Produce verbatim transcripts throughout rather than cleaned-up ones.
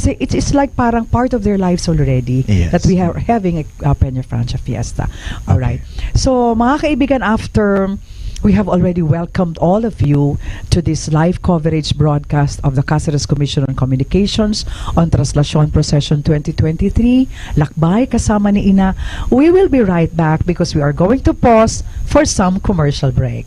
it's, it's like parang part of their lives already, yes, that we are having a, a Peñafrancia Fiesta. All right. Okay. So, mga kaibigan, after we have already welcomed all of you to this live coverage broadcast of the Caceres Commission on Communications on Traslacion Procession twenty twenty-three, Lakbay Kasama ni Ina. We will be right back because we are going to pause for some commercial break.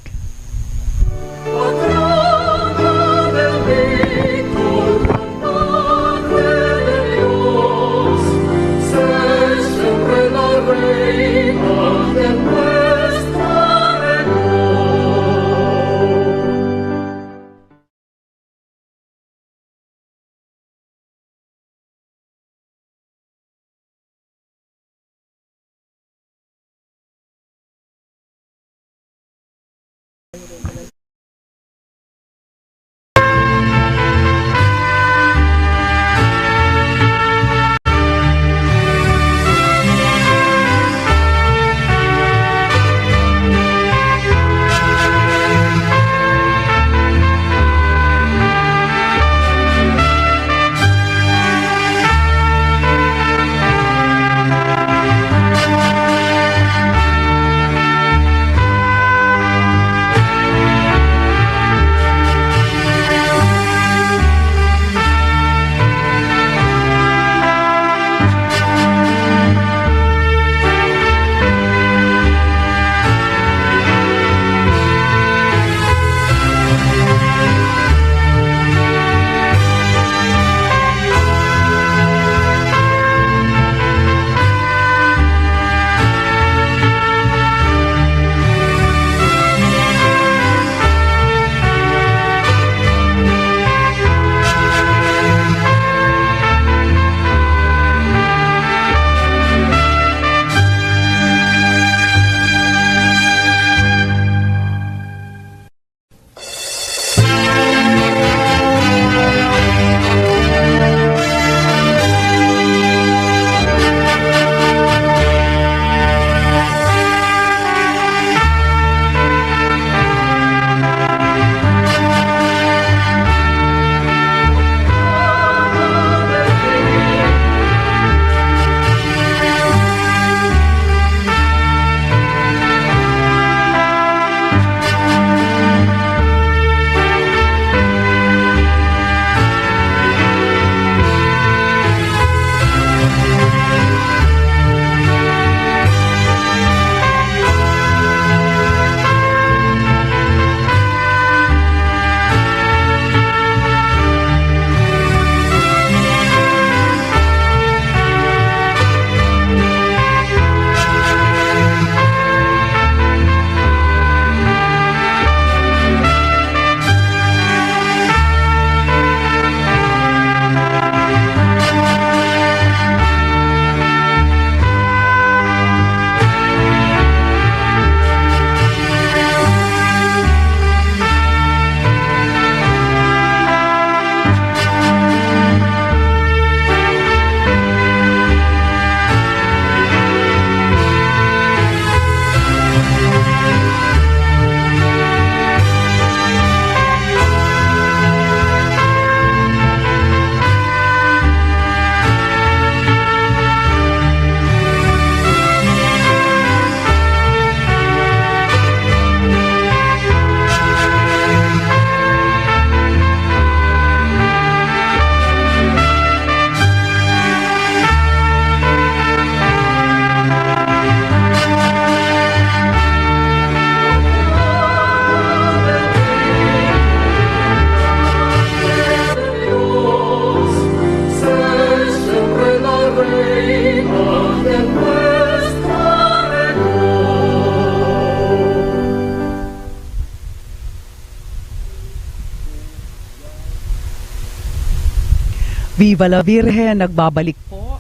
Viva la Virgen! Nagbabalik po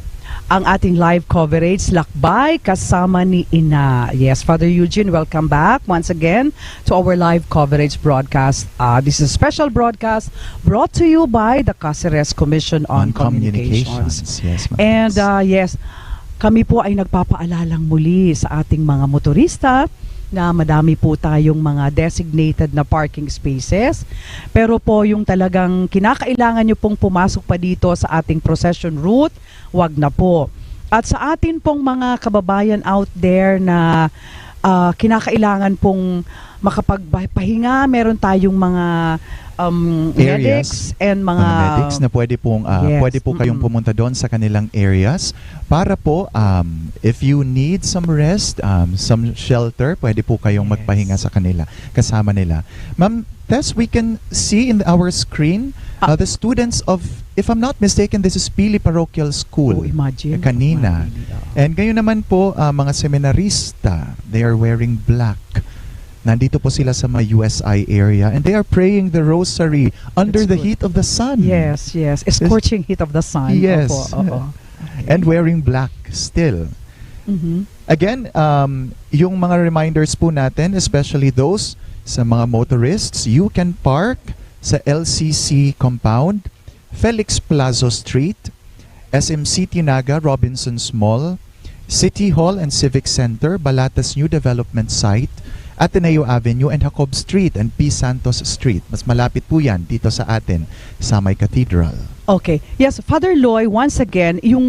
ang ating live coverage, Lakbay Kasama ni Ina. Yes, Father Eugene, welcome back once again to our live coverage broadcast. Ah, this is a special broadcast brought to you by the Caceres Commission on Communications. Yes, ma'am. And, ah, yes, kami po ay nagpapaalalang muli sa ating mga motorista na madami po tayong mga designated na parking spaces. Pero po yung talagang kinakailangan nyo pong pumasok pa dito sa ating procession route, wag na po. At sa atin pong mga kababayan out there na ah, kinakailangan pong makapagpahinga, meron tayong mga um, Areas. medics and mga... Mga medics na pwede pong ah, Yes, pwede po kayong mm-mm. pumunta doon sa kanilang areas para po, um, if you need some rest, um, some shelter, pwede po kayong Yes. magpahinga sa kanila, kasama nila. Ma'am Tess, we can see in our screen Ah. uh, the students of, if I'm not mistaken, this is Pili Parochial School. Oh, imagine. Kanina. Imagine, ah. And gayon naman po, ah, mga seminarista, they are wearing black. Nandito po sila sa may U S I area and they are praying the rosary under That's the good. heat of the sun. Yes, yes. Scorching heat of the sun. Yes. Opo, oo. And wearing black still. Mhm. Again, um, yung mga reminders po natin, especially those sa mga motorists, you can park sa L C C compound, Felix Plazo Street, S M City Naga, Robinsons Mall, City Hall and Civic Center, Balatas New Development Site, Ateneo Avenue and Jacob Street and P. Santos Street. Mas malapit po yan dito sa atin, sa may Cathedral. Okay. Yes, Father Loy, once again, yung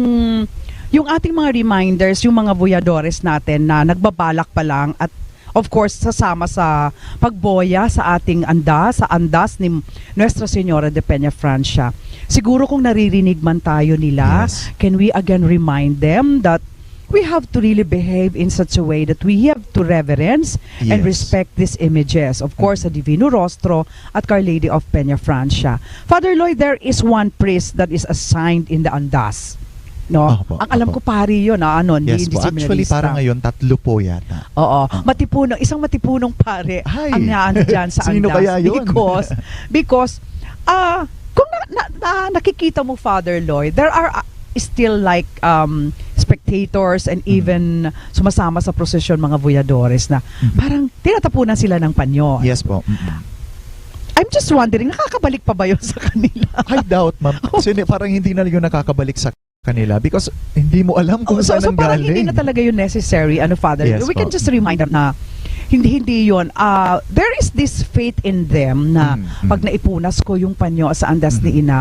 yung ating mga reminders, yung mga voyadores natin na nagbabalak pa lang at of course sasama sa pagboya sa ating andas, sa andas ni Nuestra Señora de Peña Francia. Siguro kung naririnig man tayo nila, Yes. can we again remind them that we have to really behave in such a way that we have to reverence and Yes. respect these images. Of course, sa Divino Rostro at Our Lady of Peña Francia. Father Lloyd, there is one priest that is assigned in the Andas. No? Opo, Ang alam opo. ko pari yun, ah, ano, hindi, Yes hindi po. Actually, seminarista. Parang ngayon, tatlo po yata. Oo. Ah. Matipuno, isang matipunong pare Ay. ang naano dyan sa Sino Andas. Kaya yun? Because, because, ah, kung na, na, na- nakikita mo, Father Lloyd, there are ah, still like um, spectators and Mm. even sumasama sa prosesyon, mga voyadores na Mm. parang tinatapunan sila ng panyo. Yes po. Mm-mm. I'm just wondering, nakakabalik pa ba yun sa kanila? I doubt, ma'am. Kasi hindi- parang hindi na yun nakakabalik sa kanila because hindi mo alam kung Oh, so, saan so parang nanggaling. Hindi na talaga yun necessary, ano, Father. Yes We can po. Just remind them na hindi, hindi yun. Ah, there is this faith in them na Mm, mm. Pag naipunas ko yung panyo sa andas Mm. ni Ina,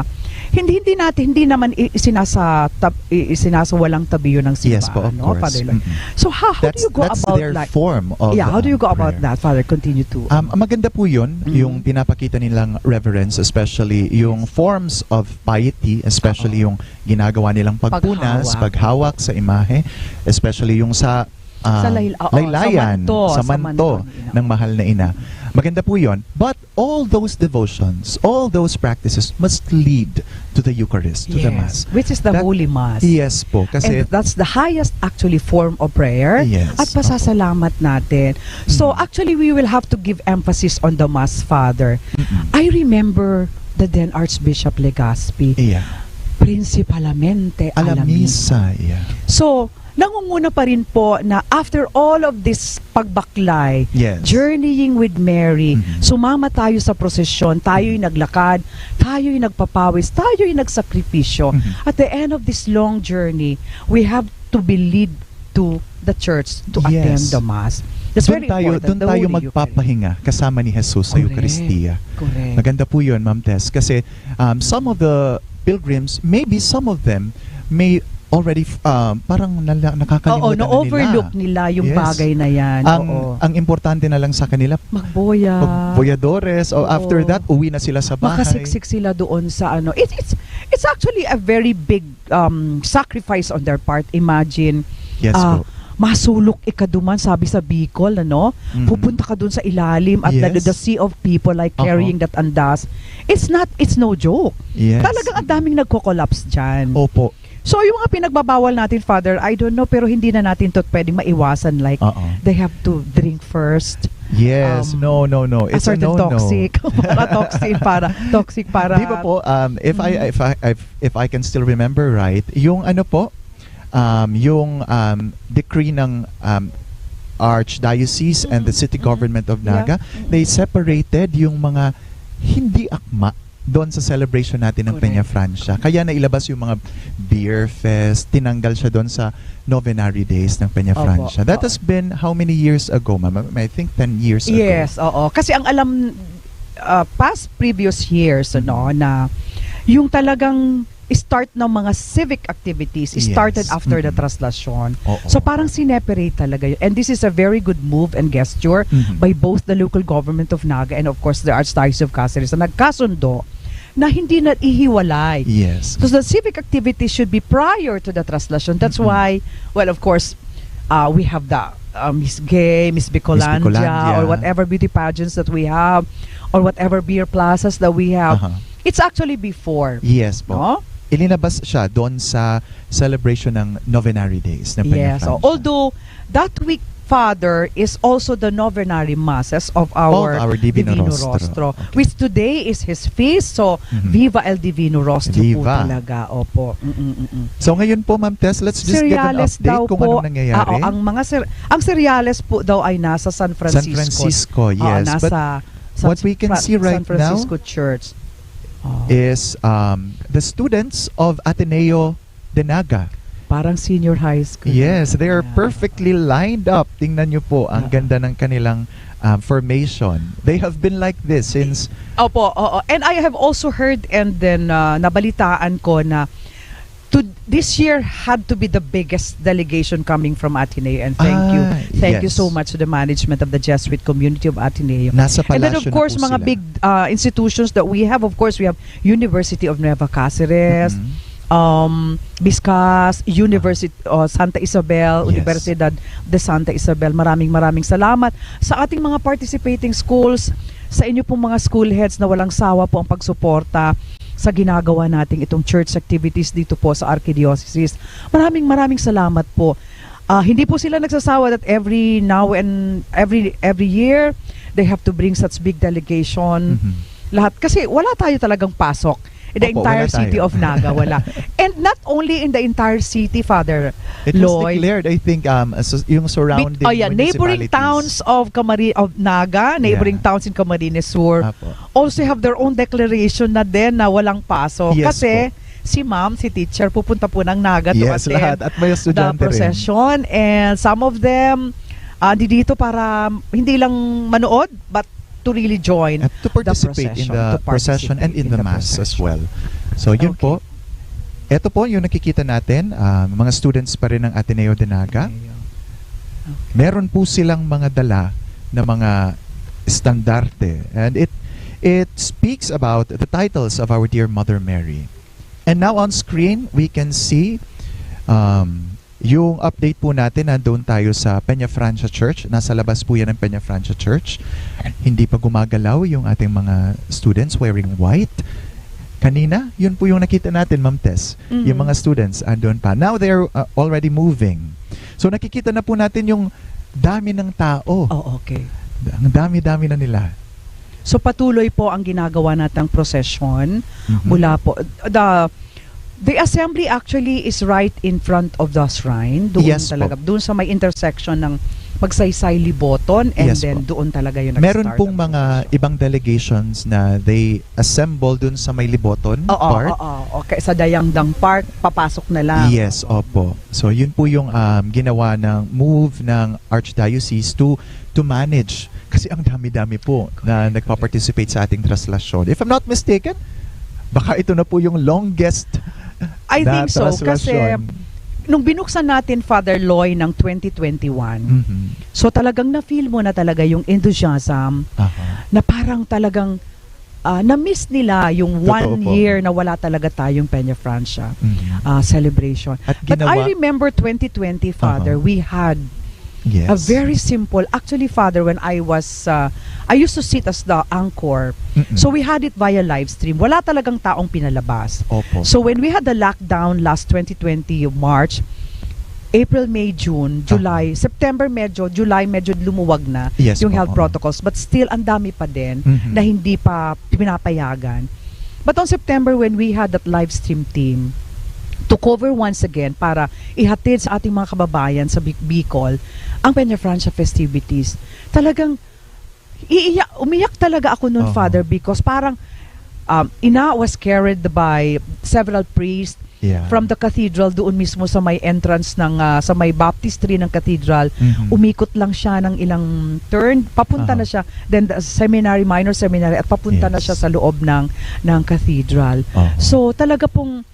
hindi, hindi natin, hindi naman i- isinasatab, i- isinasawalang tabi yun ng simbahan, Yes po, of no, course. Father Lloyd? Mm-mm. So, how, how That's, do you go that's about their like... form of Yeah, how do you um, go about prayer. That, Father? Continue to... Um, maganda po yun, Mm. yung pinapakita nilang reverence, especially yung forms of piety, especially Oo. Yung ginagawa nilang pagpunas, Paghawak. Paghawak sa imahe, especially yung sa ah, Sa layl-, oo, laylayan, sa manto, sa sa manto manto ni Ina. Ng mahal na ina. Maganda po yun. But all those devotions, all those practices must lead to the Eucharist, to the Yes, Mass. which is the That- Holy Mass. Yes po, kasi And that's the highest actually form of prayer Yes, at pasasalamat natin. So Mm. actually we will have to give emphasis on the Mass, Father. Mm-mm. I remember the then Archbishop Legazpi, Iya. Principalmente a la A la misa. misa, yeah. So, nangunguna pa rin po na after all of this pagbaklay, Yes. journeying with Mary, Mhm. sumama tayo sa prosesyon, tayo'y naglakad, tayo'y nagpapawis, tayo'y nagsakripisyo. Mhm. At the end of this long journey, we have to be led to the church to Yes. Attend the Mass. That's Doon very tayo, important, doon the tayo Holy Eucharist. Magpapahinga kasama ni Jesus sa Correct. Eukaristia. Correct. Maganda po yun, Ma'am Tess, kasi um, some of the pilgrims, maybe some of them, may already, f- um, parang nala- nakakalimutan Oo, na na-overlook nila. Nila yung Yes. Bagay na yan. Ang, Oo. Ang importante na lang sa kanila, Magboya. Pag boyadores, o Oo. After that, uwi na sila sa bahay. Makasiksik sila doon sa ano. It, it's, it's actually a very big um, sacrifice on their part. Imagine, Yes ah, po. Masulok ikaduman, sabi sa Bicol, ano? Mhm. Pupunta ka doon sa ilalim at Yes. the, the sea of people like Aha. Carrying that andas. It's not, it's no joke. Yes. Talagang ang daming nagko-collapse dyan. Opo. So, yung mga pinagbabawal natin, Father, I don't know, pero hindi na natin to pwedeng maiwasan. Like, Oo. They have to drink first. Yes, Um, no, no, no. A It's a certain no-no. Toxic. Para toxic, para, toxic, para... Di ba po, um, if I Mhm. if I if, if I can still remember right, yung ano po, um, yung um, decree ng um, Archdiocese and the City Mhm. Government of Yeah. Naga, they separated yung mga hindi akma doon sa celebration natin ng Correct. Peña Francia. Kaya nailabas yung mga beer fest, tinanggal siya doon sa novenary days ng Peña Opo, Francia. That oo. has been how many years ago, ma'am? I think ten years ago. Yes, oo. Kasi ang alam, ah, past previous years, ano, Mm-hmm. na yung talagang start ng mga civic activities started Yes. after the Mm-hmm. traslasyon. Oo. So, parang sineparate talaga yun. And this is a very good move and gesture Mm-hmm. by both the local government of Naga and, of course, the Archdiocese of Caceres na nagkasundo na hindi na ihiwalay. Yes. So, the civic activities should be prior to the traslasyon. That's Mm-hmm. why, well, of course, uh, we have the, uh, Miss Gay, Miss Miss Bicolandia, Bicolandia. or whatever beauty pageants that we have, or whatever beer plazas that we have. Aha. It's actually before. Yes po. No? Ilinabas siya doon sa celebration ng novenary days ng Peña Yes. So, Francia. although that week, Father, is also the novenary masses of our, Of our Divino Divino Rostro. Rostro, Okay. which today is his feast. So, Mhm. Viva el Divino Rostro po Viva. talaga. Opo. Mm-mm-mm. So, ngayon po, Ma'am Tess, let's just give an Seryales update daw kung po. anong nangyayari. Ah, oh, ang mga ser-, ang seryales po daw ay nasa San San Francisco. Francisco, Oo, yes. But nasa San what we can Fra-, see right San Francisco now Church. Oh. is, um, the students of Ateneo de Naga. Parang senior high school. Yes, they are Yeah. perfectly lined up. Tingnan niyo po, ang Ah. ganda ng kanilang, um, formation. They have been like this since Opo, oo. And I have also heard and then, uh, nabalitaan ko na to, this year had to be the biggest delegation coming from Ateneo. And thank you. Ah, Thank you yes. so much to the management of the Jesuit community of Ateneo. Nasa And then, of palasyo na course, po mga sila. big, uh, institutions that we have, of course, we have University of Nueva Caceres, Mm-hmm. um, Biscas, University, uh, Santa Isabel, Yes. Universidad de Santa Isabel. Maraming, maraming salamat sa ating mga participating schools, sa inyo pong mga school heads na walang sawa po ang pagsuporta sa ginagawa nating itong church activities dito po sa Archdiocese. Maraming, maraming salamat po. Ah, hindi po sila nagsasawa that every now and every, every year, they have to bring such big delegation. Mhm. Lahat. Kasi wala tayo talagang pasok. In the Opo, entire wala city tayo. of Naga, wala. And not only in the entire city, Father It was Lloyd. declared, I think, um, as, yung surrounding Bit-, oh, yeah, neighboring municipalities. towns of Camari-, of Naga, neighboring Yeah. towns in Camarines Sur, Apo. also have their own declaration na din na walang pasok. Yes Kasi po. si ma'am, si teacher, pupunta po ng Naga to Yes, attend lahat. At may the estudyante rin. procession. And some of them, ah, di dito para hindi lang manood, but to really join At to the participate in procession, the to procession and participate in in the the mass as procession. well. So, yun Okay. po. Eto po yung nakikita natin, ah, mga students pa rin ng Ateneo de Naga. Ateneo. Okay. Meron po silang mga dala na mga estandarte. And it, it speaks about the titles of our dear Mother Mary. And now on screen, we can see, um, yung update po natin, nandun tayo sa Peña Francia Church. Nasa labas po yan ng Peña Francia Church. Hindi pa gumagalaw yung ating mga students wearing white. Kanina, yun po yung nakita natin, Ma'am Tess. Mhm. Yung mga students, andun pa. Now, they're, uh, already moving. So, nakikita na po natin yung dami ng tao. Oh, okay. Ang dami-dami na nila. So, patuloy po ang ginagawa natang procession Mhm. mula po, the, the assembly actually is right in front of the shrine. Doon Yes po. talaga, doon sa may intersection ng Magsaysay Liboton, and Yes then po. doon talaga yung Meron nag-start pong ang mga procession. ibang delegations na they assemble doon sa may Liboton Oo, Park. oo. Okay, sa Dayangdang Park, papasok na lang. Yes, Oo. opo. So, yun po yung, um, ginawa ng move ng Archdiocese to, to manage. Kasi ang dami-dami po na Correct. nagpa-participate sa ating traslasyon. If I'm not mistaken, baka ito na po yung longest I na think so, kasi traslasyon. nung binuksan natin, Father Loy, ng twenty twenty-one, Mhm. so talagang na-feel mo na talaga yung enthusiasm Aha. na parang talagang, ah, na-miss nila yung Totoo one po. year na wala talaga tayong Peña Francia, Mhm. ah, celebration. At But I ginawa remember twenty twenty, Father, Aha. we had Yes. a very simple, actually, Father, when I was, uh, I used to sit as the anchor. Mm-mm. So we had it via live stream. Wala talagang taong pinalabas. Opo. So when we had the lockdown last twenty twenty, March, April, May, June, July, Aha. September medyo, July medyo lumuwag na Yes yung po, health oo. protocols, but still ang dami pa din Mhm. na hindi pa pinapayagan. But on September, when we had that live stream team to cover once again para ihatid sa ating mga kababayan sa Bic-, Bicol ang Peña Francia festivities, talagang iiyak, umiyak talaga ako nun, Oo. Father, because parang um, Ina was carried by several priests Yeah. from the cathedral, doon mismo sa may entrance ng, ah, sa may baptistry ng cathedral. Mhm. Umikot lang siya ng ilang turn, papunta Aha. na siya. Then the seminary, minor seminary, at papunta na Yes. siya sa loob ng, ng cathedral. Aha. So, talaga pong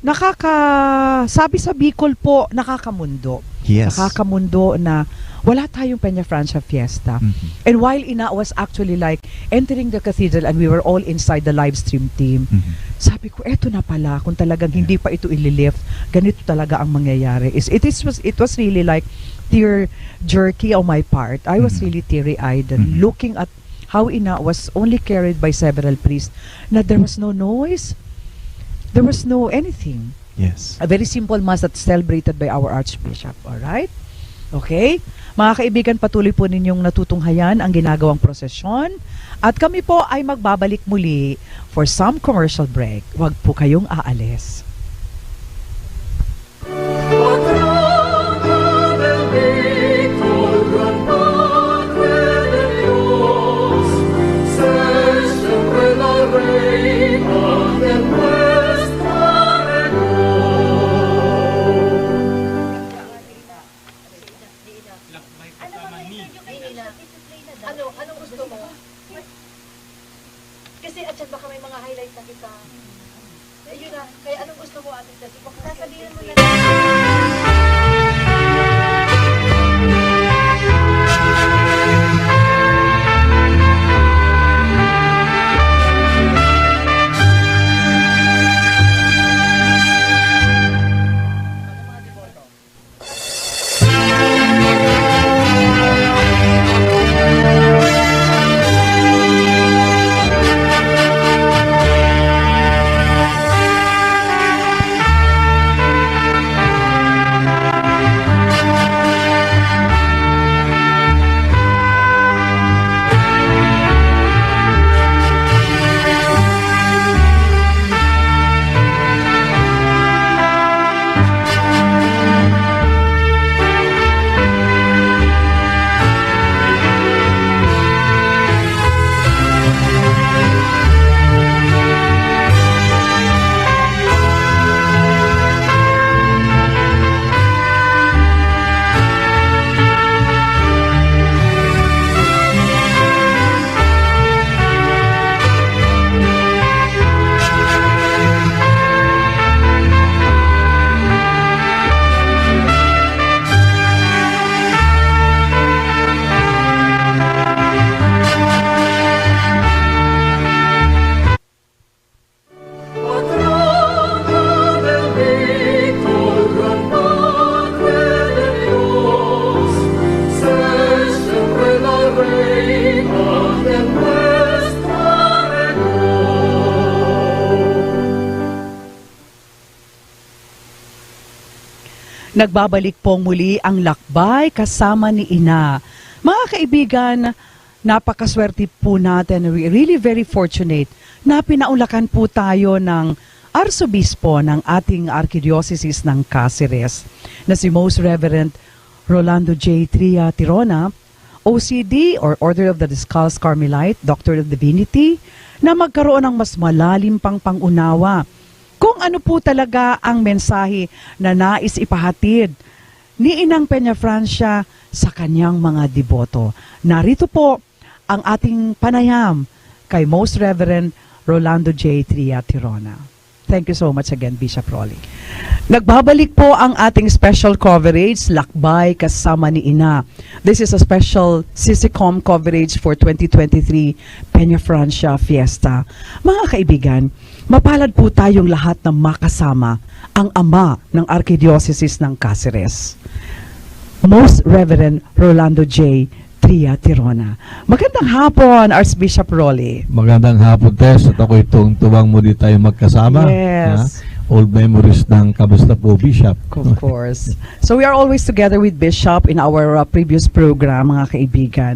nakaka-, sabi sa Bicol po, nakakamundo. Yes. Nakakamundo na wala tayong Peñafrancia Fiesta. Mhm. And while Ina was actually, like, entering the cathedral and we were all inside the live stream team, Mhm. sabi ko, "Eto na pala, kung talagang Yeah. hindi pa ito ililift, ganito talaga ang mangyayari." Is, it is, was, it was really, like, tear jerky on my part. I was Mhm. really teary-eyed Mhm. looking at how Ina was only carried by several priests, na there was no noise, there was no anything. Yes. A very simple mass that's celebrated by our Archbishop. All right? Okay? Mga kaibigan, patuloy po ninyong natutunghayan ang ginagawang prosesyon. At kami po ay magbabalik muli for some commercial break. Huwag po kayong aalis. Ano, anong gusto mo? Kasi, atyan, baka may mga highlight na kita. Ayun na. Kaya anong gusto mo, Ate Tessie? Baka sasabihin mo na. Nagbabalik pong muli ang Lakbay Kasama ni Ina. Mga kaibigan, napakaswerte po natin, re-, really very fortunate na pinaulakan po tayo ng Arsobispo ng ating Arkidiyosesis ng Caceres, na si Most Reverend Rolando J. Tria Tirona, O C D or Order of the Discalced Carmelite, Doctor of Divinity, na magkaroon ng mas malalim pang pangunawa kung ano po talaga ang mensahe na nais ipahatid ni Inang Peñafrancia sa kanyang mga deboto. Narito po ang ating panayam kay Most Reverend Rolando J. Tria Tirona. Thank you so much again, Bishop Rolly. Nagbabalik po ang ating special coverage, Lakbay Kasama ni Ina. This is a special CCCOM coverage for twenty twenty-three Peñafrancia Fiesta. Mga kaibigan, mapalad po tayong lahat na makasama ang ama ng Arkidiyosesis ng Caceres, Most Reverend Rolando J. Tria Tirona. Magandang hapon, Archbishop Rolly. Magandang hapon, Tess. At ako'y tuwang-tuwang muli tayo magkasama. Yes. Ha? Old memories ng kamusta po, Bishop? Of course. So we are always together with Bishop in our, uh, previous program, mga kaibigan.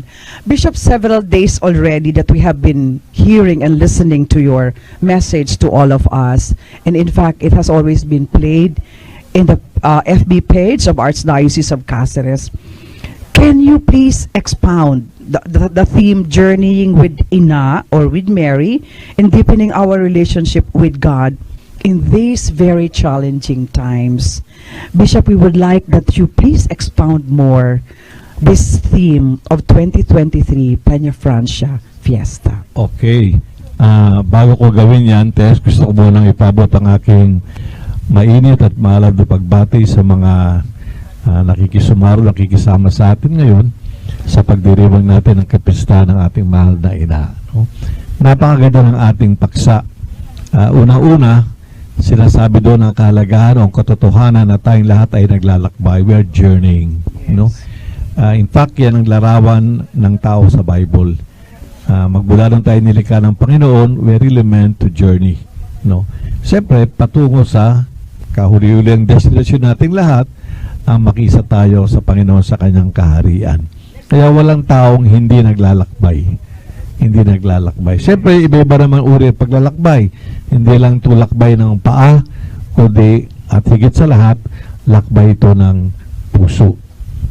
Bishop, several days already that we have been hearing and listening to your message to all of us. And in fact, it has always been played in the, uh, F B page of Archdiocese of Caceres. Can you please expound the, the, the theme, journeying with Ina or with Mary and deepening our relationship with God in these very challenging times. Bishop, we would like that you please expound more this theme of twenty twenty-three Peñafrancia Fiesta. Okay. Ah, bago ko gawin yan, Tess, gusto ko munang ipabot ang aking mainit at maalab na pagbati sa mga ah, nakikisumaro, nakikisama sa atin ngayon sa pagdiriwang natin ng kapistahan ng ating mahal na ina. No? Napakaganda ng ating paksa. Ah, una-una, sinasabi doon ang kahalagahan o ang katotohanan na tayong lahat ay naglalakbay. We are journeying. No? Ah, in fact, yan ang larawan ng tao sa Bible. Ah, magmula nung tayo nilikha ng Panginoon, we are really meant to journey. No? Siyempre, patungo sa kahuli-huli ang destinasyon nating lahat, ang makisa tayo sa Panginoon sa kanyang kaharian. Kaya walang taong hindi naglalakbay. Hindi naglalakbay. Siyempre, iba-iba naman uri ang paglalakbay. Hindi lang ito lakbay ng paa, kundi at higit sa lahat, lakbay ito ng puso.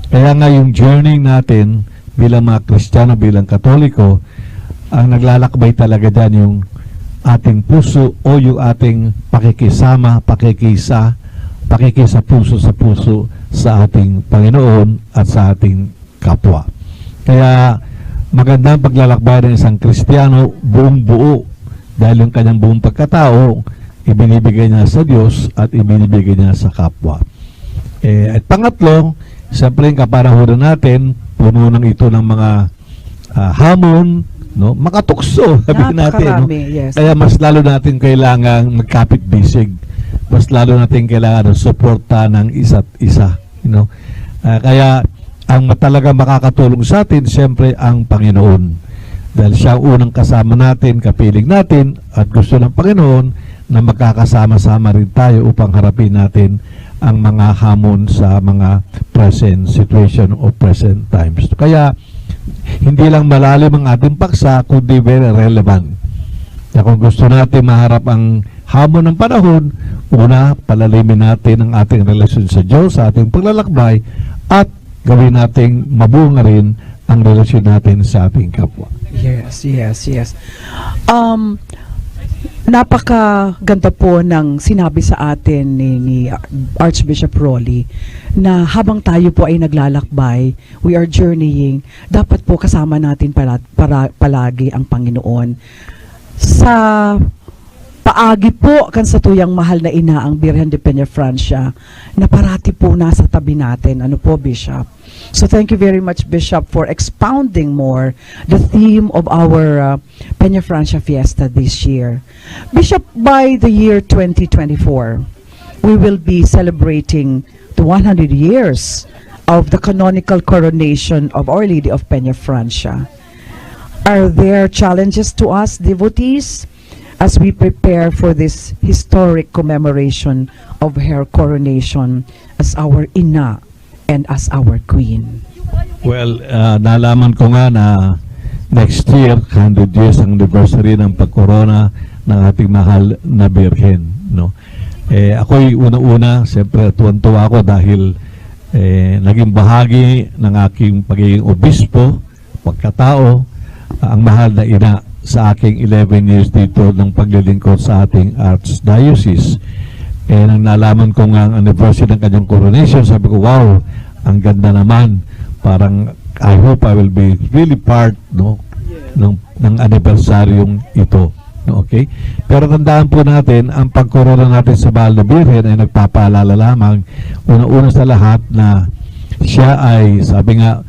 Kaya nga yung journey natin bilang mga Kristiyano, bilang Katoliko, ang naglalakbay talaga dyan yung ating puso o yung ating pakikisama, pakikisa, pakikisa puso sa puso sa ating Panginoon at sa ating kapwa. Kaya maganda ang paglalakbay ng isang Kristiyano buong buo dahil yung kanyang buong pagkatao ibinibigay niya sa Diyos at ibinibigay niya sa kapwa. Eh, at pangatlo, siyempre yung kapanahonan natin, puno ng ito ng mga ah, hamon, no? Makatukso, sabi natin. No? Napakarami, yes. Kaya mas lalo natin kailangan magkapit-bisig. Mas lalo natin kailangan ng suporta ng isa't isa. You know? Ah, kaya ang ma- talaga makakatulong sa atin, siyempre, ang Panginoon. Dahil siya ang unang kasama natin, kapiling natin, at gusto ng Panginoon na magkakasama-sama rin tayo upang harapin natin ang mga hamon sa mga present situation o present times. Kaya hindi lang malalim ang ating paksa, kundi very relevant. Na kung gusto natin maharap ang hamon ng panahon, una, palalimin natin ang ating relasyon sa Diyos, sa ating paglalakbay, at gawin nating mabunga rin ang relasyon natin sa ating kapwa. Yes, yes, yes. Um, napakaganda po ng sinabi sa atin ni, ni Archbishop Rolly na habang tayo po ay naglalakbay, we are journeying, dapat po kasama natin pala, para, palagi ang Panginoon. Sa paagi po kan satuyang mahal na ina, ang Birhen de Peñafrancia, na parati po nasa tabi natin. Ano po, Bishop? So thank you very much, Bishop, for expounding more the theme of our uh, Peñafrancia Fiesta this year. Bishop, by the year twenty twenty-four, we will be celebrating the one hundred years of the canonical coronation of Our Lady of Peñafrancia. Are there challenges to us devotees as we prepare for this historic commemoration of her coronation as our ina and as our queen? Well, ah, nalaman ko nga na next year, hundred years ang anniversary ng pagkorona ng ating mahal na Birhen, no? Eh, ako'y una-una, siyempre, tuwan-tuwa ako dahil eh, naging bahagi ng aking pagiging obispo, pagkatao, ah, ang mahal na ina sa aking eleven years dito ng paglilingkod sa ating Archdiocese. Eh, nang nalaman ko nga ang anniversary ng kanyang coronation, sabi ko, "Wow, ang ganda naman. Parang, I hope I will be really part, no, ng, ng anibersaryong ito." No, okay? Pero tandaan po natin, ang pagkorona natin sa Mahal na Birhen ay nagpapaalala lamang, una-una sa lahat, na siya ay, sabi nga,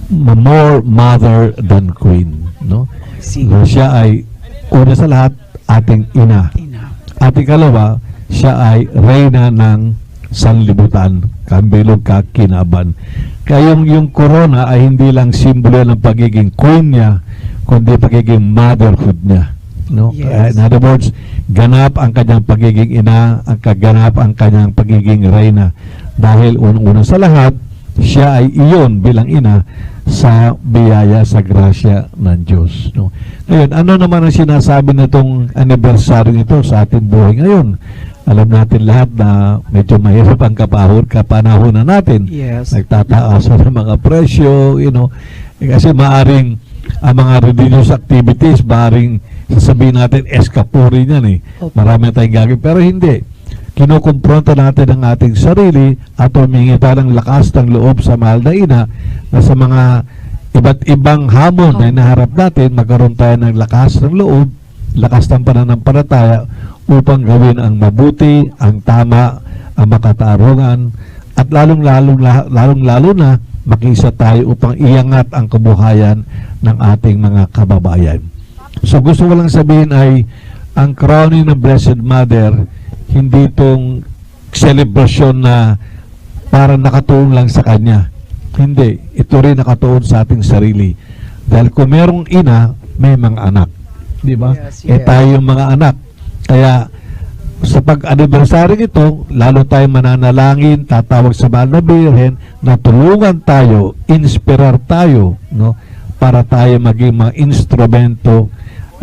ma- more mother than queen, no? See. Na siya ay, una sa lahat, ating ina. Ina. At ikalawa, siya ay reyna ng sanlibutan, kabilog ka kinaban. Kaya yung, yung corona ay hindi lang simbolo ng pagiging queen niya, kundi pagiging motherhood niya. No? Yes. Kaya, in other words, ganap ang kanyang pagiging ina, ang kaganap ang kanyang pagiging reyna. Dahil unang-una sa lahat, siya ay iyon bilang ina sa biyaya, sa grasya ng Diyos. No? Ngayon, ano naman ang sinasabi nitong anibersaryo nito sa ating buhay ngayon? Alam natin lahat na medyo mahirap ang kapahon, kapanahonan natin. Yes. Nagtataas ang mga presyo, you know. Eh, kasi maaring ang mga religious activities, maaring sasabihin natin, escapuri niyan eh. Opo. Marami tayong gagawin. Pero hindi. Kinukumpronta natin ang ating sarili at humingi tayo ng lakas ng loob sa mahal na ina na sa mga iba't ibang hamon na hinaharap natin, magkaroon tayo ng lakas ng loob, lakas ng pananampalataya upang gawin ang mabuti, ang tama, ang makatarungan, at lalong-lalong la-, lalong-lalo na makiisa tayo upang iangat ang kabuhayan ng ating mga kababayan. So gusto ko lang sabihin ay ang crowning ng Blessed Mother, hindi itong selebrasyon na para nakatuon lang sa kanya. Hindi. Ito rin nakatuon sa ating sarili. Dahil kung merong ina, may mga anak. Di ba? Yes, eh, yes. Tayo yung mga anak. Kaya sa pag-anibersaryo nito, lalo tayong mananalangin, tatawag sa Mahal na Birhen na tulungan tayo, inspirar tayo, no? Para tayo maging mga instrumento,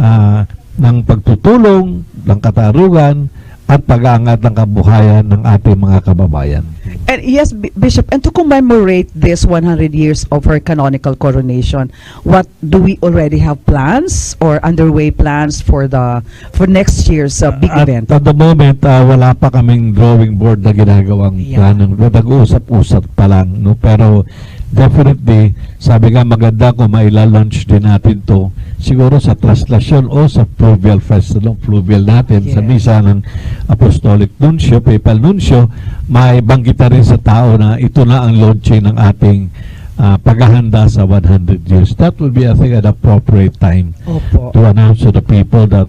ah, ng pagtutulong, ng katarungan, at pag-aangat ng kabuhayan ng ating mga kababayan. And yes, B-, Bishop, and to commemorate this one hundred years of her canonical coronation, what do we already have plans or underway plans for the, for next year's, uh, big event? At the moment, ah, wala pa kaming drawing board na ginagawang plano. Yeah. Nag-uusap-usap pa lang, no? Pero definitely, sabi nga, maganda kung maila-launch din natin 'to, siguro sa traslasyon o sa fluvial festival, fluvial natin, sa misa ng Apostolic Nuncio, Papal Nuncio, maibanggitan rin sa tao na ito na ang launching ng ating, ah, paghahanda sa one hundred years. That will be, I think, an appropriate time to announce to the people that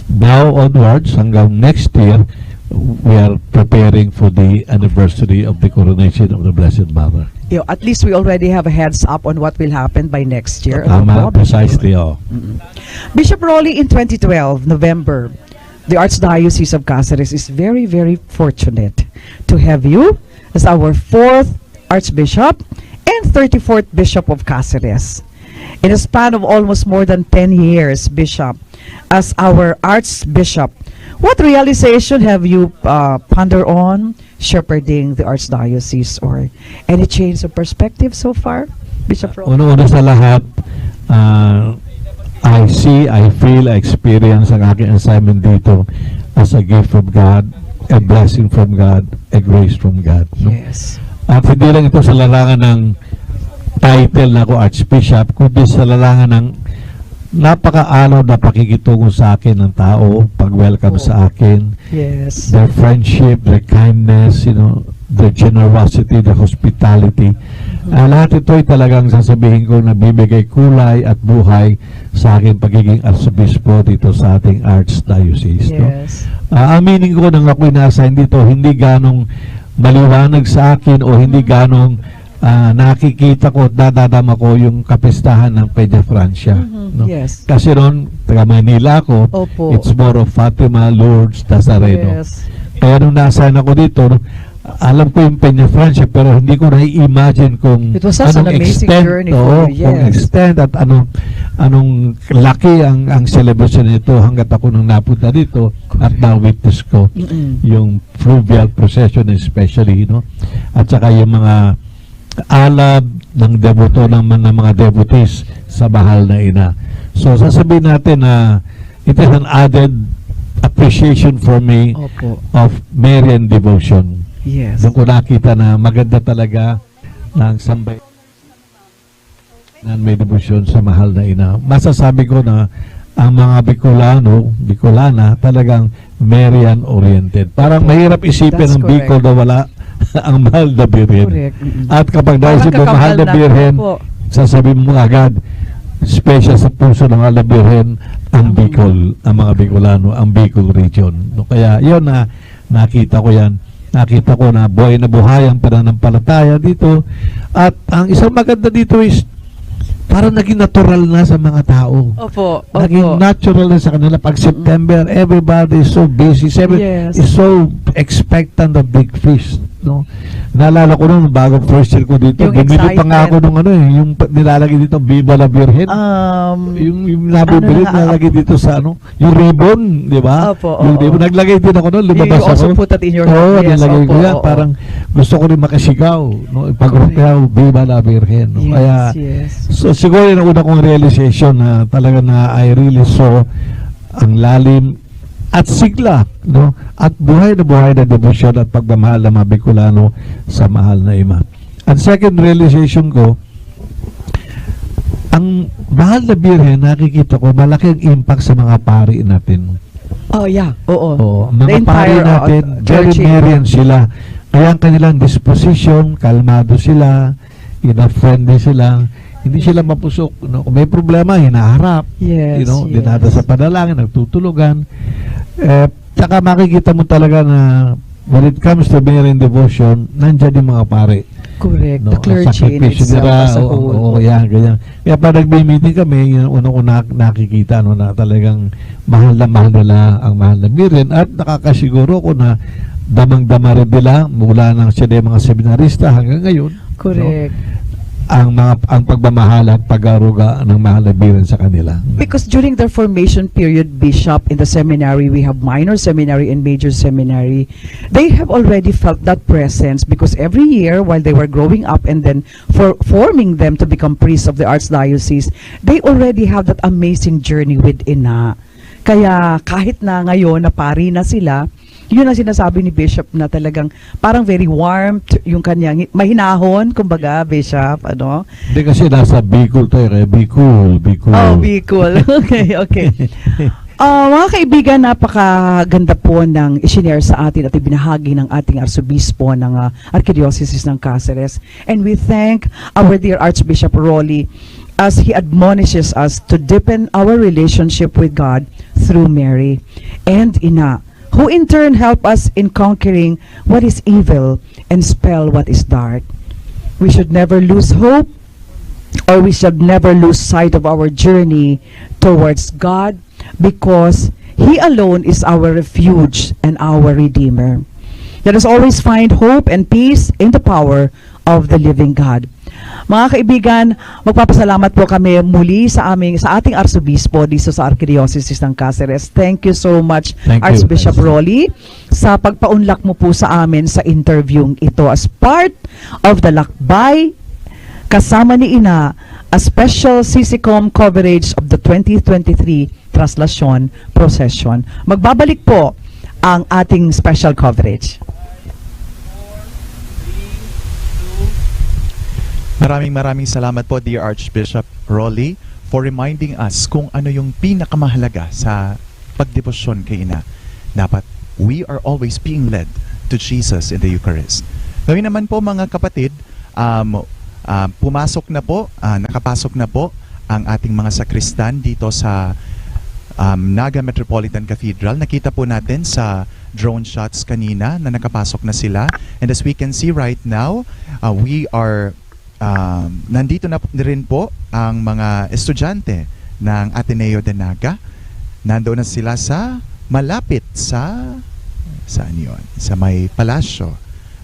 now onwards, hanggang next year, we are preparing for the anniversary of the coronation of the Blessed Mother. Yo, at least we already have a heads up on what will happen by next year. Tama, precisely, oh. Bishop Rolly, in twenty twelve, November, the Archdiocese of Caceres is very, very fortunate to have you as our fourth Archbishop and thirty-fourth Bishop of Caceres. In a span of almost more than ten years, Bishop, as our Archbishop, what realization have you, uh, ponder on shepherding the Archdiocese, or any change of perspective so far, Bishop Ro? Una-una sa lahat, ah, I see, I feel, I experience ang aking assignment dito as a gift from God, a blessing from God, a grace from God, no? Yes. At hindi lang ito sa larangan ng title na ako Archbishop, kundi sa larangan ng napakaaraw na pakikitungo sa akin ng tao, pag-welcome sa akin, their friendship, their kindness, you know, their generosity, their hospitality. Ah, lahat ito ay talagang sasabihin ko nabibigay kulay at buhay sa aking pagiging arsobispo dito sa ating archdiocese, no? Yes. Ah, aminin ko nang ako'y na-assign dito, hindi ganong maliwanag sa akin o hindi ganong, ah, nakikita ko at nadadama ko yung kapistahan ng Peña Francia, no? Yes. Kasi noon, taga Manila ako, it's more of Fatima, Lourdes, Nazareno. Yes. Kaya nung na-assign ako dito, no, alam ko yung Peña Francia, pero hindi ko nai-imagine kung anong extent, oo, kung extent at anong, anong laki ang, ang celebration nito hanggat ako nung napunta dito at na-witness ko yung fluvial procession especially, no? At saka yung mga alab ng deboto ng, ng mga devotees sa mahal na ina. So, sasabihin natin na it is an added appreciation for me of Marian devotion. Yes. Doon ko nakita na maganda talaga na ang sambayanan may debosyon sa mahal na ina. Masasabi ko na ang mga Bicolano, Bicolana, talagang Marian-oriented. Parang mahirap isipin ang Bicol na wala ang mahal na Birhen. At kapag naisip mo, mahal na Birhen, sasabihin mo agad, special sa puso ng mahal na Birhen, ang Bicol, ang mga Bicolano, ang Bicol region. No, kaya yun na, nakita ko yan. Nakita ko na buhay na buhay ang pananampalataya dito. At ang isang maganda dito is, parang naging natural na sa mga tao. Opo, opo. Naging natural na sa kanila. Pag September, everybody is so busy. Seven, is so expectant of big feast, no? Naalala ko nung bago first year ko dito, bumili pa nga ako nung ano eh, yung pa-, nilalagay dito, Viva la Virgen. Um, yung, yung nabibili, ano na, nilalagay dito sa ano, yung ribbon, di ba? Opo, oo. Yung ribbon. Naglagay din ako nun, lumabas ako. You also put that in your hand. Oo, yes, nilagay ko yan. Parang, gusto ko rin makisigaw, no? Ipag-, "Viva la Virgen," no? Yes, Kaya, yes. So, siguro yun ang una kong realization na talaga na I really saw ang lalim at sigla, no? At buhay na buhay na debosyon at pagmamahal ng mga Bicolano sa mahal na ima. Ang second realization ko, ang mahal na Birhen, nakikita ko, malaki ang impact sa mga pari natin. Oh, yeah. Oo. Oo, mga The pari entire, uh, natin, church. veterinarian sila. Kaya ang kanilang disposition, kalmado sila, you know, friendly sila. Hindi sila mapusok. No? Kung may problema, hinaharap. Yes, you know, yes. Dinadasal, panalangin, nagtutulugan. Eh, tsaka makikita mo talaga na when it comes to Marian devotion, nandyan yung mga pari. Correct. No? The Ang clergy in sakripisyo itself nila, as a oo, whole. oo, yan, ganyan. Kaya pag nagme-meeting kami, yun ang una ko na, nakikita, no, na talagang mahal na mahal nila ang mahal na Birhen at nakakasiguro ko na damang-dama rin nila mula nang sila yung mga seminarista hanggang ngayon. Correct. Ang mga ang pagmamahal at pag-aaruga ng mahal na Birhen sa kanila. Because during their formation period, Bishop, in the seminary, we have minor seminary and major seminary, they have already felt that presence because every year while they were growing up and then for forming them to become priests of the Archdiocese, they already have that amazing journey with Ina. Kaya kahit na ngayon na pari na sila, yun ang sinasabi ni Bishop na talagang parang very warm yung kanyang, mahinahon, kumbaga, Bishop, ano? Hindi kasi nasa Bicol tayo, kaya Bicol, Bicol. Oh, Bicol. Okay, okay. Ah, mga kaibigan, napakaganda po ng isinare sa atin at ibinahagi ng ating Arsobispo ng ah, Arkidiocese ng Caceres. And we thank our dear Archbishop Rolly as he admonishes us to deepen our relationship with God through Mary and Ina, who in turn help us in conquering what is evil and spell what is dark. We should never lose hope, or we should never lose sight of our journey towards God, because He alone is our refuge and our Redeemer. Let us always find hope and peace in the power of the living God. Mga kaibigan, magpapasalamat po kami muli sa aming, sa ating Arsobispo dito sa Arkidiocese ng Caceres. Thank you so much, Thank you, Archbishop Archbishop. Rolly, sa pagpaunlak mo po sa amin sa interview ito as part of the Lakbay Kasama ni Ina, a special CCCOM coverage of the twenty twenty-three Traslasyon Procession. Magbabalik po ang ating special coverage. Maraming maraming salamat po, dear Archbishop Rolly, for reminding us kung ano yung pinakamahalaga sa pagdebosyon kay Ina. Dapat we are always being led to Jesus in the Eucharist. Ngayon naman po, mga kapatid, um, ah, pumasok na po, ah, nakapasok na po ang ating mga sakristan dito sa um, Naga Metropolitan Cathedral. Nakita po natin sa drone shots kanina na nakapasok na sila. And as we can see right now, uh, we are um, nandito na rin po ang mga estudyante ng Ateneo de Naga. Nandoon na sila sa malapit sa, saan yun? Sa may palasyo.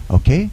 Okay?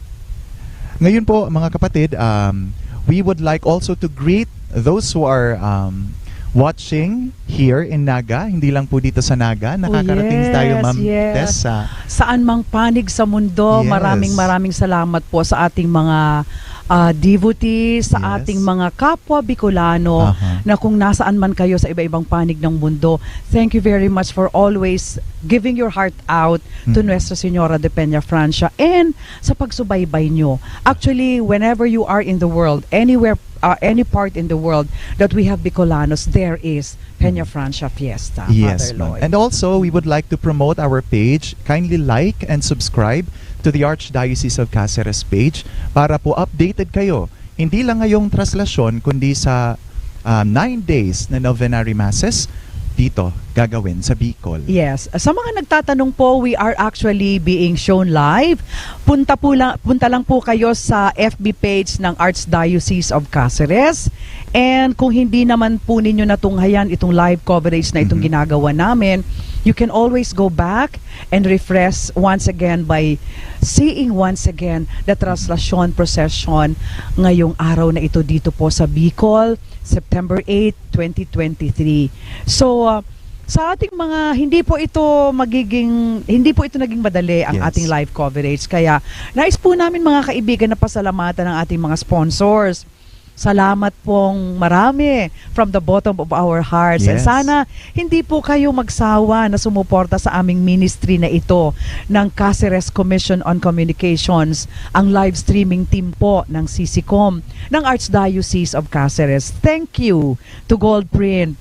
Ngayon po, mga kapatid, um, we would like also to greet those who are um, watching here in Naga. Hindi lang po dito sa Naga. Nakakarating Oh, yes, tayo, Ma'am yes. Tessa. Saan mang panig sa mundo, Yes. Maraming maraming salamat po sa ating mga ah, devotees, sa Yes. ating mga kapwa Bicolano Aha. na kung nasaan man kayo sa iba-ibang panig ng mundo. Thank you very much for always giving your heart out to Mhm. Nuestra Señora de Peña Francia and sa pagsubaybay nyo. Actually, whenever you are in the world, anywhere, uh, any part in the world that we have Bicolanos, there is Peña Francia Fiesta, Yes, Father ma'am. Lloyd. And also, we would like to promote our page. Kindly like and subscribe to the Archdiocese of Caceres page para po updated kayo. Hindi lang ngayong traslasyon, kundi sa um, nine days na novenary masses dito gagawin sa Bicol. Yes. Sa mga nagtatanong po, we are actually being shown live. Punta po lang, punta lang po kayo sa F B page ng Archdiocese of Caceres. And kung hindi naman po ninyo natunghayan itong live coverage na itong Mhm. ginagawa namin, you can always go back and refresh once again by seeing once again the Traslasyon Procession ngayong araw na ito dito po sa Bicol, September eight, twenty twenty-three. So, uh, Sa ating mga, hindi po ito magiging, hindi po ito naging madali ang Yes. ating live coverage. Kaya nais po namin, mga kaibigan, na pasalamatan ang ating mga sponsors. Salamat pong marami from the bottom of our hearts. And Yes. sana hindi po kayo magsawa na sumuporta sa aming ministry na ito ng Caceres Commission on Communications, ang live streaming team po ng CCCOM ng Archdiocese of Caceres. Thank you to Goldprint,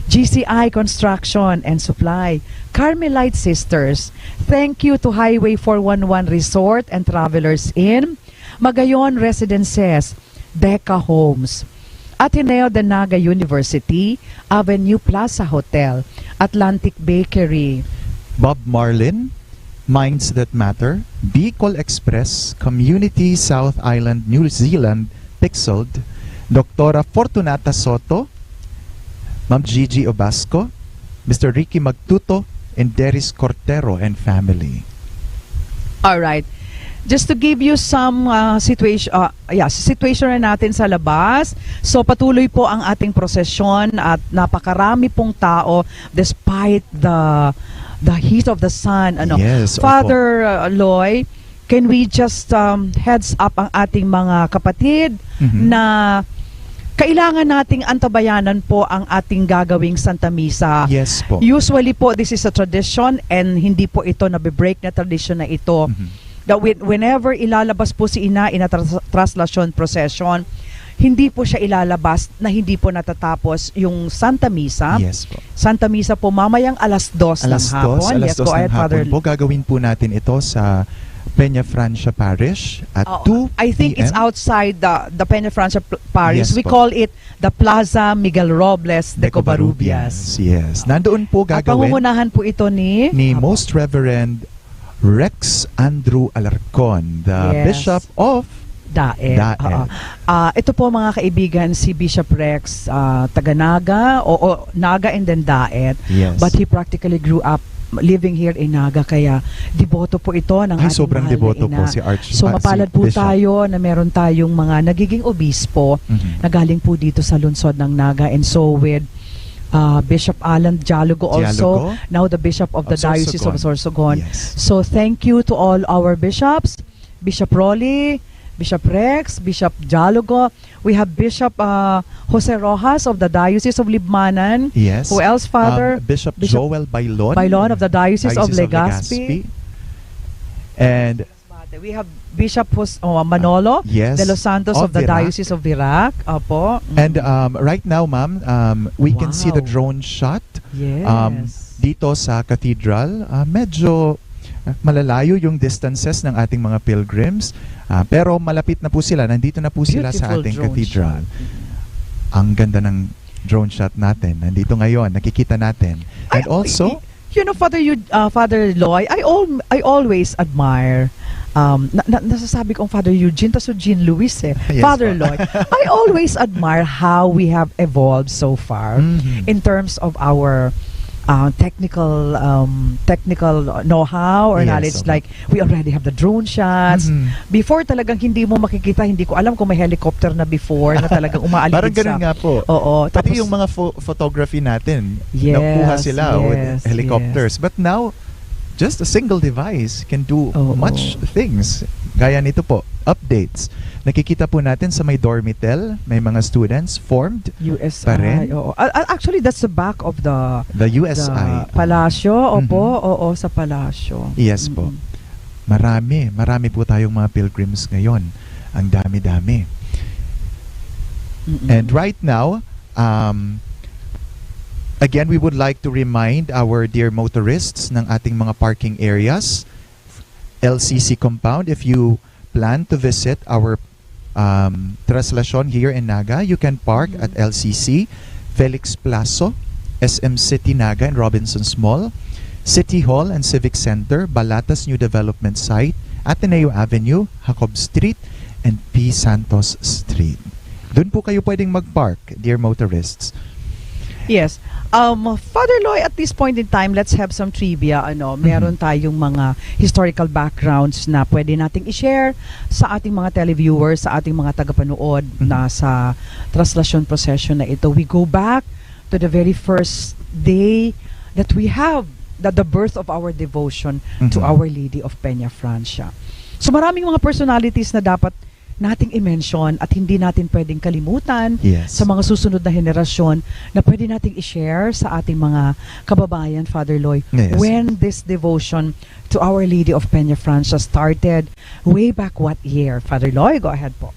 G C I Construction and Supply, Carmelite Sisters. Thank you to Highway four one one Resort and Travelers Inn, Magayon Residences, Deca Homes, Ateneo de Naga University, Avenue Plaza Hotel, Atlantic Bakery, Bob Marlin, Minds That Matter, Bicol Express, Community South Island, New Zealand, Pixeled, Doktora Fortunata Soto, Ma'am Gigi Obasco, Mister Ricky Magtuto, and Deris Cortero and family. All right. Just to give you some uh, situation, uh, yeah, situation na natin sa labas. So patuloy po ang ating prosesyon at napakarami pong tao despite the the heat of the sun. Ano, Yes, opo. Father uh, Loy, can we just um, heads up ang ating mga kapatid Mhm. na kailangan nating antabayanan po ang ating gagawing Santa Misa. Yes po. Usually po, this is a tradition and hindi po ito nabe-break na tradisyon na ito. Mhm. That when- whenever ilalabas po si Ina in a tras- traslacion procession, hindi po siya ilalabas na hindi po natatapos yung Santa Misa. Yes po. Santa Misa po mamayang alas dos Alas ng hapon. Dos, alas Yes, dos go ng ahead, Father. Hapon po. Gagawin po natin ito sa Peña Francia Parish at Oo. two I think it's p m. outside the, the Peña Francia pl- Parish. Yes We po. call it the Plaza Miguel Robles de De Covarrubias. Covarrubias. Yes. Nandoon po At gagawin pangungunahan po ito ni ni Apo. Most Reverend Rex Andrew Alarcon, the Yes. Bishop of Daet. Daet. Oo. Ah, ito po, mga kaibigan, si Bishop Rex, ah, taga Naga, o, o Naga and then Daet. Yes. But he practically grew up living here in Naga, kaya deboto po ito ng Ay, ating sobrang mahal na deboto ina. po si Arch- So, ah, si mapalad po Bishop. tayo na meron tayong mga nagiging obispo Mhm. na galing po dito sa lungsod ng Naga. And so, with uh, Bishop Alan Dialogo also, Dialogo? now the Bishop of the Of Diocese of Sorsogon. Sorsogon. Yes. So, thank you to all our bishops, Bishop Rolly, Bishop Rex, Bishop Dialogo. We have Bishop uh, Jose Rojas of the Diocese of Libmanan. Yes. Who else, Father? Um, Bishop Bishop Joel Bailon. Bailon of the Diocese of Diocese of Legazpi. Legazpi. And We have Bishop Jose, oh, Manolo Yes. de los Santos Of of the Virac. Diocese of Virac. Opo. Mm. And um, right now, ma'am, um, we can see the Wow. drone shot. Yes. Um, dito sa cathedral, ah, medyo ah, malalayo yung distances ng ating mga pilgrims. Ah, pero malapit na po sila. Nandito na po sila sa Beautiful ating drone cathedral. shot. Ang ganda ng drone shot natin. Nandito ngayon, nakikita natin. And Ay, also, y- you know, Father, you, uh, Father Loy, I al- I always admire, um, na, na, nasasabi kong Father Eugene, tas Eugene Luis eh. Yes Father po. Loy, I always admire how we have evolved so far Mhm. in terms of our uh, technical um, technical know-how or Yes, knowledge. opo. Like, we already have the drone shots. Mhm. Before, talagang hindi mo makikita, hindi ko alam kung may helicopter na before na talagang umaaligid Parang ganun sa nga po. Oo. Pati Tapos yung mga pho- photography natin, Yes, nakuha sila with yes, helicopters. yes. But now, just a single device can do Oo. much things. Gaya nito po, updates. Nakikita po natin sa may Dormitel, may mga students formed U S I, pa rin. oo. Ah, ah, actually, that's the back of the The U S I, the ah. Palasyo. Opo, Mhm. oo, sa Palasyo. Yes po. Mm-mm. Marami, marami po tayong mga pilgrims ngayon. Ang dami-dami. Mm-mm. And right now, um, again, we would like to remind our dear motorists ng ating mga parking areas, L C C compound. If you plan to visit our um, traslacion here in Naga, you can park at Mm. L C C, Felix Plazo, S M City Naga and Robinsons Mall, City Hall and Civic Center, Balatas New Development Site, Ateneo Avenue, Jacob Street, and P. Santos Street. Doon po kayo pwedeng mag-park, dear motorists. Yes. Um, Father Loy, at this point in time, let's have some trivia. Ano, meron Mhm. tayong mga historical backgrounds na pwede nating i-share sa ating mga televiewers, sa ating mga tagapanood Mhm. na sa traslacion procession na ito. We go back to the very first day that we have the, the birth of our devotion to Mhm. Our Lady of Peña Francia. So maraming mga personalities na dapat nating i-mention at hindi natin pwedeng kalimutan Yes. sa mga susunod na henerasyon na pwede nating i-share sa ating mga kababayan, Father Loy, Yes. when this devotion to Our Lady of Peña Francia started way back what year, Father Loy? Go ahead po.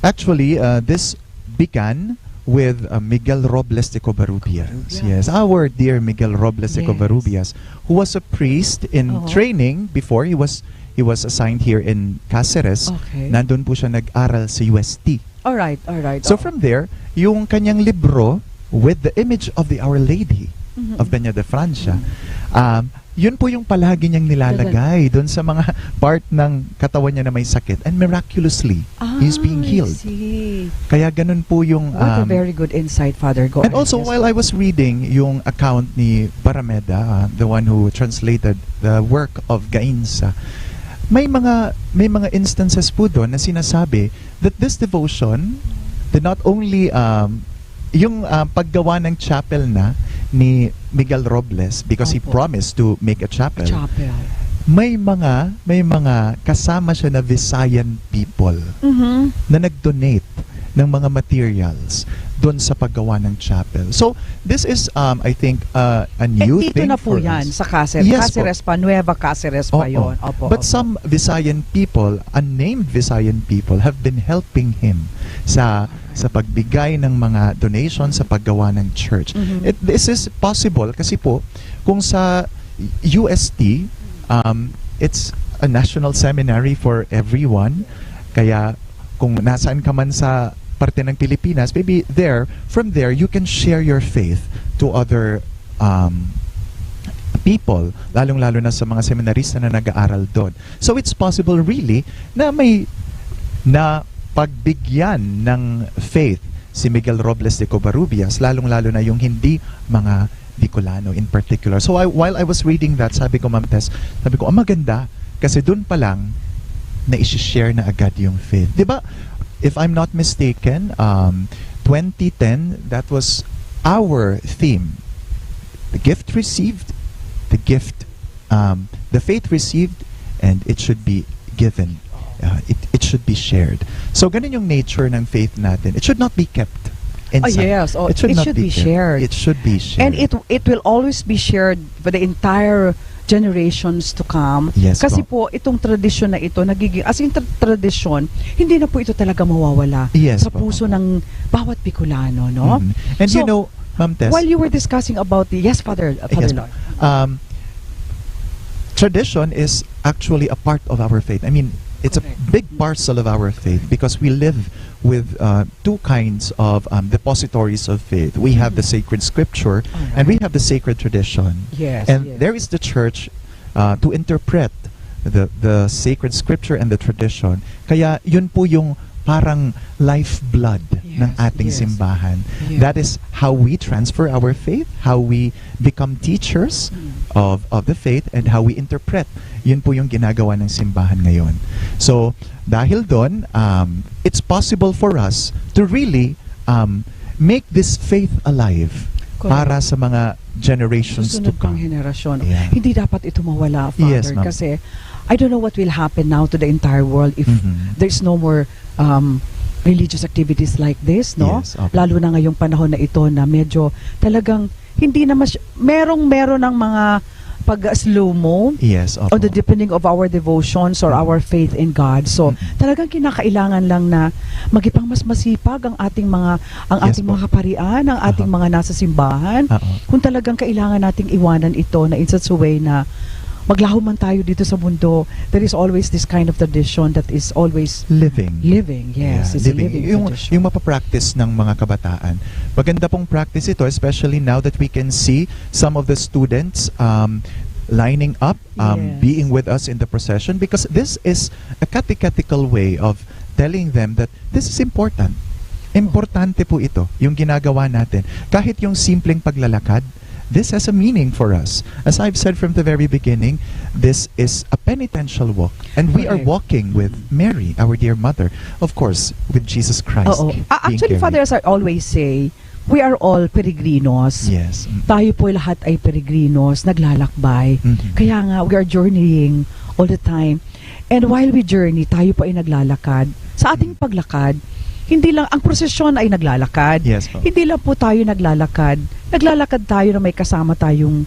Actually, uh, this began with uh, Miguel Robles de Covarrubias. Covarrubias. Yes, our dear Miguel Robles de Yes. Covarrubias, who was a priest in Oo. training before he was he was assigned here in Caceres. Okay. Nandun po siya nag-aral sa U S T. All right, all right. So Oo. From there, yung kanyang libro with the image of the Our Lady Mhm. of Peña de Francia, Mhm. um, yun po yung palagi niyang nilalagay doon sa mga part ng katawan niya na may sakit. And miraculously, he's being Ah, I healed. see. Kaya ganun po yung... What a um, very good insight, Father. Go And ahead. also, Yes. While I was reading yung account ni Barameda, ah, the one who translated the work of Gainza, may mga may mga instances po doon na sinasabi that this devotion did not only um, yung ah, paggawa ng chapel na ni Miguel Robles, because he Opo. promised to make a chapel. Chapel. May mga may mga kasama siya na Visayan people Mhm. na nag-donate ng mga materials doon sa paggawa ng chapel. So, this is, um, I think, uh, a Eh, new dito thing na po for yan, us. sa Caceres. Yes po. Caceres pa, Nueva Caceres pa Oo. yun. Opo, But opo. Some Visayan people, unnamed Visayan people, have been helping him sa sa pagbigay ng mga donation sa paggawa ng church. Mhm. It, this is possible kasi po, kung sa U S T, um, it's a national seminary for everyone. Kaya kung nasaan ka man sa parte ng Pilipinas, maybe there, from there, you can share your faith to other um, people, lalong-lalo na sa mga seminarista na nag-aaral doon. So it's possible really na may na pagbigyan ng faith si Miguel Robles de Covarrubias, lalong-lalo na yung hindi mga Bicolano in particular. So I, while I was reading that, sabi ko, Ma'am Tess, sabi ko, "Ah, maganda." Kasi doon pa lang, na isi-share na agad yung faith. Di ba, if I'm not mistaken, um, twenty ten, that was our theme. The gift received, the gift, um, the faith received, and it should be given. Uh, it, it should be shared. So, ganun yung nature ng faith natin. It should not be kept Ah, inside. Yes. Oh, It should it not should be be kept. shared. It should be shared. And it it will always be shared for the entire generations to come. Yes Kasi po. Po, itong tradisyon na ito, nagiging, as in tra- tradisyon, hindi na po ito talaga mawawala Yes sa po. puso ng bawat Bicolano, no? Mhm. And So, you know, Ma'am Tess, While you were discussing about the, yes, Father, Father Yes. Lloyd. Um, tradition is actually a part of our faith. I mean, it's a Correct. big parcel of our faith because we live with uh, two kinds of um, depositories of faith. We have the sacred scripture Alright. and we have the sacred tradition. Yes, And yes. There is the church uh, to interpret the the sacred scripture and the tradition. Kaya yun po yung parang lifeblood ng Yes, ating yes. Simbahan. Yes. That is how we transfer our faith, how we become teachers Mm. of of the faith, and how we interpret. Yun po yung ginagawa ng simbahan ngayon. So, dahil doon, um, it's possible for us to really um, make this faith alive Correct. Para sa mga generations Susunod to pang come. Henerasyon. Yeah. Hindi dapat ito mawala, Father, Yes, ma'am. Kasi I don't know what will happen now to the entire world if Mhm. there's no more um, religious activities like this, no? Yes, opo. Lalo na ngayong panahon na ito na medyo talagang hindi na mas merong meron ng mga pag-slow mo Yes, opo. on the deepening of our devotions or our faith in God. So, Mm-mm. Talagang kinakailangan lang na maging mas masipag ang ating mga ang Yes ating po. Mga kaparian, ang ating Aha. Mga nasa simbahan. Oo. Kung talagang kailangan nating iwanan ito na in such a way na maglaho man tayo dito sa mundo, there is always this kind of tradition that is always Living. Living, yes, Yeah, it's a living. living Yung, tradition. Yung mapapractice ng mga kabataan. Maganda pong practice ito, especially now that we can see some of the students um, lining up, um, Yes. Being with us in the procession, because this is a catechetical way of telling them that this is important. Importante po ito, yung ginagawa natin. Kahit yung simpleng paglalakad, this has a meaning for us. As I've said from the very beginning, this is a penitential walk. And we are Correct. Walking with Mary, our dear mother. Of course, with Jesus Christ Oo. Ah, being actually, carried. Father, as I always say, we are all peregrinos. Yes. Mm. Tayo po lahat ay peregrinos, naglalakbay. Mhm. Kaya nga, we are journeying all the time. And while we journey, tayo po ay naglalakad. Sa ating paglakad, hindi lang, ang prosesyon ay naglalakad. Yes po. Hindi lang po tayo naglalakad. Naglalakad tayo na may kasama tayong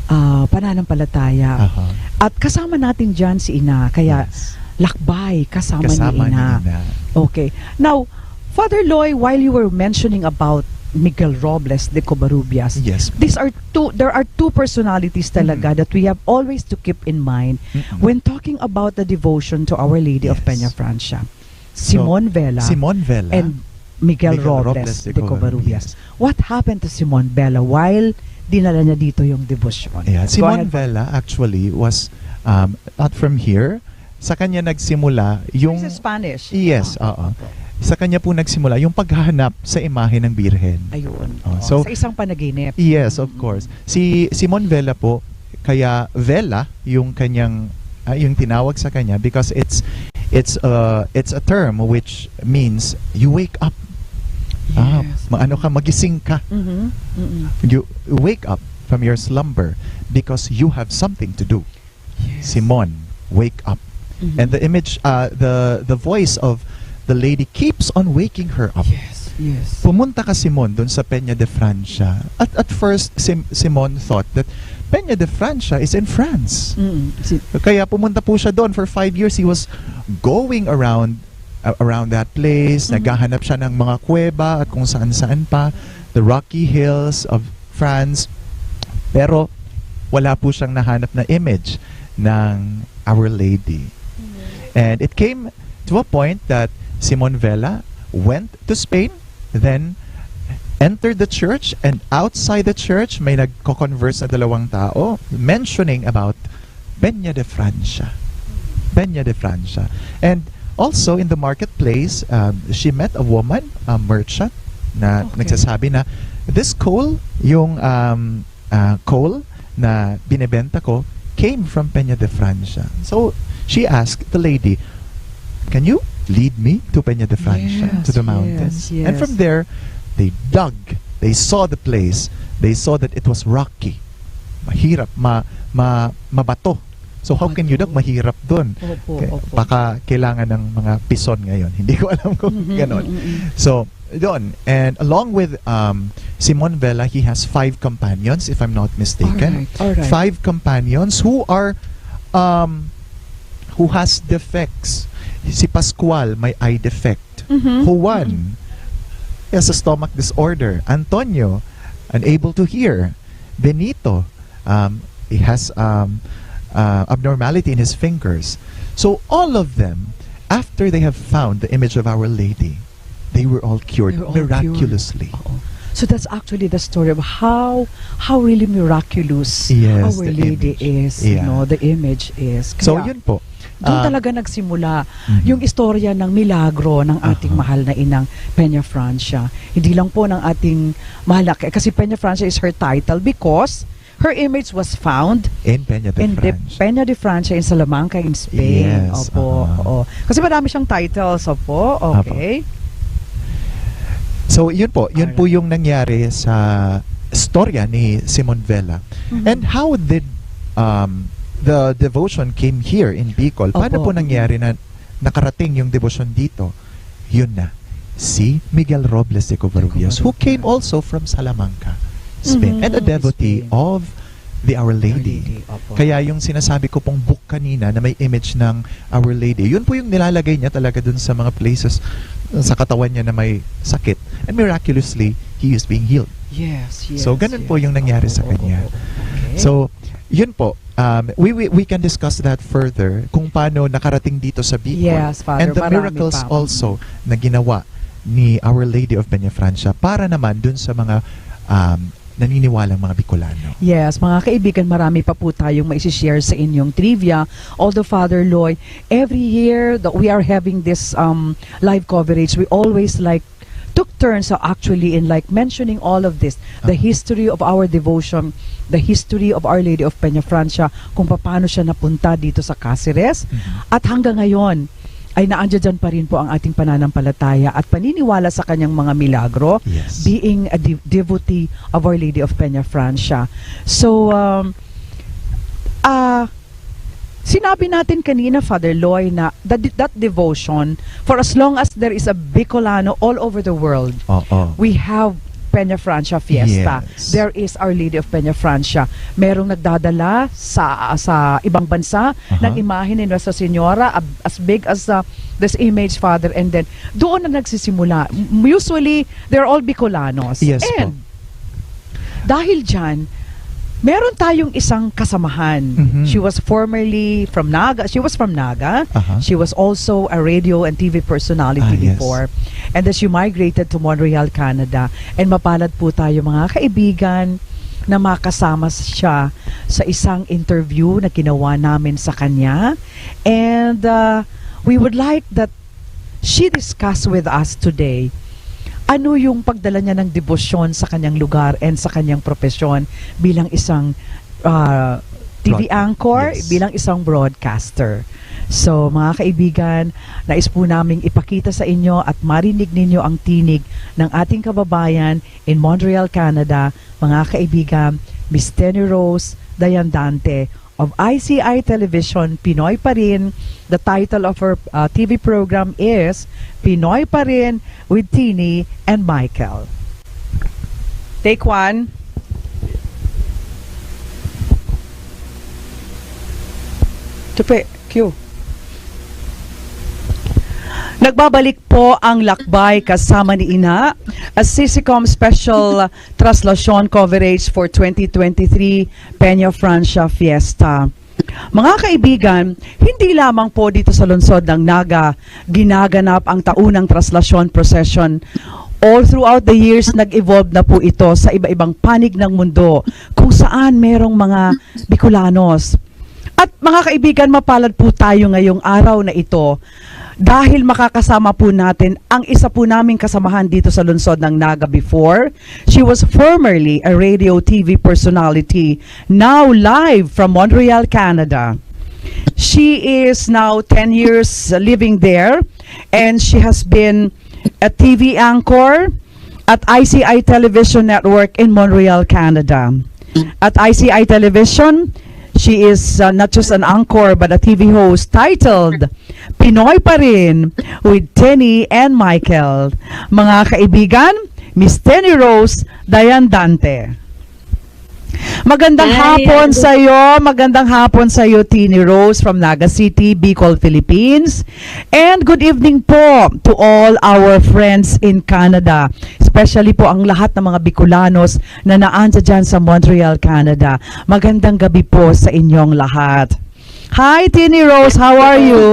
ah, pananampalataya. Aha. At kasama natin dyan si Ina. Kaya Yes. lakbay kasama, Kasama ni Ina. ni Ina. Okay. Now, Father Loy, while you were mentioning about Miguel Robles de Covarrubias, Yes. these are two, there are two personalities talaga Mhm. that we have always to keep in mind Mm-mm. when talking about the devotion to Our Lady of Yes. Peñafrancia. So, Simon Vela Simon Vela. and Miguel, Miguel Robles, Robles de de Covarrubias. Covarrubias. What happened to Simon Vela while dinala niya dito yung debosyon? Yeah, Go Simon ahead, Father. Vela actually was um, not from here. Sa kanya nagsimula yung... He's a Spanish. Yes, Ah, oo. opo. Sa kanya po nagsimula yung paghahanap sa imahe ng Birhen. Ayun. Oh, Oh, so- sa isang panaginip. Yes, of course. Si Simon Vela po, kaya Vela yung kanyang ah, yung tinawag sa kanya because it's it's uh, it's a term which means you wake up. Ah, Yes. maano ka, magising ka. Mhm. Mm-mm. You wake up from your slumber because you have something to do. Yes. Simon, wake up. Mhm. And the image, uh, the the voice of the lady keeps on waking her up. Yes, yes. Pumunta ka, Simon, dun sa Peña de Francia. At at first, Sim- Simon thought that Peña de Francia is in France. Mm, si- Kaya pumunta po siya doon for five years. He was going around uh, around that place. Mhm. Naghahanap siya ng mga kuweba at kung saan-saan pa. The Rocky Hills of France. Pero wala po siyang nahanap na image ng Our Lady. And it came to a point that Simon Vela went to Spain, then entered the church, and outside the church, may nagko-converse na dalawang tao mentioning about Peña de Francia. Peña de Francia. And also in the marketplace, um, she met a woman, a merchant, na Okay. nagsasabi na this coal, yung um, uh, coal na binebenta ko, came from Peña de Francia. So she asked the lady, "Can you lead me to Peña de Francia, Yes, to the yes, mountains?" And yes. From there, they dug, they saw the place, they saw that it was rocky. Mahirap, ma, ma, mabato. So how can you dug? Mabato. Mahirap dun. Opo, Kaya opo. Baka kailangan ng mga pison ngayon. Hindi ko alam kung Mhm, ganon. mhm, mhm. So, yun. And along with um, Simon Vela, he has five companions, if I'm not mistaken. Alright, alright. Five companions who are, um, who has defects. Si Pascual may eye defect. Mhm. Juan has a stomach disorder. Antonio, unable to hear. Benito, um, he has um, uh, abnormality in his fingers. So all of them, after they have found the image of Our Lady, they were all cured They were all miraculously. Oo. So that's actually the story of how how really miraculous Yes, Our the Lady image. is, Yeah. you know, the image is. So, Kaya, yun po. doon Ah, talaga nagsimula Mhm. yung istorya ng milagro ng ating Aha. mahal na inang Peña Francia. Hindi lang po ng ating mahal na, kasi Peña Francia is her title because her image was found In Peña de in the Francia. Peña de Francia in Salamanca in Spain. Yes, Opo, aha. Oo. Kasi marami siyang titles, opo. Okay. So, yun po. Yun po Alright. Yung nangyari sa storya ni Simon Vela. Mhm. And how did um, the devotion came here in Bicol? Paano Opo. Po nangyari na nakarating yung devotion dito? Yun na. Si Miguel Robles de Covarrubias, De Covarrubias. Who came also from Salamanca, Spain. Mhm. And a devotee Spain. Of the Our Lady. Our Lady, opo. Kaya yung sinasabi ko pong book kanina na may image ng Our Lady, yun po yung nilalagay niya talaga dun sa mga places sa katawan niya na may sakit. And miraculously, he is being healed. Yes, yes. So, ganun po Yes. Yung nangyari Opo, sa opo, kanya. Opo. Okay. So, yun po. Um, we, we, we can discuss that further kung paano nakarating dito sa Bicol. Yes, Father, And the marami miracles pa. Also na ginawa ni Our Lady of Peñafrancia para naman dun sa mga um, naniniwalang mga Bicolano. Yes, mga kaibigan, marami pa po tayong maisi-share sa inyong trivia. Although, Father Loy, every year that we are having this um, live coverage, we always like took turns, so actually, in like mentioning all of this, the Ah. history of our devotion, the history of Our Lady of Peñafrancia, kung paano siya napunta dito sa Caceres, Mhm. at hanggang ngayon, ay naandiyan pa rin po ang ating pananampalataya at paniniwala sa kanyang mga milagro, Yes. being a de- devotee of Our Lady of Peña Francia. So, um, ah, sinabi natin kanina, Father Loy, na that, that devotion, for as long as there is a Bicolano all over the world, Oo. we have Peña Francia Fiesta. Yes. There is Our Lady of Peña Francia. Merong nagdadala sa sa ibang bansa Aha. ng imahe ni Nuestra Señora, ab- as big as uh, this image, Father, and then doon na nagsisimula. M- Usually, they're all Bicolanos. Yes po. And dahil dyan, meron tayong isang kasamahan. Mhm. She was formerly from Naga. She was from Naga. Aha. She was also a radio and T V personality Ah, yes. before. And then she migrated to Montreal, Canada. And mapalad po tayo, mga kaibigan, na makasama siya sa isang interview na ginawa namin sa kanya. And uh, we would like that she discuss with us today ano yung pagdala niya ng debosyon sa kanyang lugar and sa kanyang propesyon bilang isang uh, T V Broad- anchor, yes. bilang isang broadcaster. So, mga kaibigan, nais po naming ipakita sa inyo at marinig ninyo ang tinig ng ating kababayan in Montreal, Canada, mga kaibigan, Miss Tenny Rose Dayandante of I C I Television, Pinoy Pa Rin. The title of her uh, T V program is Pinoy Pa Rin with Tini and Michael. Take one. Tupi, cue. Nagbabalik po ang Lakbay Kasama ni Ina, a CCCOM special translation coverage for twenty twenty-three Peña Francia Fiesta. Mga kaibigan, hindi lamang po dito sa lungsod ng Naga ginaganap ang taunang traslasyon procession. All throughout the years, nag-evolve na po ito sa iba-ibang panig ng mundo kung saan merong mga Bicolanos. At mga kaibigan, mapalad po tayo ngayong araw na ito dahil makakasama po natin ang isa po naming kasamahan dito sa lungsod ng Naga before. She was formerly a radio T V personality, now live from Montreal, Canada. She is now ten years living there, and she has been a T V anchor at I C I Television Network in Montreal, Canada. At I C I Television, she is uh, not just an anchor but a T V host titled Pinoy Pa Rin with Tenny and Michael. Mga kaibigan, Miss Tenny Rose Dayandante. Magandang Hi, hapon Ate. Sa iyo, magandang hapon sa iyo, Tenny Rose from Naga City, Bicol, Philippines. And good evening po to all our friends in Canada, especially po ang lahat ng mga Bicolanos na naansa dyan sa Montreal, Canada. Magandang gabi po sa inyong lahat. Hi, Tenny Rose, how are you?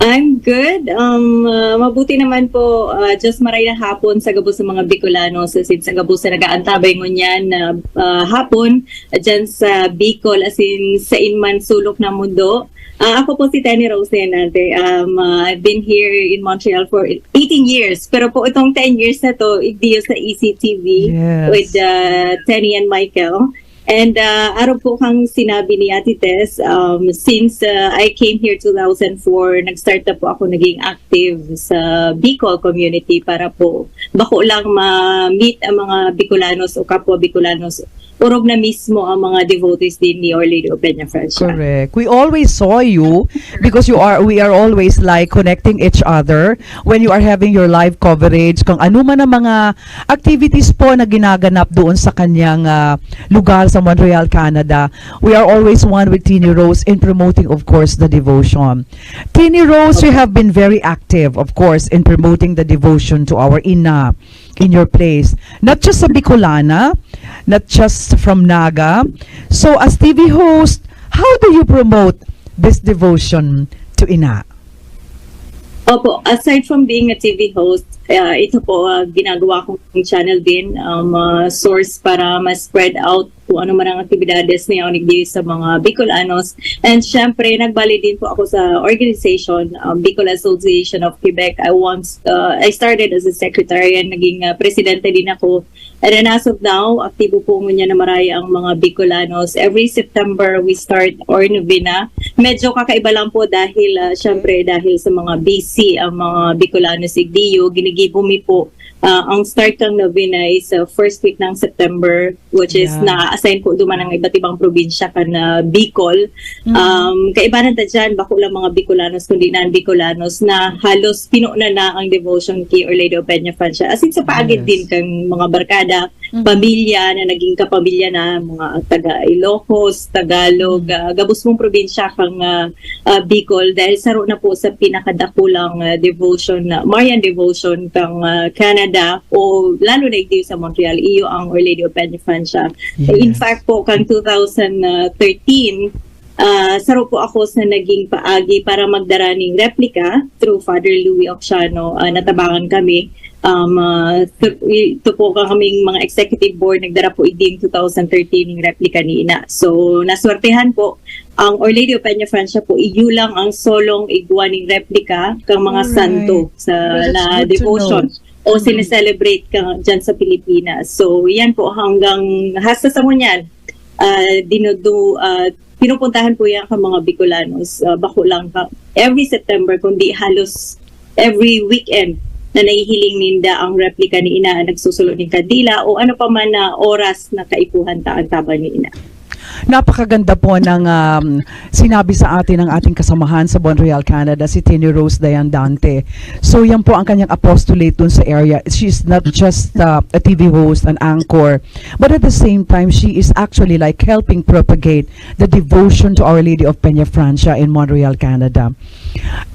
I'm good. Um, uh, mabuti naman po. Uh, just maray na hapon sa gabos sa mga Bicolano, sa, sa gabos sa nag-aantabay ngunyan na uh, hapon, uh, dyan sa Bicol, as in sa inman sulok ng mundo. Uh, ako po si Tenny Rose Dayandante. Um, uh, I've been here in Montreal for eighteen years. Pero po itong ten years na to, igdiyo sa E C T V Yes. With uh, Tenny and Michael. And uh, araw po kang sinabi ni Ate Tess, um, since uh, I came here two thousand four, nag-start na po ako naging active sa Bicol community para po bako lang ma-meet ang mga Bicolanos o kapwa Bicolanos. Orog na mismo ang mga devotees din ni Our Lady of Peña Francia. Correct. We always saw you because you are we are always like connecting each other when you are having your live coverage, kung ano man ang mga activities po na ginaganap doon sa kanyang ah, lugar sa Montreal, Canada. We are always one with Tenny Rose in promoting, of course, the devotion. Tenny Rose, you have been very active, of course, in promoting the devotion to our Ina in your place. Not just sa Bicolana, not just from Naga. So, as T V host, how do you promote this devotion to Ina? Opo, aside from being a T V host, uh, ito po uh, ginagawa kong channel din, um, uh, source para mas spread out kung ano man ang aktibidades na yaon digdi sa mga Bicolanos. And syempre, nagbali din po ako sa organization, um, Bicol Association of Quebec. I once, uh, I started as a secretary and naging uh, presidente din ako. And then as of now, aktibo po ngunyan na maraya ang mga Bicolanos. Every September, we start our novena. Medyo kakaiba lang po dahil, uh, syempre, dahil sa mga busy ang mga Bicolanos igdiyo, ginigibo mi po uh, ang start kang novena is uh, first week ng September, which is Yeah. na-assign po duman ang iba't ibang probinsya kan uh, Bicol. Mm. Um, kaibanan ta dyan, bako lang mga Bicolanos, kundi na ang Bicolanos na halos pinuno na ang devotion kay Our Lady of Peña Francia. As in, sa paagid Yes. din kang mga barkada, Mhm. pamilya na naging kapamilya na, mga taga Ilocos, Tagalog, Mhm. ah, gabos mong probinsya kang ah, ah, Bicol, dahil saro na po sa pinakadakulang ah, devotion, na Marian devotion kang ah, Canada, o lalo na igdi sa Montreal, iyo ang Our Lady of Peña Francia. In Yes. fact po, kang two thousand thirteen, ah, saro po ako sa naging paagi para magdara ning replica through Father Louis Occiano. Ah, natabangan kami. Um, ah, th- ito po kaming mga executive board, nagdara po igdi two thousand thirteen ning replica ni Ina. So, naswertehan po ang Our Lady of Peña Francia po, iyo lang ang solong igwa ning replica kang mga Alright. santo sa Well, that's na good to devotion know. o Mhm. sineselebrate ka dyan sa Pilipinas. So, yan po hanggang hasta sa ngunyan. Ah, dinudu, ah, pinupuntahan po yan ka mga Bicolanos. Ah, bako lang ka every September, kundi halos every weekend na nahihiling ninda ang replica ni Ina, nagsusulo ning kandila o ano pa man na oras na kaipuhan ta ang tabang ni Ina. Napakaganda po ng um, sinabi sa atin ng ating kasamahan sa Montreal, Canada, si Tini Rose Dayan Dante. So yan po ang kanyang apostolate dun sa area. She's not just uh, a T V host, an anchor, but at the same time, she is actually like helping propagate the devotion to Our Lady of Peña Francia in Montreal, Canada.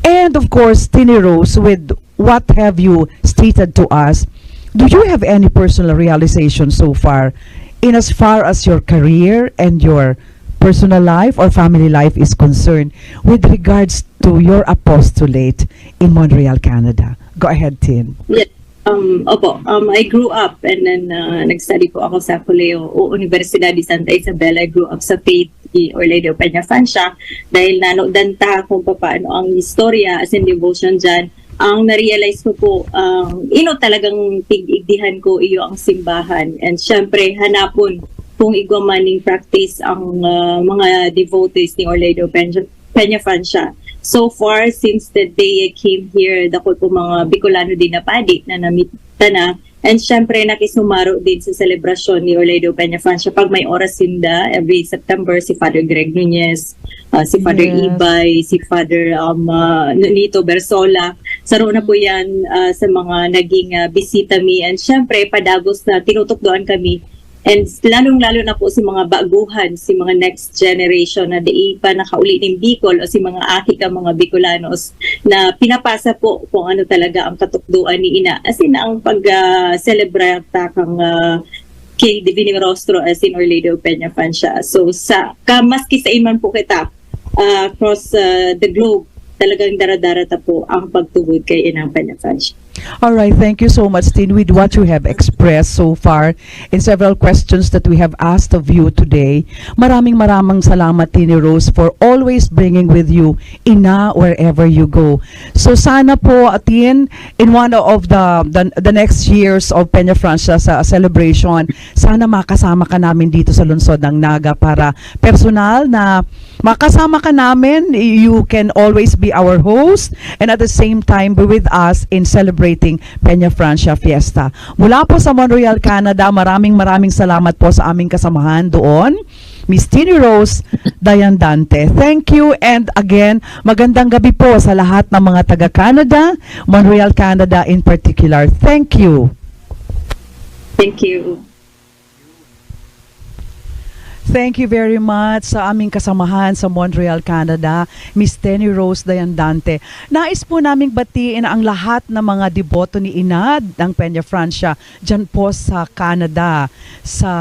And of course, Tini Rose, with what have you stated to us, do you have any personal realization so far in as far as your career and your personal life or family life is concerned with regards to your apostolate in Montreal, Canada? Go ahead, Tin. Yes. Um, opo, um, I grew up and then uh, nag-study po ako sa Colegio o Universidad de Santa Isabel. I grew up sa faith ni Our Lady of Peña Francia dahil nanodan ta kung paano ang istorya as in devotion dyan. Ang na-realize ko po, um, ino talagang tig-igdihan ko, iyo ang simbahan. And syempre, hanapon kung igwa man ning practice ang uh, mga devotees ni Our Lady of Peña, Peña Francia. So far, since the day I came here, dakul po mga Bicolano din na padi na namita na. And syempre, nakisumaro din sa selebrasyon ni Orlando Peña Francia pag may oras sinda every September, si Father Greg Nunez, ah, si Father Yes. Ibay, si Father um, ah, Nonito Bersola. Saro na po yan ah, sa mga naging ah, bisita mi. And syempre, padagos na tinutukdoan kami. And lalong-lalo na po si mga baguhan, si mga next generation na di pa nakauli ning Bicol o si mga aki ka mga Bicolanos na pinapasa po kung ano talaga ang katukdoan ni Ina. As in, ang pag-celebra ta kang ah, kay Divino Rostro as in Orlando Peña Francia. So, sa, ka, maski sa iman po kita ah, across ah, the globe, talagang daradara ta po ang pagtubod kay Inang Peña Francia. All right, thank you so much, Tin, with what you have expressed so far in several questions that we have asked of you today. Maraming maraming salamat, Tini Rose, for always bringing with you Ina wherever you go. So sana po, Tin, in one of the, the the next years of Peña Francia sa celebration, sana makasama ka namin dito sa lungsod ng Naga para personal na makasama ka namin. You can always be our host and at the same time be with us in celebrating Peña Francia Fiesta. Mula po sa Montreal, Canada, maraming maraming salamat po sa aming kasamahan doon, Miss Tini Rose Dayan Dante. Thank you, and again, magandang gabi po sa lahat ng mga taga Canada, Montreal, Canada in particular. Thank you. Thank you. Thank you very much sa aming kasamahan sa Montreal, Canada, Miss Tini Rose Dayan Dante. Nais po naming batiin ang lahat ng mga deboto ni Ina ng Peña Francia dyan po sa Canada, sa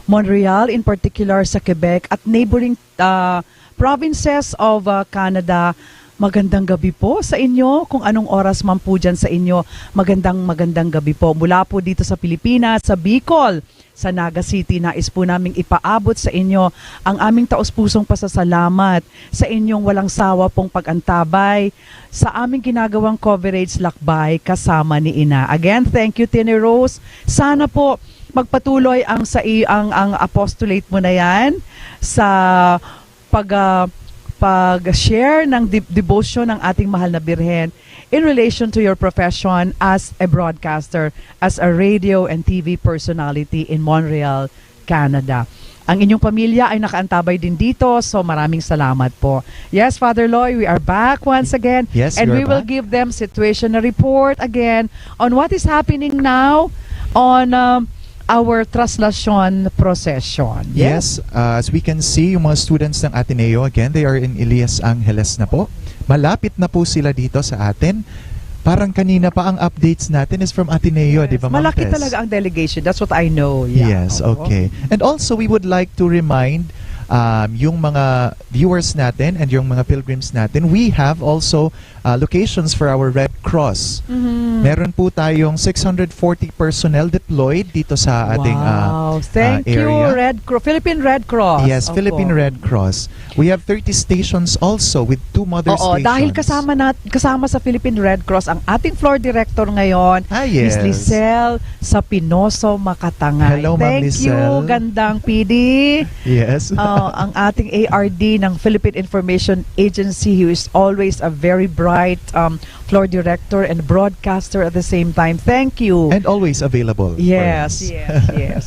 Montreal in particular, sa Quebec at neighboring ah, provinces of ah, Canada. Magandang gabi po sa inyo, kung anong oras man po diyan sa inyo. Magandang, magandang gabi po. Mula po dito sa Pilipinas, sa Bicol, sa Naga City, nais po naming ipaabot sa inyo ang aming taos-pusong pasasalamat sa inyong walang sawa pong pag-antabay sa aming ginagawang coverage Lakbay Kasama ni Ina. Again, thank you, Tini Rose. Sana po magpatuloy ang sa i-, ang, ang apostolate mo na yan sa pag, ah, pag-share ng de-, devotion ng ating mahal na Birhen in relation to your profession as a broadcaster, as a radio and T V personality in Montreal, Canada. Ang inyong pamilya ay nakaantabay din dito, so maraming salamat po. Yes, Father Loy, we are back once again. Yes, And we we are will back. give them situation report again on what is happening now on um, our Traslacion procession. Yes, uh, as we can see, yung mga students ng Ateneo, again, they are in Elias Angeles na po. Malapit na po sila dito sa atin. Parang kanina pa ang updates natin is from Ateneo, di ba, Ma'am Malaki Tess? Talaga ang delegation. That's what I know. Yeah. Yes, Oo. Okay. And also, we would like to remind um, yung mga viewers natin and yung mga pilgrims natin, we have also uh, locations for our Red Cross. Mhm. Meron po tayong six hundred forty personnel deployed dito sa ating uh, Wow. Thank uh, you, area. Red Cross. Philippine Red Cross. Yes, Opo. Philippine Red Cross. We have thirty stations also with two mother Oo, stations. Dahil kasama na, kasama sa Philippine Red Cross ang ating floor director ngayon, Ah, Miss yes. Lisel Sapinoso Makatangay. Hello, Ma'am Thank you, Lisel. Gandang P D. Yes. Uh, ang ating A R D ng Philippine Information Agency, who is always a very bright um, floor director and broadcaster at the same time. Thank you. And always available. for Yes, us. yes, yes.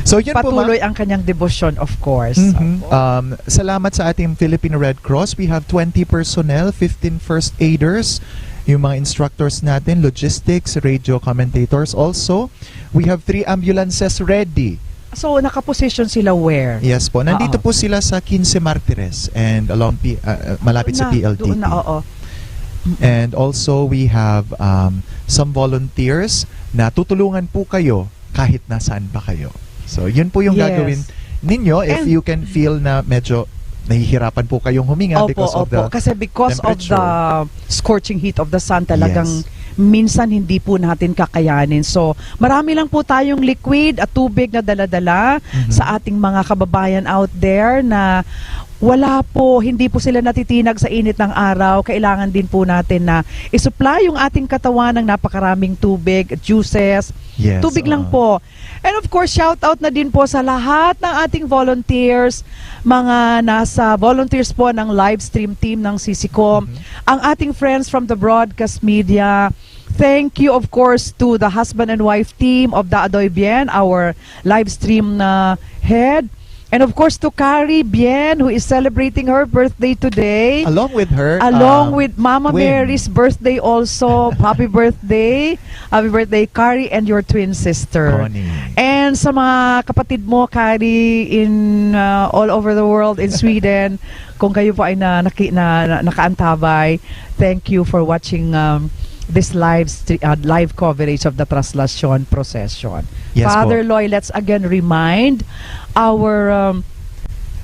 So yun po, ma'am. Patuloy ang kanyang debosyon, of course. Mhm. Opo. Um, salamat sa ating Philippine Red Cross. We have twenty personnel, fifteen first aiders, yung mga instructors natin, logistics, radio commentators also. We have three ambulances ready. So, nakaposisyon sila where? Yes po. Nandito Oo. po sila sa Quince Martires and along P- uh, uh, malapit sa Doon na, P L T P. Doon na, oo. And also we have um, some volunteers na tutulungan po kayo kahit nasaan pa kayo. So, yun po yung Yes. gagawin ninyo if And- you can feel na medyo nahihirapan po kayong huminga Opo, because of opo. the Kasi because of temperature. The scorching heat of the sun, talagang Yes. minsan hindi po natin kakayanin. So, marami lang po tayong liquid at tubig na dala-dala Mhm. sa ating mga kababayan out there na wala po, hindi po sila natitinag sa init ng araw. Kailangan din po natin na isupply yung ating katawan ng napakaraming tubig, juices, Yes, tubig lang oo. Po. And of course, shout out na din po sa lahat ng ating volunteers, mga nasa volunteers po ng live stream team ng CCCOM, Mhm. Ang ating friends from the broadcast media. Thank you, of course, to the husband and wife team of Daadoy Bien, our live stream na head. And of course, to Kari Bien, who is celebrating her birthday today. Along with her, Along um, with Mama twin. Mary's birthday also. Happy birthday. Happy birthday, Kari, and your twin sister. Connie. And sa mga kapatid mo, Kari, in uh, all over the world, in Sweden, kung kayo po ay na, naki, na, na- nakaantabay, thank you for watching um, this live stre- uh, live coverage of the Traslacion Procession. Yes Father po. Loy, let's again remind our um,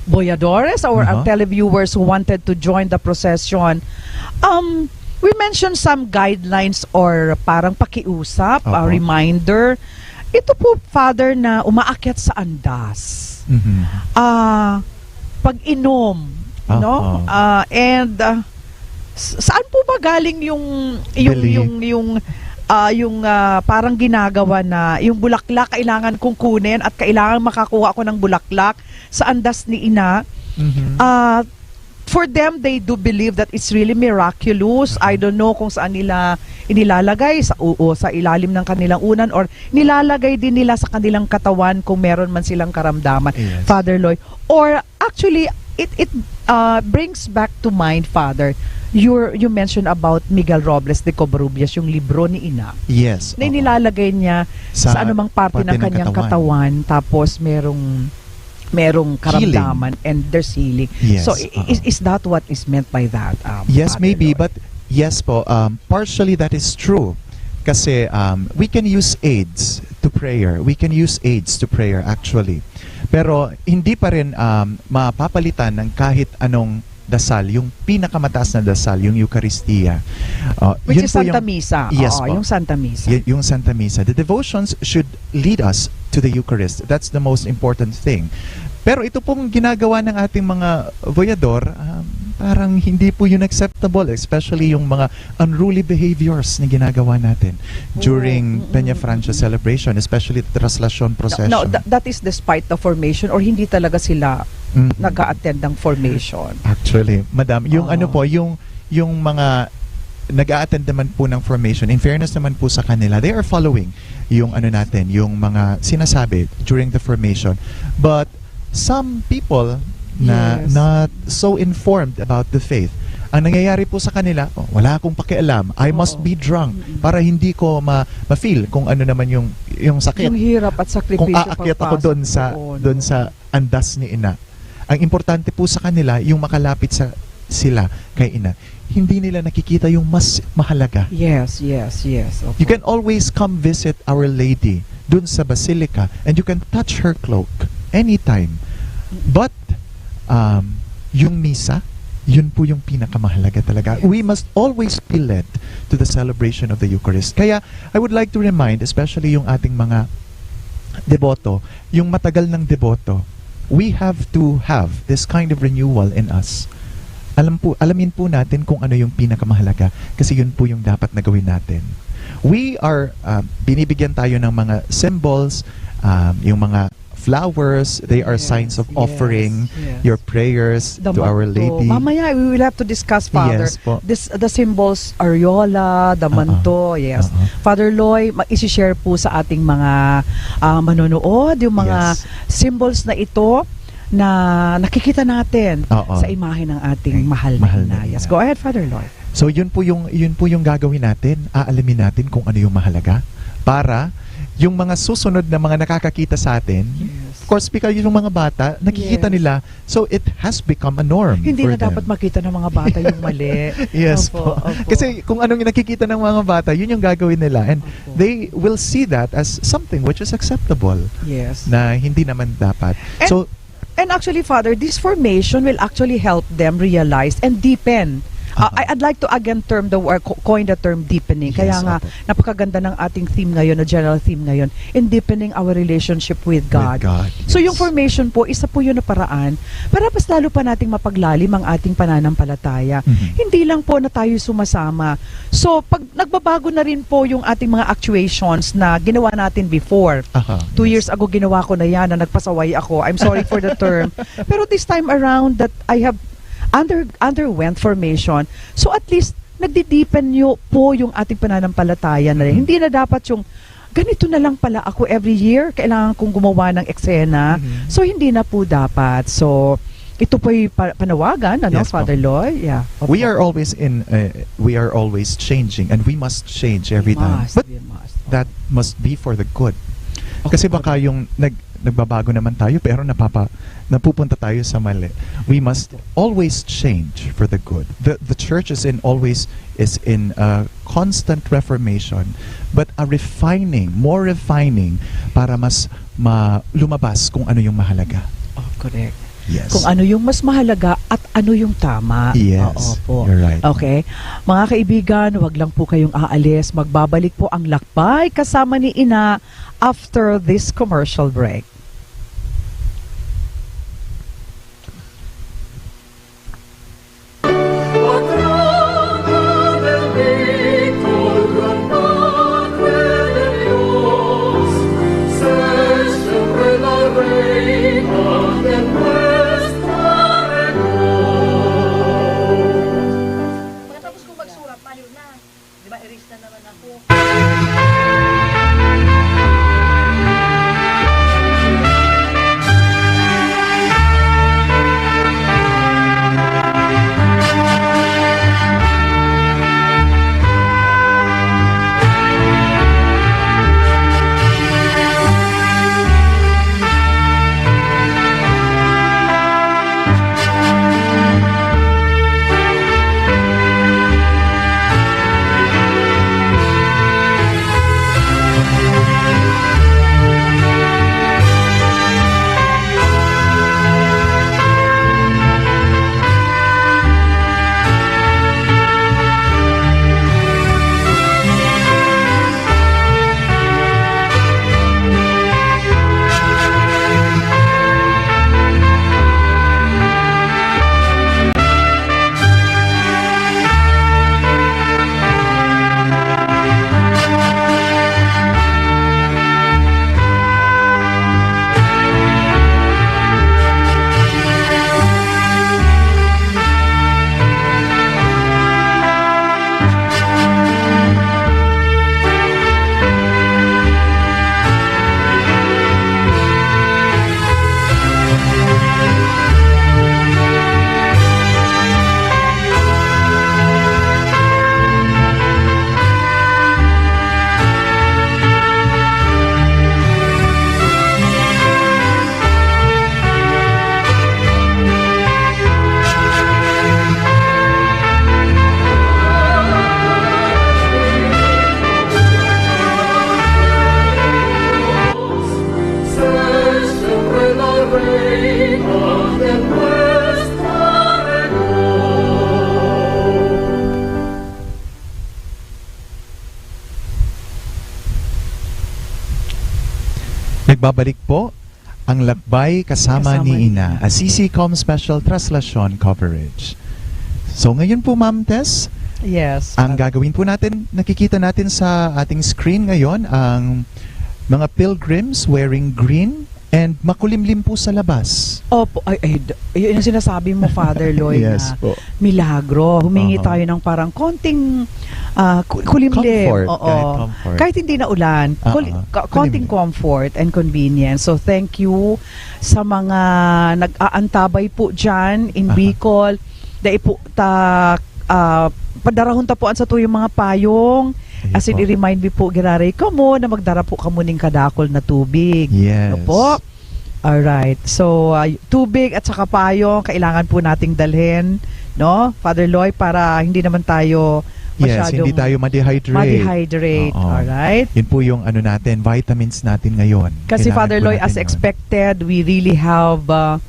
boyadores, our, our Uh-huh. televiewers who wanted to join the procession. Um, we mentioned some guidelines or parang pakiusap, uh, Opo. Reminder. Ito po, Father, na umaakyat sa andas. Mhm. Ah, pag-inom, Ah, no? ah. Ah, and ah, s- saan po ba galing yung yung Belief. yung yung ah, yung ah, parang ginagawa na yung bulaklak kailangan kong kunin at kailangan makakuha ako ng bulaklak sa andas ni ina? Mhm. Ah, for them, they do believe that it's really miraculous. I don't know kung saan nila inilalagay, sa uo, sa ilalim ng kanilang unan, or nilalagay din nila sa kanilang katawan kung meron man silang karamdaman, Yes. Father Loy. Or actually, it it uh, brings back to mind, Father, your you mentioned about Miguel Robles de Covarrubias, yung libro ni Ina. Yes. Na oo. Nilalagay niya sa, Sa anumang parte, parte ng ng kanyang katawan. katawan, tapos merong merong karamdaman and there's healing. Yes, So, i- oo. is, is that what is meant by that? Um, Yes, Father maybe, Loy? But yes po, um, partially that is true. Kasi um, we can use aids to prayer. We can use aids to prayer actually. Pero hindi pa rin um, mapapalitan ng kahit anong dasal, yung pinakamataas na dasal, yung Eucharistia. Ah, Which yun is po Santa yung Misa. Yes Oo, po. yung Santa Misa. Y-, yung Santa Misa. The devotions should lead us to the Eucharist. That's the most important thing. Pero ito pong ginagawa ng ating mga voyador, um, parang hindi po yun acceptable, especially yung mga unruly behaviors na ginagawa natin during Mm, mm, Peñafrancia mm, mm. celebration, especially the Traslacion No, procession. no, tha-, that is despite the formation or hindi talaga sila Mhm. nag-a-attend ng formation. Actually, madam, yung Oo. ano po, yung, yung mga nag-a-attend naman po ng formation, in fairness naman po sa kanila, they are following yung ano natin, yung mga sinasabi during the formation. But some people na Yes. not so informed about the faith, ang nangyayari po sa kanila, "Oh, wala akong pakialam. I must Oo. be drunk Mm-mm. para hindi ko ma-, ma-feel kung ano naman yung, yung sakit." Yung hirap at Kung sakripisyo aakyat ako pagpasok doon sa, doon. doon sa andas ni ina. Ang importante po sa kanila, yung makalapit sa, sila kay ina. Hindi nila nakikita yung mas mahalaga. Yes, yes, yes. Opo. You can always come visit Our Lady dun sa Basilica, and you can touch her cloak anytime. But, um, yung misa, yun po yung pinakamahalaga talaga. Yes. We must always be led to the celebration of the Eucharist. Kaya, I would like to remind, especially yung ating mga deboto, yung matagal ng deboto, we have to have this kind of renewal in us. Alam po, alamin po natin kung ano yung pinakamahalaga, kasi yun po yung dapat na gawin natin. We are, ah, binibigyan tayo ng mga symbols, ah, yung mga flowers, they are Yes, signs of yes, offering yes. your prayers The to Our manto. Lady. Mamaya, we will have to discuss, Father. Yes po. This, the symbols, aureola, the Ah, ah. manto, yes. Ah, ah. Father Loy, ma-, isi-share po sa ating mga, ah, manonood yung mga Yes. symbols na ito na nakikita natin Oo. sa imahe ng ating Ay, mahal na mahal ina. na Yes, ina. go ahead, Father Loy. So, yun po yung, yun po yung gagawin natin. Aalamin natin kung ano yung mahalaga para yung mga susunod na mga nakakakita sa atin, Yes. of course, because yung mga bata, nakikita Yes. nila, so it has become a norm Hindi for na dapat them. makita ng mga bata yung mali. Yes Opo, po. opo. Kasi kung anong nakikita ng mga bata, yun yung gagawin nila. And Opo. they will see that as something which is acceptable Yes. na hindi naman dapat. And So, And actually, Father, this formation will actually help them realize and deepen. Uh, Aha. I, I'd like to again term the word, co-, coin the term deepening. Kaya Yes, nga, opo. napakaganda ng ating theme ngayon, o general theme ngayon, in deepening our relationship with With God. God, So, yung yes. formation po, isa po yun na paraan para mas lalo pa nating mapaglalim ang ating pananampalataya. Mhm. Hindi lang po na tayo sumasama. So, pag nagbabago na rin po yung ating mga actuations na ginawa natin before. Aha, Two yes. years ago, ginawa ko na yan, na nagpasaway ako. I'm sorry for the term. Pero this time around that I have under-, underwent formation, so at least, nagdidipen nyo po yung ating pananampalataya na rin. Mhm. Hindi na dapat yung, "Ganito na lang pala ako every year, kailangan kong gumawa ng eksena." Mhm. So, hindi na po dapat. So, ito po'y pa-, panawagan, ano, Yes po. Father Loy? Yeah. We Opo. are always in, uh, we are always changing, and we must change every We time. must, But we must. that must be for the good. Of Kasi course. baka yung nag-, nagbabago naman tayo, pero napapa-, napupunta tayo sa mali. We must always change for the good. The, the church is in always, is in a constant reformation, but a refining, more refining para mas ma-, lumabas kung ano yung mahalaga. Oh, correct. Yes. Kung ano yung mas mahalaga at ano yung tama. Yes, Oo po. you're right. Okay. Mga kaibigan, wag lang po kayong aalis. Magbabalik po ang Lakbay kasama ni Ina after this commercial break. Pagkatapos kong magsurat, mayo na. Di ba, erase na naman ako. Nagbabalik po ang Lakbay Kasama Kasama ni ni Ina, Ina. A C C Com Special Traslacion Coverage. So ngayon po, Ma'am Tess, Yes. ang gagawin po natin, nakikita natin sa ating screen ngayon ang mga pilgrims wearing green and makulimlim po sa labas. Opo, ay, ay, d-, yun yung sinasabi mo, Father Loy, Yes na po. milagro. Humingi Aha. tayo ng parang konting, ah, ku-, kulimlim. Comfort, Oo. kahit comfort. Kahit hindi na ulan, Ah, kul-, ah. ka-, konting Kulimlim. comfort and convenience. So, thank you sa mga nag-aantabay po dyan in Aha. Bicol. Dai po ta, ah, padarahon ta po an satuyang mga payong. Ayun As in, po. i-remind me po, giraray kamo na magdara po kamo ning kadakol na tubig. Yes. Ano po? Alright. So, ah, tubig at saka payong, kailangan po nating dalhin, no, Father Loy, para hindi naman tayo Yes, masyadong hindi tayo ma-dehydrate. ma-dehydrate. Oo. Alright? Yun po yung ano natin, vitamins natin ngayon. Kasi, Kailangan Father po Loy, natin as yun. expected, we really have, uh,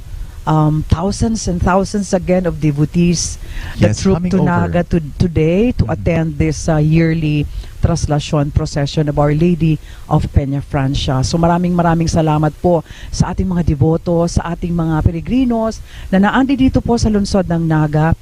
um, thousands and thousands again of devotees that Yes, trooped coming to over. Naga to-, today to Mm. attend this, uh, yearly Traslacion Procession of Our Lady of Peña Francia. So, maraming, maraming salamat po sa ating mga deboto, sa ating mga peregrinos na naandi dito po sa lungsod ng Naga.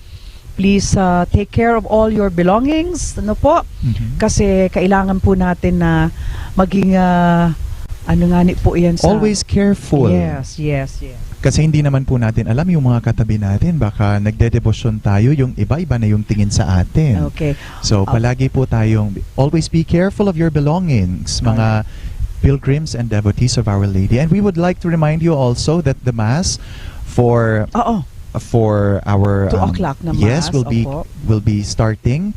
Please, uh, take care of all your belongings, ano po? Mhm. Kasi kailangan po natin na maging, uh, ano nga ni po yan sa Always careful. Yes, yes, yes. Kasi hindi naman po natin alam yung mga katabi natin. Baka nagdedebosyon tayo, yung iba, iba na yung tingin sa atin. Okay. So, Ah. palagi po tayong, always be careful of your belongings, mga Alright. pilgrims and devotees of Our Lady. And we would like to remind you also that the Mass for Oo. for our, Two um, o'clock na yes, Mass, will be, opo. will be starting.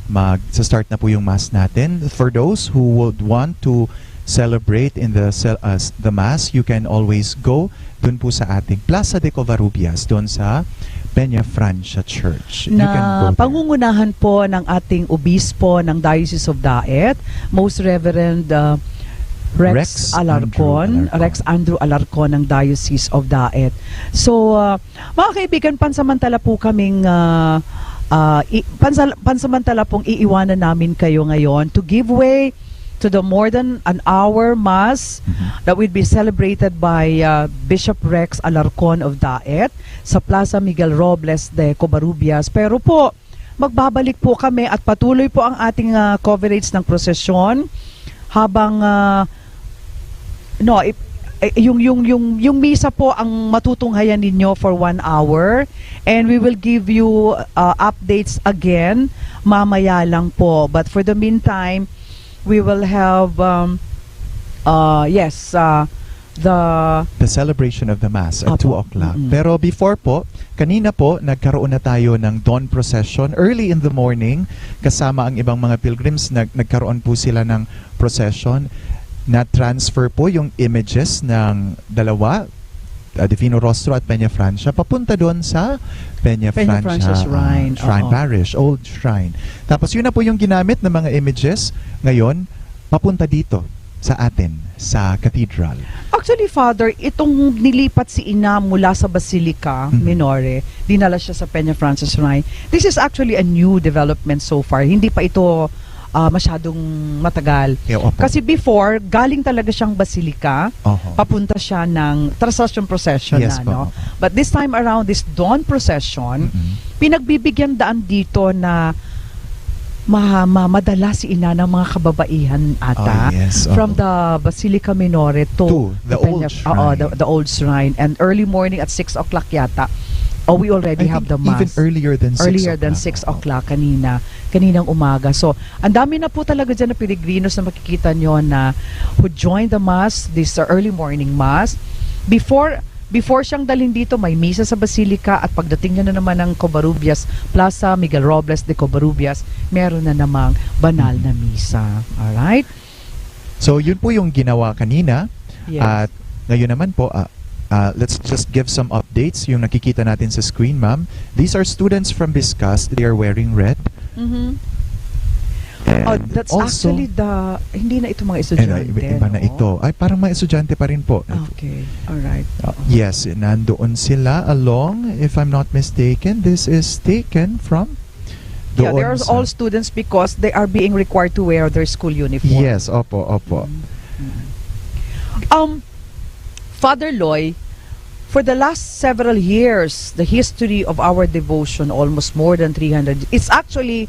Mag-start na po yung Mass natin. For those who would want to celebrate in the cel-, uh, s-, the Mass, you can always go dun po sa ating Plaza de Covarrubias, dun sa Peña Francia Church. You can go Na there. pangungunahan po ng ating obispo ng Diocese of Daet, Most Reverend, uh, Rex Rex Andrew Alarcon, Alarcon. Rex Andrew Alarcon ng Diocese of Daet. So, uh, mga kaibigan, pansamantala po kaming, ah, ah, i-, pansal-, pansamantala pong iiwanan namin kayo ngayon to give way to the more than an hour mass Mhm. that will be celebrated by, ah, Bishop Rex Alarcon of Daet sa Plaza Miguel Robles de Covarrubias. Pero po, magbabalik po kami at patuloy po ang ating, ah, coverage ng prosesyon habang, ah, no, i-, eh, yung, yung, yung, yung misa po ang matutunghayan ninyo for one hour, and we will give you, ah, updates again mamaya lang po. But for the meantime, we will have, um, ah, yes, ah, the The celebration of the Mass at Apo. two o'clock. Mm-mm. Pero before po, kanina po, nagkaroon na tayo ng dawn procession early in the morning kasama ang ibang mga pilgrims. Nag-, nagkaroon po sila ng procession. Na-transfer po yung images ng dalawa, uh, Divino Rostro at Peña Francia, papunta doon sa Peña Peña Francia, Francia Shrine, uh, Shrine oo. Parish, old shrine. Tapos yun na po yung ginamit ng mga images ngayon, papunta dito sa atin, sa cathedral. Actually, Father, itong nilipat si Ina mula sa Basilica Mhm. Minore, dinala siya sa Peña Francia Shrine. This is actually a new development so far. Hindi pa ito, ah, masyadong matagal. Yeah, opo. Kasi before, galing talaga siyang Basilica, Oho. papunta siya ng Traslacion Procession Yes na, po, no? opo. But this time around, this dawn procession, Mm-mm. pinagbibigyan daan dito na ma-, ma-, madala si Ina ng mga kababaihan ata. Oh, yes, From oo. the Basilica Minore to To the the Peña-, old oo, the, shrine. the old shrine. And early morning at six o'clock yata. Oh, we already I have think the even mass. earlier than six Earlier than o'clock. six Oo. o'clock kanina, kaninang umaga. So, ang dami na po talaga dyan na peregrinos na makikita nyo na who joined the mass, this, uh, early morning mass. Before, before siyang dalhin dito, may misa sa Basilica, at pagdating niya na naman ng Covarrubias Plaza, Miguel Robles de Covarrubias, meron na namang banal na Mhm. misa. Alright? So, yun po yung ginawa kanina. Yes. At ngayon naman po, ah, ah, let's just give some updates. Yung nakikita natin sa screen, ma'am. These are students from Biscas. They are wearing red. Mhm. And Oh, that's also actually the, hindi na ito mga And, ah, estudyante, iba, iba na no? ito. Ay, parang mga estudyante pa rin po. Okay, alright. Ah, Oo. yes, nandoon sila along, if I'm not mistaken, this is taken from Yeah, doon they are sa all students because they are being required to wear their school uniform. Yes, opo, opo. Mm, mm. Um, Father Loy, for the last several years, the history of our devotion, almost more than three hundred, it's actually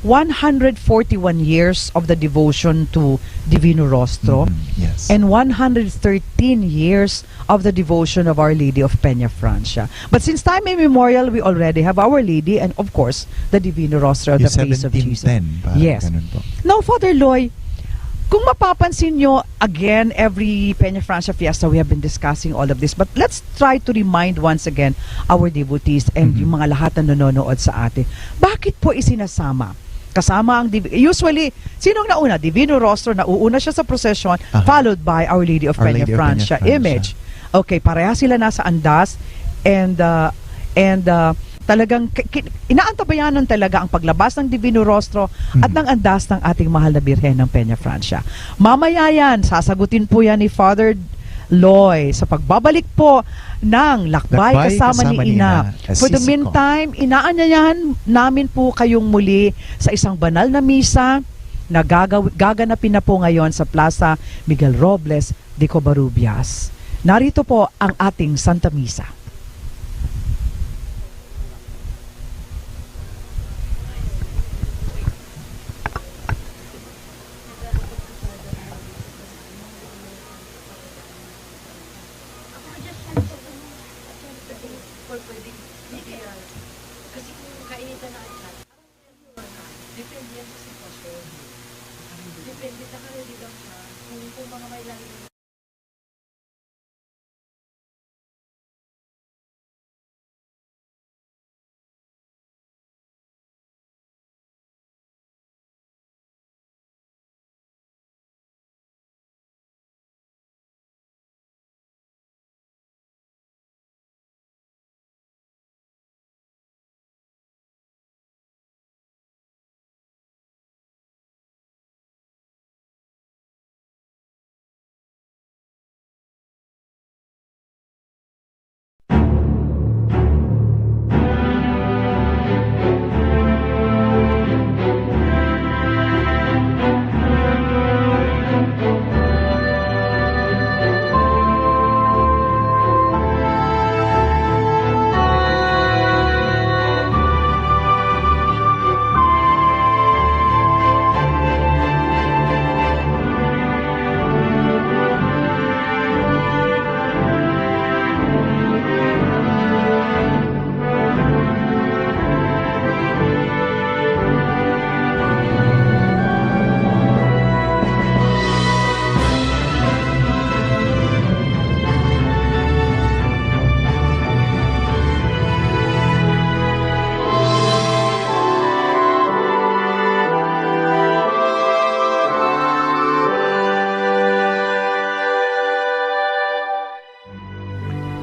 one hundred forty-one years of the devotion to Divino Rostro, Mhm, yes. and one hundred thirteen years of the devotion of Our Lady of Peña Francia. But since time immemorial, we already have Our Lady and, of course, the Divino Rostro, the Yung face of Jesus. seventeen ten, parang Yes. ganun po. Now, Father Loy, kung mapapansin nyo, again, every Peña Francia Fiesta, we have been discussing all of this. But let's try to remind once again our devotees and Mhm. yung mga lahat na nanonood sa atin. Bakit po isinasama? Kasama ang div-, usually, sinong nauna? Divino Rostro, nauuna siya sa procession, Aha. followed by Our Lady of Our Peña Lady of Francia Peña Francia. image. Okay, pareha sila nasa andas, and, uh, and, uh, talagang ki-, ki-, inaantabayanan talaga ang paglabas ng Divino Rostro at Mhm. ng andas ng ating mahal na Birhen ng Peña Francia. Mamaya yan, sasagutin po yan ni Father Loy sa pagbabalik po ng Lakbay Lakbay Kasama ni Kasama ni Ina. Ina, For the Francisco. meantime, inaanyayahan namin po kayong muli sa isang banal na misa na gagaw-, gaganapin na po ngayon sa Plaza Miguel Robles de Covarrubias. Narito po ang ating Santa Misa.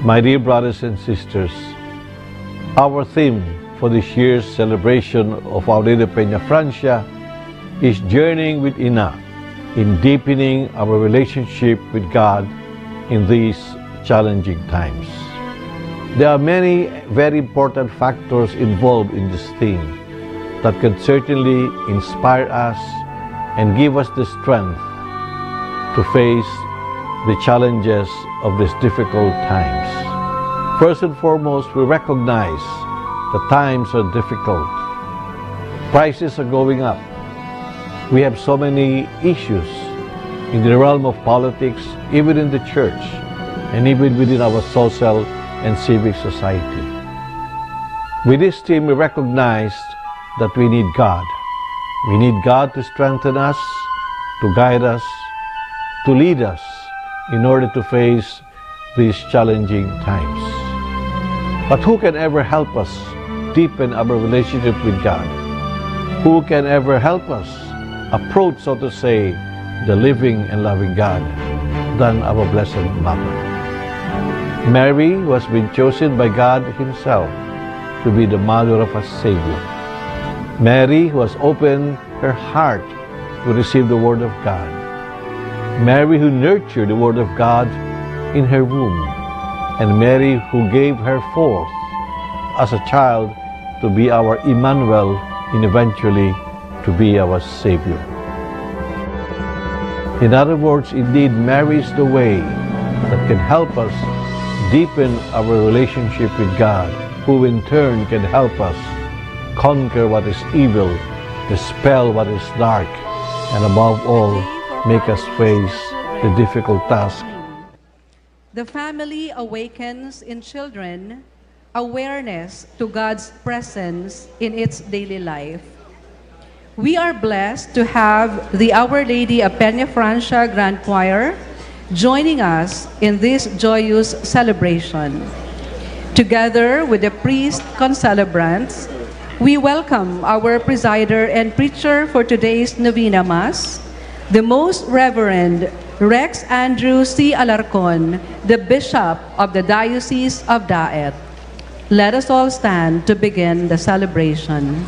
My dear brothers and sisters, our theme for this year's celebration of Our Lady of Peña Francia is journeying with Ina in deepening our relationship with God in these challenging times. There are many very important factors involved in this theme that can certainly inspire us and give us the strength to face the challenges of these difficult times. First and foremost, we recognize that times are difficult. Prices are going up. We have so many issues in the realm of politics, even in the church, and even within our social and civic society. With this theme, we recognize that we need God. We need God to strengthen us, to guide us, to lead us in order to face these challenging times. But who can ever help us deepen our relationship with God? Who can ever help us approach, so to say, the living and loving God than our Blessed Mother? Mary, who has been chosen by God Himself to be the mother of our Savior. Mary, who has opened her heart to receive the Word of God. Mary, who nurtured the Word of God in her womb. And Mary, who gave her forth as a child to be our Emmanuel and eventually to be our Savior. In other words, indeed, Mary is the way, that can help us deepen our relationship with God, who in turn can help us conquer what is evil, dispel what is dark, and above all, make us face the difficult task. The family awakens in children awareness to God's presence in its daily life. We are blessed to have the Our Lady of Peñafrancia Grand Choir joining us in this joyous celebration. Together with the priest concelebrants, we welcome our presider and preacher for today's Novena Mass, the Most Reverend Rex Andrew C. Alarcon, the Bishop of the Diocese of Daet. Let us all stand to begin the celebration.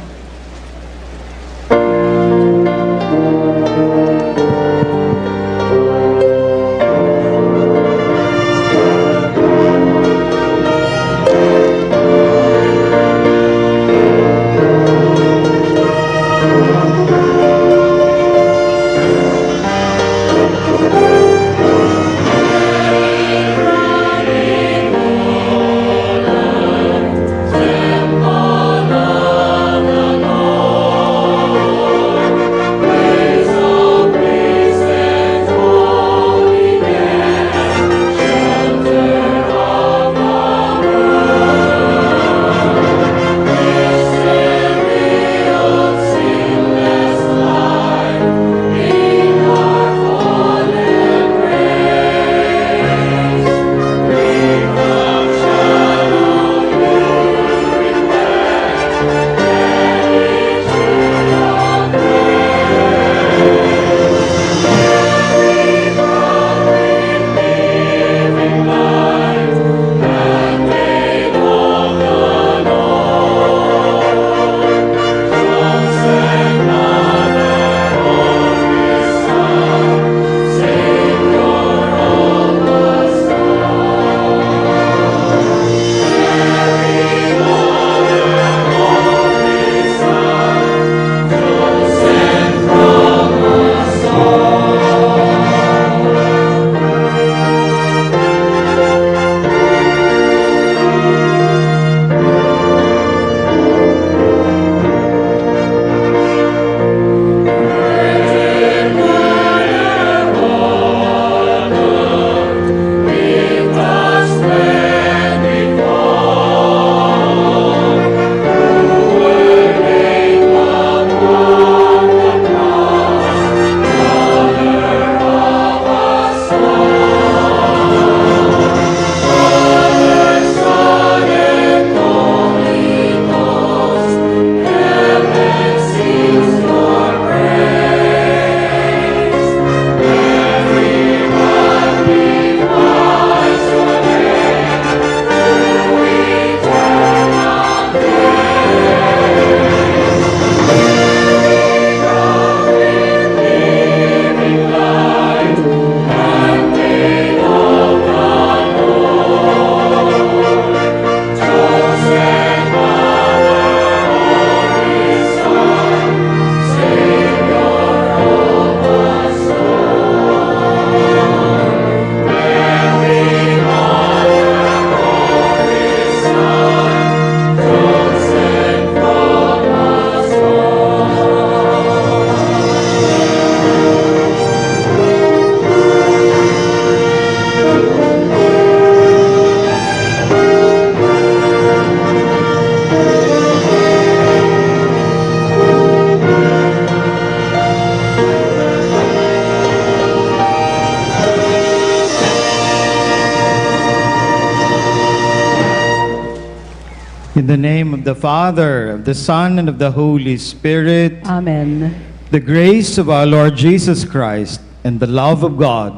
In the name of the Father, of the Son, and of the Holy Spirit. Amen. The grace of our Lord Jesus Christ, and the love of God,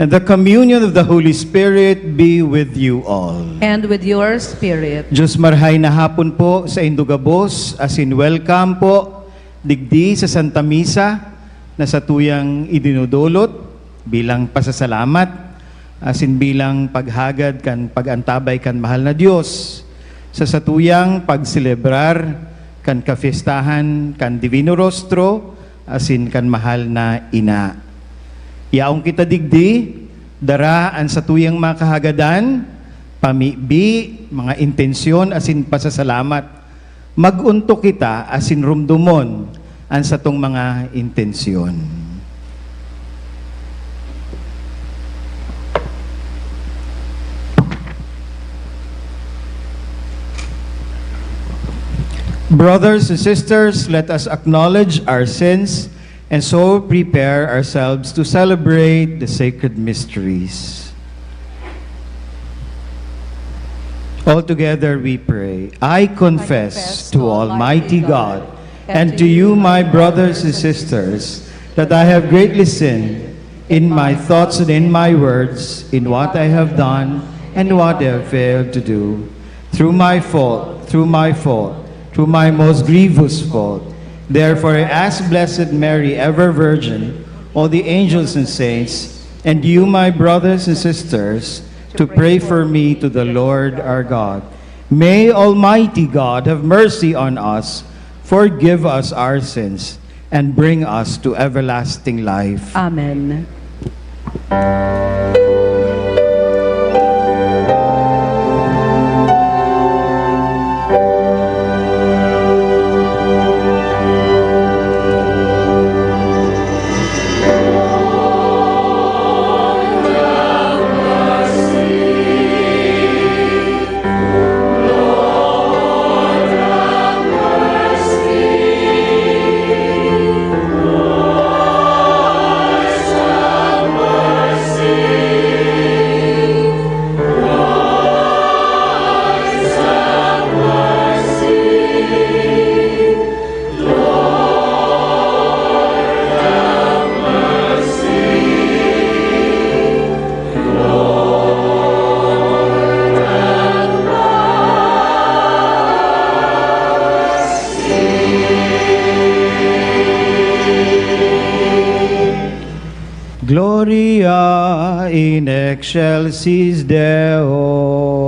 and the communion of the Holy Spirit be with you all. And with your spirit. Diyos marhay na hapon po sa indo gabos, asin welcome po digdi sa Santa Misa na satuyang idinodolot bilang pasasalamat asin bilang paghagad kan pag-antabay kan mahal na Dios sa satuyang pagselebrar kan kafiestahan kan Divino Rostro asin kan Mahal na Ina. Yaon kita digdi Dara an satuyang mga kahagadan, pamibi, mga intensyon asin pasasalamat. Mag-ontok kita asin rumdomon an satong mga intensyon. Brothers and sisters, let us acknowledge our sins and so prepare ourselves to celebrate the sacred mysteries. All together we pray. I confess to Almighty God and to you, my brothers and sisters, that I have greatly sinned in my thoughts and in my words, in what I have done and what I have failed to do. Through my fault, through my fault, through my most grievous fault. Therefore, I ask Blessed Mary, ever Virgin, all the angels and saints, and you, my brothers and sisters, to pray for me to the Lord our God. May Almighty God have mercy on us, forgive us our sins, and bring us to everlasting life. Amen. Gloria in excelsis Deo.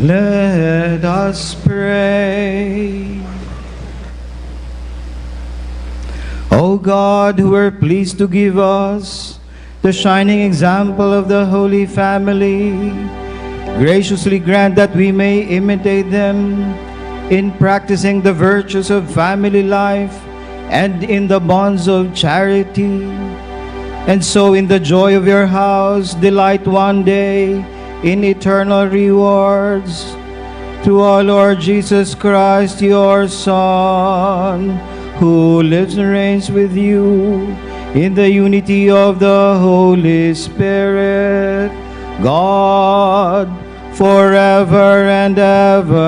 Let us pray. O God, who were pleased to give us the shining example of the Holy Family, graciously grant that we may imitate them in practicing the virtues of family life and in the bonds of charity. And so, in the joy of your house, delight one day in eternal rewards. Through our Lord Jesus Christ, your Son, who lives and reigns with you in the unity of the Holy Spirit, God, forever and ever.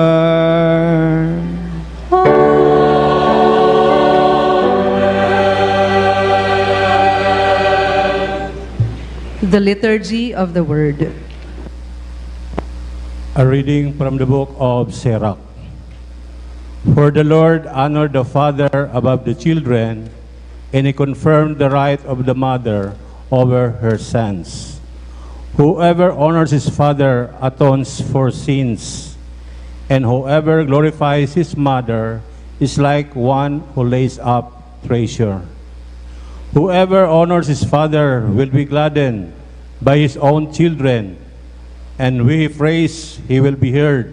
The Liturgy of the Word. A reading from the book of Sirach. For the Lord honored the father above the children, and he confirmed the right of the mother over her sons. Whoever honors his father atones for sins, and whoever glorifies his mother is like one who lays up treasure. Whoever honors his father will be gladdened by his own children, and with praise he will be heard.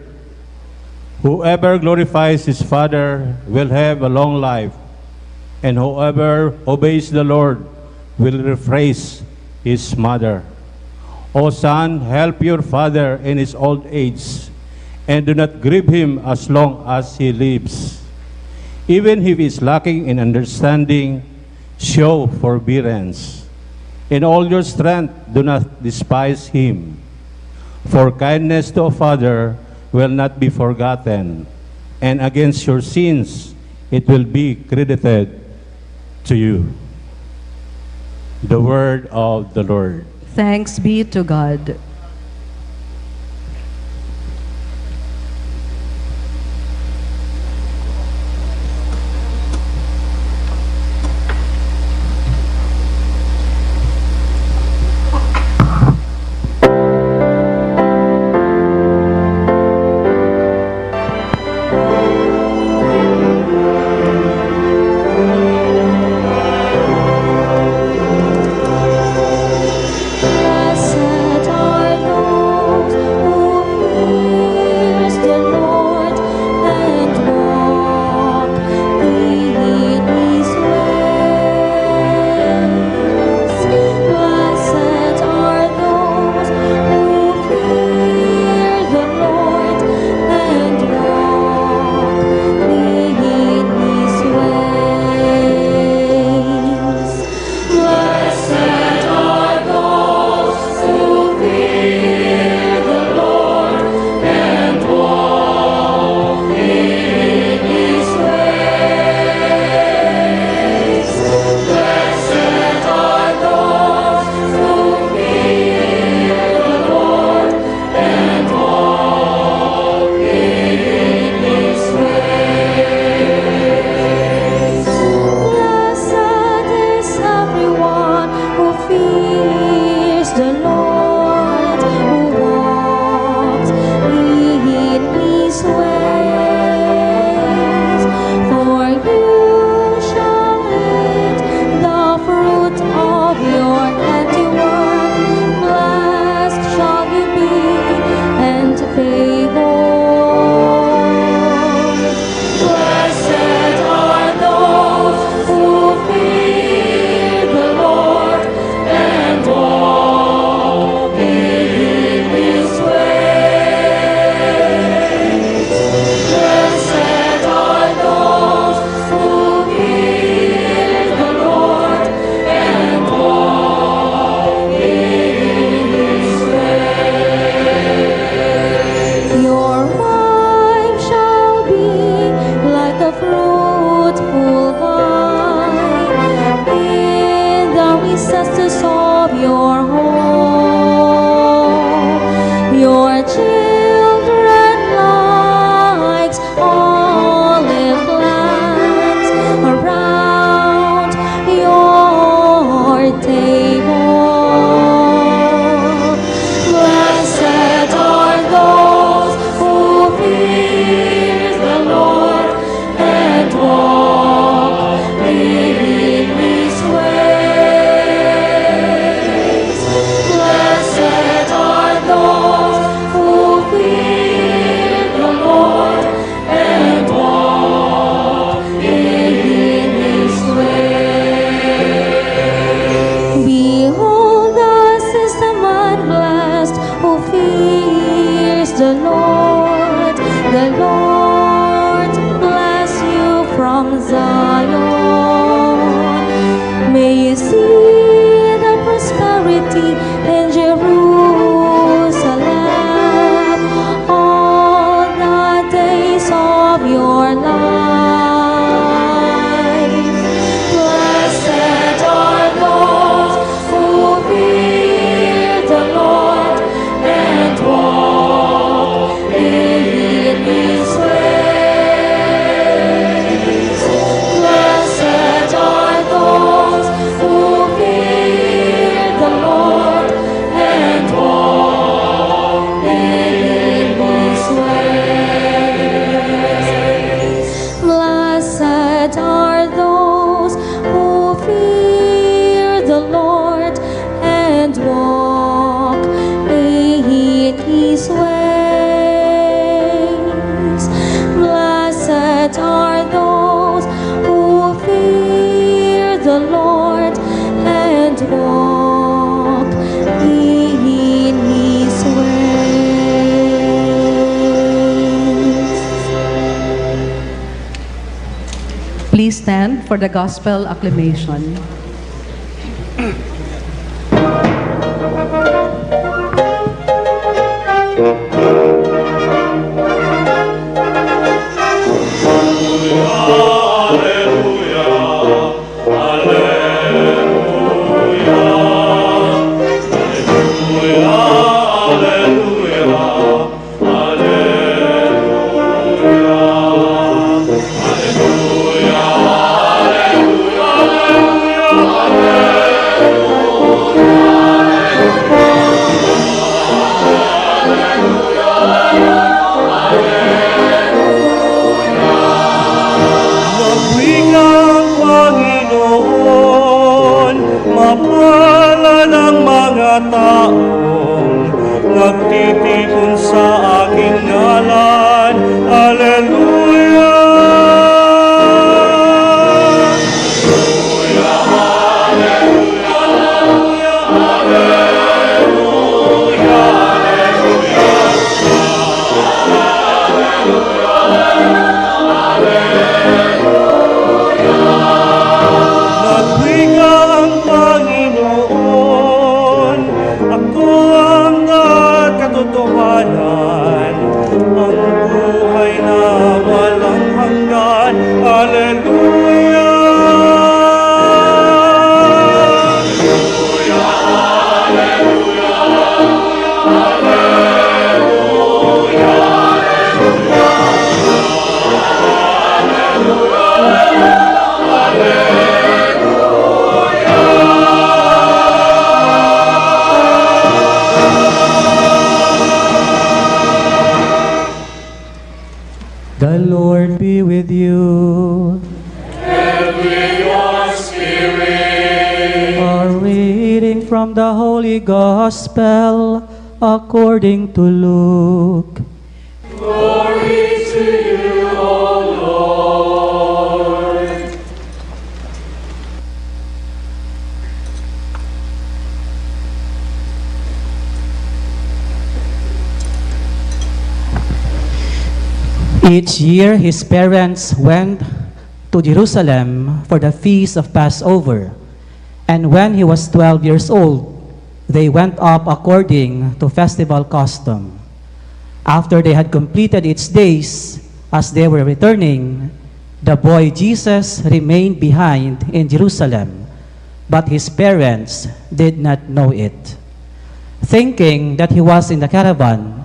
Whoever glorifies his father will have a long life, and whoever obeys the Lord will rephrase his mother. O son, help your father in his old age, and do not grieve him as long as he lives. Even if he is lacking in understanding, show forbearance. In all your strength, do not despise him. For kindness to a father will not be forgotten, and against your sins it will be credited to you. The word of the Lord. Thanks be to God. The Lord, the Lord bless you from Zion. May you see the prosperity in Jerusalem all the days of your life. Blessed are those who fear the Lord and walk in his ways. Blessed are those who fear the Lord and walk in his ways. Blessed are those who fear the Lord and walk in his ways. Blessed are those who fear the Lord and walk in his ways. Please stand for the gospel acclamation. Nagwika ang Panginoon, mapalad ang mga taong nagtitipon sa aking ngalan. Aleluya! Nagwika ang Panginoon, ako ang katotohanan, ang buhay na walang hanggan. Aleluya! The Lord be with you. And with your spirit. A reading from the Holy Gospel according to Luke. Glory to you, O Lord. Each year, his parents went to Jerusalem for the feast of Passover. And when he was twelve years old, they went up according to festival custom. After they had completed its days, as they were returning, the boy Jesus remained behind in Jerusalem, but his parents did not know it. Thinking that he was in the caravan,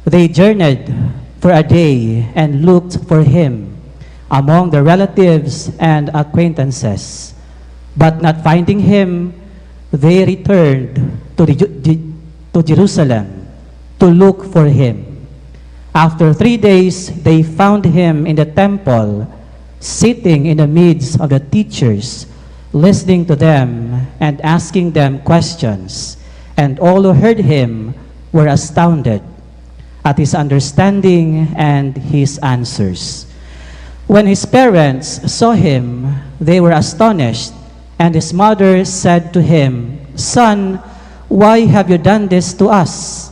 they journeyed for a day and looked for him among their relatives and acquaintances. But not finding him, they returned to the Ju-, Ju-, to Jerusalem to look for him. After three days, they found him in the temple, sitting in the midst of the teachers, listening to them and asking them questions. And all who heard him were astounded at his understanding and his answers. When his parents saw him, they were astonished, and his mother said to him, "Son, why have you done this to us?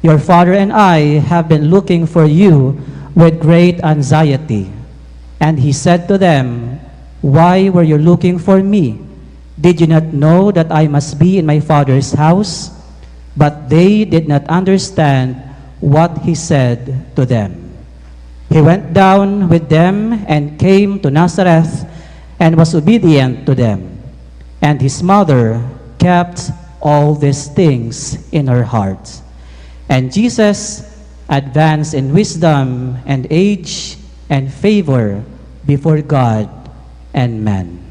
"Your father and I have been looking for you with great anxiety." And he said to them, "Why were you looking for me? Did you not know that I must be in my father's house?" But they did not understand what he said to them. He went down with them and came to Nazareth and was obedient to them. And his mother kept all these things in her heart. And Jesus advanced in wisdom and age and favor before God and man.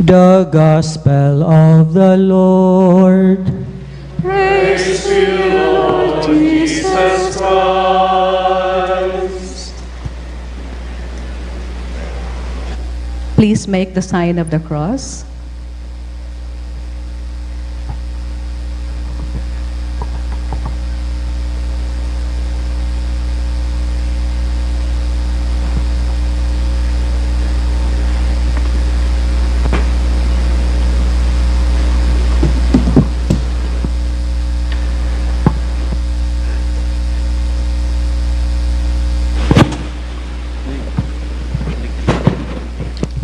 The Gospel of the Lord. Praise to you, Lord Jesus Christ. Please make the sign of the cross.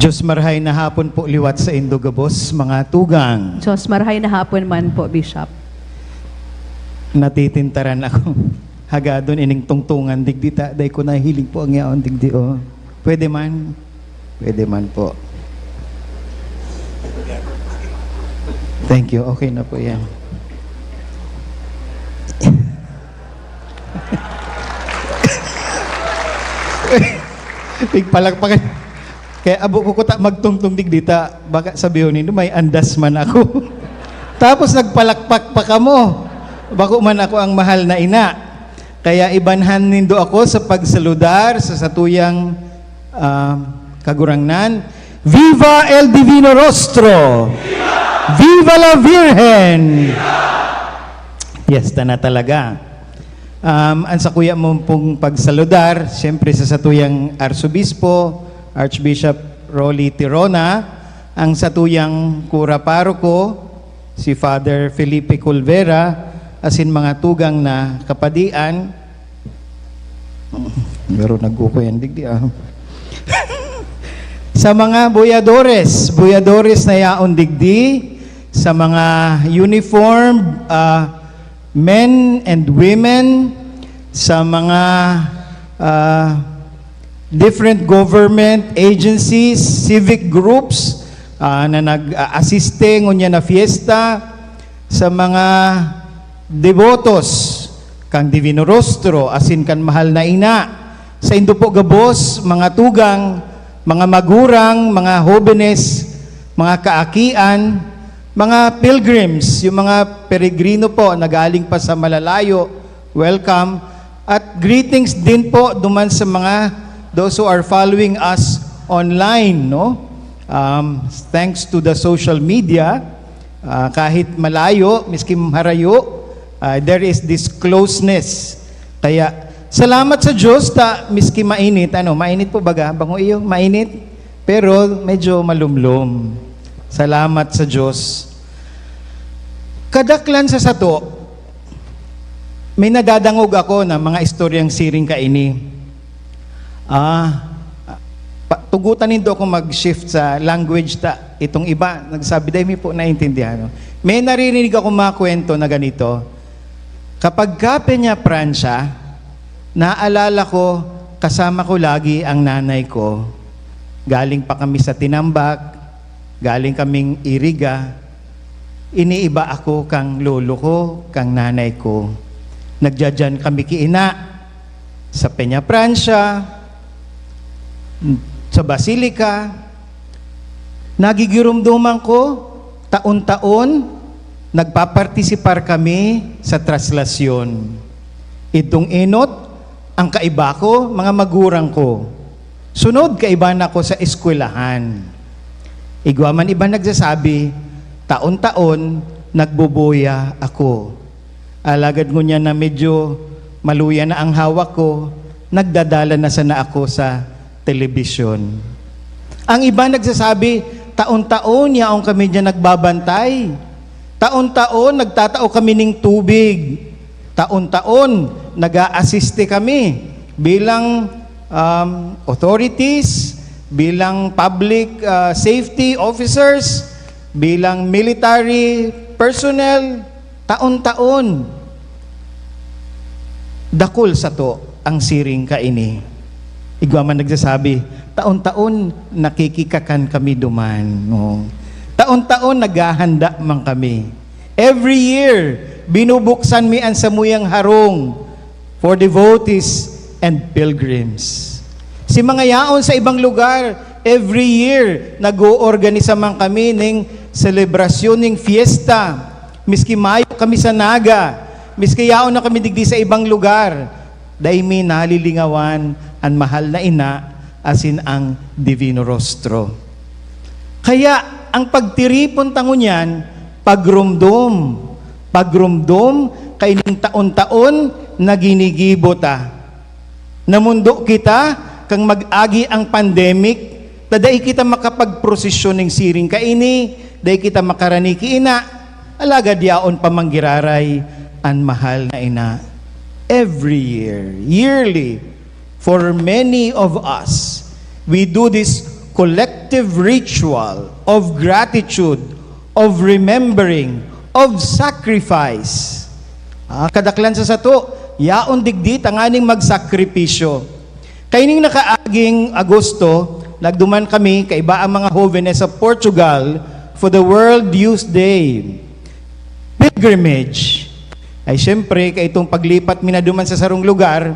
Diyos marahay na hapon po liwat saindo gabos, mga tugang. Diyos marahay na hapon man po, Bishop. Natitintaran ako. Hagadon ining tungtungan digdi ta, dai ko nahiling po ang yaon digdi, oh. Pwede man? Pwede man po. Thank you. Okay na po yan. Pigpalakpakan. Kaya abo ko kuta magtungtong digdi ta, baka sabihon nindo, "May andas man ako." Tapos nagpalakpak pa kamo. Bako man ako ang mahal na ina. Kaya ibanhan nindo ako sa pagsaludar sa satuyang, ah, Kagurangnan. Viva el Divino Rostro! Viva la Virgen! Yes, tana talaga. Um, ang sakuya mo pong pagsaludar, siyempre sa satuyang Arsobispo, Archbishop Rolly Tirona, ang satuyang kura paroko, si Father Felipe Culvera, asin mga tugang na kapadian. Pero nagkukuyan digdi, ah. Sa mga boyadores, boyadores na yaon digdi, sa mga uniform, ah, men and women, sa mga, ah, different government agencies, civic groups, ah, na nag-aasiste ngunyan na fiesta, sa mga debotos kan Divino Rostro asin kan Mahal na Ina, saindo po gabos, mga tugang, mga magurang, mga hobenes, mga kaakian, mga pilgrims, yung mga peregrino po na galing pa sa malalayo, welcome. At greetings din po duman sa mga, those who are following us online, no? Um, thanks to the social media, ah, kahit malayo, miski harayo, ah, there is this closeness. Kaya, salamat sa Diyos ta miski mainit, ano, mainit po baga? Bango iyo, mainit? Pero medyo malumlom. Salamat sa Diyos. Kadaklan sa sato, may nadadangog ako na mga istoryang siring kaini. Ah, pa-, tugutan nindo ako mag-shift sa language ta. Itong iba, nagsabi, "Dai mi po naintindihan." May naririnig ako mga kwento na ganito, "Kapag ka Peña Francia, naalala ko, kasama ko lagi ang nanay ko. Galing pa kami sa tinambak, galing kaming Iriga, iniiba ako kang lolo ko, kang nanay ko. Nagdadyan kami kiina sa Peña Francia, sa Basilica. Nagigiromdoman ko, taon-taon, nagpapartisipar kami sa traslasyon. Idtong enot, ang kaiba ko, mga magurang ko. Sunod, kaiba na ko sa eskwelahan. Igwa man iba nagsasabi, taon-taon, nagboboya ako. Alagad ngunyan na medyo maluya na ang hawak ko, nagdadala na sana ako sa telebisyon." Ang iba nagsasabi, "Taon-taon yaon kami diyan nagbabantay. Taon-taon, nagtatao kami ning tubig. Taon-taon, nag-aasiste kami bilang, um, authorities, bilang public, uh, safety officers, bilang military personnel. Taon-taon. Dakul sato ang siring kaini. Igwa man nagsasabi, "Taon-taon nakikikakan kami duman." No? Taon-taon naghahanda man kami. Every year, binubuksan mi an samuyang harong for devotees and pilgrims. Si mga yaon sa ibang lugar, every year, nag-oorganisa man kami ning selebrasyon, ning fiesta. Miski mayo kami sa Naga, miski yaon na kami digdi sa ibang lugar, dai mi nalilingawan an mahal na ina asin ang Divino Rostro. Kaya, ang pagtiripon ta ngunyan, pagromdom, pagromdom kaining taon-taon na ginigibo ta. Namondo kita kan mag-agi ang pandemic, ta dai kita makapagprosesyon ning siring kaini, dai kita makarani ki ina, alagad yaon pa man giraray an mahal na ina. Every year, yearly, for many of us, we do this collective ritual of gratitude, of remembering, of sacrifice. Ah, kadaklan sa sato, yaon digdi tanganing magsakripisyo. Kaining nakaaging Agosto, nagduman kami kaiba ang mga hovenes sa Portugal for the World Youth Day pilgrimage. Ay, siyempre, kaitong paglipat mi na duman sa sarong lugar,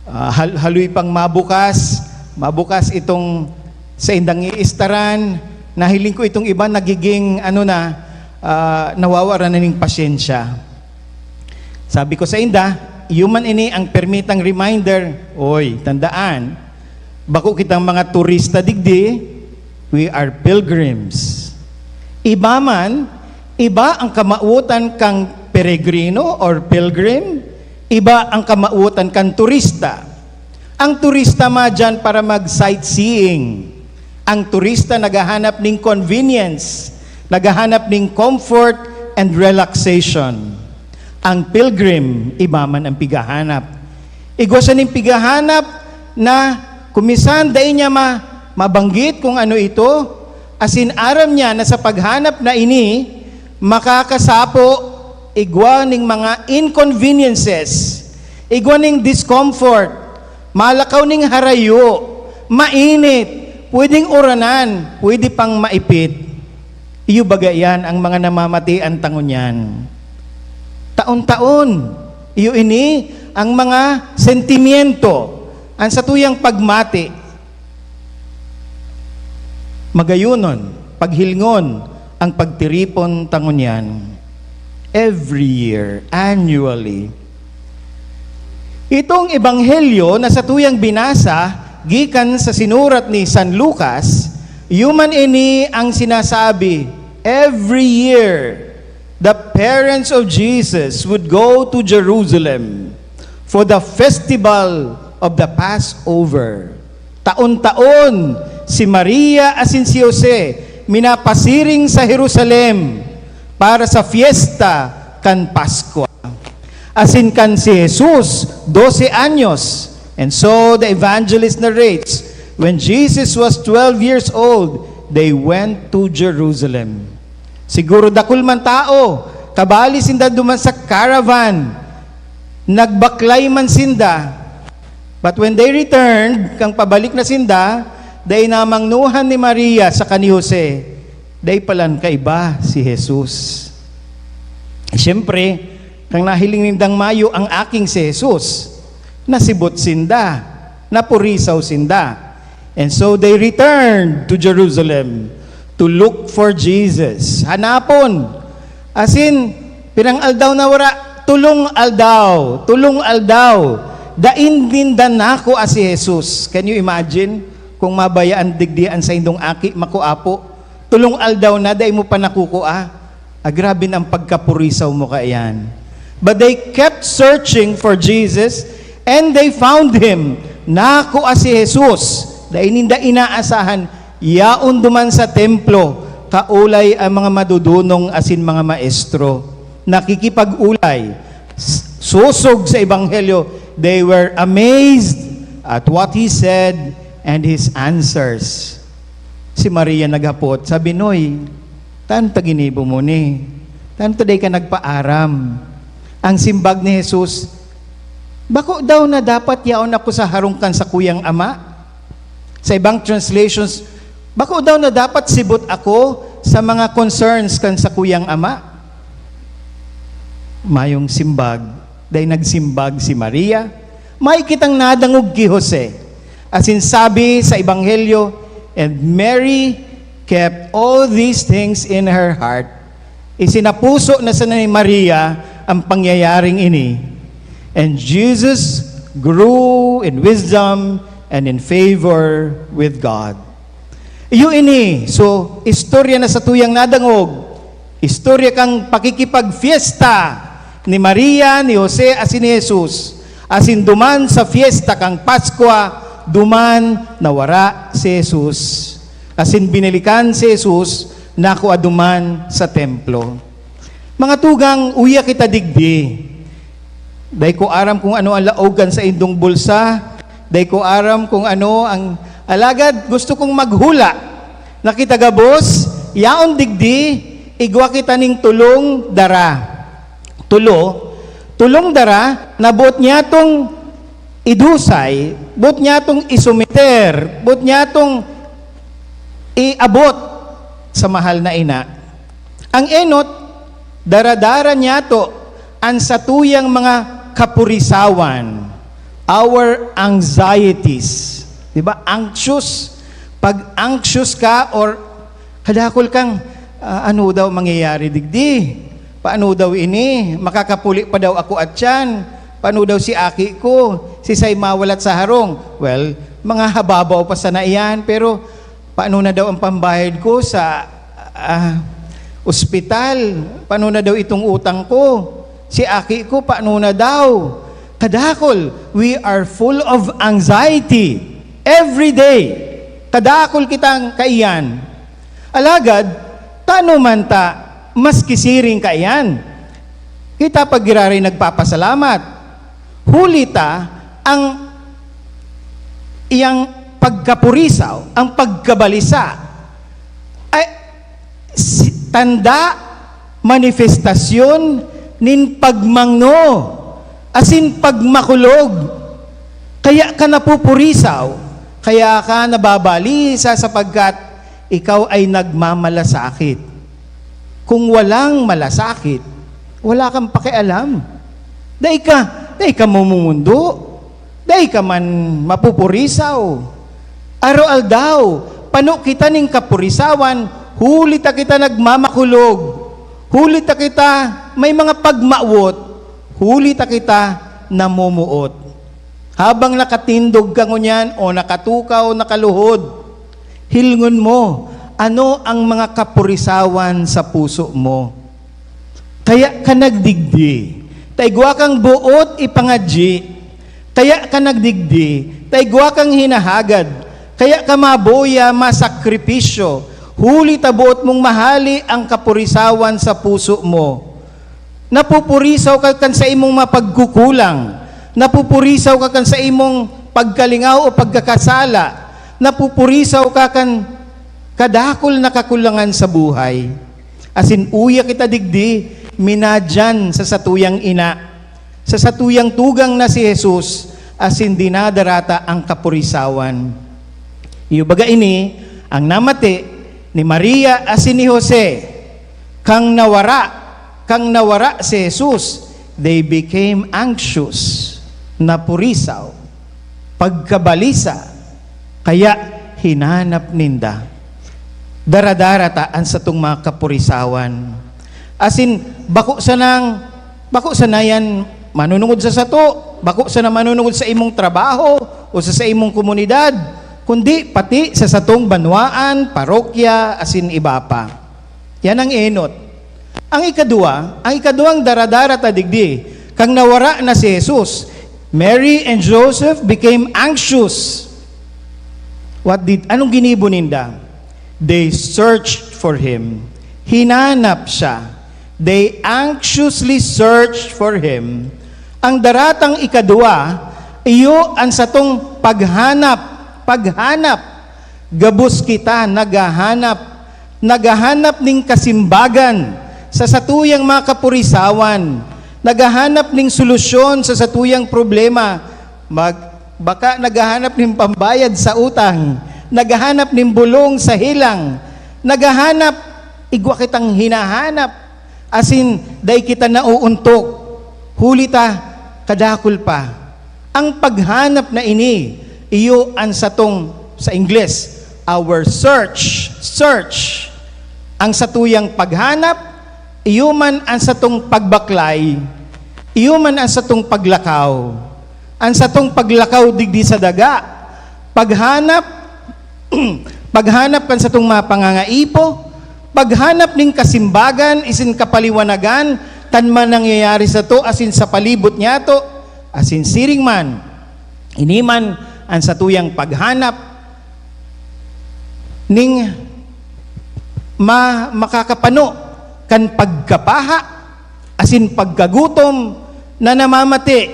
ah, hal-, haloy pang mabukas, mabukas itong saindang iistaran. Nahiling ko itong iba nagiging, ano na, ah, nawawara na ning pasyensya. Sabi ko sainda, iyo man ini ang permitang reminder. Oy, tandaan, bako kitang mga turista digdi, we are pilgrims. Iba man, iba ang kamawotan kan peregrino or pilgrim, iba ang kamawotan kan turista. Ang turista madyan para mag-sightseeing. Ang turista naghahanap ning convenience, naghahanap ning comfort and relaxation. Ang pilgrim, iba man ang pighahanap. Igwa siya ning pighahanap na kumisan dai niya ma-, mabanggit kung ano ito, asin aram niya na sa paghanap na ini, makakasapo igwa ning mga inconveniences, igwa ning discomfort, malakaw ning harayo, mainit, pwedeng uranan, pwede pang maipit. Iyo baga iyan ang mga namamatian ta ngunyan. Taon-taon, iyo ini ang mga sentimiento, ang satuyang pagmati. Magayunon, paghilngon ang pagtiripon ta ngunyan. Every year, annually. Itong ebanghelyo na satuyang binasa gikan sa sinurat ni San Lucas, iyo man ini ang sinasabi, every year, the parents of Jesus would go to Jerusalem for the festival of the Passover. Taon-taon, si Maria asin si Jose minapasiring sa Jerusalem para sa fiesta kan Paskwa. Asin kan si Jesus, dose anyos. And so the evangelist narrates, when Jesus was twelve years old, they went to Jerusalem. Siguro dakul man tao, kabali sinda duman sa caravan, nagbaklay man sinda. But when they returned, kan pabalik na sinda, dai namangnohan ni Maria saka ni Jose, dai palan kaiba si Jesus. Siyempre, kan nahiling nindang mayo ang aking si Jesus, nasibot sinda, napurisaw sinda. And so they returned to Jerusalem to look for Jesus. Hanapon. Asin, pirang aldaw na wara, tolong aldaw, tolong aldaw, dai ninda nakua si Jesus. Can you imagine kung mabayaan digdi an saindong aki, makua po? Tolong aldaw na, dai mo pa nakukua. Ah, grabe na ang pagkapurisaw mo kaiyan. But they kept searching for Jesus, and they found him. Nakua si Jesus. Dai ninda inaasahan, yaon duman sa templo kaulay ang mga madudunong asin mga maestro. Nakikipag-ulay, s-, sosog sa ebanghelyo. They were amazed at what he said and his answers. Si Maria naghapot, sabi, "Noy, tano ta ginibo mo ni? Tano ta dai ka nagpaaram?" Ang simbag ni Jesus, "Bako daw na dapat yaon ako sa harong kan sakuyang ama?" Sa ibang translations, "Bako daw na dapat sibot ako sa mga concerns kan sakuyang ama?" Mayong simbag, dai nagsimbag si Maria. May kitang nadangog ki Jose. Asin sabi sa Ebanghelyo, "And Mary kept all these things in her heart." Isinapuso na sana ni Maria ang pangyayaring ini. "And Jesus grew in wisdom and in favor with God." Iyo ini, so, istorya na satuyang nadangog. Istorya kan pakikipagfiesta ni Maria, ni Jose, asin ni Jesus. Asin duman sa fiesta kan Paskwa, duman nawara si Jesus. Asin binalikan si Jesus, nakua duman sa templo. Mga tugang, uya kita digdi. Dai ko aram kung ano ang laog kan saindong bulsa. Dai ko aram kung ano ang, alagad gusto kong maghula na kita gabos, yaon digdi, igwa kita ning tulong dara. Tulo, tulong dara na boot niyatong idusay, boot niyatong isumiter, boot niyatong iabot sa mahal na ina. Ang enot, daradara niyato an satuyang mga kapurisawan, our anxieties. Di ba? Anxious. Pag anxious ka or kadakol kang, "Ah, ano daw mangyayari digdi? Paano daw ini? Makakapuli pa daw ako atyan? Paano daw si aki ko? Sisay mawalat sa harong?" Well, mga hababaw pa sana iyan, pero paano na daw ang pambayad ko sa, ah, ospital? Paano na daw itong utang ko? Si aki ko, paano na daw? Kadakol, we are full of anxiety every day. Kadakol kitang kaiyan. Alagad, tano man ta maski siring kaiyan? Kita pa giraray nagpapasalamat. Huli ta, ang iyang pagkapurisaw, ang pagkabalisa, ay si-, tanda, manifestasyon nin pagmangno asin pagmakulog. Kaya ka napupurisaw, kaya ka nababalisa, sapagkat ikaw ay nagmamalasakit. Kung walang malasakit, wala kang pakialam. Dai ka, dai ka mamumundo. Dai ka man mapupurisaw. Araw-aldaw, pano kita nin kapurisawan, huli ta kita nagmamakulog, huli ta kita may mga pagmawot, huli ta kita namumuot. Habang nakatindog ka ngunyan o nakatukaw, nakaluhod, hilngon mo, ano ang mga kapurisawan sa puso mo? Kaya ka nagdigdi, ta igwa kang boot ipangadyi. Kaya ka nagdigdi, ta igwa kang hinahagad. Kaya ka mabuya, masakripisyo, huli ta boot mong mahali ang kapurisawan sa puso mo. Napupurisaw ka kan sa imong mapagkukulang. Napupurisaw ka kan sa imong pagkalingaw o pagkakasala. Napupurisaw ka kan kadakul na kakulangan sa buhay. Asin uya kita digdi, minadyan sa satuyang ina, sa satuyang tugang na si Jesus, asin dinadarata ang kapurisawan. Iyo baga ini ang namati ni Maria asin ni Jose. Kang nawara, kang nawara si Jesus, they became anxious, napurisaw, pagkabalisa, kaya hinanap ninda. Daradara ta an satong mga kapurisawan. Asin, bako sanang, bako sana yan manunungod sa sato, bako sana manunungod sa imong trabaho o sa, sa imong komunidad, kundi pati sa satong banwaan, parokya, asin iba pa. Yan ang enot. Ang ikaduwa, ang ikaduwang daradara ta digdi, kang nawara na si Jesus, Mary and Joseph became anxious. What did, anong ginibo ninda? They searched for him. Hinanap siya. They anxiously searched for him. Ang daratang ikadua, iyo an satong paghanap, paghanap. Gabos kita naghahanap, naghahanap nin kasimbagan sa satuyang mga kapurisawan, naghahanap nin solusyon sa satuyang problema, mag-, baka naghahanap nin pambayad sa utang, naghahanap nin bulong sa helang, naghahanap, igwa kitang hinahanap, asin dai kita nauuntok, huli ta kadakul pa. Ang paghanap na ini, iyo an satong, sa Ingles, our search, search. Ang satuyang paghanap, iyo man an satong pagbaklay, iyo man an satong paglakaw. An satong paglakaw digdi sa daga, paghanap, paghanap kan satong mga pangangaipo, paghanap nin kasimbagan isin kapaliwanagan kan mga nangyayari sato asin sa palibot niyato, asin siring man, ini man an satuyang paghanap ning ma-, makakapano kan pagkapaha asin pagkagutom na namamati,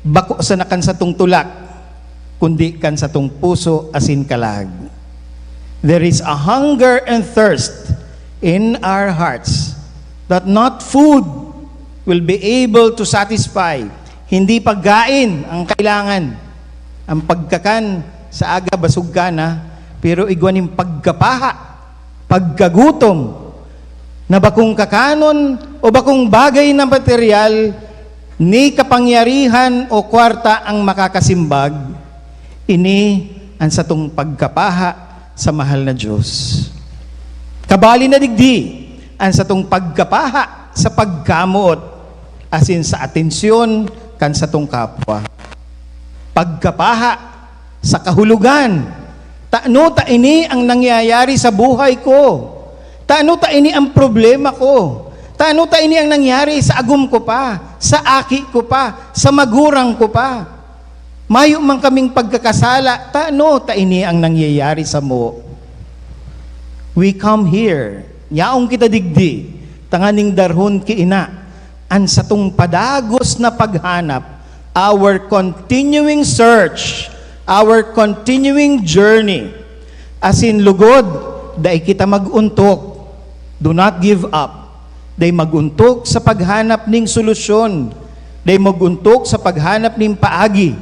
bako sana kan satong tulak, kundi kan satong puso asin kalag. There is a hunger and thirst in our hearts that not food will be able to satisfy. Hindi pagkain ang kailangan. Ang pagkakan sa aga, basog ka na, pero igwa nin pagkapaha, pagkagutom, na bakong kakanon o bakong bagay na material, ni kapangyarihan o kwarta ang makakasimbag, ini an satong pagkapaha sa mahal na Dios. Kabali na digdi an satong pagkapaha sa pagkamoot asin sa atensyon kan satong kapwa. Pagkapaha sa kahulogan. Tano ta ini ang nangyayari sa buhay ko? Tano ta ini ang problema ko? Tano ta ini ang nangyari sa agom ko pa, sa aki ko pa, sa magurang ko pa? Mayo man kaming pagkakasala, tano ta ini ang nangyayari samo? We come here. Yaon kita digdi, tanganing darhon ki ina an satong padagos na paghanap, our continuing search, our continuing journey. Asin lugod, dai kita mag-untok. Do not give up. Dai mag-untok sa paghanap ning solusyon. Dai mag-untok sa paghanap ning paagi.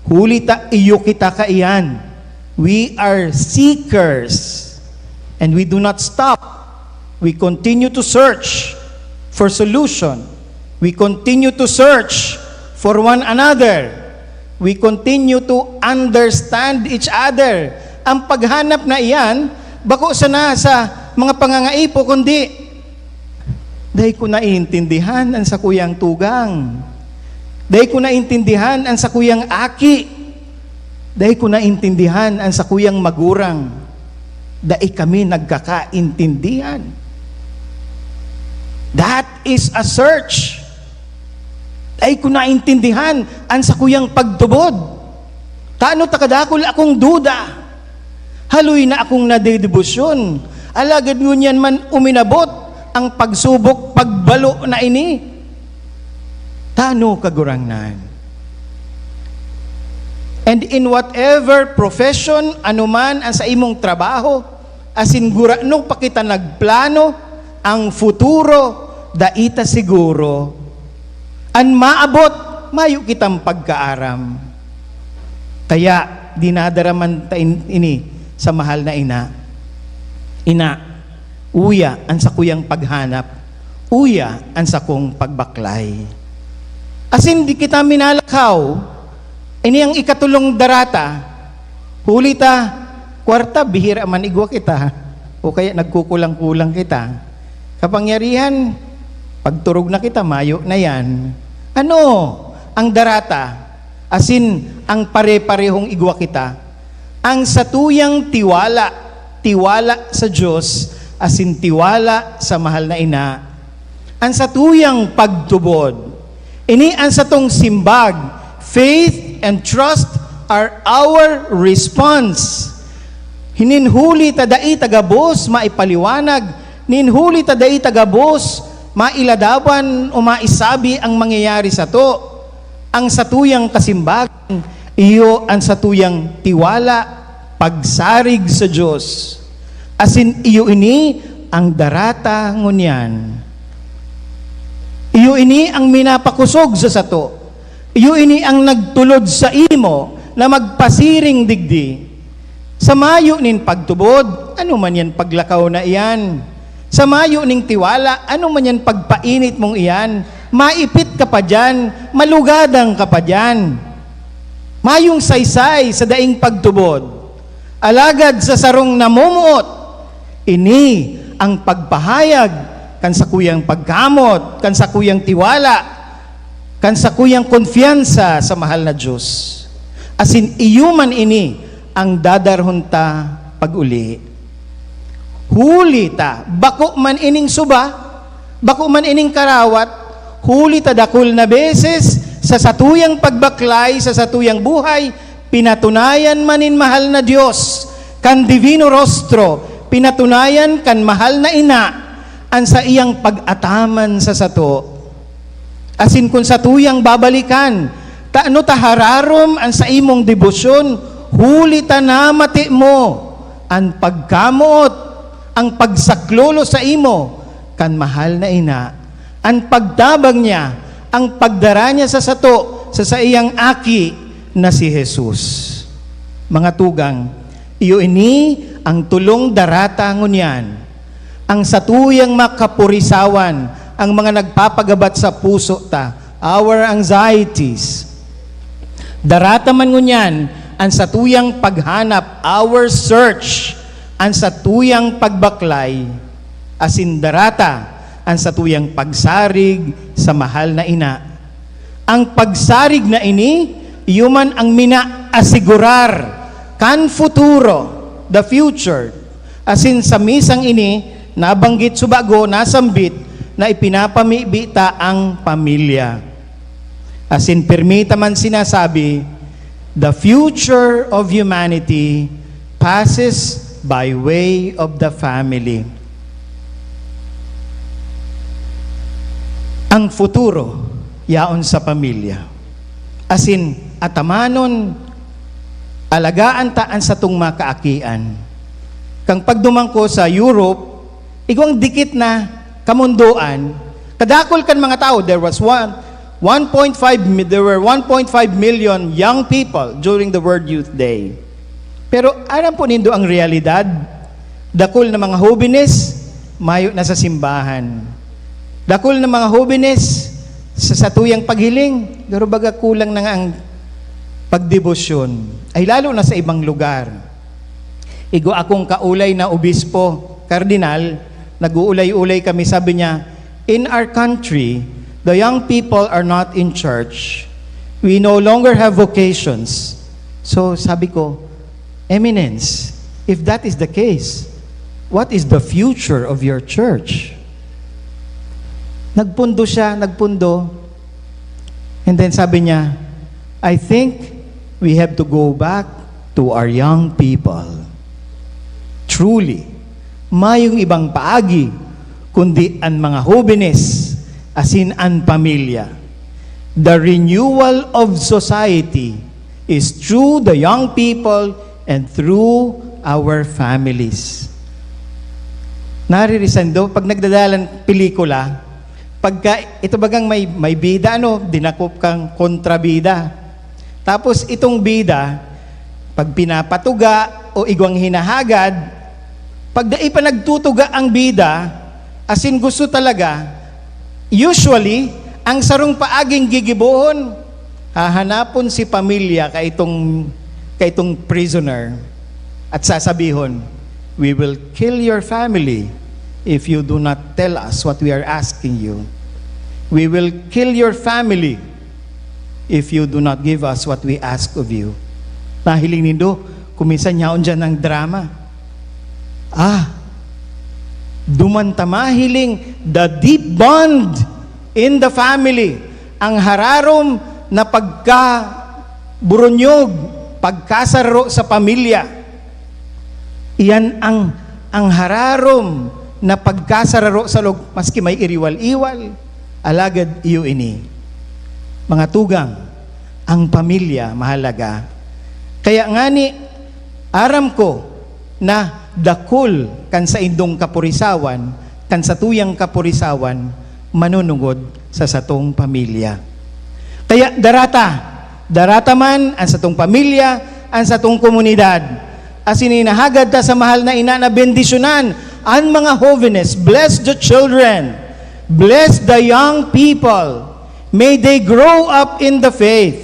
Huli ta iyo kita kaiyan. We are seekers. And we do not stop. We continue to search for solution. We continue to search for one another. We continue to understand each other. Ang paghanap na iyan, bako sana sa mga pangangaipo, kundi, "Dai ko naiintindihan an sakuyang tugang. Dai ko naiintindihan an sakuyang aki. Dai ko naiintindihan an sakuyang magurang." Dai kami nagkakaintindihan. That is a search. Dai ko naintindihan an sakuyang pagtubod. Tano ta kadakul akong duda. Haloy na akong nadedebosyon. Alagad ngunyan man uminabot ang pagsubok, pagbalo na ini. Tano, Kagurangnan? And in whatever profession, anuman ang sa imong trabaho, asin gurano pa kita nagplano, ang futuro, dai ta siguro. An maabot, mayo kitang pagkaaram. Kaya, dinadara man ta in-, ini sa mahal na ina. Ina, uya an sakuyang paghanap, uya an sakong pagbaklay. Asin di kita minalakaw, ini ang ikatulong darata, huli ta, kwarta, bihira man igwa kita, o kaya nagkukulang-kulang kita. Kapangyarihan, pagturog na kita, mayo na yan. Ano ang darata? Asin ang pare-parehong igwa kita, ang satuyang tiwala, tiwala sa Dios, asin tiwala sa mahal na ina, ang satuyang pagtubod. Ini ang satong simbag, faith and trust are our response Nin huli ta dai ta gabos maipaliwanag, nin huli ta dai ta gabos mailadawan o maisabi ang mangyayari sato. Ang satuyang kasimbagan, iyo an satuyang tiwala, pagsarig sa Dios. Asin iyo ini ang darata ngunyan. Iyo ini ang minapakosog sa sato. Iyo ini ang nagtulod sa imo na magpasiring digdi. Sa mayo nin pagtubod, ano man yan paglakaw na iyan? Sa mayo ning tiwala, ano man yan pagpainit mong iyan? Maipit ka pa diyan, malugadang ka pa diyan. Mayong saysay sa daing pagtubod. Alagad sa sarong namumuot, ini ang pagpahayag kan sakuyang pagkamot, kan sakuyang tiwala, kan sakuyang konfiyansa sa mahal na Dios. Asin iyo man ini ang dadarhon ta pag-uli. Huli ta, bako man ining suba, bako man ining karawat, huli ta dakul na beses sa satuyang pagbaklay, sa satuyang buhay, pinatunayan man nin mahal na Dios, kan Divino Rostro, pinatunayan kan mahal na ina, an saiyang pag-ataman sa sato. Asin kun satuyang babalikan, tano ta hararom an saimong debosyon, huli ta namati mo an pagkamoot, ang pagsaklolo saimo kan mahal na ina, an pagtabang niya, ang pagdara niya sa sato, sa saiyang aki na si Jesus. Mga tugang, iyo ini ang tolong darata ngunyan. Ang satuyang makapurisawan, ang mga nagpapagabat sa puso ta, our anxieties. Darata man ngunyan ang satuyang paghanap, our search, ang satuyang pagbaklay, asin darata ang satuyang pagsarig sa mahal na ina. Ang pagsarig na ini, iyo man ang minaasigurar kan futuro, the future. Asin sa misang ini, nabanggit subago, nasambit na ipinapamibi ta ang pamilya. Asin pirmi ta man sinasabi, the future of humanity passes by way of the family. Ang futuro yaon sa pamilya. Asin atamanon, alagaan ta an satong mga kaakian. Kan pagduman ko sa Europe, igwang dikit na kamundoan, kadakul kan mga tao, there was one, one point five mi-, there were one point five million young people during the World Youth Day. Pero aram po nindo ang realidad? Dakul na mga hobenes, mayo na sa simbahan. Dakul na mga hobenes, sa satuyang paghiling, pero baga kulang na nga ang pagdebosyon. Ay lalo na sa ibang lugar. Igwa akong kaulay na obispo, kardinal, nag-uulay-ulay kami, sabi niya, "In our country, the young people are not in church. We no longer have vocations." So, sabi ko, "Eminence, if that is the case, what is the future of your church?" Nagpundo siya, nagpundo. And then sabi niya, "I think we have to go back to our young people." Truly, mayong ibang paagi kundi an mga hobenes asin an pamilya. The renewal of society is through the young people and through our families. Naririsan do, pag nagdadalan pelikula, pagka ito bagang may, may bida, ano, dinakop kang kontrabida. Tapos itong bida, pag pinapatuga o igwang hinahagad, pag dai pa nagtutuga ang bida, asin gusto talaga, usually, ang sarong paaging gigibohon, hahanapon si pamilya kaitong, kaitong prisoner at sasabihon, "We will kill your family if you do not tell us what we are asking you. We will kill your family if you do not give us what we ask of you." Nahiling nindo, kuminsan yaon dyan ang drama. Ah, duman ta mahiling the deep bond in the family, ang hararom na pagkaburunyog, pagkasaro sa pamilya. Iyan ang, ang hararom na pagkasararo sa log, maski may iriwal-iwal, alagad iyo ini. Mga tugang, ang pamilya mahalaga. Kaya ngani, aram ko na dakul kan saindong kapurisawan, kan satuyang kapurisawan, manunungod sa satong pamilya. Kaya darata, darata man ang satong pamilya, ang satong komunidad. Asin hinahagad ta sa mahal na ina na bendisyonan an mga hovenes. Bless the children. Bless the young people. May they grow up in the faith,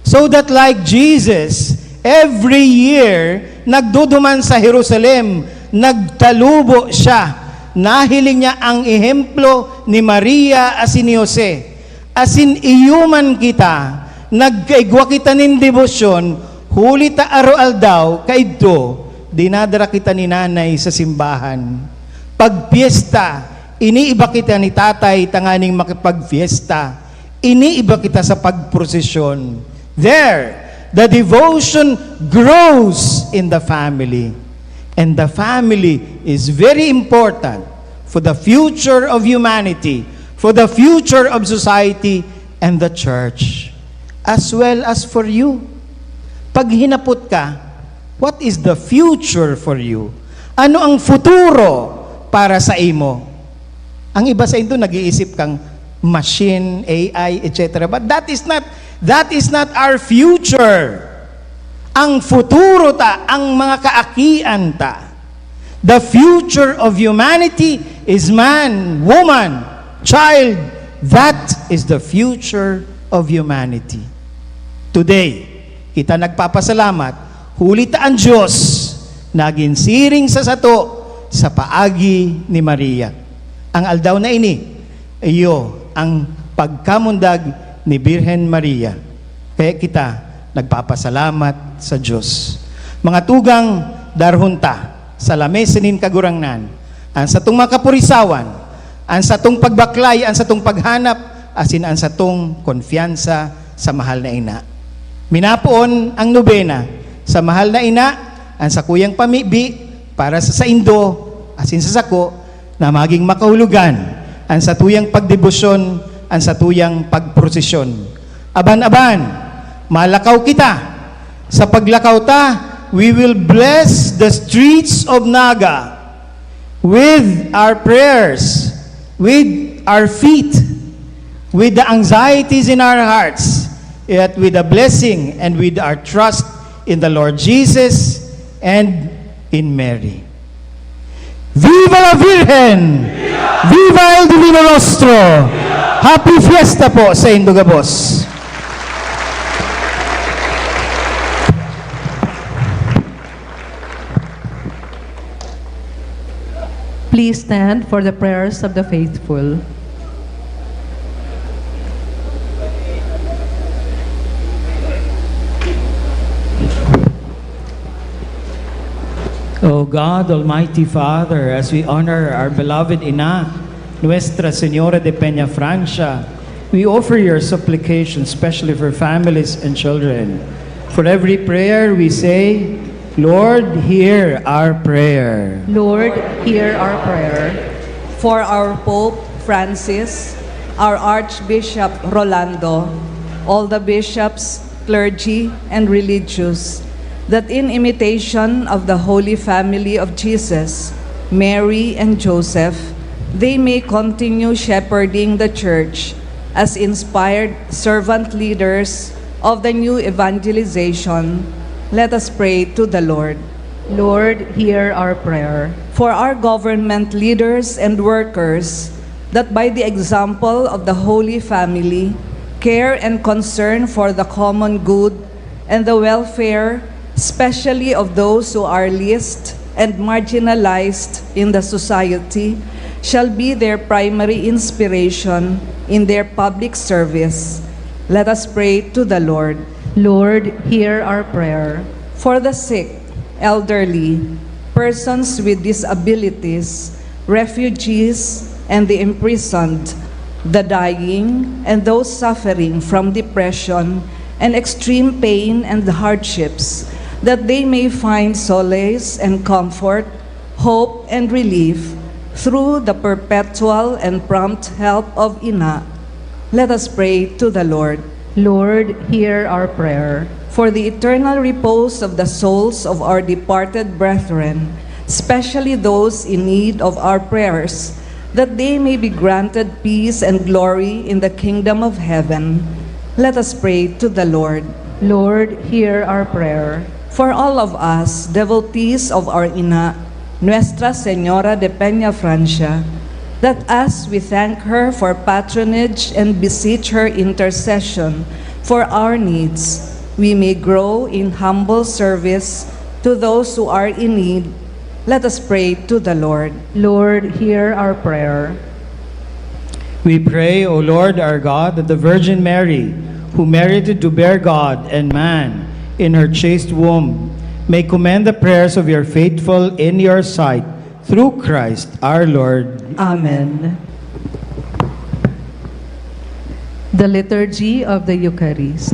so that like Jesus, every year, nagduduman sa Jerusalem, nagtalubo siya. Nahiling niya ang ehemplo ni Maria asin ni Jose. Asin iyo man kita, nagkaigwa kita nin debosyon, huli ta aroaldaw, kaidto, dinadara kita ni Nanay sa simbahan. Pag pyesta, iniiba kita ni Tatay tanganing makipagpyesta. Iniiba kita sa pagprosesyon. There, the devotion grows in the family. And the family is very important for the future of humanity, for the future of society, and the church, as well as for you. Pag hinapot ka, what is the future for you? Ano ang futuro para sa imo? Ang iba sa indo nag-iisip kang machine, A I, et cetera. But that is not, that is not our future. Ang futuro ta, ang mga kaakian ta. The future of humanity is man, woman, child. That is the future of humanity. Today, kita nagpapasalamat, huli ta an Dios nagin siring sa sato sa paagi ni Maria. Ang aldaw na ini, iyo ang pagkamundag ni Birhen Maria. Kaya kita nagpapasalamat sa Dios. Mga tugang, darhon ta sa lamesa nin Kagurangnan an satong mga kapurisawan, an satong pagbaklay, an satong paghanap, asin an satong konfiyansa sa Mahal na Ina. Minapoon ang nobena sa Mahal na Ina, an sakuyang pamibi para sa saindo asin sa sako, na maging makahulogan an satuyang pagdebosyon, an satuyang pagprosesyon. Aban-aban, malakaw kita. Sa paglakaw ta, we will bless the streets of Naga with our prayers, with our feet, with the anxieties in our hearts, yet with a blessing and with our trust in the Lord Jesus and in Mary. Viva la Virgen! Viva el Divino Rostro! Happy Fiesta po sa indo gabos! Please stand for the prayers of the faithful. O God, Almighty Father, as we honor our beloved Ina, Nuestra Señora de Peña Francia, we offer your supplication, especially for families and children. For every prayer we say, Lord, hear our prayer. Lord, hear our prayer. For our Pope Francis, our Archbishop Rolando, all the bishops, clergy, and religious, that in imitation of the Holy Family of Jesus, Mary, and Joseph, they may continue shepherding the Church as inspired servant leaders of the new evangelization. Let us pray to the Lord. Lord, hear our prayer. For our government leaders and workers, that by the example of the Holy Family, care and concern for the common good and the welfare, especially of those who are least and marginalized in the society, shall be their primary inspiration in their public service. Let us pray to the Lord. Lord, hear our prayer. For the sick, elderly, persons with disabilities, refugees, and the imprisoned, the dying, and those suffering from depression and extreme pain and hardships, that they may find solace and comfort, hope and relief through the perpetual and prompt help of Ina. Let us pray to the Lord. Lord, hear our prayer. For the eternal repose of the souls of our departed brethren, especially those in need of our prayers, that they may be granted peace and glory in the kingdom of heaven, let us pray to the Lord. Lord, hear our prayer. For all of us, devotees of our Ina, Nuestra Señora de Peñafrancia, that as we thank her for patronage and beseech her intercession for our needs, we may grow in humble service to those who are in need. Let us pray to the Lord. Lord, hear our prayer. We pray, O Lord our God, that the Virgin Mary, who merited to bear God and man in her chaste womb, may commend the prayers of your faithful in your sight, through Christ our Lord. Amen. The Liturgy of the Eucharist.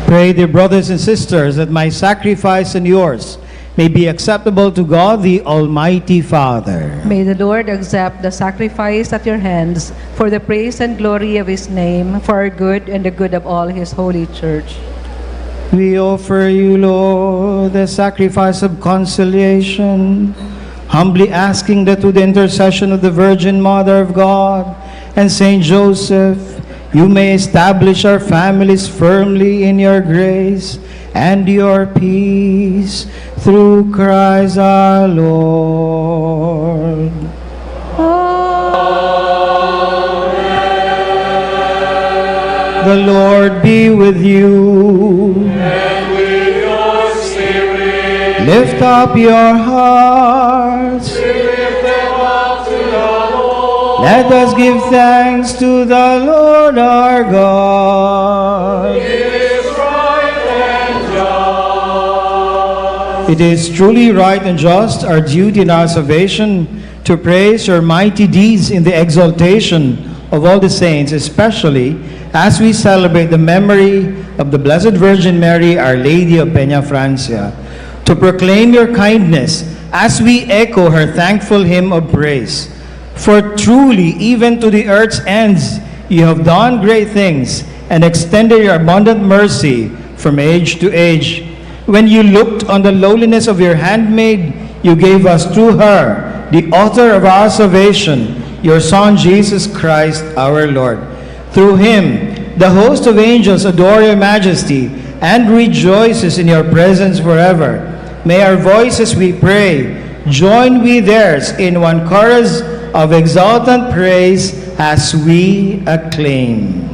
Pray, dear brothers and sisters, that my sacrifice and yours may be acceptable to God, the Almighty Father. May the Lord accept the sacrifice at your hands for the praise and glory of His name, for our good and the good of all His holy church. We offer you, Lord, the sacrifice of conciliation, humbly asking that through the intercession of the Virgin Mother of God and Saint Joseph, you may establish our families firmly in your grace and your peace through Christ our Lord. The Lord be with you. And with your spirit. Lift up your hearts. We lift them up to the Lord. Let us give thanks to the Lord our God. It is right and just. It is truly right and just, our duty and our salvation, to praise your mighty deeds in the exaltation of all the saints, especially As we celebrate the memory of the Blessed Virgin Mary, Our Lady of Peña Francia, to proclaim your kindness as we echo her thankful hymn of praise. For truly, even to the earth's ends, you have done great things and extended your abundant mercy from age to age. When you looked on the lowliness of your handmaid, you gave us through her, the author of our salvation, your Son, Jesus Christ, our Lord. Through him, the host of angels adore your majesty and rejoices in your presence forever. May our voices, we pray, join with theirs in one chorus of exultant praise as we acclaim.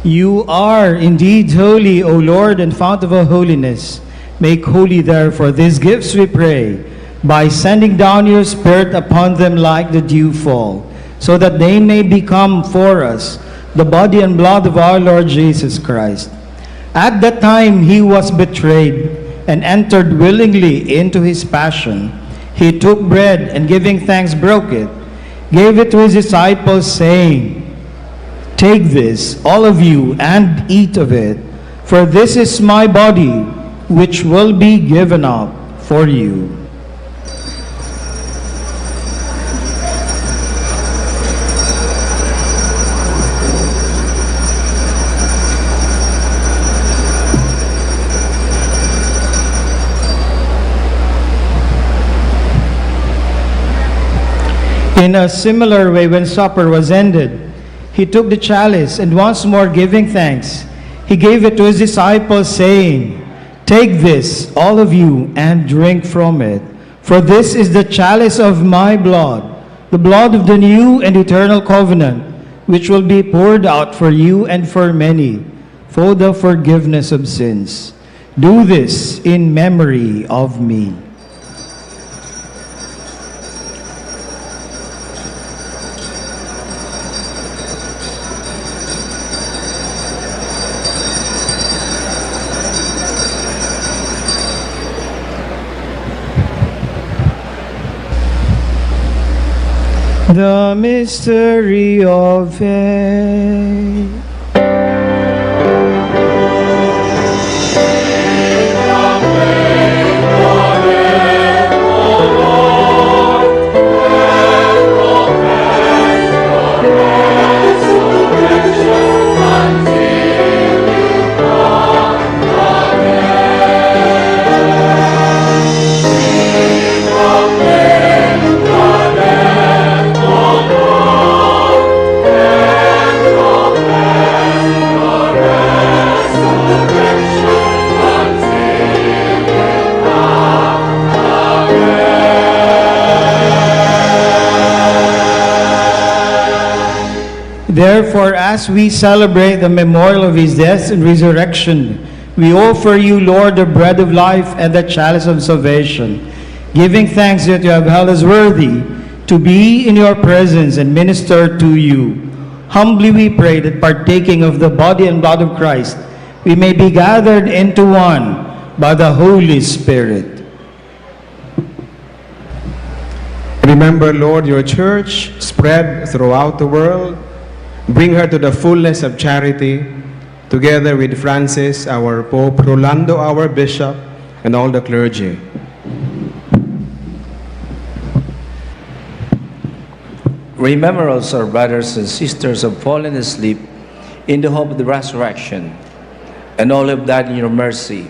You are indeed holy, O Lord, and fount of all holiness. Make holy, therefore, these gifts, we pray, by sending down your Spirit upon them like the dewfall, so that they may become for us the body and blood of our Lord Jesus Christ. At that time he was betrayed and entered willingly into his passion. He took bread and, giving thanks, broke it, gave it to his disciples, saying, "Take this, all of you, and eat of it, for this is my body, which will be given up for you." In a similar way, when supper was ended, he took the chalice, and once more giving thanks, he gave it to his disciples, saying, "Take this, all of you, and drink from it, for this is the chalice of my blood, the blood of the new and eternal covenant, which will be poured out for you and for many for the forgiveness of sins. Do this in memory of me." The mystery of faith. Therefore, as we celebrate the memorial of his death and resurrection, we offer you, Lord, the bread of life and the chalice of salvation, giving thanks that you have held us worthy to be in your presence and minister to you. Humbly we pray that, partaking of the body and blood of Christ, we may be gathered into one by the Holy Spirit. Remember, Lord, your church spread throughout the world, Bring her to the fullness of charity, together with Francis, our Pope, Rolando, our Bishop, and all the clergy. Remember also our brothers and sisters who have fallen asleep in the hope of the resurrection, and all who have died in your mercy.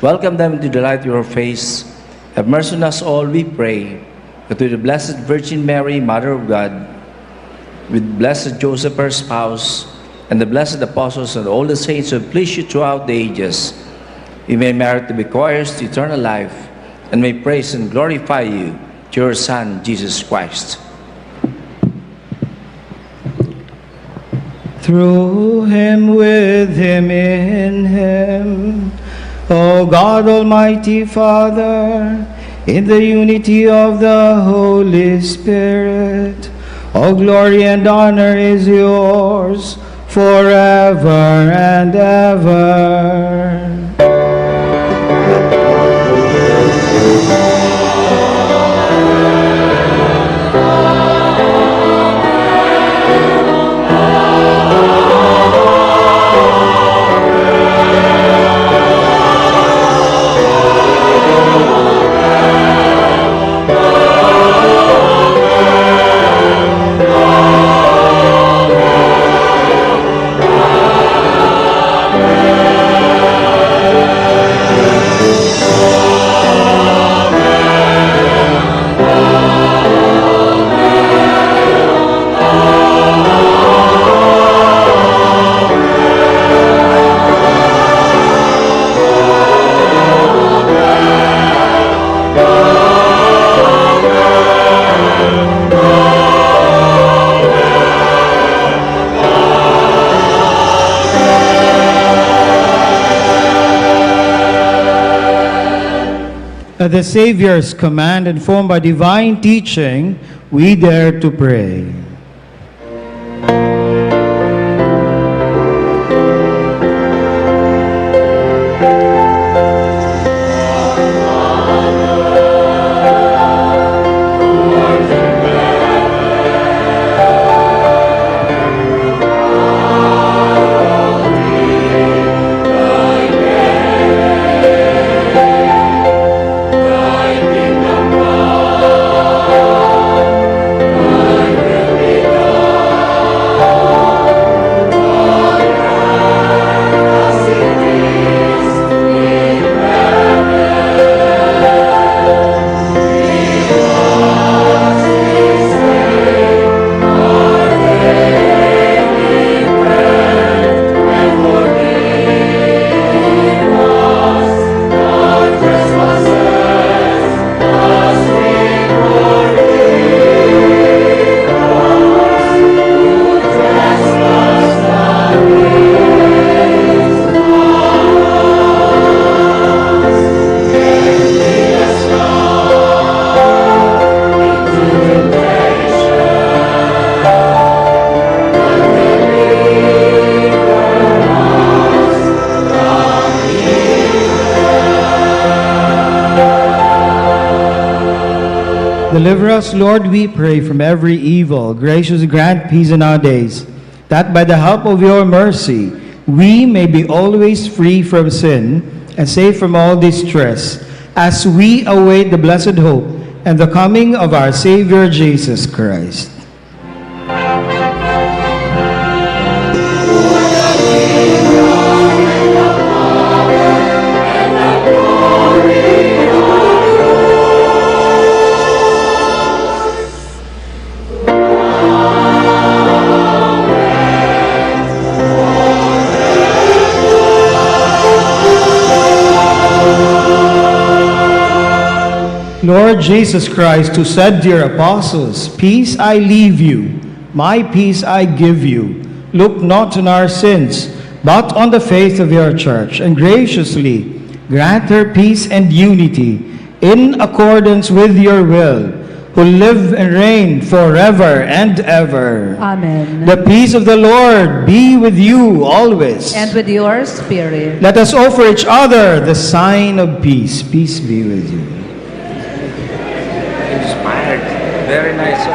Welcome them into the light of your face. Have mercy on us all, we pray, that with the Blessed Virgin Mary, Mother of God, with Blessed Joseph, her spouse, and the blessed apostles and all the saints who have pleased you throughout the ages, we may merit to be co-heirs to eternal life, and may praise and glorify you through your Son, Jesus Christ. Through him, with him, in him, O God, Almighty Father, in the unity of the Holy Spirit, all glory and honor is yours forever and ever. At the Savior's command, informed by divine teaching, we dare to pray. Deliver us, Lord, we pray, from every evil. Graciously grant peace in our days, that by the help of your mercy we may be always free from sin and safe from all distress, as we await the blessed hope and the coming of our Savior Jesus Christ. Lord Jesus Christ, who said to your apostles, "Peace I leave you, my peace I give you," look not on our sins, but on the faith of your church, and graciously grant her peace and unity in accordance with your will, who live and reign forever and ever. Amen. The peace of the Lord be with you always. And with your spirit. Let us offer each other the sign of peace. Peace be with you. Inspired. Very nice song.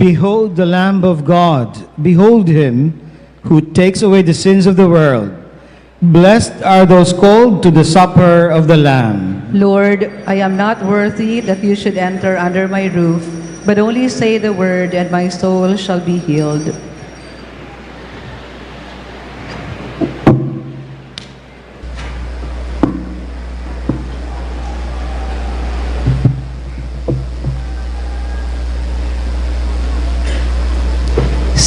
Behold the Lamb of God. Behold him who takes away the sins of the world. Blessed are those called to the supper of the Lamb. Lord, I am not worthy that you should enter under my roof, but only say the word, and my soul shall be healed.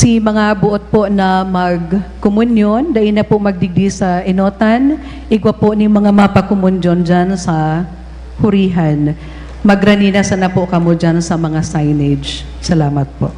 Si mga buot po na magkomunyon, dai na po magdigdi sa enotan, igwa po ni mga mapakomunyon dyan sa hurihan. Magrani na sana po kamo dyan sa mga signage. Salamat po.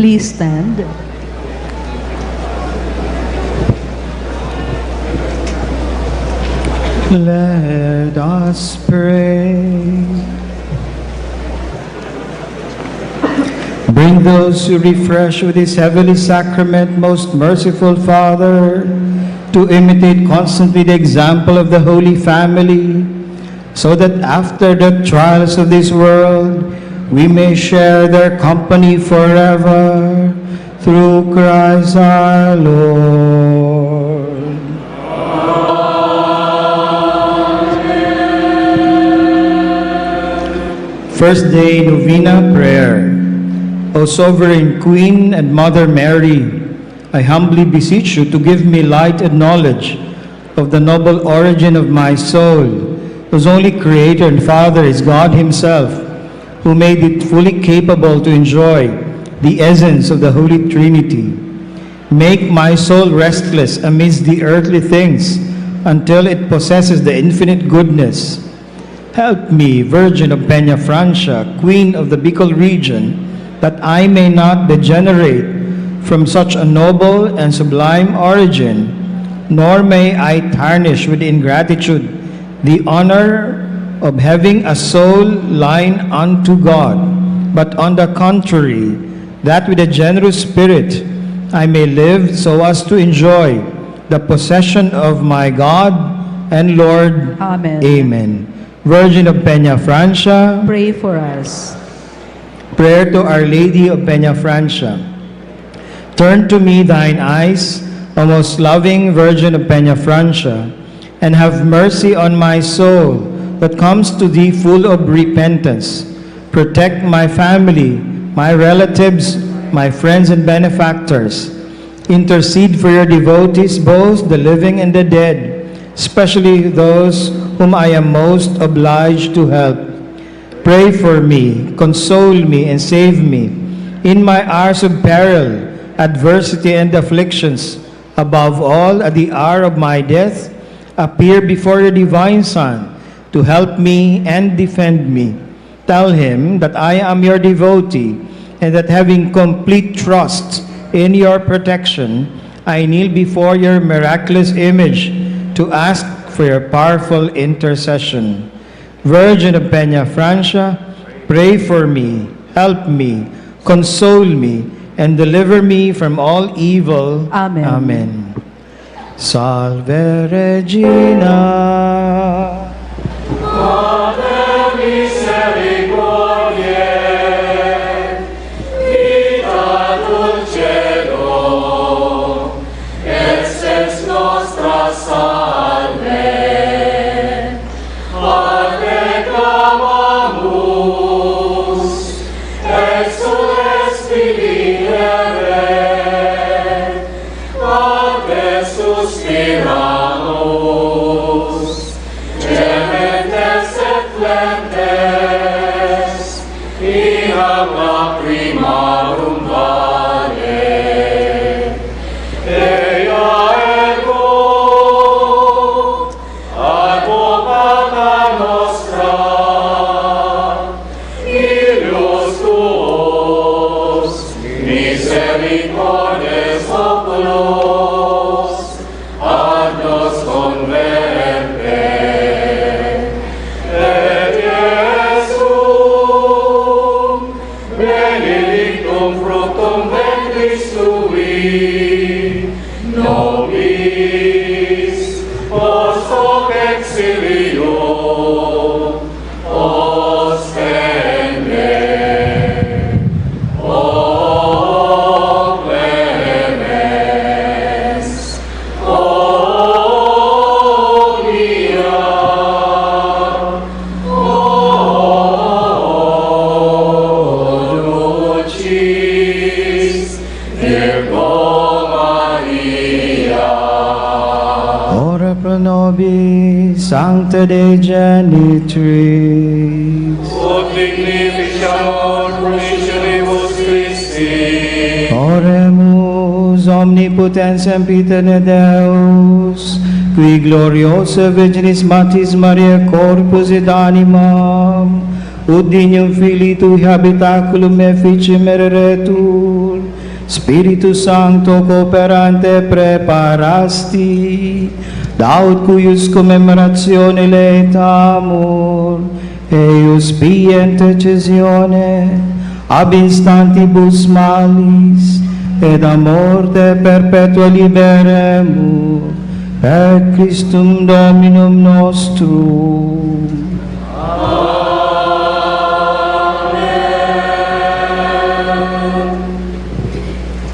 Please stand. Let us pray. Bring those you refresh with this heavenly sacrament, most merciful Father, to imitate constantly the example of the Holy Family, so that after the trials of this world, we may share their company forever. Through Christ our Lord. First Day Novena Prayer. O Sovereign Queen and Mother Mary, I humbly beseech you to give me light and knowledge of the noble origin of my soul, whose only Creator and Father is God Himself, who made it fully capable to enjoy the essence of the Holy Trinity. Make my soul restless amidst the earthly things until it possesses the infinite goodness. Help me, Virgin of Peñafrancia, Queen of the Bicol region, that I may not degenerate from such a noble and sublime origin, nor may I tarnish with ingratitude the honor of having a soul line unto God, but on the contrary, that with a generous spirit I may live so as to enjoy the possession of my God and Lord. Amen. Amen. Virgin of Peñafrancia. Pray for us. Prayer to Our Lady of Peñafrancia. Turn to me thine eyes, O most loving Virgin of Peñafrancia, and have mercy on my soul that comes to thee full of repentance. Protect my family, my relatives, my friends and benefactors. Intercede for your devotees, both the living and the dead, especially those whom I am most obliged to help. Pray for me, console me, and save me in my hours of peril, adversity, and afflictions. Above all, at the hour of my death, appear before your divine Son to help me and defend me. Tell him that I am your devotee, and that having complete trust in your protection, I kneel before your miraculous image to ask for your powerful intercession. Virgin of Peñafrancia, pray for me, help me, console me, and deliver me from all evil. Amen. Amen. Salve Regina. Mater misericordiae, vita dulcedo, et spes nostra salve. A te clamamus, exules mihi Heere, a te suspiramus, gementes et flentes in lacrimarum vale. Ea ergo advocata nostra, Filius tuus, misericordes oculos, ad nos converte, et Iesum benedictum fructum ventris tui, nobis post hoc exilium ostende. O clemens, o mia, o dulcis Virgo Maria. Ora pro nobis, Sancta Dei Genitrix. Ut dignifica promissionibus Christi. Oremus. Omnipotens sempiterne Deus, qui gloriosae Virginis Matis Mariae corpus et animam Ut dinyum Filii tui habitaculum efficem ereretur, Spiritu Sancto cooperante praeparasti, daut cuius commemoratione laetamur, eius pie intercessione ab instantibus malis, et a morte perpetua liberemur, per Christum Dominum nostrum.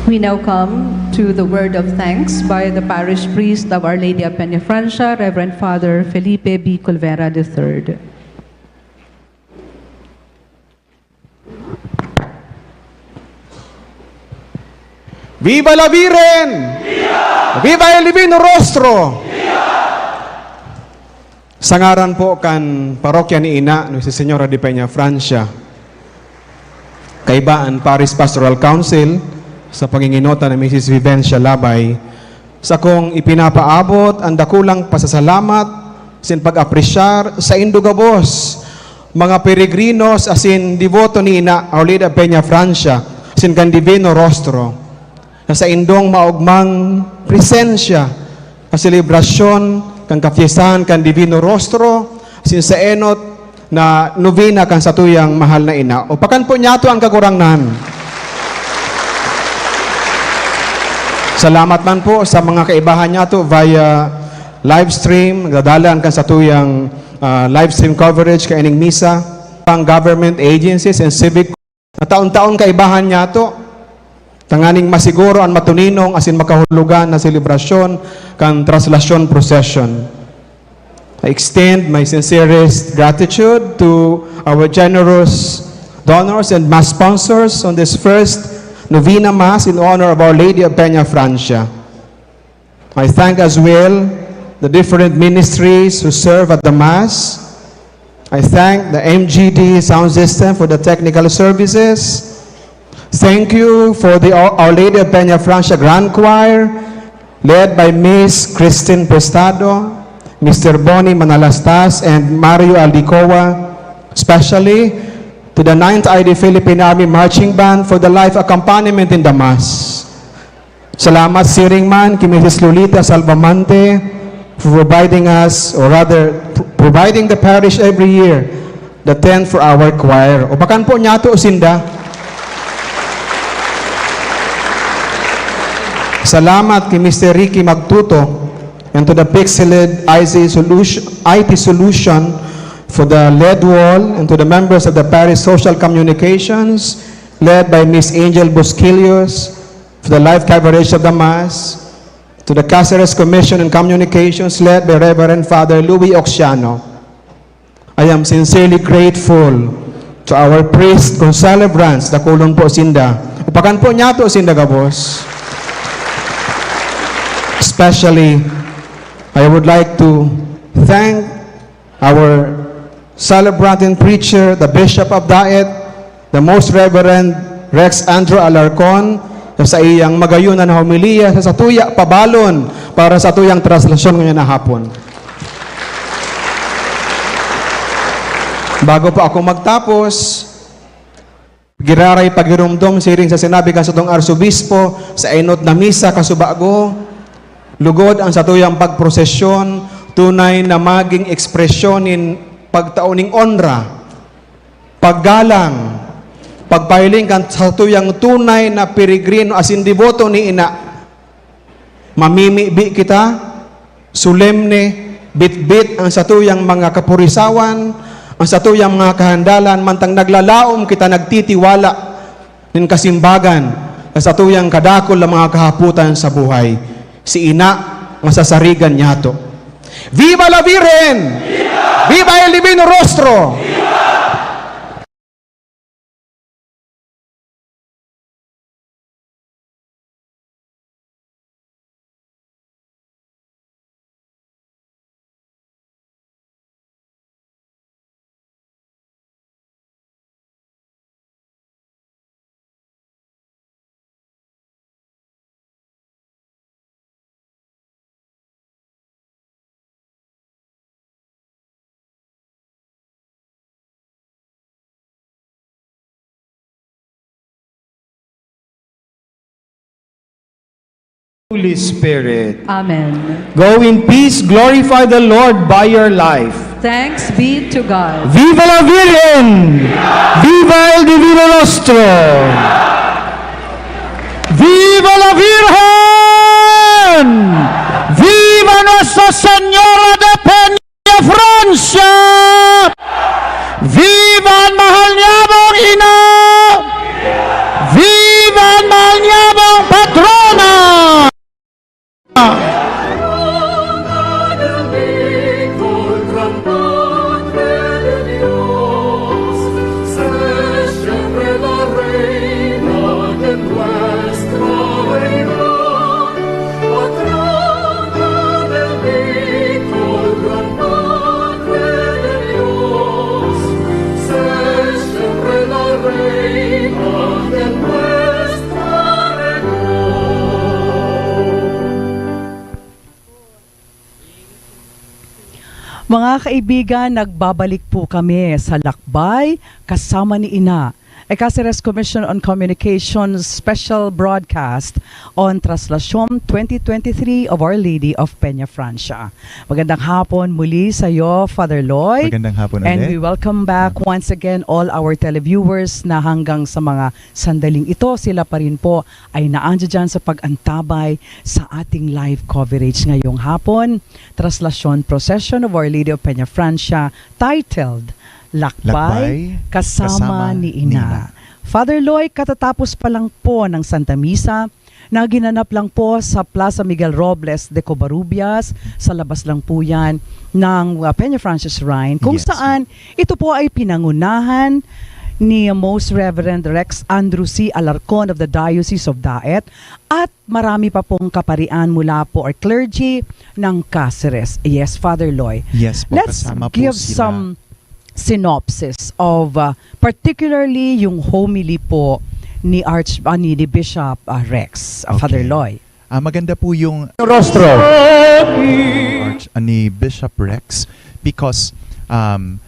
We now come to the word of thanks by the parish priest of Our Lady of Peñafrancia, Reverend Father Felipe B. Colvera the third. Viva la Virgen! Viva el Divino Rostro! Sa ngaran po kan parokya ni Ina, ni si Señora de Peñafrancia, kaiba an Parish Pastoral Council, sa panginginota ni Misis Vivencia Labay, sakong ipinapaabot an dakulang pasasalamat sin pag-apresyar saindo gabos, mga peregrinos asin deboto ni Ina Our Lady of Peñafrancia, asin kan Divino Rostro, na saindong maogmang presensya sa selebrasyon kan kapyestahan kan Divino Rostro, asin sa enot na nobena kan satuyang mahal na ina. Upakan po niyato an Kagurangnan. Salamat man po sa mga kaibahan niyato via live stream, nagdadalan kan satuyang, ah, live stream coverage kaining misa, pang government agencies and civic na taon-taon kaibahan niyato, tanganing masiguro an matuninong asin makahulogan na selebrasyon kan Traslasyon Procession. I extend my sincerest gratitude to our generous donors and mass sponsors on this first Novena Mass in honor of Our Lady of Peñafrancia. I thank as well the different ministries who serve at the Mass. I thank the M G D sound system for the technical services. Thank you for the Our Lady of Peñafrancia Grand Choir, led by Miss Christine Prestado, Mister Bonnie Manalastas, and Mario Aldicoa, especially to the Ninth I D Philippine Army Marching Band for the life accompaniment in the Mass. Salamat siring man ki Misis Lolita Salvamante for providing us, or rather, pr-, providing the parish every year, the tent for our choir. Upakan po niyato sinda. Salamat ki Mister Ricky Magtuto and to the Pixeled I C solution, I T solution for the L E D wall, and to the members of the parish social communications led by Miss Angel Busquillos, for the live coverage of the Mass, to the Caceres Commission on Communications led by Reverend Father Louis Oxiano. I am sincerely grateful to our priest concelebrants, dakulon po sinda. Upakan po niyato sinda gabos. Especially, I would like to thank our celebrant and preacher, the Bishop of Daet, the Most Reverend Rex Andrew Alarcon, sa iyang magayon na homilya sa satuya pabalon para sa tuyang traslasyon ngayon na hapon. Bago po ako magtapos, giraray pagirumdom siring sa sinabi kan satong Arsobispo sa enot na misa kasubago, lugod ang satuyang pagprosesyon tunay na maging ekspresyon nin pagtao ning onra, paggalang, pagpahiling kan satuyang tunay na peregrino asin deboto ni Ina. Mamimibi kita, solemne, bitbit ang satuyang mga kapurisawan, ang satuyang mga kahandalan, mantang naglalaom kita, nagtitiwala nin kasimbagan sa satuyang kadakul na mga kahapotan sa buhay. Si Ina, masasarigan niyato. Viva la Virgen! Viva el Divino Rostro! Holy Spirit. Amen. Go in peace, glorify the Lord by your life. Thanks be to God. ¡Viva la Virgen! ¡Viva el Divino Rostro! ¡Viva la Virgen! ¡Viva Nuestra Señora de Peña Francia! ¡Viva an mahal niyamong ina! ¡Viva an mahal niyamong patrona! Mga kaibigan, nagbabalik po kami sa Lakbay kasama ni Ina. A Caceres Commission on Communications special broadcast on Traslacion twenty twenty-three of Our Lady of Peña Francia. Magandang hapon muli sa iyo, Father Loy. Magandang hapon And ulit. We welcome back once again all our televiewers na hanggang sa mga sandaling ito, sila pa rin po ay naandyan dyan sa pag-antabay sa ating live coverage ngayong hapon, Traslacion Procession of Our Lady of Peña Francia, titled Lakbay, Lakbay, kasama, kasama ni ni Ina. Ina. Father Loy, katatapos pa lang po ng Santa Misa na ginanap lang po sa Plaza Miguel Robles de Covarrubias, sa labas lang po yan ng uh, Peña Francia Shrine, kung Yes. saan ito po ay pinangunahan ni Most Reverend Rex Andrew C. Alarcon of the Diocese of Daet at marami pa pong kaparian mula po or clergy ng Caceres. Yes, Father Loy. Yes po, Let's kasama po give sila. Some synopsis of uh, particularly yung homily po ni Arch ah, ni, ni Bishop ah, Rex, ah, Father Okay. Loy. Ah, maganda po yung Rostro. Arch, ah, ni Bishop Rex because um,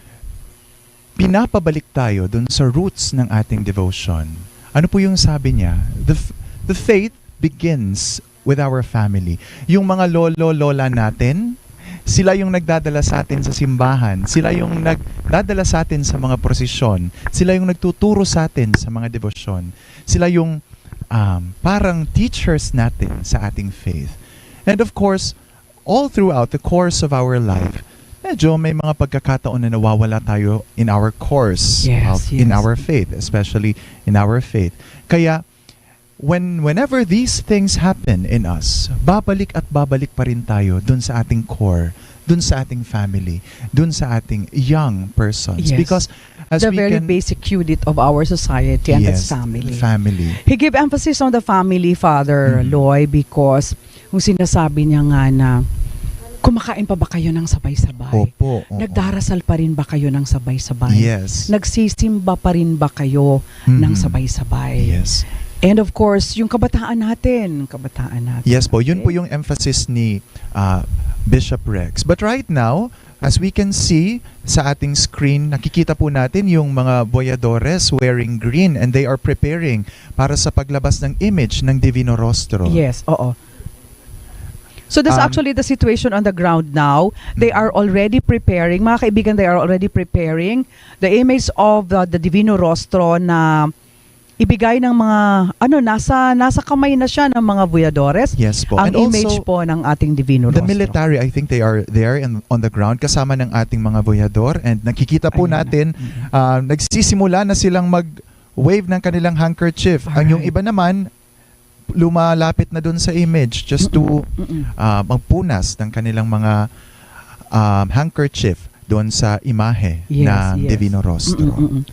pinapabalik tayo dun sa roots ng ating devotion. Ano po yung sabi niya? The, f- the faith begins with our family. Yung mga lolo, lola natin, sila yung nagdadala sa atin sa simbahan. Sila yung nagdadala sa atin sa mga prosesyon. Sila yung nagtuturo sa atin sa mga debosyon. Sila yung um, parang teachers natin sa ating faith. And of course, all throughout the course of our life, medyo may mga pagkakataon na nawawala tayo in our course, Yes, of, in yes. our faith, especially in our faith. Kaya, when whenever these things happen in us, babalik at babalik pa rin tayo dun sa ating core, dun sa ating family, dun sa ating young persons. Yes. Because as The we very can, basic unit of our society and yes, that's family. family. He gave emphasis on the family, Father Mhm. Loy, because kung sinasabi niya nga na kumakain pa ba kayo ng sabay-sabay? Opo, oo. Nagdarasal pa rin ba kayo ng sabay-sabay? Yes. Nagsisimba pa rin ba kayo ng Mhm. sabay-sabay? Yes. And of course, yung kabataan natin, kabataan natin. Yes po, yun po Okay? Yung emphasis ni ah, Bishop Rex. But right now, as we can see sa ating screen, nakikita po natin yung mga voyadores wearing green and they are preparing para sa paglabas ng image ng Divino Rostro. Yes, oo. So that's Um, actually the situation on the ground now. They Mhm. Are already preparing, mga kaibigan, they are already preparing the image of the, the Divino Rostro na ibigay ng mga ano nasa nasa kamay na siya ng mga voyadores. Yes po. Ang And also, image po ng ating Divino The Rostro. military, I think they are there and on the ground kasama ng ating mga voyador and nakikita po Ayan. natin Mhm. ah, nagsisimula na silang mag-wave ng kanilang handkerchief. Ang yung Alright. Iba naman lumalapit na dun sa image just to Mm-mm. ah, magpunas ng kanilang mga um, handkerchief doon sa imahe Yes, ng yes. Divino Rostro. Mm-mm-mm.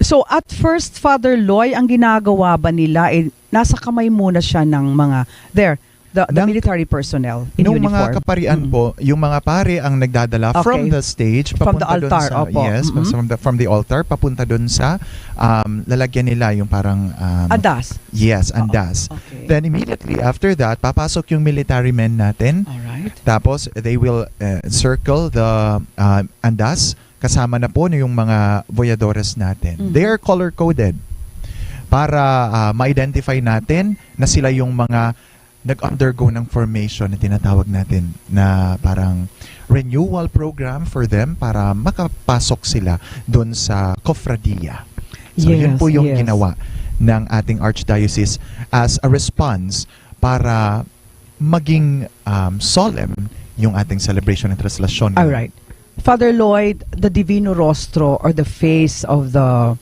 So at first, Father Loy, ang ginagawa ba nila eh, nasa kamay muna siya ng mga there the, the Ng- military personnel in Nung uniform. mga kaparian Mm. po, yung mga pare ang nagdadala Okay. from the stage From the papunta dun altar, sa opo. yes, Mm-mm. from the from the altar papunta dun sa um, lalagyan nila yung parang um, Andas. yes, Oo. Andas. Okay. Then immediately after that, papasok yung military men natin. Alright. Tapos they will uh, circle the uh, Andas kasama na po yung mga voyadores natin. Mhm. They are color coded para uh, ma-identify natin na sila yung mga nag-undergo ng formation na tinatawag natin na parang renewal program for them para makapasok sila dun sa cofradia. So, yun Yes, po yung yes. ginawa ng ating archdiocese as a response para maging, um, solemn yung ating celebration ng Traslasyon. All right. Father Lloyd, the Divino Rostro or the face of the,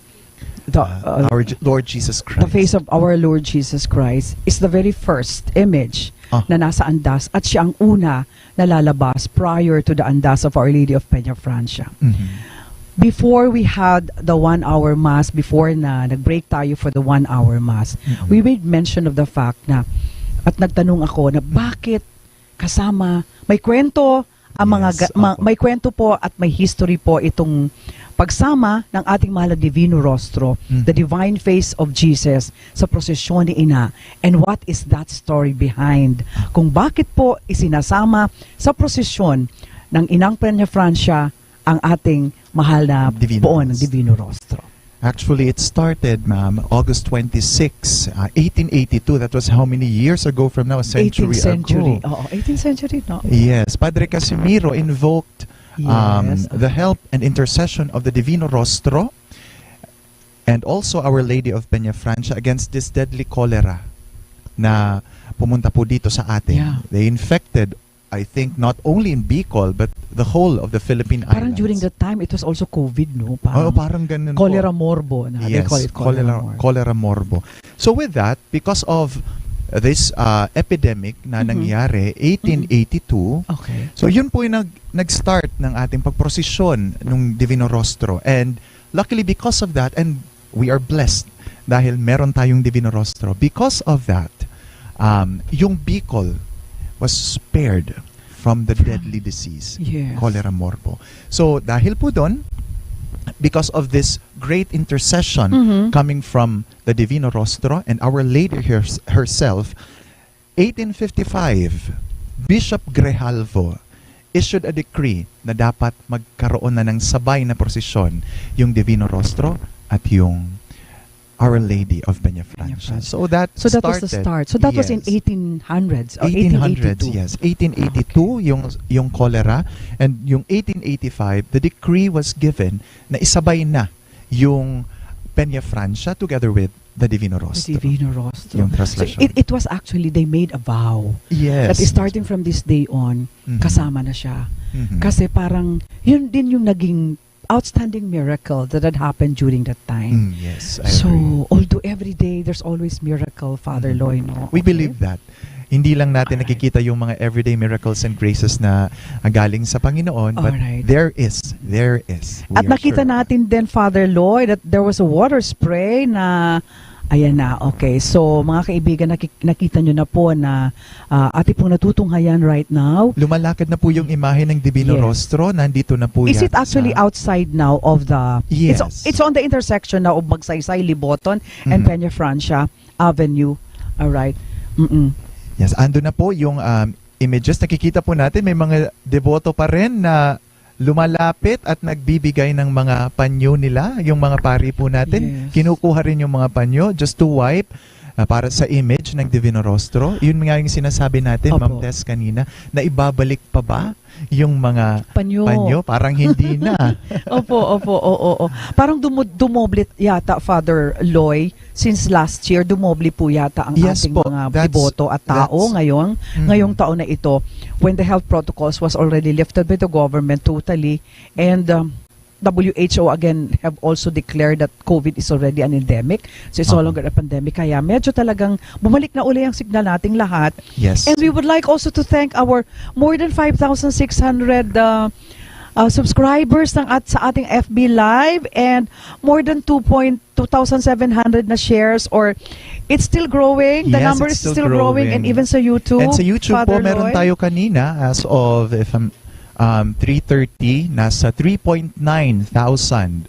the, Uh, uh, our J-, Lord Jesus the Christ. face of our Lord Jesus Christ is the very first image Ah. na nasa andas at siya ang una na lalabas prior to the andas of Our Lady of Peña Francia. Mhm. Before we had the one-hour mass, before na nag-break tayo for the one-hour mass, Mm-mm. we made mention of the fact na, at nagtanong ako na bakit kasama, may kwento ang mga Yes, ga-, ma-, opo. may kwento po at may history po itong pagsama ng ating mahal na Divino Rostro, Mhm. the divine face of Jesus, sa prosesyon ni Ina. And what is that story behind? Kung bakit po isinasama sa prosesyon ng Inang Peña Francia ang ating mahal na Divino poon ng Rostro. Divino Rostro. Actually, it started, ma'am, August twenty-six, uh, eighteen eighty-two. That was how many years ago from now? A century eighteenth century. ago. Oo, eighteenth century, no? Yes, Padre Casimiro invoked, um, Yes. the help and intercession of the Divino Rostro and also Our Lady of Peña Francia against this deadly cholera na pumunta po dito sa atin. Yeah. They infected, I think, not only in Bicol, but the whole of the Philippine Parang Islands. during that time, it was also COVID, no? Oo, Parang parang ganun po. Cholera morbo na. They Yes, call it cholera cholera, morbo. cholera morbo. So with that, because of this, uh, epidemic na Mhm. nangyari, Mhm. eighteen eighty-two, Okay. so yun po yung nag-, nag-start ng ating pagprosesyon nung Divino Rostro. And luckily, because of that, and we are blessed dahil meron tayong Divino Rostro. Because of that, um, yung Bicol was spared from the From deadly disease, Yes. cholera morbo. So, dahil po doon, because of this great intercession Mhm. coming from the Divino Rostro and Our Lady hers-, herself, eighteen fifty-five, Bishop Grijalvo issued a decree na dapat magkaroon na ng sabay na prosesyon yung Divino Rostro at yung Our Lady of Peña Peña Francia. Francia. So that So that was the started, start. So that was in yes. eighteen hundreds or eighteen hundreds, eighteen eighty-two. yes. Eighteen eighty-two Okay. yung, yung cholera, and yung eighteen eighty-five, the decree was given na isabay na yung Peña Francia together with the Divino Rostro. Divino Rostro. Yung So, traslasyon. it, it was actually, they made a vow Yes. that starting from this day on, Mhm. kasama na siya. Mhm. Kasi parang, yun din yung naging outstanding miracle that had happened during that time. Mm, yes, I So, agree. although every day there's always miracle, Father Mhm. Loy, no? We Okay? believe that. Hindi lang natin Alright. nakikita yung mga everyday miracles and graces na, ah, galing sa Panginoon, but Alright. there is, there is. We At are nakita sure of that. natin din, Father Loy, that there was a water spray na, ayan na, okay. So, mga kaibigan, naki-, nakita nyo na po na, ah, atin pong natutunghayan right now. Lumalakad na po yung imahe ng Divino Yes. Rostro. Nandito na po Is yan it actually sa outside now of the, it's, Yes. it's on the intersection now of Magsaysay, Liboton, and Mhm. Peña Francia Avenue. Alright. Mm-mm. Yes, ando na po yung, um, images. Nakikita po natin, may mga deboto pa rin na lumalapit at nagbibigay ng mga panyo nila. Yung mga pari po natin, Yes. kinukuha rin yung mga panyo just to wipe, ah, para sa image ng Divino Rostro. Yun nga yung sinasabi natin, Opo. Ma'am Tess, kanina, na ibabalik pa ba yung mga Panyo. panyo? Parang hindi na. Opo, opo, oo, oo. Parang dumo-, dumoble yata, Father Loy, since last year, dumoble po yata ang Yes ating po. mga That's, deboto at tao that's ngayon, Mm. ngayong taon na ito, when the health protocols was already lifted by the government totally, and, um, W H O again have also declared that COVID is already an endemic. So, it's no Aha. longer a pandemic. Kaya medyo talagang bumalik na uli ang signal nating lahat. Yes. And we would like also to thank our more than five thousand six hundred, uh, uh, subscribers ng at-, sa ating F B Live and more than two point, two thousand seven hundred na shares, or it's still growing. The Yes, number it's is still still growing, and growing. even sa YouTube, And sa YouTube Father po, meron Loy. tayo kanina, as of, if I'm, um, three thirty, nasa three point nine thousand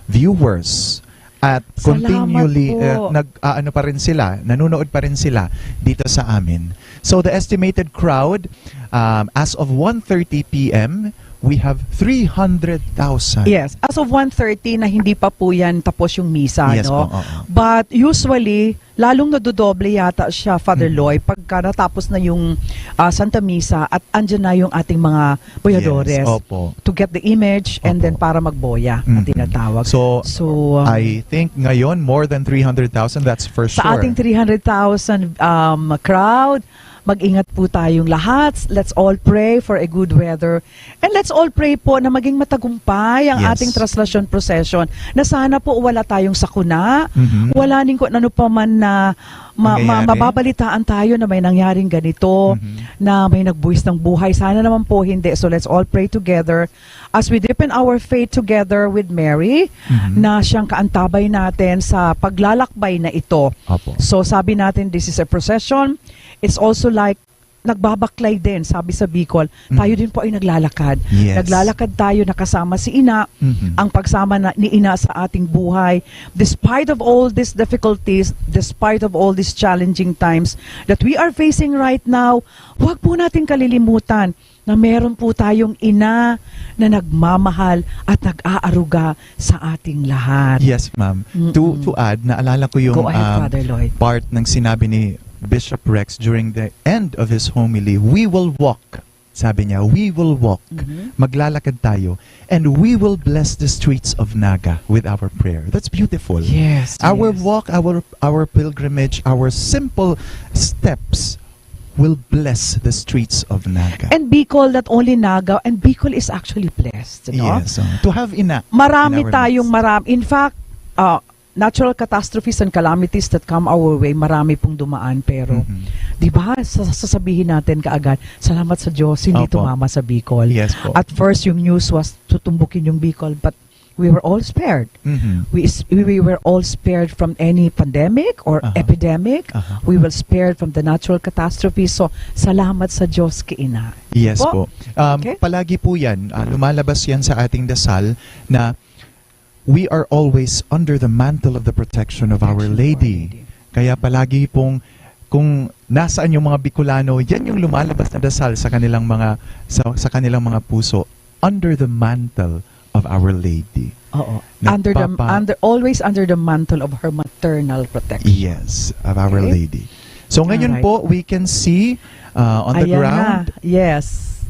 viewers at Salamat continually, po. uh, nag-aano pa rin sila, nanonood pa rin sila dito sa amin. So the estimated crowd, um, as of one thirty P M We have three hundred thousand. Yes, as of one thirty na hindi pa po yan tapos yung misa, Yes no? po, oo. But usually, lalong nadodoble yata siya, Father Mhm. Loy, pagka natapos na yung ah, Santa Misa at andyan na yung ating mga boyadores Yes, opo. to get the image and Opo. then para magboya na Mhm. tinatawag. So, So, um, I think ngayon, more than three hundred thousand, that's for sure. Sa ating three hundred thousand um, crowd, mag-ingat po tayong lahat. Let's all pray for a good weather. And let's all pray po na maging matagumpay ang Yes. ating Traslasyon Procession. Na sana po wala tayong sakuna, Mhm. wala ning kung ano pa man na ma- ma- Nangyayari. mababalitaan tayo na may nangyaring ganito, Mhm. na may nagbuwis ng buhay. Sana naman po hindi. So let's all pray together as we deepen our faith together with Mary, Mhm. na siyang kaantabay natin sa paglalakbay na ito. Opo. So sabi natin, this is a procession. It's also like nagbabaklay din, sabi sa Bicol. Mhm. Tayo din po ay naglalakad. Yes. Naglalakad tayo nakasama si Ina. Mhm. Ang pagsama na, ni Ina sa ating buhay, despite of all these difficulties, despite of all these challenging times that we are facing right now, huwag po natin kalilimutan na meron po tayong Ina na nagmamahal at nag-aaruga sa ating lahat. Yes, ma'am. Mm-mm. To to add, naalala ko yung Go ahead, um, Father Lloyd. part ng sinabi ni Bishop Rex during the end of his homily, "We will walk." Sabi niya, "We will walk." Mhm. Maglalakad tayo. "And we will bless the streets of Naga with our prayer." That's beautiful. Yes, Our yes. walk, our our pilgrimage, our simple steps will bless the streets of Naga. And Bicol, not only Naga, and Bicol is actually blessed, no? Yes, uh, to have Ina Marami in our tayong midst. Marami. In fact, uh, natural catastrophes and calamities that come our way, marami pong dumaan. Pero, Mhm. di ba, sa- sasabihin natin kaagad, salamat sa Diyos, hindi Opo. tumama sa Bicol. Yes po. At first, yung news was tutumbukin yung Bicol, but we were all spared. Mhm. We, is- we were all spared from any pandemic or Aha. epidemic. Aha. We were spared from the natural catastrophe. So, salamat sa Diyos kay Ina. Yes Po? po. Um, Okay. Palagi po yan, ah, lumalabas yan sa ating dasal na we are always under the mantle of the protection of Our Protection of Our Lady. Lady. Kaya palagi pong, kung nasaan yung mga Bicolano, yan yung lumalabas na dasal sa kanilang mga sa, sa kanilang mga puso, under the mantle of Our Lady. Oo. Nagpapa- Under the under always under the mantle of her maternal protection. Yes, of Our Okay. Lady. So ngayon Alright. po, we can see uh, on the Ayan ground. Na. Yes.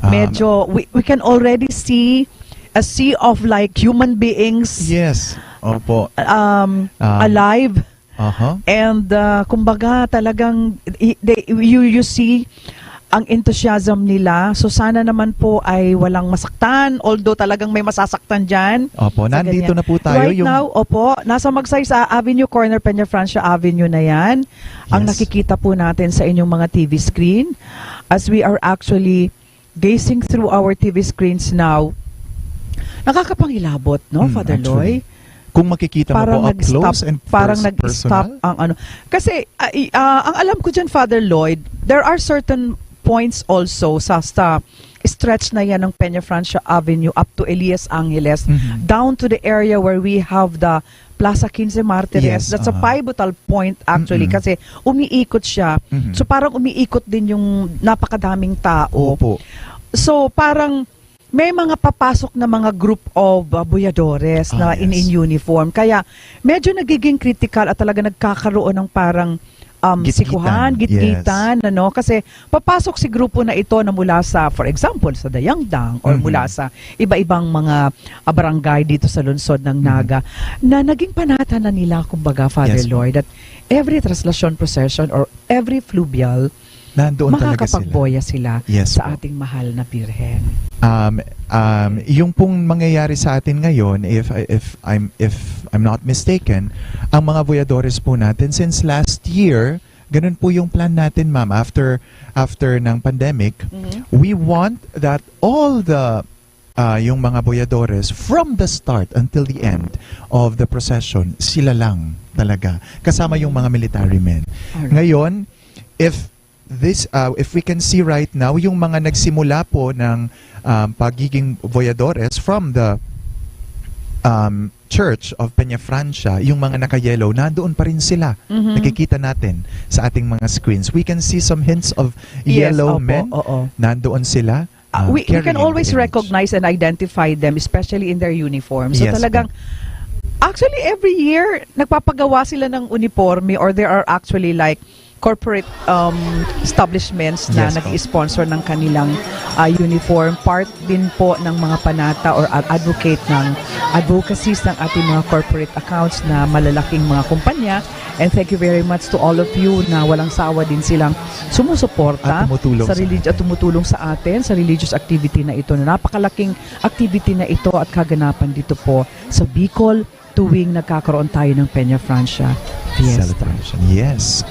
Um, Medyo we, we can already see a sea of like human beings Yes. Opo. um, Um, alive Aha. and uh, kumbaga talagang i- they, you you see ang enthusiasm nila. So sana naman po ay walang masaktan, although talagang may masasaktan diyan. Opo, Sa nandito ganyan. na po tayo Right yung now, opo, nasa Magsaysay Avenue, corner Peñafrancia Avenue na yan. Ang Yes. Nakikita po natin sa inyong mga T V screen, as we are actually gazing through our T V screens now, nakakapangilabot, no, Hmm, Father actually. Loy? Kung makikita mo Parang po up nag-stop, close and parang pers- nag-stop personal. Ang ano. Kasi, ah, i- ah, ang alam ko dyan, Father Lloyd, there are certain points also sa, sa stretch na yan ng Peñafrancia Avenue up to Elias Angeles, Mhm. down to the area where we have the Plaza Quince Martires. Yes, That's a ah. pivotal point actually Mm-mm. kasi umiikot siya. Mhm. So parang umiikot din yung napakadaming tao. Opo. So parang may mga papasok na mga group of uh, buyadores Ah, na in, yes. in uniform. Kaya medyo nagiging critical at talaga nagkakaroon ng parang um, Gitgitan. sikuhan, gitgitan, ano? Kasi papasok si grupo na ito na mula sa, for example, sa Dayangdang or Mhm. mula sa iba-ibang mga ah, barangay dito sa lungsod ng Naga na naging panata na nila, kumbaga, Father Yes, po. Lloyd, that every traslasyon procession or every fluvial, Nandoon talaga sila. makakapagboya sila, Yes, sa po. Ating mahal na Birhen. Um, um, yung pong mangyayari sa atin ngayon, if if I'm if I'm not mistaken, ang mga buyadores po natin since last year, ganun po yung plan natin, ma'am, after after ng pandemic, Mhm. we want that all the uh, yung mga buyadores from the start until the end of the procession, sila lang talaga, kasama yung mga military men. Alright. Ngayon, if this uh, if we can see right now, yung mga nagsimula po ng um, pagiging voyadores from the um, Church of Peñafrancia, yung mga naka-yellow, nandoon pa rin sila. Mhm. Nakikita natin sa ating mga screens. We can see some hints of Yes, yellow opo, men. Oo. Nandoon sila. Ah, we, we can carrying the always image. Recognize and identify them, especially in their uniform. So Yes, talagang, actually, every year, nagpapagawa sila ng uniforme, or there are actually, like, corporate um, establishments na Yes, po. Nag-sponsor ng kanilang ah, uniform. Part din po ng mga panata or ad- advocate ng advocacies ng ating mga corporate accounts na malalaking mga kumpanya. And thank you very much to all of you na walang sawa din silang sumusuporta At tumutulong sa sa relig- atin. At tumutulong sa atin, sa religious activity na ito, na napakalaking activity na ito at kaganapan dito po sa Bicol tuwing nagkakaroon tayo ng Peña Francia Fiesta. Celebration. Yes.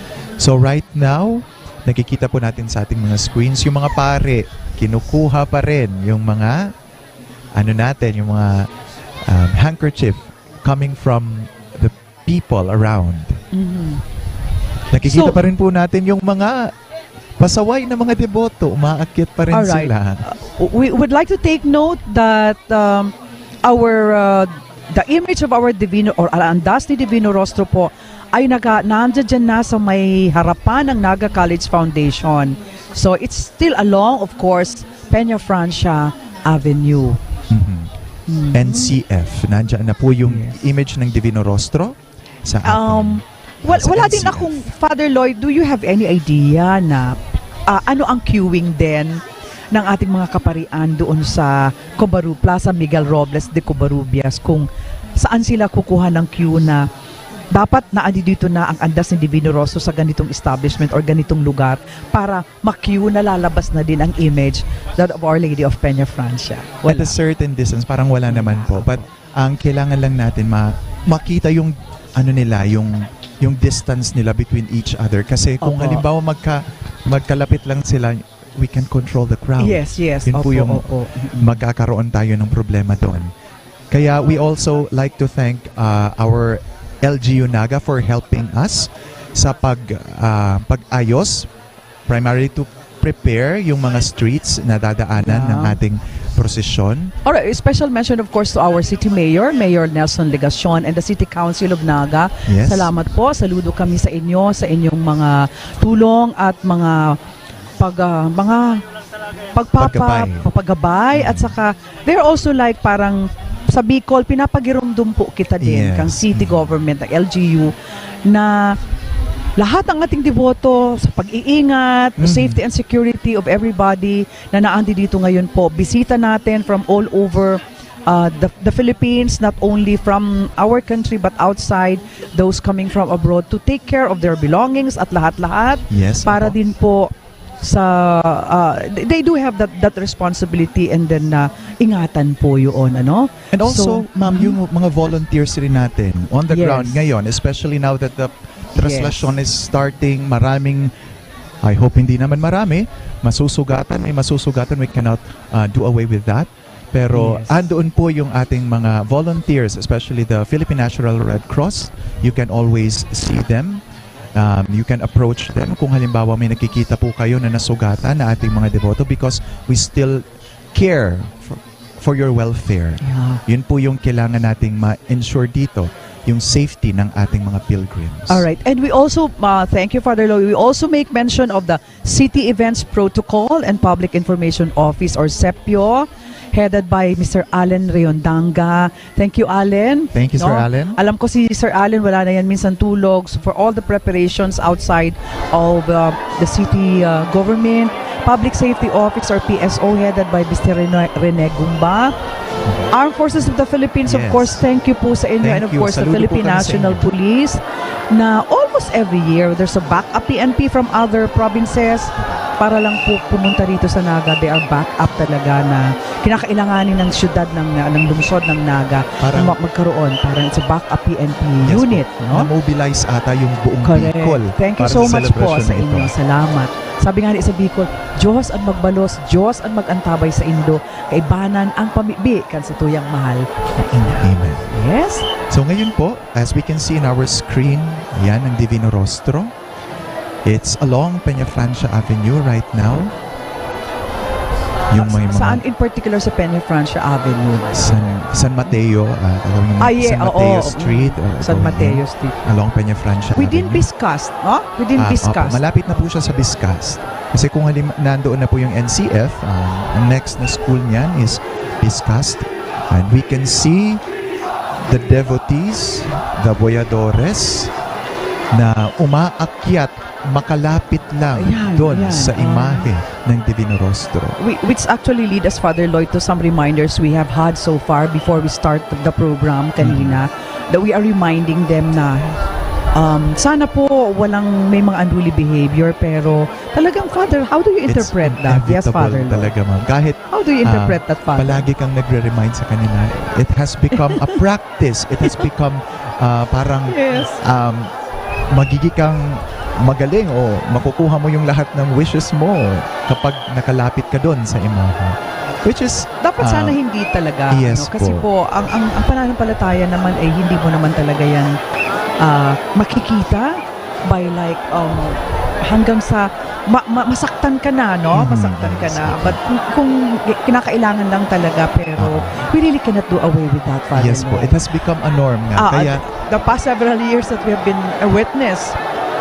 So right now, nakikita po natin sa ating mga screens, yung mga pare, kinukuha pa rin yung mga, ano natin, yung mga um, handkerchief coming from the people around. Mhm. Nakikita So- pa rin po natin yung mga pasaway na mga deboto, umaakyat pa rin Alright. Sila. Uh, we would like to take note that um, our uh, the image of our Divino or Alandas ni Divino Rostro po ay naga, nandiyan dyan na sa may harapan ng Naga College Foundation. So it's still along, of course, Peña Francia Avenue. Mhm. N C F, nandiyan na po yung Yes. Image ng Divino Rostro sa ating Um, wal- sa wala N C F. Din akong, Father Lloyd, do you have any idea na ah, ano ang queuing din ng ating mga kaparian doon sa Cobaru-, Plaza Miguel Robles de Covarrubias, kung saan sila kukuha ng queue na dapat naandi dito na ang andas ni Divino Rostro sa ganitong establishment or ganitong lugar para ma-queue na lalabas na din ang image that of Our Lady of Peña Francia? At Wala. A certain distance, parang wala naman po. But ang kailangan lang natin ma makita yung ano nila, yung yung distance nila between each other. Kasi kung Opo. Halimbawa magka magkalapit lang sila, we can control the crowd. Yes, yes. Yun po Opo, yung opo. Magkakaroon tayo ng problema doon. Kaya we also like to thank uh, our L G U Naga for helping us sa pag uh, pag-ayos, primarily to prepare yung mga streets na dadaanan Yeah. Ng ating prosesyon. Alright, special mention of course to our city mayor, Mayor Nelson Legacion, and the City Council of Naga. Yes. Salamat po. Saludo kami sa inyo, sa inyong mga tulong at mga pag ah, mga pagpapa Pagpagabay. Pagpagabay at saka they're also like parang sa Bicol pinapagirumdum po kita din Yes. Kang city Mm. Government, ng L G U, na lahat ng ating deboto sa pag-iingat, Mhm. Safety and security of everybody na naandi dito ngayon po. Bisita natin from all over uh, the, the Philippines, not only from our country but outside, those coming from abroad, to take care of their belongings at lahat-lahat Yes, para opo. Din po sa uh, they they do have that that responsibility and then uh, ingatan po yun, ano? And also, So, ma'am, mhm. Yung mga volunteers rin natin on the Yes. Ground ngayon, especially now that the traslasyon is starting, maraming, I hope hindi naman marami, masusugatan, may masusugatan, we cannot uh, do away with that. Pero Yes. Andoon po yung ating mga volunteers, especially the Philippine National Red Cross. You can always see them. Um, you can approach them kung halimbawa may nakikita po kayo na nasugatan na ating mga deboto because we still care for, for your welfare. Yeah. Yun po yung kailangan nating ma-ensure dito, yung safety ng ating mga pilgrims. All right. And we also uh, thank you, Father Lloyd. We also make mention of the City Events Protocol and Public Information Office or CEPIO, headed by Mister Allen Reondanga. Thank you, Allen. Thank you, Sir Allen. Alam ko si Sir Allen, wala na yan minsan tulog. So for all the preparations outside of uh, the city uh, government, Public Safety Office or P S O headed by Mister Rene, Rene Gumba. Armed Forces of the Philippines, of Yes. Course, thank you po sa inyo. Thank And of you. Course, the Saludo po Philippine kami sa National inyo. Police na almost every year, there's a backup P N P from other provinces para lang po pumunta rito sa Naga. They are back up talaga na kinakailanganin ng syudad ng, ng lungsod ng Naga Para na ma- magkaroon. Parang it's a backup P N P Yes unit, po. No? Na-mobilize ata yung buong Correct. Bicol Thank you para so sa much po celebration sa na ito. Inyo. Salamat. Sabi nga ni sa Bicol, Diyos ang magbalos, Diyos ang mag-antabay sa indo, kaibanan ang pamibi kan sa tuyang mahal na ina. Amen. Yes? So ngayon po, as we can see in our screen, yan ang Divino Rostro. It's along Peña Francia Avenue right now. Yung may mga Saan in particular sa Peña Francia Avenue? San, San Mateo, ah, along yung Ah, yeah, San oo, Mateo oo. Street. Or San going Mateo in, Street. Along Peña Francia Within Avenue. Biscast, no? Within Ah, Biscast. Opo, malapit na po siya sa Biscast. Kasi kung halim-, nandoon na po yung N C F, um, ang next na school niyan is Piscast. And we can see the devotees, the boyadores, na umaakyat, makalapit lang Ayan, doon ayan, sa ah. imahe ng Divino Rostro. Whi-, which actually lead us, Father Lloyd, to some reminders we have had so far before we start the program kanina, Mm. that we are reminding them na, um, sana po walang may mga unruly behavior, pero talagang, Father, how do you It's interpret that? Yes, inevitable Father Lloyd. talaga, ma'am. Kahit, How do you ah, interpret that, Father? palagi kang nagre-remind sa kanila, it has become a practice. It has become, ah, parang, Yes. um, magiging kang magaling o makukuha mo yung lahat ng wishes mo kapag nakalapit ka doon sa imahe. Which is, Dapat ah, sana hindi talaga, yes ano, kasi po. po, ang, ang, ang pananampalataya naman ay hindi mo naman talaga yan, ah, makikita by, like, um, hanggang sa ma-, ma-, masaktan ka na, no? Mhm, Masaktan ka yes, na. oo. But kung, kung kinakailangan lang talaga, pero Oo. we really cannot do away with that, Father Yes po, Lloyd. it has become a norm nga. Ah, Kaya the, the past several years that we have been a witness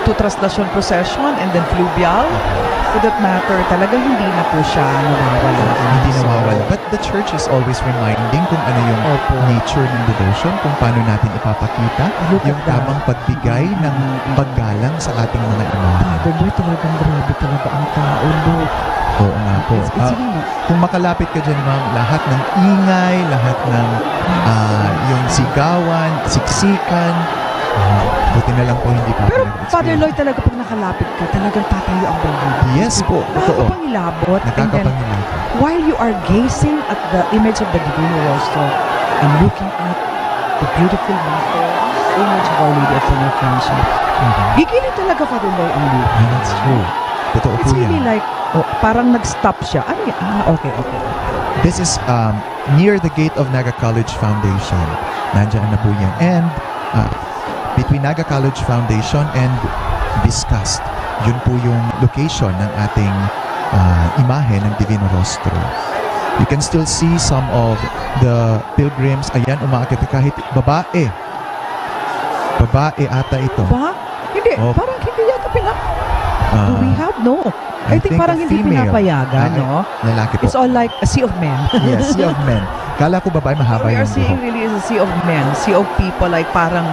to Traslacion Procession and then Fluvial, Mhm. for that matter, talagang hindi na po siya nawawala. Hindi So, nawawala. But the church is always reminding kung ano yung Opo. nature ng devotion, kung paano natin ipapakita Look yung at that. tamang pagbigay ng Mm. paggalang sa ating mga imahe. Father Lloyd, talagang grabe talaga ang tao, Lord. Oo nga po. It's, it's Ah, really kung makalapit ka dyan, ma'am, lahat ng ingay, lahat ng, ah, yung sigawan, siksikan, ah, buti na lang po hindi pa Pero, ako nag-experience. Father Lloyd, talaga pag nakalapit ka, talagang tatayo ang balahibo. Yes po, totoo. Nakakapangilabot. And then, Nakakapangilabot. while you are gazing at the image of the Divino Rostro and looking at the beautiful mother, image of Our Lady of Peñafrancia, Mhm. gigilid talaga, Father Lloyd, ang luha. Yeah, that's true. Totoo It's po really yan. like, oh, parang nag-stop siya. Ano yan? Ah, okay, okay, okay. This is, um, near the gate of Naga College Foundation. Nandiyan na po yan. And, ah, between Naga College Foundation and Biscast, yun po yung location ng ating, ah, imahe ng Divino Rostro. You can still see some of the pilgrims. Ayan, umaakyat kahit babae. Babae ata ito. Ba? Hindi, Oh. parang hindi yata pina-, do we Ah. have? No. I I think think parang a hindi female. pinapayagan, Ah, no? lalaki po. It's all like a sea of men. Yes, sea of men. Kala ko babae, mahaba What we are yung seeing buhok. really is a sea of men, sea of people, like, parang,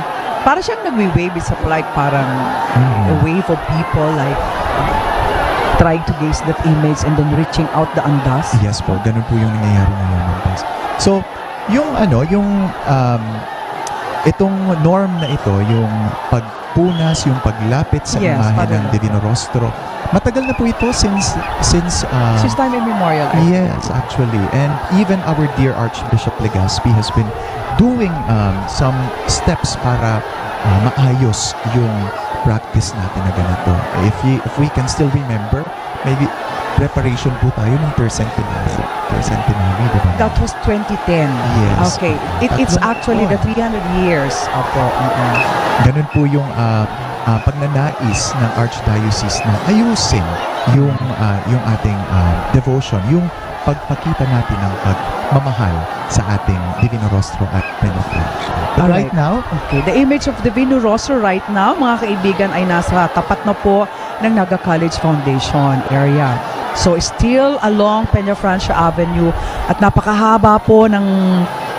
parang siyang nagwi-wave, it's like, parang Mhm. a wave of people, like, trying to gaze that image and then reaching out the Andas. Yes po, ganun po yung nangyayari ngayon, Andas. So, yung ano, yung, um, itong norm na ito, yung pagpunas, yung paglapit sa Yes, imahe Father ng Lord. Divino Rostro, matagal na po ito since, since, uh, Since time immemorial, I think. Yes, actually. And even our dear Archbishop Legaspi has been doing, um, some steps para, uh, maayos yung practice natin na ganito. If we, if we can still remember, maybe preparation po tayo ng tercentenary. Tercentenary, di ba? That was twenty ten. Yes. Okay. It, it's Tatlong actually the taon. three hundred years. Opo. Mm-mm. Ganun po yung, ah, ah, pagnanais ng Archdiocese na ayusin yung, ah, yung ating, ah, devotion, yung pagpakita natin ng pagmamahal sa ating Divino Rostro at Peñafrancia. But Alright. right now, Okay. The image of Divino Rostro right now, mga kaibigan, ay nasa tapat na po ng Naga College Foundation area. So, still along Peñafrancia Avenue at napakahaba po ng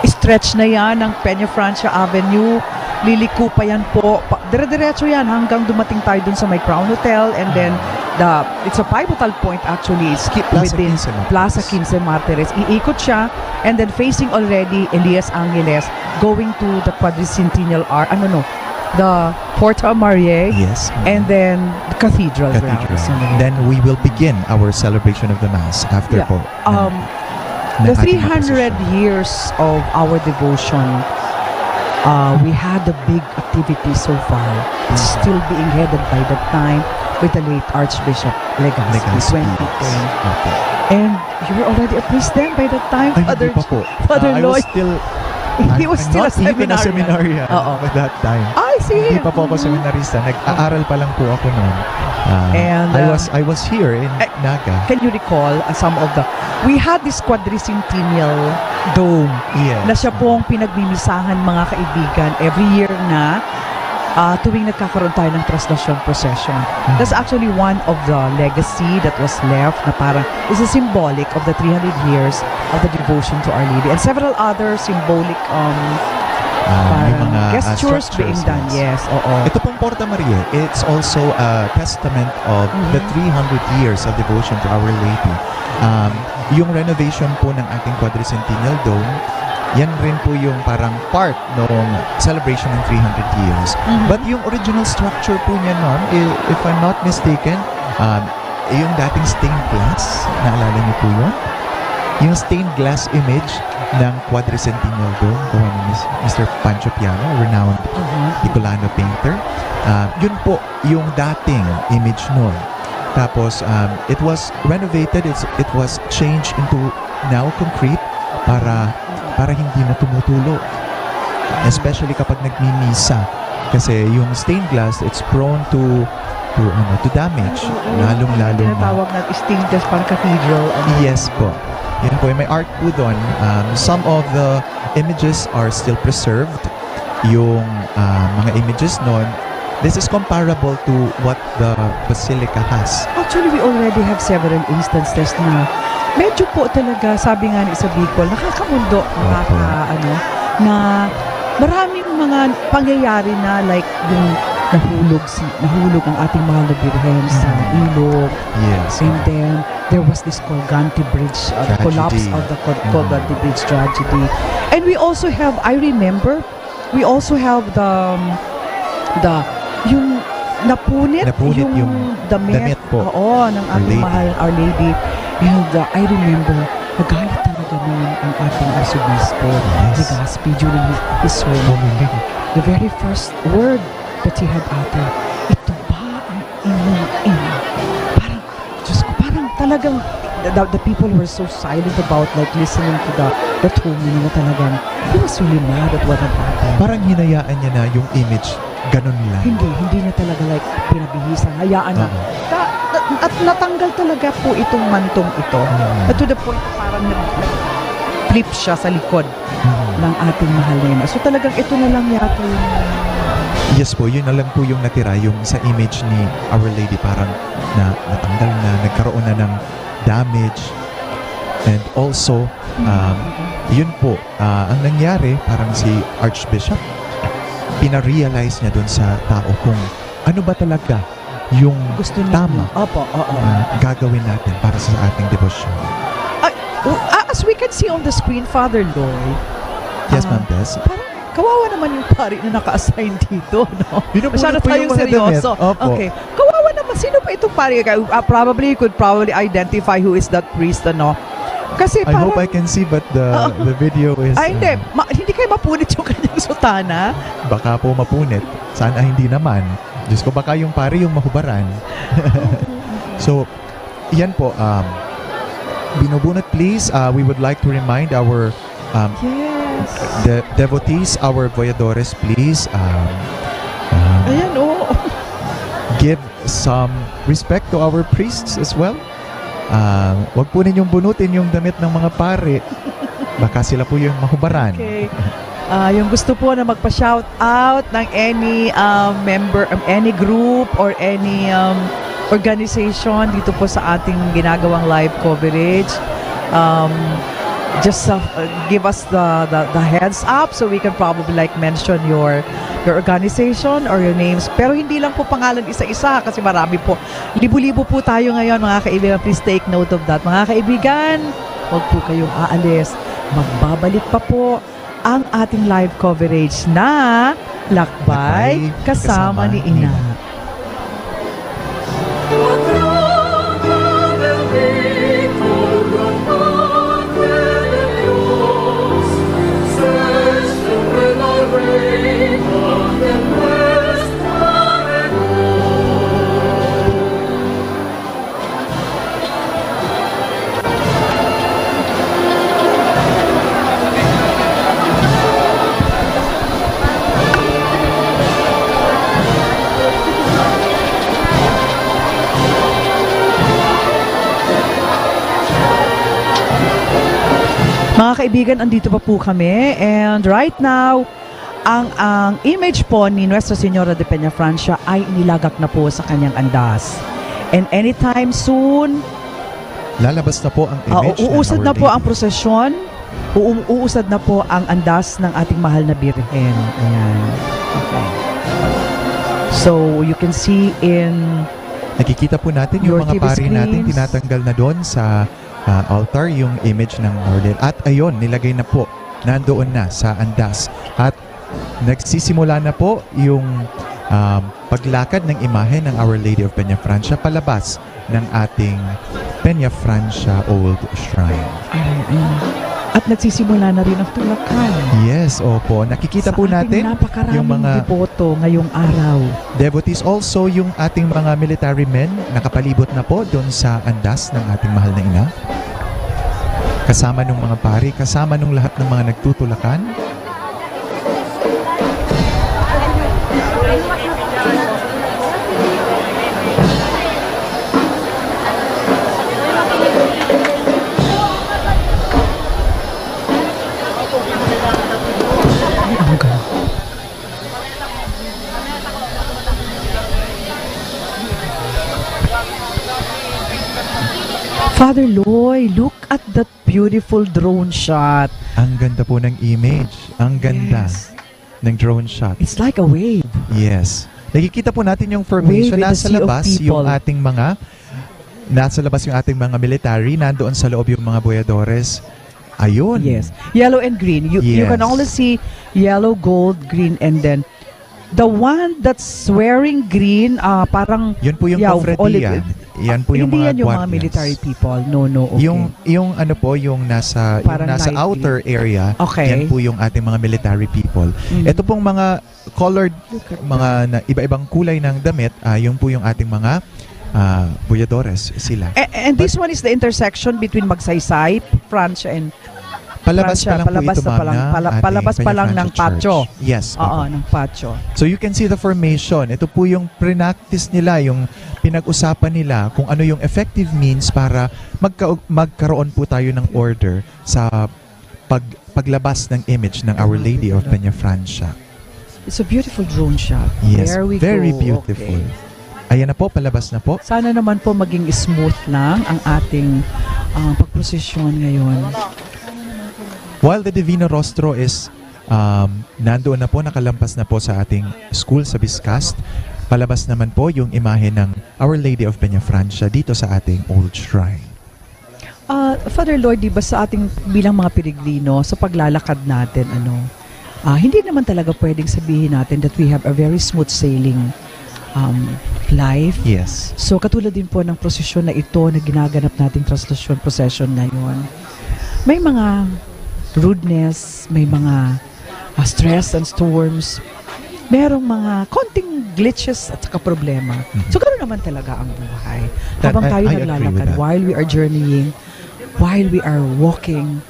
stretch na yan ng Peñafrancia Avenue. Liliko pa yan po. Pa-, dire-diretso yan hanggang dumating tayo dun sa may Crown Hotel, and then the, it's a pivotal point actually. It's Ki-, Plaza within Quince Martires. Plaza Quince Martires. Iikot siya, and then facing already Elias Angeles, going to the Quadricentennial Ar-, ano no, the Porta Maria, Yes. and then the cathedral Cathedral. grounds. Then we will begin our celebration of the Mass after Yeah. po ng, Um, ng the ating mga three hundred procession. years of our devotion, uh, we had a big activity so far. It's Mm. still being headed by that time with the late Archbishop Legaspi, Legaspi. twenty ten. Opo. And you were already a priest then by that time, Ay, Father hindi pa po. Father Uh, I was Lloyd. still, He I'm, was I'm still not a even a seminarian. seminarian Oo. at that time. I see. Hindi pa po ako Mm. seminarista. Nag-aaral pa lang po ako noon. Ah, And, I uh, was, I was here in eh, Naga. Can you recall, uh, some of the, we had this quadricentennial dome Yes. na siya pong pinagmimisahan, mga kaibigan, every year na ah, tuwing nagkakaroon tayo ng traslasyon procession. That's actually one of the legacy that was left na parang is a symbolic of the three hundred years of the devotion to Our Lady and several other symbolic, um, Ah, may parang mga, ah, gestures being structures, done. Yes. Yes, oo. Ito pong Porta Maria, it's also a testament of the Mhm. three hundred years of devotion to Our Lady. Um, yung renovation po ng ating Quadricentennial Dome, yan rin po yung parang part ng celebration ng three hundred years. Mhm. But yung original structure po niya, ma'am, i- if I'm not mistaken, um, yung dating stained glass, naalala niyo po yun? Yung stained glass image ng Quadricentennial Dome, gawa ni Mis- Mister Pancho Piano, renowned Mhm. Bicolano painter. Ah, yun po yung dating image nun. Tapos, um, it was renovated, it's, it was changed into now concrete para para hindi na tumutulo. Especially kapag nagmimisa. Kasi yung stained glass, it's prone to to ano, to damage. Oo, Lalong-lalo yung na. Tinatawag na stained glass, parang cathedral. Ano. Yes po. Yan po, may art po doon. Um, some of the images are still preserved. Yung ah, mga images noon, this is comparable to what the basilica has. Actually, we already have several instances na medyo po talaga, sabi nga ni sa Bicol, nakakamundo, nakaka, ano, na maraming mga pangyayari na like yung nahulog si nahulog ang ating mahal na birhen sa ilog. Yes. And then, there was this Colgante Bridge, uh, the Tragedy. Collapse of the Col- Mm. Colgante Bridge tragedy. And we also have, I remember, we also have the, um, the, yung napunit, Napunit yung, yung damit, damit po. Oo, ng Our ating Lady. mahal, Our Lady. And uh, I remember, nagalit talaga noon ang ating Arsobispo Yes. Legazpi during his, his sermon. Bumili. The very first word that he had uttered, "Ito ba ang inyong ina?" Parang, Diyos ko, parang talagang the, the people were so silent about, like, listening to the, that homily na talagang he was really mad at what had happened. Parang hinayaan niya na yung image, ganun lang. Hindi, hindi niya talaga, like, pinabihisan. Hayaan na. Oo. Ta- ta- at natanggal talaga po itong mantong ito. Mm. At to the point na parang nag- nag-flip siya sa likod Mm. ng ating mahal na ina. So talagang ito na lang yata yung Yes po, yun na lang po yung natira, yung sa image ni Our Lady, parang na, natanggal na, nagkaroon na ng damage. And also, um, yun po, ah, ang nangyari, parang si Archbishop, pina-realize niya dun sa tao kung ano ba talaga yung gusto niya. tama Opo, oo. na gagawin natin para sa ating debosyon. Ay, oh, ah, as we can see on the screen, Father Lloyd. Yes, ah, Ma'am Tess. Parang kawawa naman yung pari na naka-assign dito, no? Binubunot Masyado po yung tayong mga seryoso. damit. Opo. Okay. Kawawa naman. Sino pa itong pari? Ah, probably you could probably identify who is that priest, ano? Kasi I parang... hope I can see, but the Oo. the video is... Ay, hindi. uh, Ma- hindi kayo mapunit yung kanyang sutana? Baka po mapunit. Sana hindi naman. Diyos ko, baka yung pari yung mahubaran. So, yan po. Um, binubunot, please. Uh, we would like to remind our um, Yes. the devotees, our voyadores, please. Um, um, Ayan, oh. give some respect to our priests as well. Ah, wag po ninyong bunutin yung damit ng mga pare. Baka sila po yung mahubaran. Okay. Ah, yung gusto po na magpa-shout out ng any um, member, um, any group or any um, organization dito po sa ating ginagawang live coverage, um, just uh, give us the, the the heads up so we can probably like mention your your organization or your names. Pero hindi lang po pangalan isa-isa kasi marami po. Libo-libo po tayo ngayon, mga kaibigan. Please take note of that. Mga kaibigan, huwag po kayong aalis. Magbabalik pa po ang ating live coverage na Lakbay Kasama ni Ina. Mga kaibigan, andito pa po kami, and right now, ang, ang image po ni Nuestra Señora de Peñafrancia ay inilagak na po sa kanyang andas. And anytime soon, Lalabas na po ang ah, image ng uusad Our na po ang Lady. Prosesyon, uu- uusad na po ang andas ng ating mahal na Birhen. Ayan. Okay. So, you can see in Nakikita po natin yung Your mga T V pari natin, screens. Tinatanggal na doon sa ah, altar yung image ng Our Lady. At ayun, nilagay na po. Nandoon na sa andas. At nagsisimula na po yung um, paglakad ng imahe ng Our Lady of Peñafrancia palabas ng ating Peñafrancia Old Shrine. Ayan. At nagsisimula na rin ang tulakan. Yes, opo. Nakikita Sa po ating natin napakaraming yung mga deboto ngayong araw. Devotees, also yung ating mga military men, nakapalibot na po doon sa andas ng ating mahal na ina. Kasama nung mga pari, kasama nung lahat ng mga nagtutulakan. Ang ganda. Father Loy, look at that beautiful drone shot. Ang ganda po ng image. Ang ganda Yes. ng drone shot. It's like a wave. Yes. Nakikita po natin yung formation. Wave in the Nasa sea of labas yung people. Ating mga nasa labas yung ating mga military, nandoon sa loob yung mga boyadores. Ayun. Yes. Yellow and green. You, you can Yes. only see yellow, gold, green, and then the one that's wearing green, ah, parang Yun po yung yeah, cofradia. olive. Yan po yung Hindi mga yan yung mga guardias. Military people. No, no. Okay. Yung yung ano po, yung nasa yung Parang nasa light outer green. Area, Okay. Yan po yung ating mga military people. Mm. Ito pong mga colored, mga na, iba-ibang kulay ng damit, ah, yung po yung ating mga ah, boyadores sila. A- and this one is the intersection between Magsaysay, Francia, and Palabas Francia, pa lang palabas po ito, na pa ma'am, lang, ng pala- ating palabas pa lang Peñafrancia ng patio. Church. Yes, Oo, opo. Ng patio. So you can see the formation. Ito po yung practice nila, yung pinag-usapan nila kung ano yung effective means para magka- magkaroon po tayo ng order sa pag paglabas ng image ng Our Lady of Peñafrancia. It's a beautiful drone shot. Yes, There we very go. Beautiful. Okay. Ayan na po, palabas na po. Sana naman po maging smooth lang ang ating ah, pagprosesyon ngayon. While the Divino Rostro is um, nandoon na po, nakalampas na po sa ating school sa Biscast, palabas naman po yung imahe ng Our Lady of Peñafrancia dito sa ating old shrine. Ah, Father Lloyd, di ba sa ating bilang mga peregrino, sa paglalakad natin, ano, ah, hindi naman talaga pwedeng sabihin natin that we have a very smooth sailing um, life. Yes. So katulad din po ng prosesyon na ito na ginaganap nating Translasyon Procession ngayon, may mga rudeness, may mga ah, stress and storms, merong mga konting glitches at saka problema. Mhm. So ganoon naman talaga ang buhay. That- Habang I- tayo I agree with naglalakad, that. While we are journeying, while we are walking,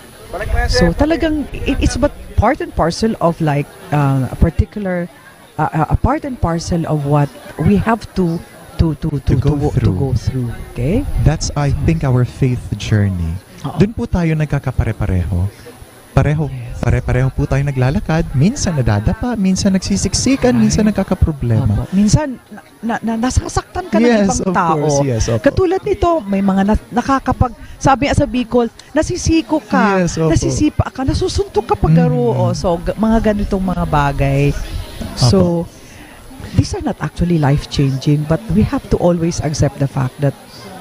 so talagang it- it's but part and parcel of like uh, a particular uh, uh, a part and parcel of what we have to to to to, To go to, wo- to through. Go through. Okay? That's, I think, our faith journey. Oo. Doon po tayo nagkakapare-pareho. Pareho, Yes. Pare-pareho po tayo naglalakad. Minsan nadadapa, minsan nagsisiksikan, Ay. Minsan nagkakaproblema. Opo. Minsan na, na, na- nasasaktan ka ng Yes, ibang of tao. Course, yes, opo. Katulad nito, may mga na, nakakapag sabi nga sa Bicol, nasisiko ka, Yes, opo. Nasisipa ka, nasusuntok ka pag Mm. garo. Oh, so g- mga ganitong mga bagay. So these are not actually life-changing, but we have to always accept the fact that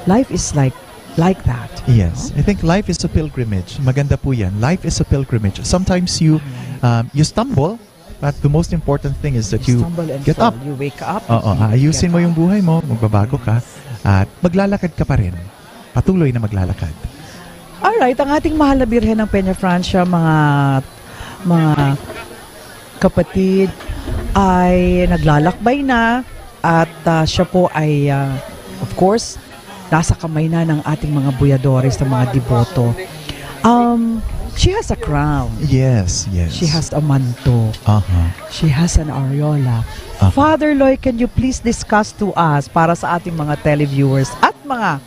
life is like like that. Yes, I think life is a pilgrimage. Maganda po yan. Life is a pilgrimage. Sometimes you um, you stumble, but the most important thing is that you Stumble and get fall. Up. You wake up. Oo, You aayusin get mo up. Yung buhay mo, magbabago ka, at maglalakad ka pa rin. Patuloy na maglalakad. Alright, ang ating mahal na Birhen ng Peñafrancia, mga mga kapatid, ay naglalakbay na at ah, siya po ay, ah, of course, nasa kamay na ng ating mga buyadores, ng mga deboto. Um, she has a crown. Yes, yes. She has a manto. Aha. She has an aureola. Aha. Father Loy, can you please discuss to us para sa ating mga televiewers at mga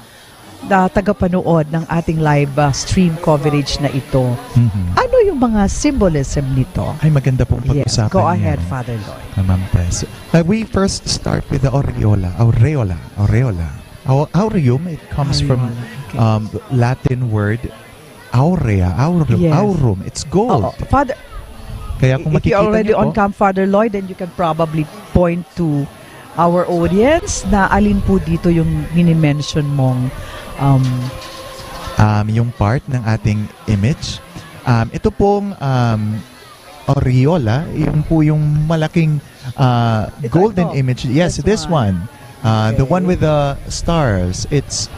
ah, tagapanood ng ating live, ah, stream coverage na ito. Mhm. Ano yung mga symbolism nito? Ay, maganda pong Yes, pag-usapan go ahead, yan. Father Lloyd. Ah, Ma'am Pres. Uh, we first start with the aureola. Aureola. Aureola. Au- aureum, it comes from Aureola, okay. um, Latin word aurea. Aurum. Yes. Aurum. It's gold. Oo. Father, Kaya kung if you're makikita already niyo on po, cam, Father Lloyd, then you can probably point to our audience na alin po dito yung mini-mention mong um, um, yung part ng ating image. Um, ito pong um, aureola, yung po yung malaking uh, Ito, golden ito. image. Yes, This this one. one. Uh, the one Okay. with the stars. It's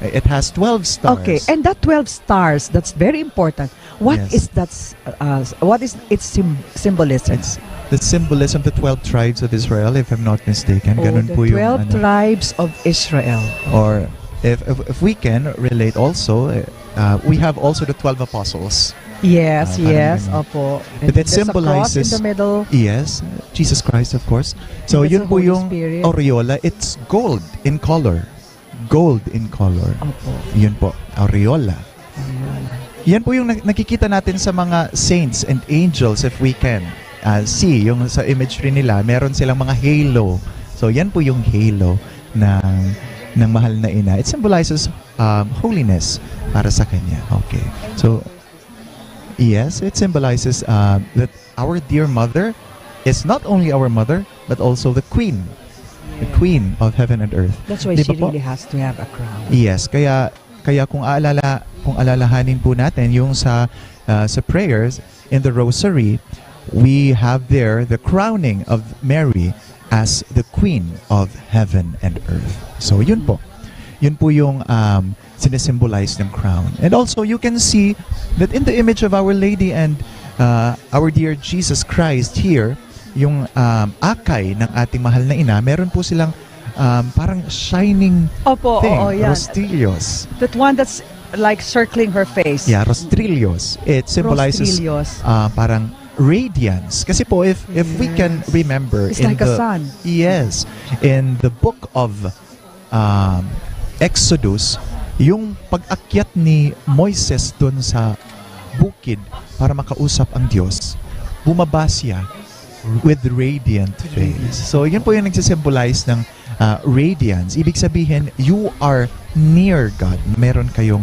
it has twelve stars. Okay, and that twelve stars, that's very important. What Yes. is that? s- Uh, what is its sym- symbolism? It's the symbolism of the twelve tribes of Israel, if I'm not mistaken. Oh, Ganun the po yung twelve ano. Tribes of Israel. Or if, if if we can relate also, uh, we have also the twelve apostles. Yes, Ah, parang yes, ganun. opo. But that There's a cross in symbolizes- the middle. Yes, Jesus Christ, of course. So, That's yun the po Holy yung Spirit. aureola. It's gold in color. Gold in color. Opo. Yun po, aureola. Ayan. Yan po yung nak- nakikita natin sa mga saints and angels, if we can uh, see, yung sa imagery nila, meron silang mga halo. So, yan po yung halo ng, ng mahal na ina. It symbolizes um, holiness para sa kanya. Okay. So, yes, it symbolizes uh, that our dear mother is not only our mother, but also the queen. The queen of heaven and earth. That's why Di she ba po? Really has to have a crown. Yes, kaya kaya kung aalala kung alalahanin po natin yung sa ah, sa prayers in the rosary, we have there the crowning of Mary as the queen of heaven and earth. So yun po. Yun po yung um, sinesymbolize ng crown. And also you can see that in the image of Our Lady and uh, our dear Jesus Christ here, yung um, akay ng ating mahal na ina, meron po silang um, parang shining Opo, thing, oo, yan. Rostrillos. That one that's like circling her face. Yeah, rostrillos. It symbolizes Rostrillos. uh, parang radiance. Kasi po, if if we can Yes. remember It's in like a the sun. Yes, in the book of um, Exodus, yung pag-akyat ni Moises dun sa bukid para makausap ang Diyos, bumaba siya with radiant face. So, yun po yung nagsisymbolize ng ah, radiance. Ibig sabihin, you are near God. Meron kayong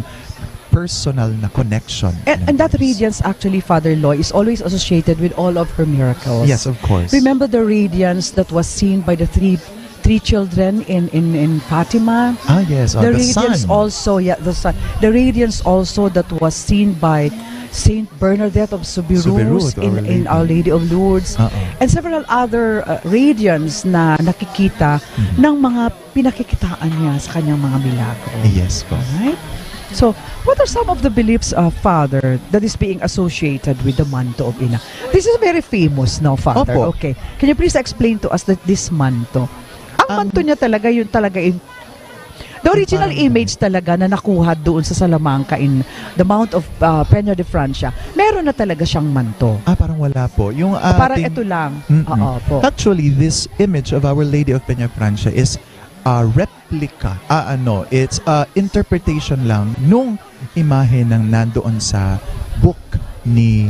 personal na connection. And, ng and that Diyos. Radiance actually, Father Lloyd, is always associated with all of her miracles. Yes, of course. Remember the radiance that was seen by the three three children in in in Fatima? Ah, yes. Oh, The the, radiance sun. Also, yeah, the sun. The radiance also that was seen by Saint Bernadette of Soubirous Soubirous, in, Our in Lady. Our Lady of Lourdes, Oo. And several other uh, radiance na nakikita Mhm. ng mga pinakikitaan niya sa kanyang mga milagro. Yes po. Right? So, what are some of the beliefs, uh, Father, that is being associated with the manto of Ina? This is very famous, no, Father? Opo. Okay. Can you please explain to us that this manto? Ang Ang manto niya talaga, yun talaga yung the original Parang image talaga na nakuha doon sa Salamanca in the Mount of uh, Peña de Francia, meron na talaga siyang manto. Ah, parang wala po. Yung Parang ating- ito lang. Mm-mm. Oo po. Actually, this image of Our Lady of Peña Francia is a replica. Ah, ano, it's a interpretation lang nung imahe ng nandoon sa book ni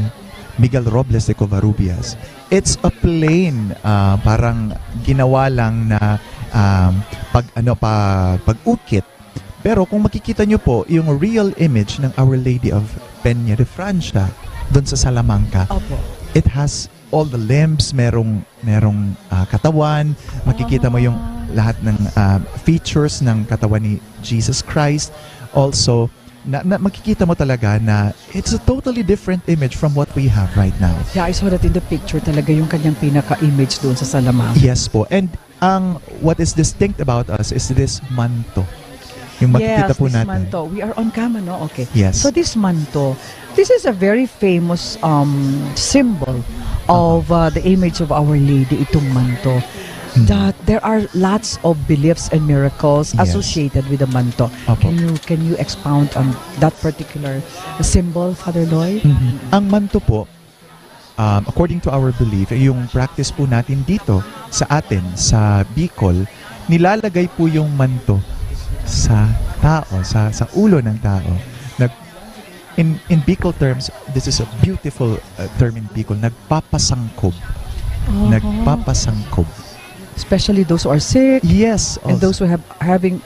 Miguel Robles de Covarrubias. It's a plain, ah, parang ginawa lang na um, pag ano pa pag-ukit. Pero kung makikita nyo po yung real image ng Our Lady of Peña de Francia doon sa Salamanca, Opo. It has all the limbs, merong merong ah, katawan, makikita mo yung lahat ng ah, features ng katawan ni Jesus Christ. Also, na, na makikita mo talaga na it's a totally different image from what we have right now. Yeah, I saw that in the picture talaga yung kanyang pinaka-image doon sa Salamanca. Yes po. And ang what is distinct about us is this manto. Yung makikita Yes, po this natin. Manto. We are on cam, no? Okay. Yes. So this manto, this is a very famous um symbol of uh, the image of Our Lady, itong manto. Mhm. That there are lots of beliefs and miracles Yes. Associated with the manto. Opo. Can you can you expound on that particular symbol, Father Lloyd? Mhm. Ang manto po, um, according to our belief, eh, yung practice po natin dito sa atin, sa Bicol, nilalagay po yung manto sa tao, sa, sa ulo ng tao. Nag-, in, in Bicol terms, this is a beautiful, uh, term in Bicol, nagpapasangkob. Oho. Nagpapasangkob. Especially those who are sick, Yes, and also. those who have having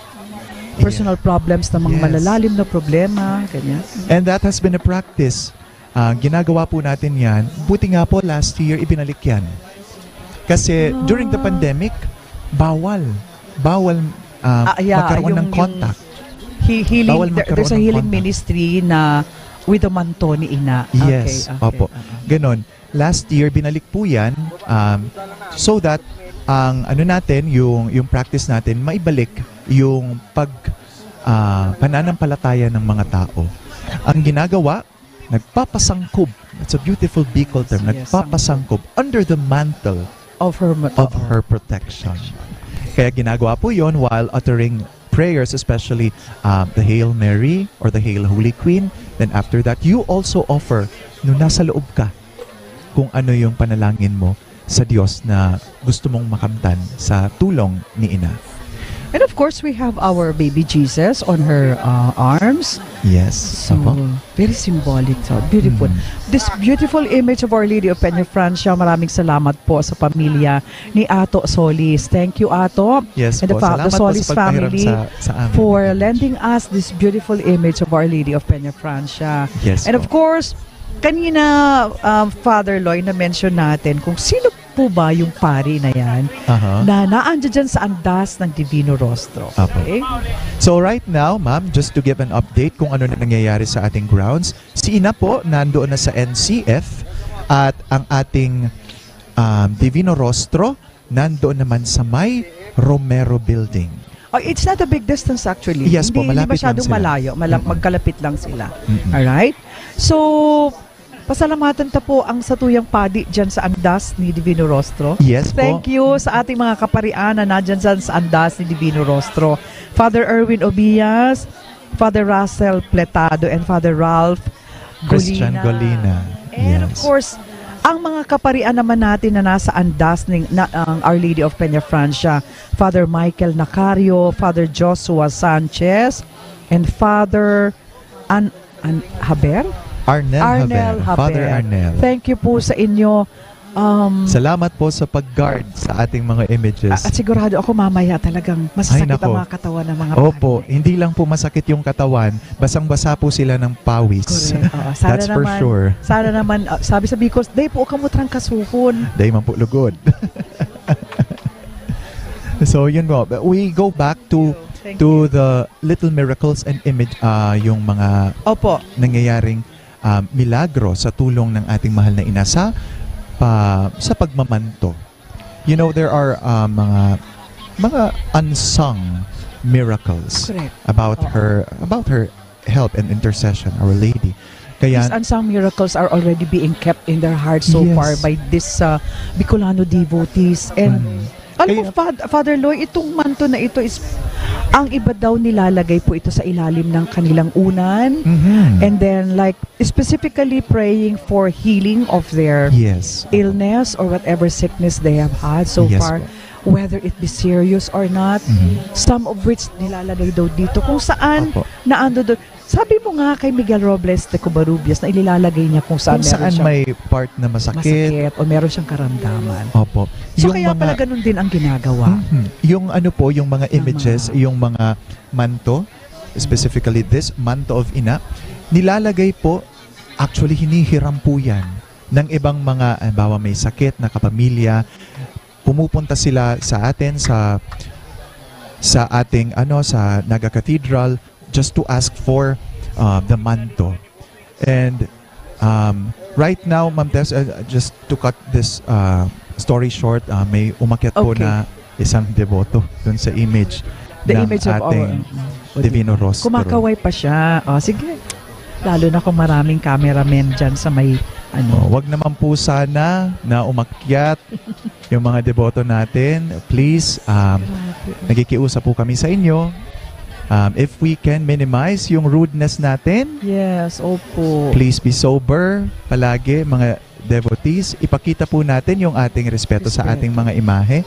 personal Yes. problems na mga Yes. malalalim na problema, ganyan. And that has been a practice. Ah, ginagawa po natin yan. Buti nga po, last year, ibinalik yan. Kasi Ah. during the pandemic, bawal. Bawal, ah, Ah, yeah, magkaroon yung, ng contact. yung he-, healing, Bawal there, there's a magkaroon ng healing contact. ministry na with the manto ni ina. Yes, Okay, okay, opo. oo. Ganon. Last year, binalik po yan, um, so that ang ano natin, yung, yung practice natin, maibalik yung pag, ah, pananampalataya ng mga tao. Ang ginagawa, nagpapasangkob. It's a beautiful Bicol term. Yes, Nagpapasangkob under the mantle Of her ma-, of oo. her protection. Kaya ginagawa po yon while uttering prayers, especially, um, the Hail Mary or the Hail Holy Queen. Then after that, you also offer, no, nasa loob ka, kung ano yung panalangin mo sa Diyos na gusto mong makamtan sa tulong ni Ina. And of course, we have our baby Jesus on her, uh, arms. Yes. So, Opo. very symbolic. So, beautiful. Mhm. This beautiful image of Our Lady of Peña Francia, maraming salamat po sa pamilya ni Ato Solis. Thank you, Ato. Yes And the po. fa-, the Salamat po Solis sa pagpahiram family sa, sa amin. for lending us this beautiful image of Our Lady of Peña Francia. Yes And po. of course, kanina, um, Father Loy, na-mention natin kung sino po ba yung pari na yan Aha. na naandyan dyan sa andas ng Divino Rostro. Apo. Okay? So right now, ma'am, just to give an update kung ano na nangyayari sa ating grounds, si Ina po nandoon na sa N C F at ang ating, um, Divino Rostro nandoon naman sa may Romero Building. Oh, it's not a big distance actually. Yes po, Hindi, hindi malapit lang masyadong sila. malayo. Mala-, Mm-mm. magkalapit lang sila. Mm-mm. Alright? So, pasalamatan ta po ang satuyang padi dyan sa andas ni Divino Rostro. Yes po. Thank you sa ating mga kaparian na nandyan dyan sa andas ni Divino Rostro. Father Erwin Obias, Father Russell Pletado, and Father Ralph Christian Golina. Golina. And of Yes. course, ang mga kaparian naman natin na nasa andas ning, na, ang Our Lady of Peña Francia, Father Michael Nacario, Father Joshua Sanchez, and Father An-, An-, Haber? Arnel Arnel Haber. Father Haber. Arnel. Thank you po sa inyo. Um, Salamat po sa pag-guard sa ating mga images. A-, at sigurado ako mamaya talagang masasakit Ay, nako. ang mga katawan ng mga Opo, pari. hindi lang po masakit yung katawan, basang-basa po sila ng pawis. Correct. Oo. Sana That's for naman, sure. sana naman, ah, sabi sa Bicol, "Dai po kamo trangkasuhon." Dai man po lugod. So, yun po. But we go back to, Thank to you. the little miracles and image, ah, yung mga Opo. nangyayaring, ah, milagro sa tulong ng ating mahal na ina sa, pa-, sa pagmamanto. You know, there are, ah, mga, mga unsung miracles Correct. about Oo. her, about her help and intercession, Our Lady. Kaya These unsung miracles are already being kept in their hearts so Yes. far by this, uh, Bicolano devotees. And Mm. alam mo, Kaya Fad-, Father Loy, itong manto na ito is, ang iba daw nilalagay po ito sa ilalim ng kanilang unan. Mhm. And then, like, specifically praying for healing of their Yes. illness or whatever sickness they have had so Yes far, po. whether it be serious or not. Mhm. Some of which nilalagay daw dito. Kung saan Opo. na ando doon. Sabi mo nga kay Miguel Robles de Covarrubias na inilalagay niya kung saan Kung meron saan siyang may part na masakit. masakit o meron siyang karamdaman. Opo. So, Yung kaya mga pala ganun din ang ginagawa. Mhm. Yung ano po, yung mga Tama. images, yung mga manto, specifically this manto of ina, nilalagay po, actually, hinihiram po yan ng ibang mga, halimbawa, may sakit na kapamilya, pumupunta sila sa atin, sa, sa ating, ano, sa Naga Cathedral, just to ask for, uh, the manto. And, um, right now, Ma'am Tess, uh, just to cut this, uh, story short, uh, may umakyat po Okay. na isang deboto dun sa image The ng image of our, ating mm, mm, Divino Rostro. Kumakaway pa siya. Oh, sige. Lalo na kung maraming cameramen dyan sa may, ano. Oh, wag naman po sana na umakyat yung mga deboto natin. Please, um, Grabe. nagkikiusa po kami sa inyo. Um, if we can minimize yung rudeness natin, Yes, opo. please be sober palagi, mga devotees. Ipakita po natin yung ating respeto sa Respeto. ating mga imahe,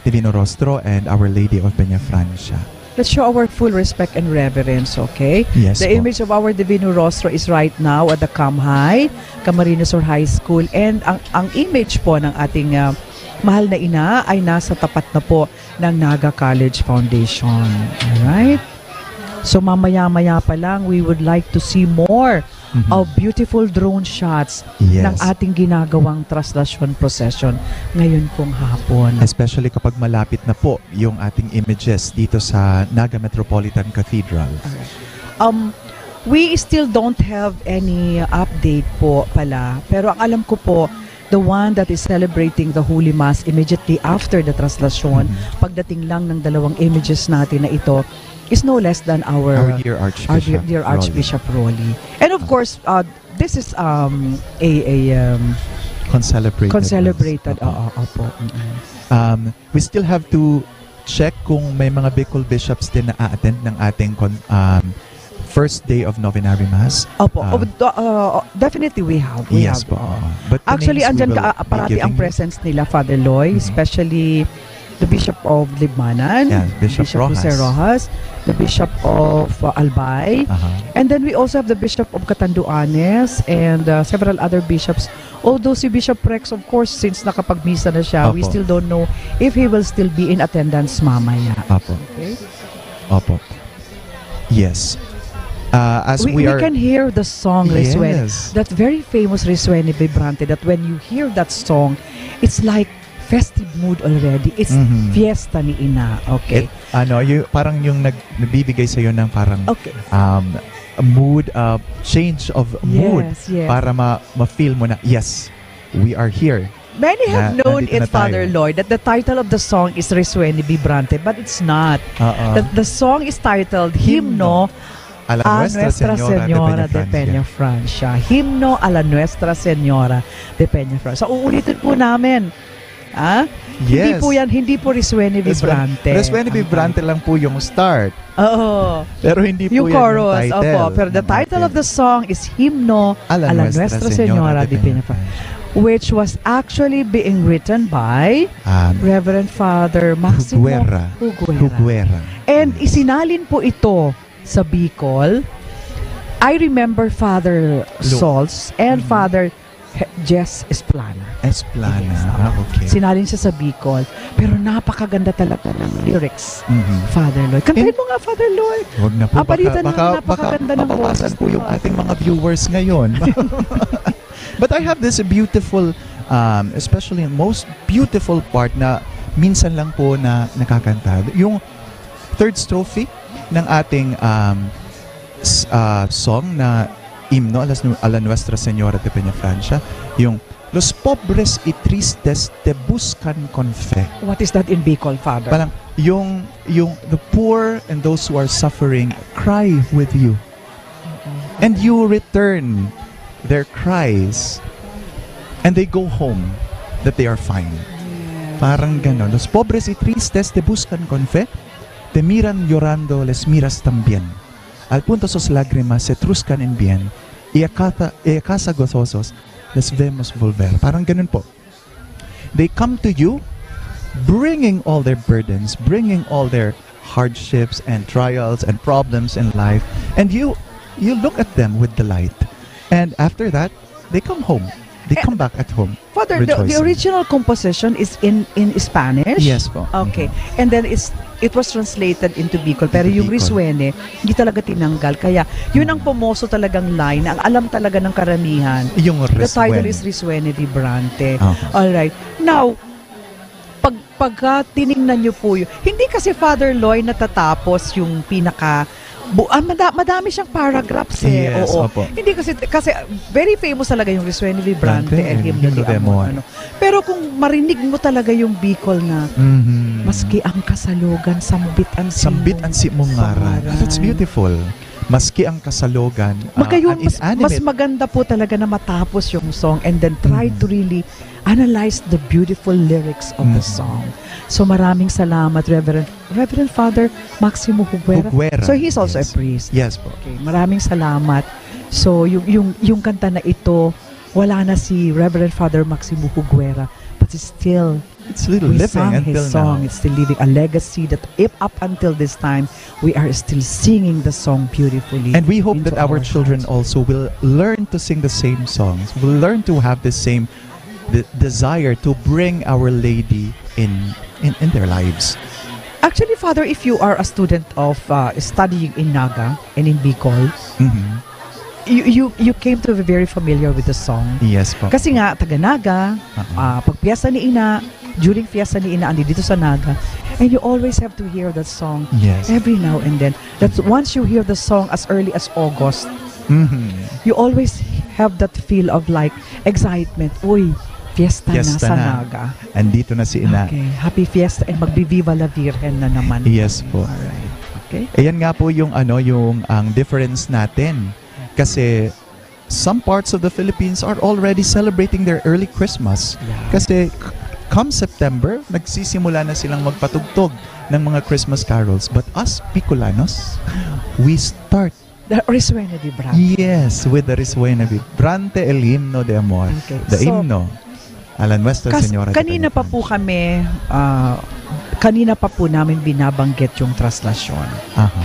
Divino Rostro and Our Lady of Peña Francia. Let's show our full respect and reverence, okay? Yes The po. Image of our Divino Rostro is right now at the Camhai, Camarines Sur High School. And ang, ang image po ng ating ah, mahal na ina ay nasa tapat na po ng Naga College Foundation. Alright? So mamaya-maya pa lang, we would like to see more Mhm. of beautiful drone shots Yes. ng ating ginagawang traslasyon procession ngayon pong hapon. Especially kapag malapit na po yung ating images dito sa Naga Metropolitan Cathedral. Alright. Um, we still don't have any update po pala. Pero ang alam ko po, the one that is celebrating the Holy Mass immediately after the traslasyon, Mhm. pagdating lang ng dalawang images natin na ito, is no less than our, Our dear Archbishop our dear, dear Rolly. Archbishop Rolly. And of course, uh, this is um, a, a um, Concelebrated. concelebrated. Opo. Oo, opo. Mm-mm. Um, we still have to check kung may mga Bicol bishops din na a-attend ng ating con- um, first day of novenary mass. Opo. Ah, Oh, do- uh, definitely we have. We yes have. po. Oo. Oo. But the Actually, names we andyan will ka, ah, be parati ang giving you. Presence nila, Father Loy, Mhm. especially the Bishop of Libmanan, Yeah, Bishop Bishop Jose Rojas. Rojas, the Bishop of uh, Albay, Aha. and then we also have the Bishop of Catanduanes and uh, several other bishops. Although si Bishop Rex, of course, since nakapagmisa na siya, we Opo. still don't know if he will still be in attendance mamaya. Opo. Okay? Opo. Yes. Uh, as We, we, we are can hear the song, Resuene. Yes. That very famous Resuene Vibrante, that when you hear that song, it's like festive mood already. It's Mhm. fiesta ni Ina. Okay. It, ano, yung, parang yung nag, nagbibigay sa'yo ng parang Okay. um, a mood, uh, change of mood Yes, yes. Para ma, ma-feel mo na, yes, we are here. Many have Na- known nandito it, na Father tayo. Lloyd, that the title of the song is Resuene Vibrante, but it's not. Oo. The, the song is titled Himno A la a Nuestra Nuestra Señora de Señora de Peñafrancia. Peñafrancia. Himno a la Nuestra Señora de Peñafrancia. So, uulitin po namin. Ah? Hindi Yes. po yan, hindi po Resuene Resuene- Vibrante. Resuene Ang Vibrante lang po yung start. Oo. Pero hindi Yung po yan chorus, yung title. Opo. Pero the title of the song is Himno A la a la Nuestra Nuestra Señora Señora de de Peñafrancia, which was actually being written by Um, Reverend Father Maximo Huguera. Huguera. Huguera. And isinalin po ito sa Bicol. I remember Father Lu- Sols and Mhm. Father He- Jess Esplana. Esplana. Yes. Ah, okay. Sinalin siya sa Bicol. Pero napakaganda talaga ng lyrics, Mhm. Father Lloyd. Kantahin In- mo nga, Father Lloyd. Huwag na po. Ah, palitan baka, lang, baka, napakaganda baka ng mabawasan boses. Po yung ating mga viewers ngayon. But I have this beautiful, um, especially most beautiful part na minsan lang po na nakakanta. Yung third strophe ng ating um, s- uh, song na Himno a la, a la Nuestra Señora de Peñafrancia, yung Los pobres y tristes te buscan con fe. What is that in Bicol, Father? Parang yung yung the poor and those who are suffering cry with you. And you return their cries and they go home that they are fine. Parang ganon. Los pobres y tristes te buscan con fe, te miran llorando, les miras también. Al punto sus lágrimas se truscan en bien, y a casa, y a casa gozosos les vemos volver. Parang ganun po. They come to you bringing all their burdens, bringing all their hardships and trials and problems in life, and you you look at them with delight. And after that, they come home. They Eh, come back at home. Father, the, the rejoicing. Original composition is in in Spanish? Yes po. Okay. And then it's it was translated into Bicol. Pero Into yung Bicol. Resuene, hindi talaga tinanggal. Kaya yun ang pumoso talagang line na ang alam talaga ng karamihan. Yung The title Resuene. Is Resuene Vibrante. Aha. All right. Now, pag pagka tiningnan niyo po yun, hindi kasi Father Loy natatapos yung pinaka bu- ah, mada- madami siyang paragraphs eh. Yes, Oo. opo. Hindi kasi kasi very famous talaga yung Resuene Vibrante, Dante, El El Himno Himno de de Amor. Amor. Ano. Pero kung marinig mo talaga yung Bicol na Mhm. maski ang kasalogan, sambit ang Sambit simong ang simong ngaran. ngaran. That's beautiful. Maski ang kasalogan, ah, Magayun, ang mas, mas inanimate. Maganda po talaga na matapos yung song and then try Mhm. To really analyze the beautiful lyrics of the Mhm. Song. So maraming salamat, Reverend Reverend Father Maximo Huguera. Huguera. So he's also Yes. A priest. Yes po. Okay, maraming salamat. So yung yung yung kanta na ito, wala na si Reverend Father Maximo Huguera, but he's still still living until now. We sang his song. It's still living, a legacy that if up until this time, we are still singing the song beautifully. And we hope that our children also will learn to sing the same songs, will learn to have the same de- desire to bring Our Lady in, in, in their lives. Actually, Father, if you are a student of uh, studying in Naga and in Bicol, Mhm. you, you you came to be very familiar with the song. Yes po. Kasi nga, taga Naga, Uh-uh. ah, pag piyesta ni Ina, during piyesta ni Ina, andi dito sa Naga, and you always have to hear that song Yes. every now and then. That's once you hear the song as early as August, Mhm. you always have that feel of, like, excitement. Uy, fiesta na Fiesta sa na. Naga. Andito na si Ina. Okay, happy fiesta and magbi-Viva la Virgen na naman Yes tayo. po. Alright. Okay. Ayan nga po yung ano, yung ang difference natin. Kasi some parts of the Philippines are already celebrating their early Christmas. Yeah. Kasi c- come September, nagsisimula na silang magpatugtog ng mga Christmas carols. But us Bicolanos, we start The Risueña Vibrante. Yes, with the Risueña Vibrante, el himno de amor. Okay, The so, himno a la Nuestra kas- Señora de kanina pa po Peñafrancia. kami, ah, kanina pa po namin binabanggit yung traslasyon. Aha.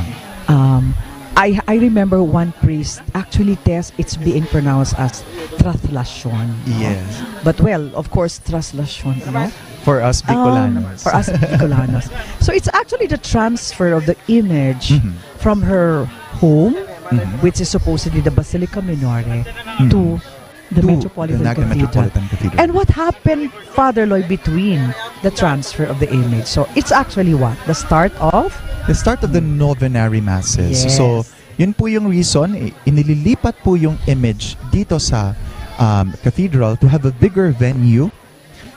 Um, I I remember one priest, actually, Tess, it's being pronounced as traslasyon, no? Yes. But, well, of course, traslasyon, no? For us Um, Bicolanos. for us Bicolanos. So, it's actually the transfer of the image Mhm. from her home, Mhm. which is supposedly the Basilica Minore, Mhm. to the To Metropolitan the Naga Cathedral. Metropolitan Cathedral. And what happened, Father Loy, between the transfer of the image? So, it's actually what? The start of? The start of the novenary masses. Yes. So, yun po yung reason, i- inililipat po yung image dito sa um, cathedral to have a bigger venue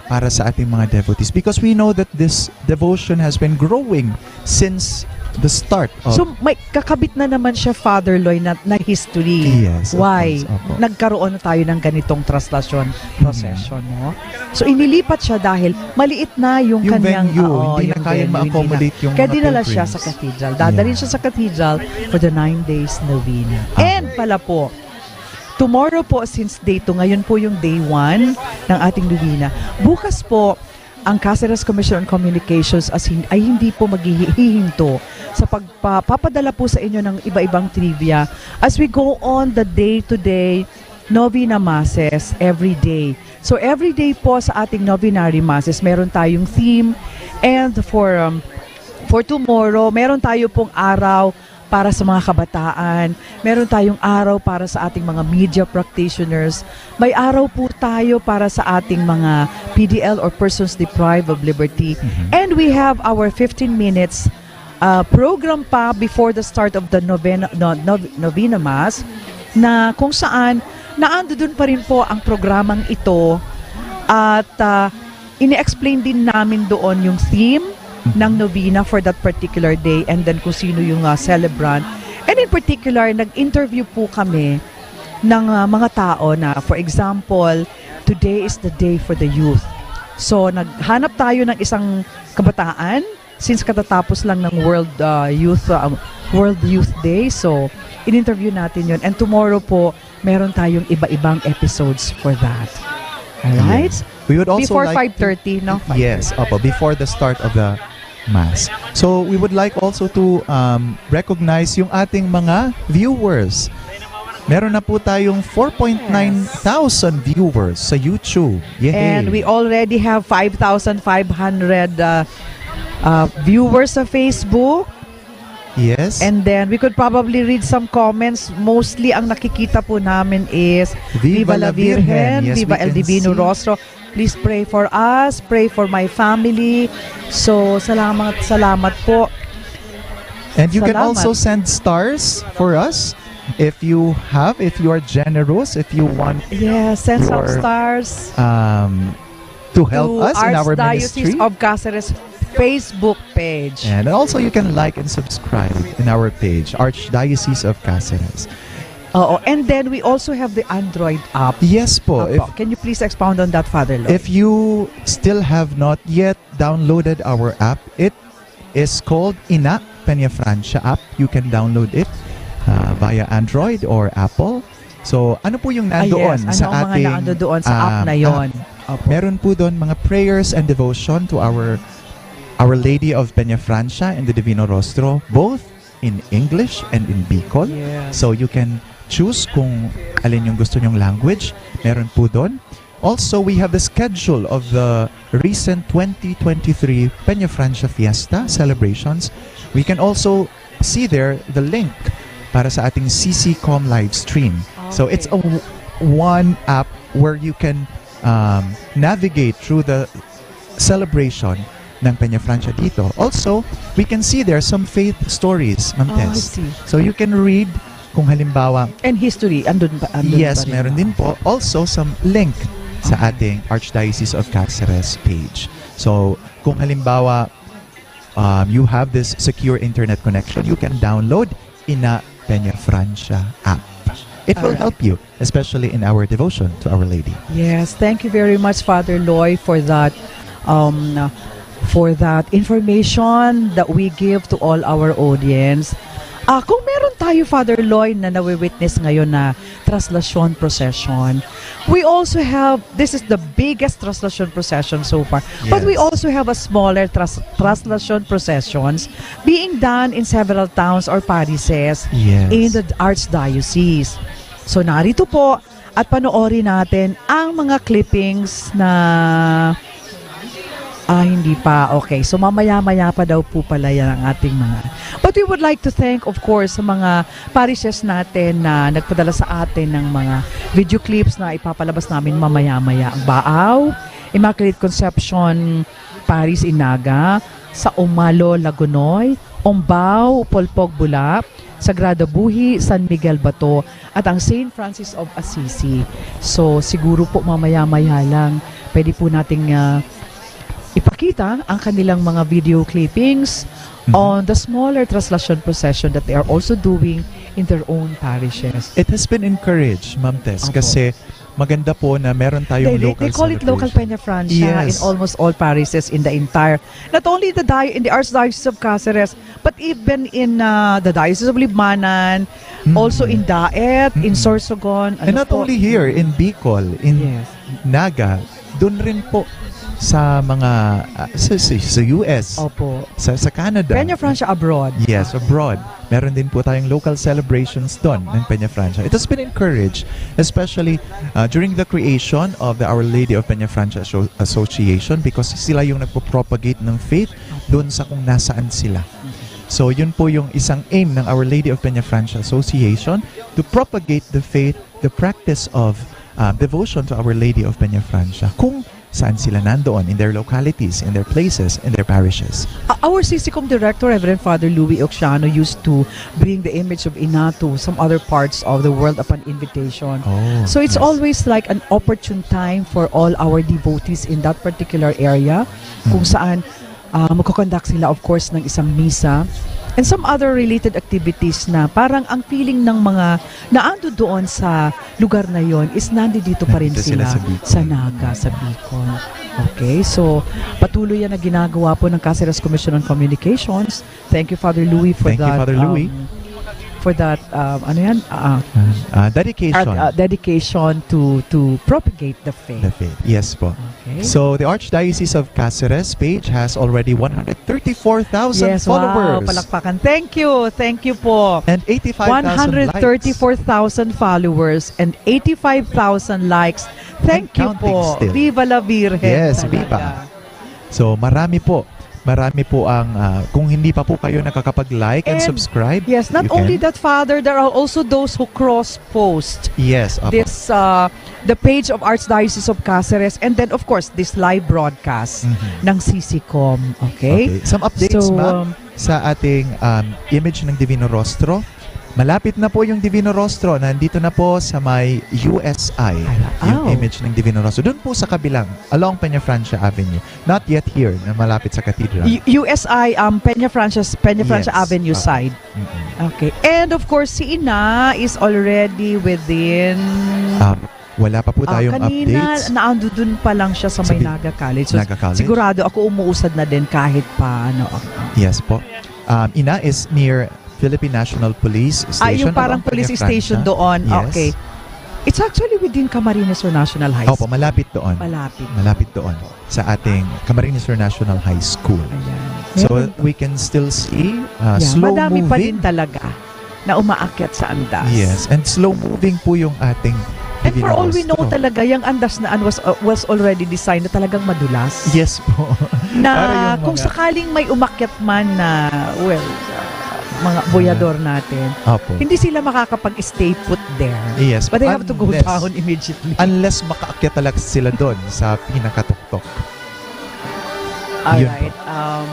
para sa ating mga devotees. Because we know that this devotion has been growing since the start of So, may kakabit na naman siya, Father Loy, na, na history. Yes, of Why? course, opo. Nagkaroon na tayo ng ganitong traslasyon Mhm. procession, no? So, inilipat siya dahil maliit na yung Yung kanyang, venue, oo, hindi na yung kayang venue, hindi na. ma-accommodate yung Kaya mga dinala siya pilgrims. sa cathedral. Dadalhin Yeah. siya sa cathedral for the nine days novena. Ah. And pala po, tomorrow po, since day two, ngayon po yung day one ng ating novena. Bukas po, ang Caceres Commission on Communications as hin- ay hindi po maghihihinto sa pagpapadala po sa inyo ng iba-ibang trivia as we go on the day-to-day novena masses every day. So, every day po sa ating novenary masses, meron tayong theme. And for, um, for tomorrow, meron tayo pong araw para sa mga kabataan. Meron tayong araw para sa ating mga media practitioners. May araw po tayo para sa ating mga P D L or persons deprived of liberty. Mhm. And we have our fifteen minutes, uh, program pa before the start of the novena, no, nov- novena mass, na kung saan naandodon pa rin po ang programang ito at, uh, ini-explain din namin doon yung theme Mhm. ng novena for that particular day and then kung sino yung, uh, celebrant. And in particular, nag-interview po kami ng, uh, mga tao na, for example, today is the day for the youth. So, naghanap tayo ng isang kabataan since katatapos lang ng World, uh, Youth, uh, World Youth Day. So, in-interview natin yun. And tomorrow po, meron tayong iba-ibang episodes for that. Alright? Yes. We would also Before like to five thirty, no? Yes, opo, before the start of the Mass. So, we would like also to, um, recognize yung ating mga viewers. Meron na po tayong four point nine thousand viewers sa YouTube. Yay! And we already have five thousand five hundred, uh, uh, viewers sa Facebook. Yes. And then, we could probably read some comments. Mostly, ang nakikita po namin is, "Viva la Virgen, Yes, viva we El can Divino see. Rostro. Please pray for us, pray for my family." So, salamat, salamat po. And you can Salamat. also send stars for us if you have, if you are generous, if you want Yes, send some your, stars um, to help to us in our Archdiocese ministry. of Caceres Facebook page. And also, you can like and subscribe in our page, Archdiocese of Caceres. Oo, and then we also have the Android app. Yes po. Apo. If, Can you please expound on that, Father Lloyd? if you still have not yet downloaded our app, it is called Ina Peñafrancia app. You can download it, uh, via Android or Apple. So, ano po yung Ah, nandoon yes. Ano sa ang mga ating, nandoon sa app um, na yon? app? Opo. Meron po doon mga prayers and devotion to our Our Lady of Peñafrancia and the Divino Rostro, both in English and in Bicol. Yes. So you can choose kung alin yung gusto nyong language. Meron po doon. Also, we have the schedule of the recent twenty twenty-three Peñafrancia Fiesta celebrations. We can also see there the link para sa ating C C Com live stream. So it's a Okay. w- one app where you can um, navigate through the celebration ng Peñafrancia dito. Also, we can see there some faith stories, Ma'am Oh, I Tess. see. So you can read kung halimbawa And history, andun pa, andun Yes, pa rin, meron no? din po. Also, some link sa Okay. ating Archdiocese of Caceres page. So, kung halimbawa, um, you have this secure internet connection, you can download Ina Peñafrancia app. It will Alright. help you, especially in our devotion to Our Lady. Yes, thank you very much, Father Loy, for that, um, for that information that we give to all our audience. Ah, kung meron tayo, Father Loy, na nawi-witness ngayon na traslasyon procession, we also have, this is the biggest traslasyon procession so far, but we Yes. also have a smaller tras-, traslasyon processions being done in several towns or parishes Yes. in the archdiocese. So, narito po, at panoorin natin ang mga clippings na, ah, hindi pa. Okay. So, mamaya-maya pa daw po pala yan ang ating mga. But we would like to thank, of course, sa mga parishes natin na nagpadala sa atin ng mga video clips na ipapalabas namin mamaya-maya. Ang Baao, Immaculate Conception Parish in Naga, sa Omalo, Lagonoy, Ombao, Polpog, Bula, Sagrada Buhi, San Miguel Bato, at ang Saint Francis of Assisi. So, siguro po mamaya-maya lang, pwede po nating, ah, ipakita ang kanilang mga video clippings Mhm. on the smaller traslasyon procession that they are also doing in their own parishes. It has been encouraged, Ma'am Tess, Opo. kasi maganda po na meron tayong They, they, local they call it local celebration. Peñafrancia in Yes. almost all parishes in the entire, not only the di-, in the Archdiocese of Caceres, but even in, uh, the Diocese of Libmanan, Mm. also in Daet, in Mm. Sorsogon, And ano not po? only here, in Bicol, in Yes. Naga, dun rin po sa mga, ah, sa, sa, sa U S, Opo. sa, sa Canada. Peñafrancia abroad. Yes, abroad. Meron din po tayong local celebrations doon ng Peñafrancia. It has been encouraged, especially, uh, during the creation of the Our Lady of Peñafrancia Asso-, Association, because sila yung nagpo-propagate ng faith doon sa kung nasaan sila. So, yun po yung isang aim ng Our Lady of Peñafrancia Association, to propagate the faith, the practice of, uh, devotion to Our Lady of Peñafrancia. Kung saan sila nandoon, in their localities, in their places, in their parishes. Uh, our CCCOM director, Reverend Father Louis Oxiano, used to bring the image of Ina to some other parts of the world upon invitation. Oh, So it's yes. always like an opportune time for all our devotees in that particular area, kung Mm. saan, uh, magko-conduct sila, of course, ng isang misa and some other related activities na parang ang feeling ng mga naando doon sa lugar na yon is nandito pa rin Nandito sila sila sa Bicol. sa Naga, sa Bicol. Okay, so patuloy yan na ginagawa po ng Caceres Commission on Communications. Thank you, Father Louis, for Thank you, that, Father Louis. um, for that, um, ano yan? Ah, Ah, ah, dedication. at, ah, dedication to, to propagate the faith. The faith. Yes po. Okay. So, the Archdiocese of Caceres page has already one hundred thirty-four thousand Yes, wow, followers. palakpakan. Thank you, thank you po. And eighty-five thousand likes. One hundred thirty-four thousand followers and eighty-five thousand likes. Thank And you counting po. still. Viva la Virgen Yes, talaga. viva. So, marami po. Marami po ang, ah, kung hindi pa po kayo nakakapag-like and And, subscribe, yes, not you only can. that, Father, there are also those who cross-post Yes, apo. this, uh, the page of Archdiocese of Caceres, and then, of course, this live broadcast Mhm. ng CCCOM. Okay? Okay. Some updates, So, ma'am, um, sa ating, um, image ng Divino Rostro. Malapit na po yung Divino Rostro. Nandito na po sa may U S I, Ala, yung aw. image ng Divino Rostro. Doon po sa kabilang, along Peñafrancia Avenue. Not yet here, na malapit sa cathedral. U-, U S I, um, Peñafrancia, Peñafrancia Yes. Avenue Ah. side. Mm-mm. Okay. And of course, si Ina is already within Ah, wala pa po Ah, tayong kanina, updates. naandudun pa lang siya sa Sa may bi-, Naga College. So, Naga College? sigurado ako umuusad na din kahit pa, ano. Yes po. Um, Ina is near Philippine National Police Ah, Station yung parang along police Peñafrancia. station doon. Yes. Okay. It's actually within Camarines Sur National High Opo, School. Malapit doon. Malapit. Malapit doon sa ating Camarines Sur National High School. Ayan. So, meron pa, we can still see, uh, yeah, slow madami pa moving din talaga na umaakyat sa andas. Yes, and slow moving po yung ating Divina Rostro. And for all we know talaga, yung andas na an was, uh, was already designed na talagang madulas. Yes po. Na para yung kung mga sakaling may umakyat man na, well, uh, mga boyador natin, opo, hindi sila makakapag-stay put there. Yes. But they have to go down immediately. Unless, unless makaakyat talaga sila doon sa pinakatuktok. Yun po. Alright. Um,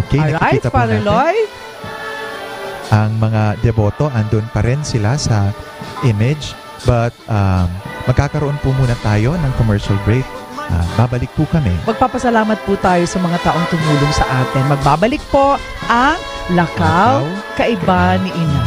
okay, alright, nakikita po Father natin. Loy? Ang mga deboto, andun pa rin sila sa image. But, um, magkakaroon po muna tayo ng commercial break. Ah, babalik po kami. Magpapasalamat po tayo sa mga taong tumulong sa atin. Magbabalik po ang Lakaw, Lakaw, Kaiba, Kaiba ni Ina.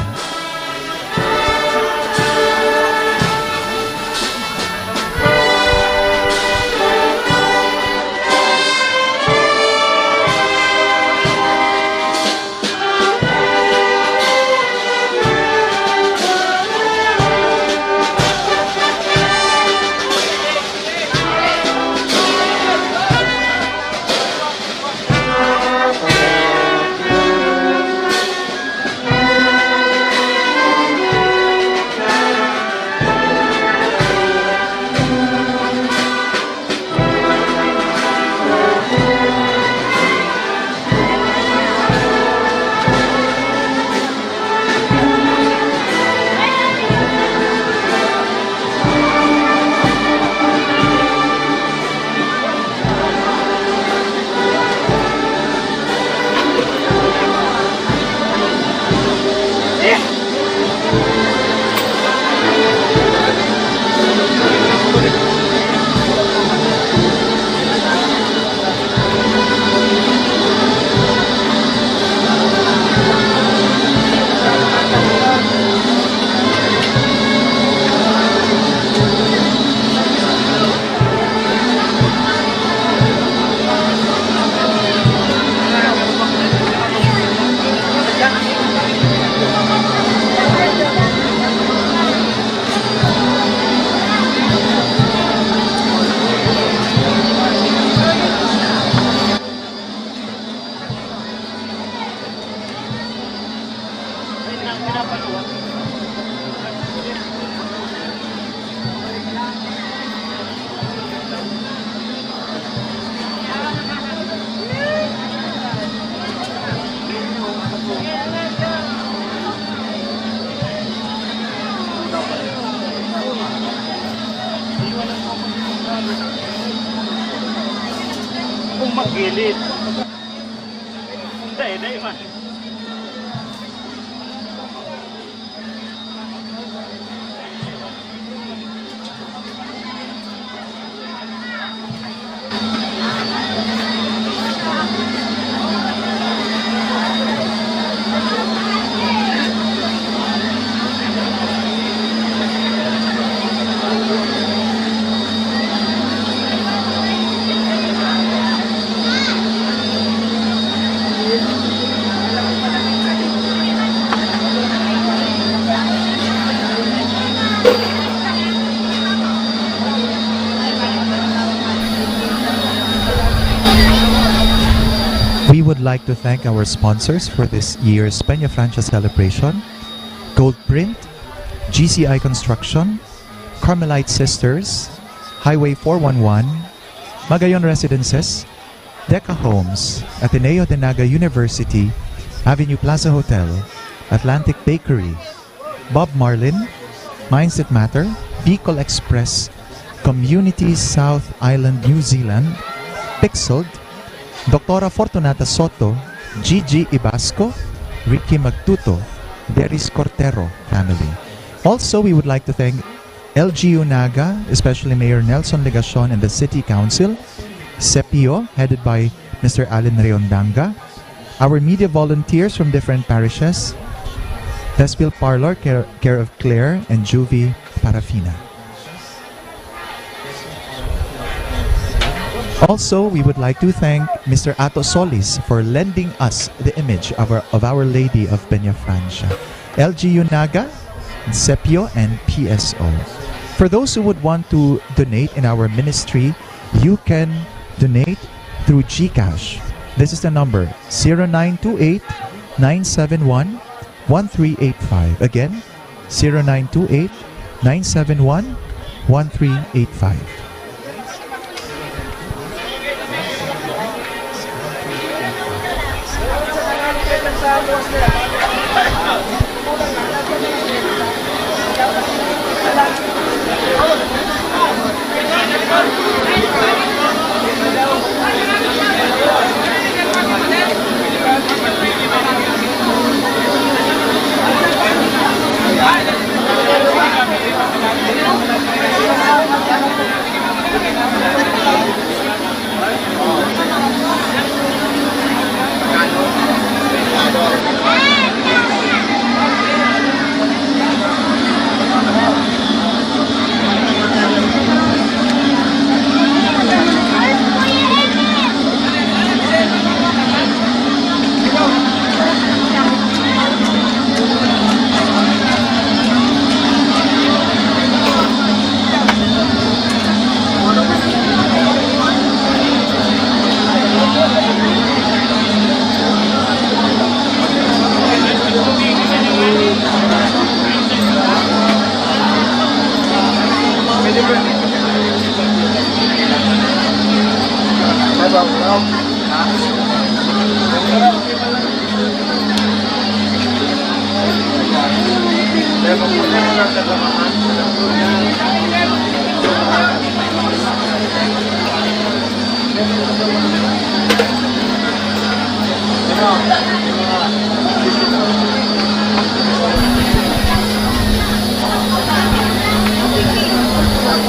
Kung magilid. Dai, dai man. We would like to thank our sponsors for this year's Peñafrancia celebration, Gold Print, G C I Construction, Carmelite Sisters, Highway four one one, Magayon Residences, Deca Homes, Ateneo de Naga University, Avenue Plaza Hotel, Atlantic Bakery, Bob Marlin, Minds That Matter, Bicol Express, Community South Island New Zealand, Pixeled, Doktora Fortunata Soto, Gigi Ibasco, Ricky Magtuto, Deris Cortero family. Also, we would like to thank L G U Naga, especially Mayor Nelson Legacion and the City Council, Sepio, headed by Mister Allen Reondanga, our media volunteers from different parishes, Vespil Parlor, care, care of Claire and Juvie Parafina. Also, we would like to thank Mister Ato Solis for lending us the image of our, of Our Lady of Peñafrancia. L G U Naga, Sepio and P S O. For those who would want to donate in our ministry, you can donate through GCash. This is the number, zero nine two eight, nine seven one, one three eight five. Again, zero nine two eight, nine seven one, one three eight five.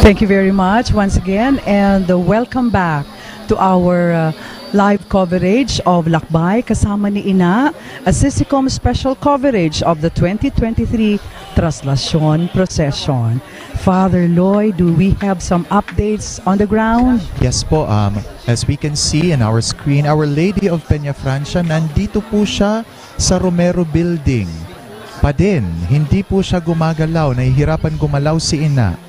Thank you very much once again, and, uh, welcome back to our, uh, live coverage of Lakbay kasama ni Ina, a Sisicom special coverage of the twenty twenty-three Traslacion Procession. Father Lloyd, do we have some updates on the ground? Yes po, um, as we can see in our screen, Our Lady of Peñafrancia, nandito po siya sa Romero Building pa din. Hindi po siya gumagalaw, nahihirapan gumalaw si Ina.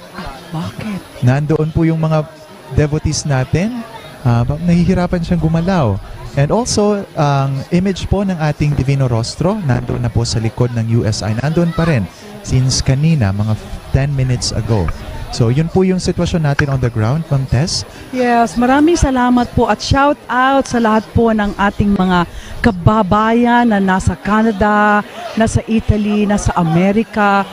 Bakit? Nandoon po yung mga devotees natin, ah, ba-, nahihirapan siyang gumalaw. And also, ang image po ng ating Divino Rostro, nandoon na po sa likod ng U S I. Nandoon pa rin since kanina, mga f-, ten minutes ago. So, yun po yung sitwasyon natin on the ground, Ma'am Tess. Yes, maraming salamat po at shout out sa lahat po ng ating mga kababayan na nasa Canada, nasa Italy, nasa Amerika,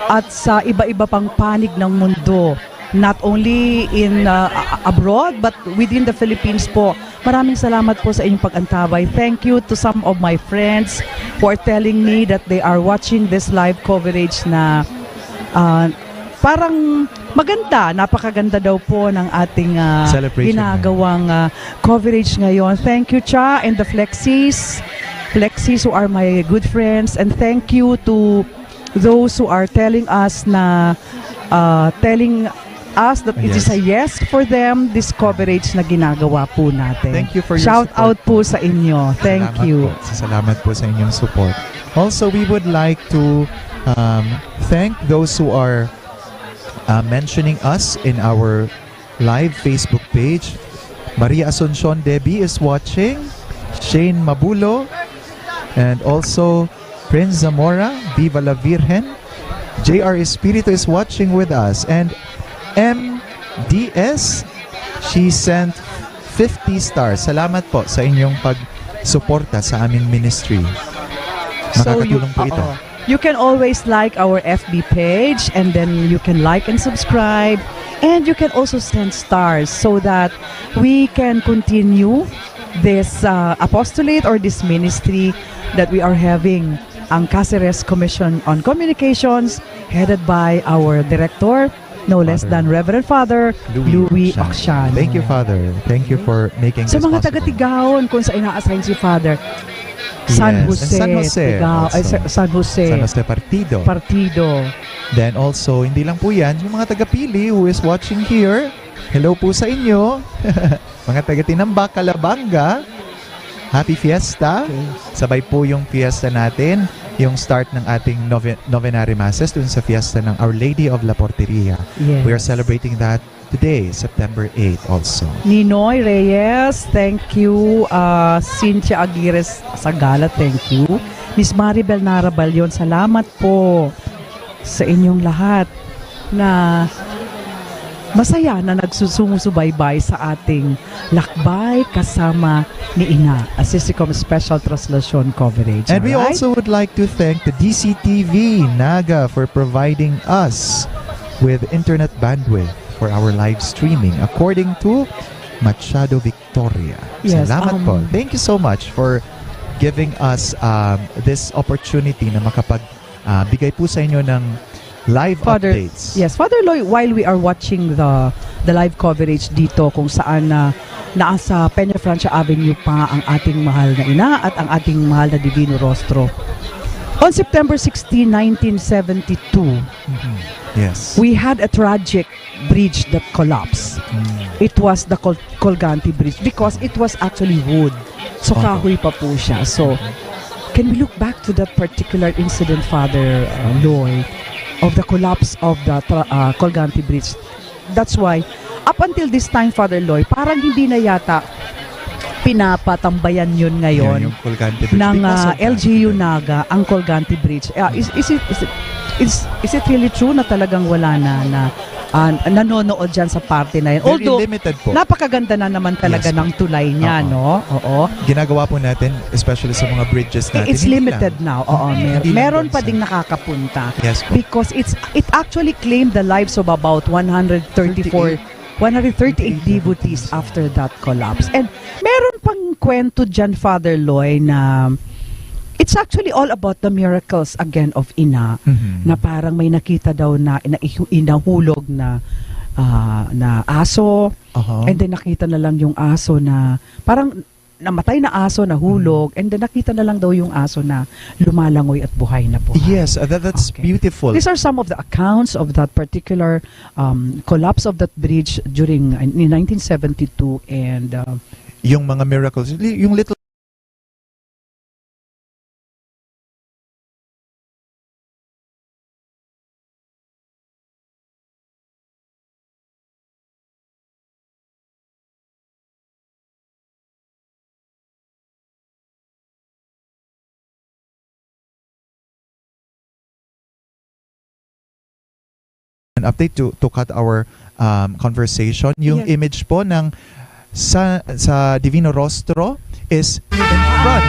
at sa iba-iba pang panig ng mundo. Not only in, uh, a-, abroad, but within the Philippines po. Maraming salamat po sa inyong pag-antabay. Thank you to some of my friends who are telling me that they are watching this live coverage na, uh, parang maganda, napakaganda daw po ng ating, uh, Celebration ginagawang, uh, coverage ngayon. Thank you, Cha, and the Flexies. Flexies who are my good friends. And thank you to those who are telling us na, uh, telling us that it is a Yes. yes for them, this coverage na ginagawa po natin. Thank you for your Shout support out po po. sa inyo. Thank Salamat you. po. Salamat po sa inyong support. Also, we would like to, um, thank those who are, uh, mentioning us in our live Facebook page. Maria Asuncion Debbie is watching. Shane Mabulo. And also, Prince Zamora, Viva la Virgen. J R Espiritu is watching with us. And M D S, she sent fifty stars. Salamat po sa inyong pagsuporta sa aming ministry. So, you, Makakatulong po ito. oo. You can always like our F B page, and then you can like and subscribe. And you can also send stars so that we can continue this, uh, apostolate or this ministry that we are having, ang Caceres Commission on Communications, headed by our director, no less Father than Reverend Father Louis Louis Oxiano. Oxiano. Thank you, Father. Thank you for making Sa this mga possible. taga-Tigaon, kung sa ina-assign si Father, San Yes, and Jose, San Jose Tigaon, ay, also. Sa-, San Jose San Jose Partido. Partido. Then also, hindi lang po yan, yung mga taga-Pili who is watching here, hello po sa inyo. Mga taga-Tinambac, Calabanga, happy fiesta. Okay. Sabay po yung fiesta natin. yung start ng ating nove-, novenary masses dun sa fiesta ng Our Lady of La Porteria. Yes. We are celebrating that today, September eight also. Ninoy Reyes, thank you. Ah, Cynthia Aguirre Sagala, thank you. Miss Maribel Nara Balion, salamat po sa inyong lahat na masaya na nagsusumusubaybay sa ating lakbay kasama ni Ina, Assisticom Special Translation Coverage. And we Alright? also would like to thank the D C T V Naga for providing us with internet bandwidth for our live streaming, according to Machado Victoria. Yes, Salamat um, po. Thank you so much for giving us, um, this opportunity na makapag, ah, bigay po sa inyo ng live Father, updates. yes, Father Loy, while we are watching the the live coverage dito kung saan na nasa Peñafrancia Avenue pa ang ating mahal na ina at ang ating mahal na Divino Rostro. On September sixteen, nineteen seventy-two, Mhm. Yes. we had a tragic bridge that collapsed. Mm. It was the Col-, Colgante Bridge because it was actually wood. So, Opo. kahoy pa po siya. So, can we look back to that particular incident, Father, uh, Loy, of the collapse of the tra-, uh, Colgante Bridge? That's why, up until this time, Father Loy, parang hindi na yata pinapatambayan yun ngayon Yun, yung Colgante Bridge ng, because ah, of that L G U incident. Naga, ang Colgante Bridge. Ah, is, is it, is it, is, is it really true na talagang wala na, na, ah, nanonood dyan sa parte na yun? Very Although, limited po. napakaganda na naman talaga Yes po. ng tulay niya, Oo. no? Oo. Ginagawa po natin, especially sa mga bridges natin, It's hindi limited lang. now. Oo, mer-, Hindi lang meron dun pa sa ding nakakapunta. Yes po. Because it's, it actually claimed the lives of about one hundred thirty-four, Thirty-eight. one hundred thirty-eight devotees after that collapse. And meron pang kwento dyan, Father Loy, na it's actually all about the miracles again of Ina, Mhm. na parang may nakita daw na, na ihu-, inahulog na, ah, na aso, Aha. and then nakita na lang yung aso na parang namatay na aso, nahulog, Mm. and then nakita na lang daw yung aso na lumalangoy at buhay na buhay. Yes, uh, that, that's Okay. beautiful. These are some of the accounts of that particular, um, collapse of that bridge during, uh, in nineteen seventy-two and, uh, Yung mga miracles, li-, yung little an update to, to cut our, um, conversation. Yung Yes. image po ng sa, sa Divino Rostro is in front.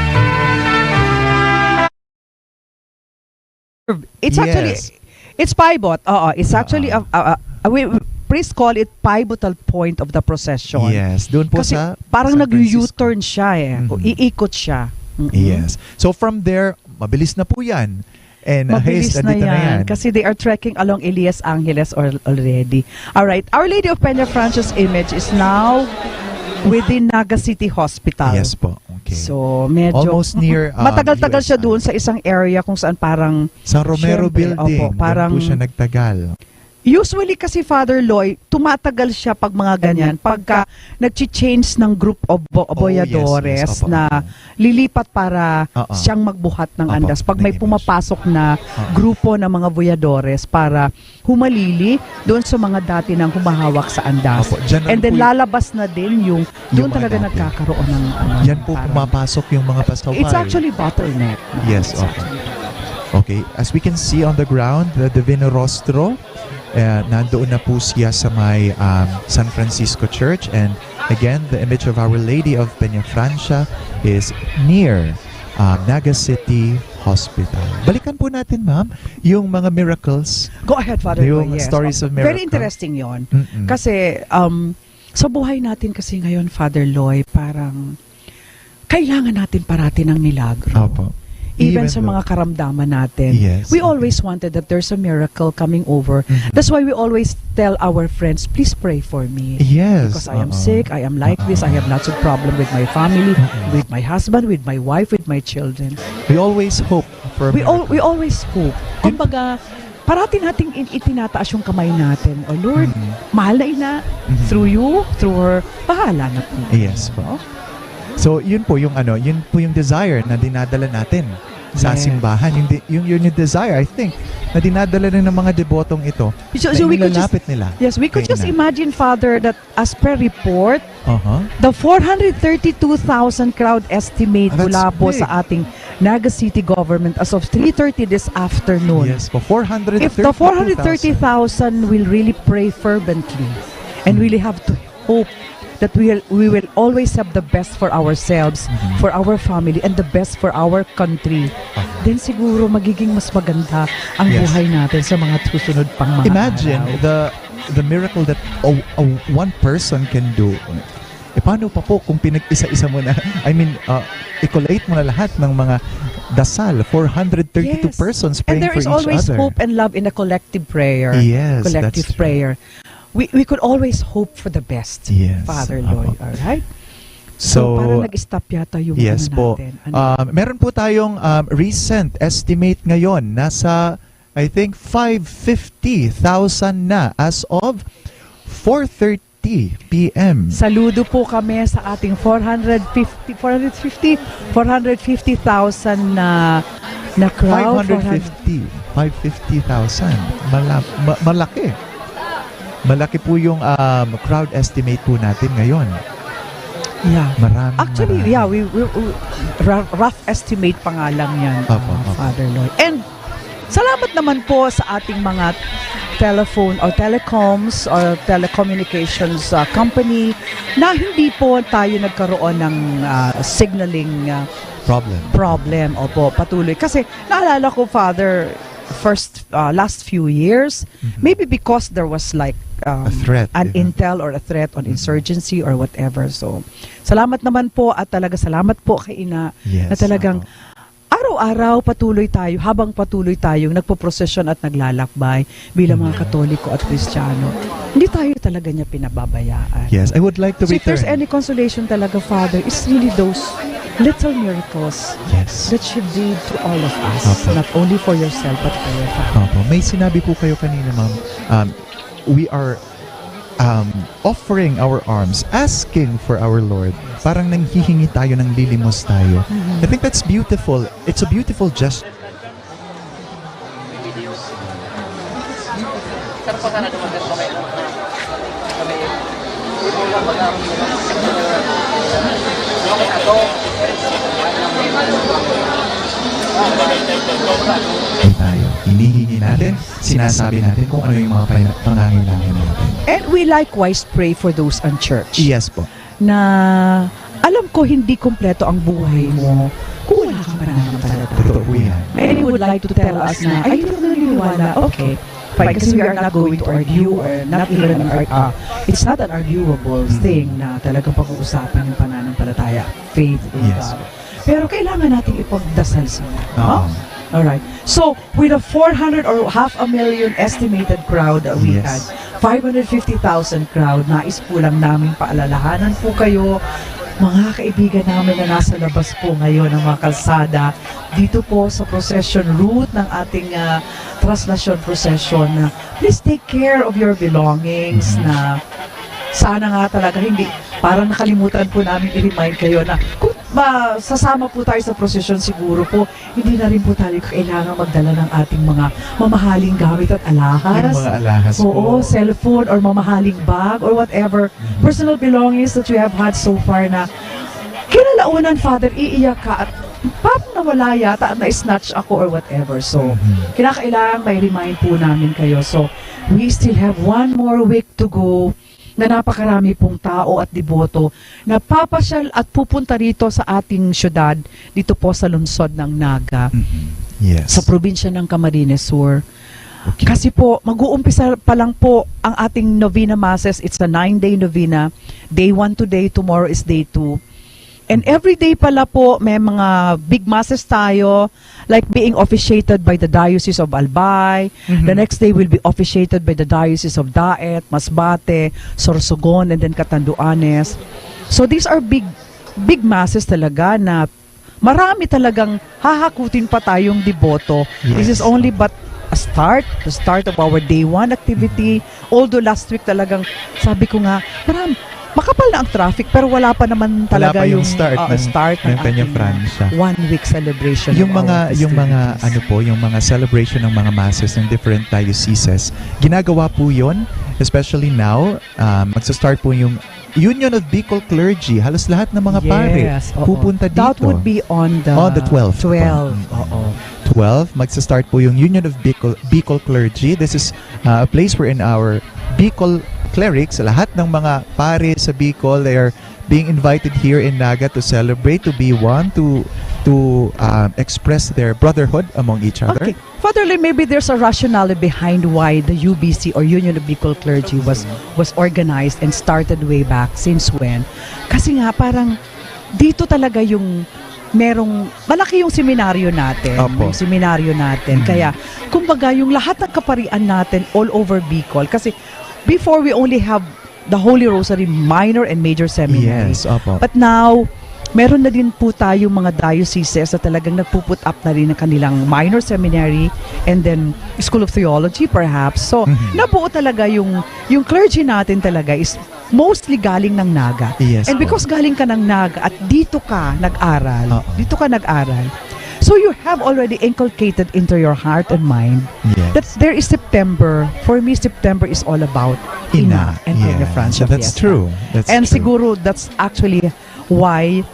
It's actually, Yes. it's pivot. Oo, it's actually Oo. a, a, a, we, we, priests call it pivotal point of the procession. Yes, doon po Kasi sa parang San Francisco. nag-u-turn siya eh. Mhm. Iikot siya. Mm-mm. Yes. So from there, mabilis na po yan. And, uh, Mabilis haste, na nandito na yan. yan. Kasi they are trekking along Elias Angeles or, already. Alright. Our Lady of Peña Francia's image is now within Naga City Hospital. Yes po. Okay. So, medyo Almost near, um, matagal-tagal siya U S I. doon sa isang area kung saan parang, Sa Romero siyempre, Building, opo, doon parang po siya nagtagal. Usually kasi, Father Loy, tumatagal siya pag mga ganyan, Ganyan. pagka nagchi-change ng group of bo-, Oh, yes, yes. boyadores Opo, na opo. lilipat para Oo. siyang magbuhat ng Opo, andas. Pag may nag-image. pumapasok na Oo. grupo ng mga boyadores para humalili doon sa mga dati nang humahawak sa andas. Opo, dyan And then po y- lalabas na din yung, doon Yung mga talaga dati. nagkakaroon ng, ano, Yan po parang pumapasok yung mga pasaway. It's actually bottleneck. Yes, It's opo. actually Okay, as we can see on the ground, the Divino Rostro, eh, nandoon na po siya sa may, um, San Francisco Church. And again, the image of Our Lady of Peña Francia is near, um, Naga City Hospital. Balikan po natin, ma'am, yung mga miracles. Go ahead, Father Yung Loy. Yes. stories of Very miracle. interesting yon. Mm-mm. Kasi, um, sa buhay natin kasi ngayon, Father Loy, parang kailangan natin parati ng milagro. Opo. Even Even sa though mga karamdaman natin, Yes, we okay. always wanted that there's a miracle coming over. Mhm. That's why we always tell our friends, "Please pray for me." Yes, Because I am oo. sick, I am like this, I have lots of problem with my family, Mm-mm. with my husband, with my wife, with my children. We always hope for We al-, miracles. we always hope. Yun Kumbaga, parati nating in-, itinataas yung kamay natin. "O Lord, Mm-hmm. mahal na ina, Mm-hmm. through you, through her, bahala na po." Yes po. No? So, yun po yung ano, yun po yung desire na dinadala natin sa Yes. simbahan. Hindi, yung, yun yung desire, I think, na dinadala rin ng mga debotong ito So, na so we could just, inilalapit nila yes, we could kay just Ina. imagine, Father, that as per report, Uh-huh. the four hundred thirty-two thousand crowd estimate Ah, that's mula po big. sa ating Naga City Government as of three thirty this afternoon. Yes po, If the four hundred thirty-two thousand. four hundred thirty thousand will really pray fervently and Mm. really have to hope that we will, we will always have the best for ourselves, Mhm. for our family, and the best for our country, Uh-huh. then siguro magiging mas maganda ang Yes. buhay natin sa mga susunod pang mga Imagine araw. the, the miracle that a, a one person can do. E, paano pa po kung pinag-isa-isa mo na, I mean, uh, i-collate mo na lahat ng mga dasal, four hundred thirty-two Yes. persons And praying there for is each always other. hope and love in a collective prayer. Yes, that's Collective true. prayer. We, we could always hope for the best, Yes, Father Loy, opo. alright? So, So, parang nag-stop yata yung yes ano po. natin. Ano? Um, meron po tayong, um, recent estimate ngayon. Nasa, I think, five fifty thousand na as of four thirty P M. Saludo po kami sa ating four hundred fifty, four hundred fifty, four hundred fifty thousand na, na crowd. Five hundred fifty, five fifty thousand. Mala-, ma-, malaki. Malaki po yung, um, crowd estimate po natin ngayon. Yeah. Maraming, Actually, maraming. yeah, we, we, we- ra-, rough estimate pa nga lang yan, Opo, uh, opo. Father Loy. And salamat naman po sa ating mga telephone or telecoms or telecommunications, uh, company na hindi po tayo nagkaroon ng, uh, signaling, uh, Problem. problem. Opo, patuloy. Kasi naalala ko, Father, first, uh, last few years, Mhm. maybe because there was like, um, A threat, an yeah. intel or a threat on Mhm. insurgency or whatever. So, salamat naman po at talaga salamat po kay Ina Yes, na talagang opo. araw-araw patuloy tayo, habang patuloy tayong nagpoprosesyon at naglalakbay bilang mga Mhm. Katoliko at Kristiyano. Hindi tayo talaga niya pinababayaan. Yes, I would like to So if there's return. any consolation talaga, Father, it's really those little miracles Yes. that should be to all of us, Opo. not only for yourself but for your family. Opo. May sinabi po kayo kanina, ma'am. Um, we are, um, offering our arms, asking for our Lord. Parang nanghihingi tayo, nanglilimos tayo. Mhm. I think that's beautiful. It's a beautiful gesture. Ay tayo. Hinihingi natin, sinasabi natin kung ano yung mga pang-, pangangailangan natin. And we likewise pray for those unchurched. Yes po. Na alam ko hindi kumpleto ang buhay mo kung wala kang pananampalataya. Totoo po yan. Many would like to tell us na, "Ay, hindi ako naniniwala." Okay, fine, kasi we are not going to argue or not even, ar-, ah, it's not an arguable Mm. thing na talagang pag-uusapan yung pananampalataya, faith in Yes. God. Pero kailangan nating ipagdasal sila, Oo. no? Alright. So, with a four hundred or half a million estimated crowd that we Yes. had, five hundred fifty thousand crowd, nais po lang namin paalalahanan po kayo, mga kaibigan namin na nasa labas po ngayon ng mga kalsada, dito po sa procession route ng ating, ah, traslasyon procession, na please take care of your belongings, Mhm. na sana nga talaga hindi, parang nakalimutan po namin i-remind kayo na kung masasama po tayo sa procession, siguro po, hindi na rin po tayo kailangan magdala ng ating mga mamahaling gamit at alahas. Yung mga alahas Oo, po. cellphone or mamahaling bag or whatever Mhm. personal belongings that you have had so far na kinalaunan, Father, iiyak ka at parang nawala yata, na-snatch ako or whatever. So, Mhm. kinakailangan may remind po namin kayo. So, we still have one more week to go na napakarami pong tao at deboto na papasyal at pupunta rito sa ating syudad, dito po sa lungsod ng Naga, Mhm. Yes. sa probinsya ng Camarines Sur. Okay. Kasi po, mag-uumpisa pa lang po ang ating novena masses. It's a nine-day novena. Day one today, tomorrow is day two. And every day pala po, may mga big masses tayo, like being officiated by the Diocese of Albay. Mhm. The next day will be officiated by the Diocese of Daet, Masbate, Sorsogon, and then Catanduanes. So these are big, big masses talaga na marami talagang hahakutin pa tayong deboto. This Yes. is only but a start, the start of our day one activity. Although last week talagang sabi ko nga, "Maram-, Makapal na ang traffic, pero wala pa naman Wala talaga pa yung yung start uh, ng- start ng, ng Peña ating Francia. One week celebration Yung of mga our yung mga festivities. Ano po, yung mga celebration ng mga masses ng different dioceses, ginagawa po 'yon, especially now. Um, magsa-start po yung Union of Bicol Clergy. Halos lahat ng mga pare Yes, oo. pupunta dito. That would be on the On the twelfth. twelve. Mm. Oo. Twelve, magsa-start po yung Union of Bicol, Bicol Clergy. This is uh, a place wherein our Bicol clerics, lahat ng mga pare sa Bicol, they are being invited here in Naga to celebrate, to be one, to to um, express their brotherhood among each other. Okay. Father Lee, maybe there's a rationale behind why the U B C or Union of Bicol Clergy was was organized and started way back. Since when? Kasi nga parang dito talaga yung merong malaki yung seminaryo natin, Opo. yung seminaryo natin. Mhm. Kaya kumbaga yung lahat ng kaparian natin all over Bicol, kasi before we only have the Holy Rosary Minor and Major Seminary. Yes, opo. But now, meron na din po tayong mga dioceses na talagang nagpu-put up na rin ng kanilang minor seminary and then School of Theology perhaps. So, Mhm. nabuo talaga yung yung clergy natin talaga is mostly galing ng Naga. Yes And po. Because galing ka ng Naga at dito ka nag-aral, Oo. dito ka nag-aral. So you have already inculcated into your heart and mind Yes. that there is September. For me, September is all about Ina, and Peña Yeah. Francia So that's Fiesta. True. That's And true. Siguro that's actually why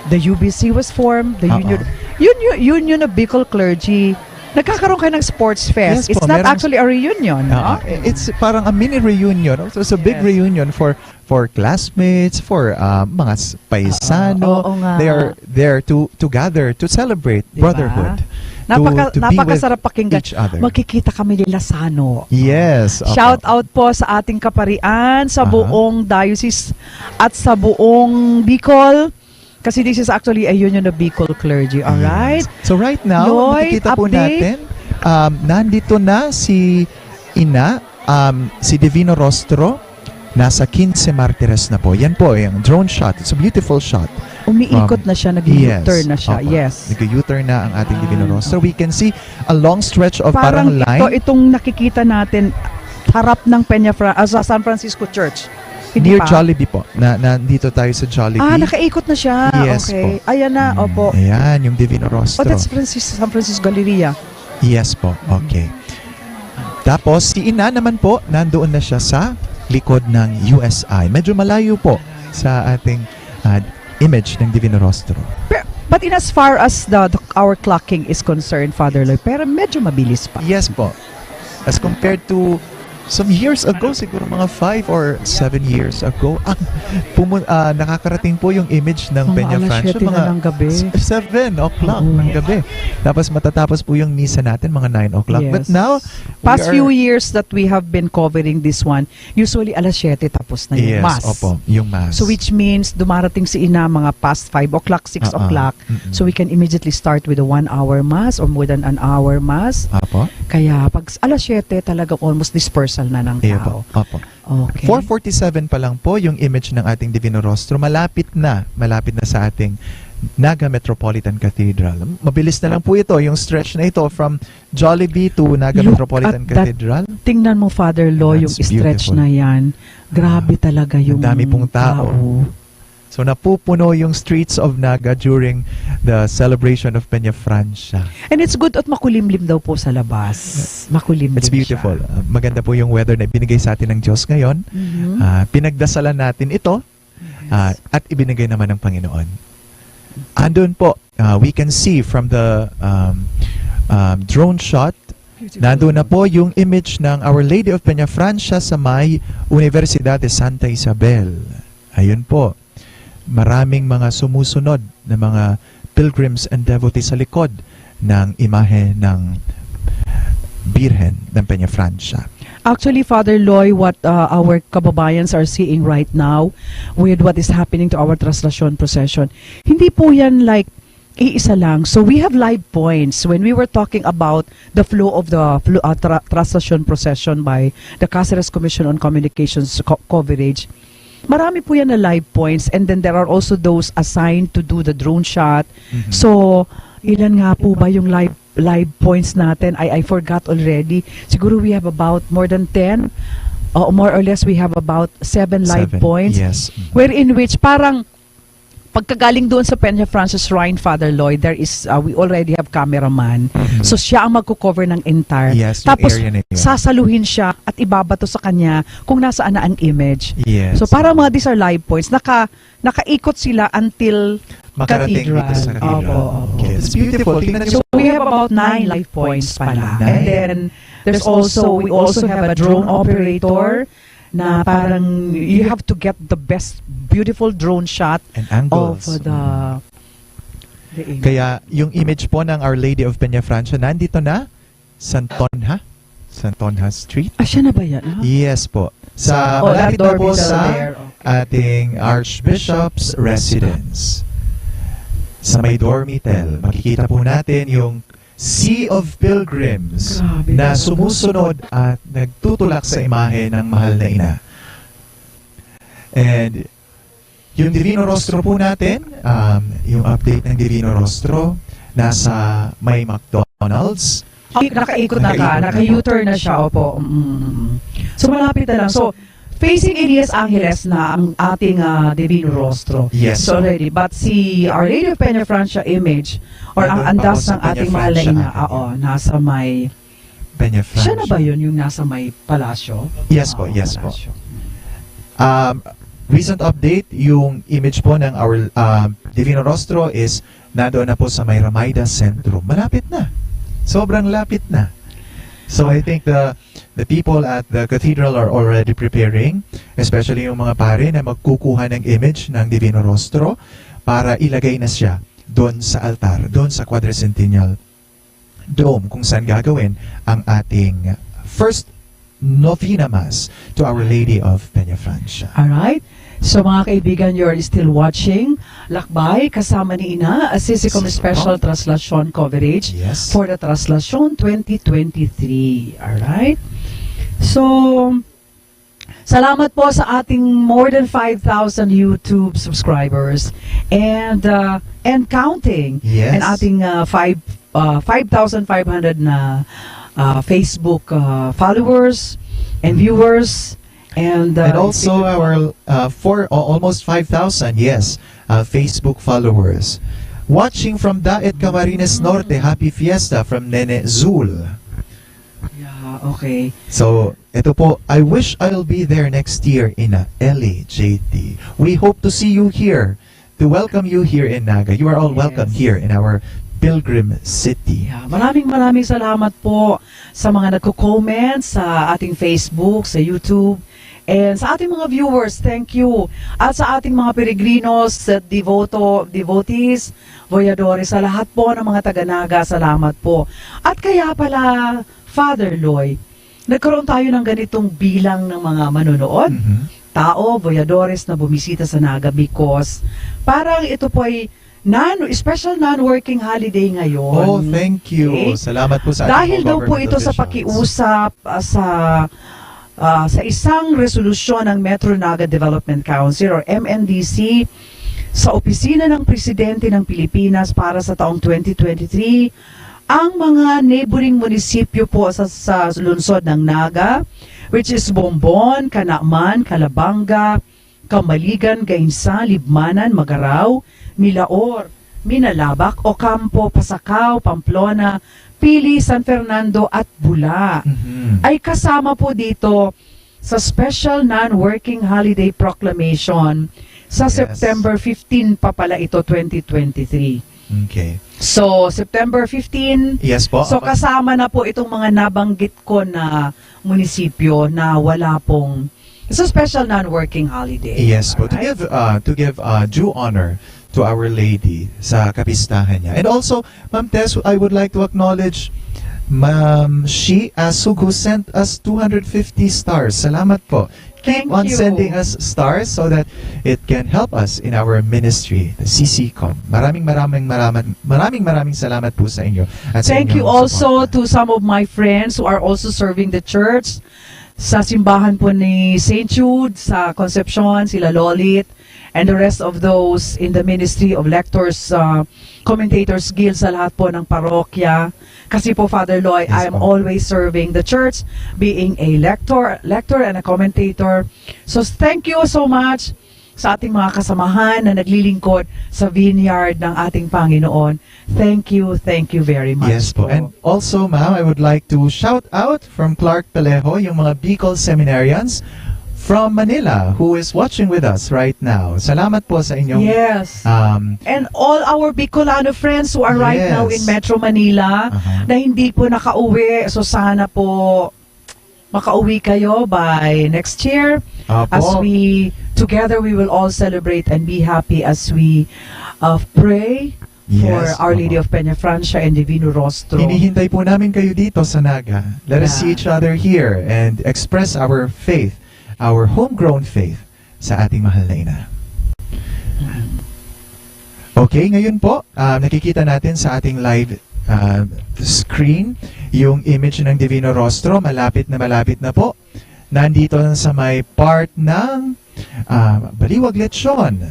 the U B C was formed, the Oo. Union, Union, Union of Bicol Clergy. Nagkakaroon kayo ng sports fest. Yes It's po, meron- not actually a reunion. Ah, No? It's parang a mini reunion. So it's a big Yes. reunion for for classmates, for uh, mga s- paisano. Oo, oo nga. They are there to to gather to celebrate Diba? brotherhood. Napaka, to, to be napakasarap with pakinggan. Each other. Magkikita kami nila Sano. Yes. Opo. Shout out po sa ating kaparian, sa Aha. Buong Diocese at sa Buong Bicol. Kasi this is actually a Union of Bicol Clergy, alright? Yes. So right now, Lloyd, makikita po update? Natin, um, nandito na si Ina, um, si Divino Rostro, nasa quince Martires na po. Yan po, yung drone shot. It's a beautiful shot. Umiikot Um, na siya, nag-U-turn yes, na siya. Opo. Yes. Nag-U-turn na ang ating Ah, Divino Rostro. okay. We can see a long stretch of parang, Parang ito, line. Itong nakikita natin, harap ng Peña Fra- ah, sa San Francisco Church. Hindi Near pa? Jollibee po. Na, nandito tayo sa Jollibee. Ah, nakaikot na siya. Yes Okay. po. Ayan na, Mm, opo. Ayan, yung Divino Rostro. Oh, that's Francis, San Francisco Galleria. Yes po. Okay. Tapos, si Ina naman po, nandoon na siya sa likod ng U S I. Medyo malayo po sa ating ah, image ng Divino Rostro. Pero, but in as far as the, the our clocking is concerned, Father Lloyd, pero medyo mabilis pa. Yes po. As compared to some years ago, siguro mga five or seven years ago, ang pumu- ah, nakakarating po yung image ng Mga Peña alas Francia, siyete na ng gabi. s- seven o'clock Oo. ng gabi. Tapos matatapos po yung misa natin, mga nine o'clock. But Yes. Now, we Past are- few years that we have been covering this one, usually alas siyete tapos na yung Yes, mass. Opo, yung mass. So which means dumarating si Ina mga past five o'clock, six Ah, ah. o'clock. Mm-mm. So we can immediately start with a one hour mass or more than an hour mass. Apo? Kaya pag s- alas siyete talagang almost dispersal na ng Iyo po. tao. Opo. Okay. four forty-seven pa lang po yung image ng ating Divino Rostro. Malapit na, malapit na sa ating Naga Metropolitan Cathedral. Mabilis na lang po ito, yung stretch na ito from Jollibee to Naga Look Metropolitan at that. Cathedral. Tingnan mo, Father Lo, yung That's stretch beautiful. Na yan. Grabe talaga yung Ang dami pong tao. So napupuno yung streets of Naga during the celebration of Peña Francia. And it's good at makulimlim daw po sa labas. Makulimlim It's beautiful. Siya. Uh, maganda po yung weather na ibinigay sa atin ng Diyos ngayon. Mhm. Ah, pinagdasalan natin ito Yes. ah, at ibinigay naman ng Panginoon. Andun po, ah, we can see from the um, um, drone shot, nandun na po yung image ng Our Lady of Peña Francia sa may Universidad de Santa Isabel. Ayun po. Maraming mga sumusunod na mga pilgrims and devotees sa likod ng imahe ng Birhen ng Peña Francia. Actually, Father Loy, what uh, our kababayans are seeing right now with what is happening to our Traslacion procession, hindi po yan like iisa lang. So we have live points. When we were talking about the flow of the flo- uh, tra- Traslacion procession by the Caceres Commission on Communications co- Coverage, marami po yan na live points, and then there are also those assigned to do the drone shot. Mhm. So, ilan nga po ba yung live live points natin? I I forgot already. Siguro we have about more than ten. Oo, more or less, we have about seven live Seven. Points. Yes. Mhm. Wherein which, parang, pagkagaling doon sa Peñafrancia Shrine, Father Lloyd, there is, uh, we already have cameraman. Mhm. So, siya ang magko-cover ng entire. Yes, yung Tapos, area na yun. sasaluhin siya at ibabato sa kanya kung nasaan na ang image. Yes. So, para mga, these are live points, naka, nakaikot sila until Makarating dito cathedral. Sa cathedral. Opo, opo. Okay. It's beautiful. Tingnan So, niyo. We have about nine live points pala. Nine. And then, there's also, we also have a drone operator na parang you have to get the best, beautiful drone shot And angles. Of the, the image. Kaya yung image po ng Our Lady of Peñafrancia, nandito na, Santonja? Santonja Street? Ah, siya na ba yan? Ah? Yes po. Sa Oh, malapit that na po dormital sa there. Okay. Ating Archbishop's Residence. Sa may dormital, makikita po natin yung Sea of Pilgrims Grabe. Na sumusunod at nagtutulak sa imahe ng mahal na ina. And yung Divino Rostro po natin, um, yung update ng Divino Rostro, nasa may McDonald's. Ay, nakaikot na ka, Nakaikot na. Naka-U-turn na siya, opo. Mm. So, malapit na lang. So, facing Elias Angeles na ang ating ah, Divino Rostro. Yes. So, already. But si Our Lady of Peñafrancia image, or ang Nandun pa andas po sa ng ating mahal na Peñafrancia ina, Avenue. Oo, nasa may, Peñafrancia. Siya na ba yun yung nasa may palasyo? Yes po, Oo, yes po. Palasyo. Um, recent update, yung image po ng our um, Divino Rostro is nandoon na po sa may Ramayda Centrum. Malapit na. Sobrang lapit na. So I think the the people at the cathedral are already preparing, especially yung mga pare na magkukuha ng image ng Divino Rostro para ilagay na siya doon sa altar, doon sa Quadricentennial Dome kung saan gagawin ang ating first novena mass to Our Lady of Peñafrancia. Alright. So mga kaibigan, you're still watching Lakbay kasama ni Ina, Assisi Com Assisi Special Com. Traslacion Coverage Yes. For the Traslacion twenty twenty-three. Alright? So, salamat po sa ating more than five thousand YouTube subscribers and uh, and counting. Yes. And ating uh, five uh, five thousand five hundred na uh, Facebook uh, followers and viewers and, uh, And also our uh, four, uh, almost five thousand, yes, uh, Facebook followers. Watching from Daet, Camarines Norte, happy fiesta from Nene Zul. Yeah, okay. So, ito po, I wish I'll be there next year in uh, L A, J T. We hope to see you here, to welcome you here in Naga. You are all welcome Yes. Here in our pilgrim city. Yeah, maraming maraming salamat po sa mga nagko-comment sa ating Facebook, sa YouTube, and sa ating mga viewers, thank you. At sa ating mga peregrinos, sa devoto, devotees, voyadores, sa lahat po ng mga taga-Naga, salamat po. At kaya pala, Father Loy, nagkaroon tayo ng ganitong bilang ng mga manonood, Mhm. tao, voyadores na bumisita sa Naga because parang ito po ay non, special non-working holiday ngayon. Oh, thank you. Okay? Salamat po sa ating Dahil mga daw po government ito sa officials. Pakiusap ah, sa ah, sa isang resolusyon ng Metro Naga Development Council or M N D C sa opisina ng Presidente ng Pilipinas para sa taong twenty twenty-three, ang mga neighboring munisipyo po sa, sa lungsod ng Naga, which is Bombon, Canaman, Calabanga, Camaligan, Gainza, Libmanan, Magarao, Milaor, Minalabac, Ocampo, Pasacao, Pamplona, Pili, San Fernando at Bula Mhm. ay kasama po dito sa Special Non-Working Holiday Proclamation sa Yes. September fifteen pa pala ito, twenty twenty-three. Okay. So, September fifteen, Yes po. so kasama na po itong mga nabanggit ko na munisipyo na wala pong, it's a special non-working holiday. Yes po. To Alright? give uh, to give uh, due honor to Our Lady sa kapistahan niya. And also, Ma'am Tess, I would like to acknowledge Ma'am Shi Asug, who sent us two hundred fifty stars. Salamat po. Keep Thank on you. Sending us stars so that it can help us in our ministry, the C C com. Maraming maraming maraming maraming maraming salamat po sa inyo. At sa Thank you inyong also suporta. To some of my friends who are also serving the church sa simbahan po ni Saint Jude sa Concepcion, sila Lolit, and the rest of those in the Ministry of Lectors, uh, Commentators Guild, sa lahat po ng parokya. Kasi po, Father Loy, Yes I'm po. always serving the church, being a lector, lector and a commentator. So, thank you so much sa ating mga kasamahan na naglilingkod sa vineyard ng ating Panginoon. Thank you, thank you very much Yes po. And also, ma'am, I would like to shout out from Clark Pelejo, yung mga Bicol Seminarians from Manila who is watching with us right now. Salamat po sa inyong Yes. um, And all our Bicolano friends who are right Yes. now in Metro Manila Aha. na hindi po nakauwi. So sana po makauwi kayo by next year. Apo. As we, together we will all celebrate and be happy as we uh, pray for Yes, Our Lady apo. Of Peña Francia and Divino Rostro. Hinihintay po namin kayo dito sa Naga. Let us see Yeah. each other here and express our faith, our homegrown faith sa ating mahal na ina. Okay, ngayon po, ah, nakikita natin sa ating live ah, screen yung image ng Divino Rostro. Malapit na malapit na po. Nandito na sa may part ng ah, Baliwag Lechon.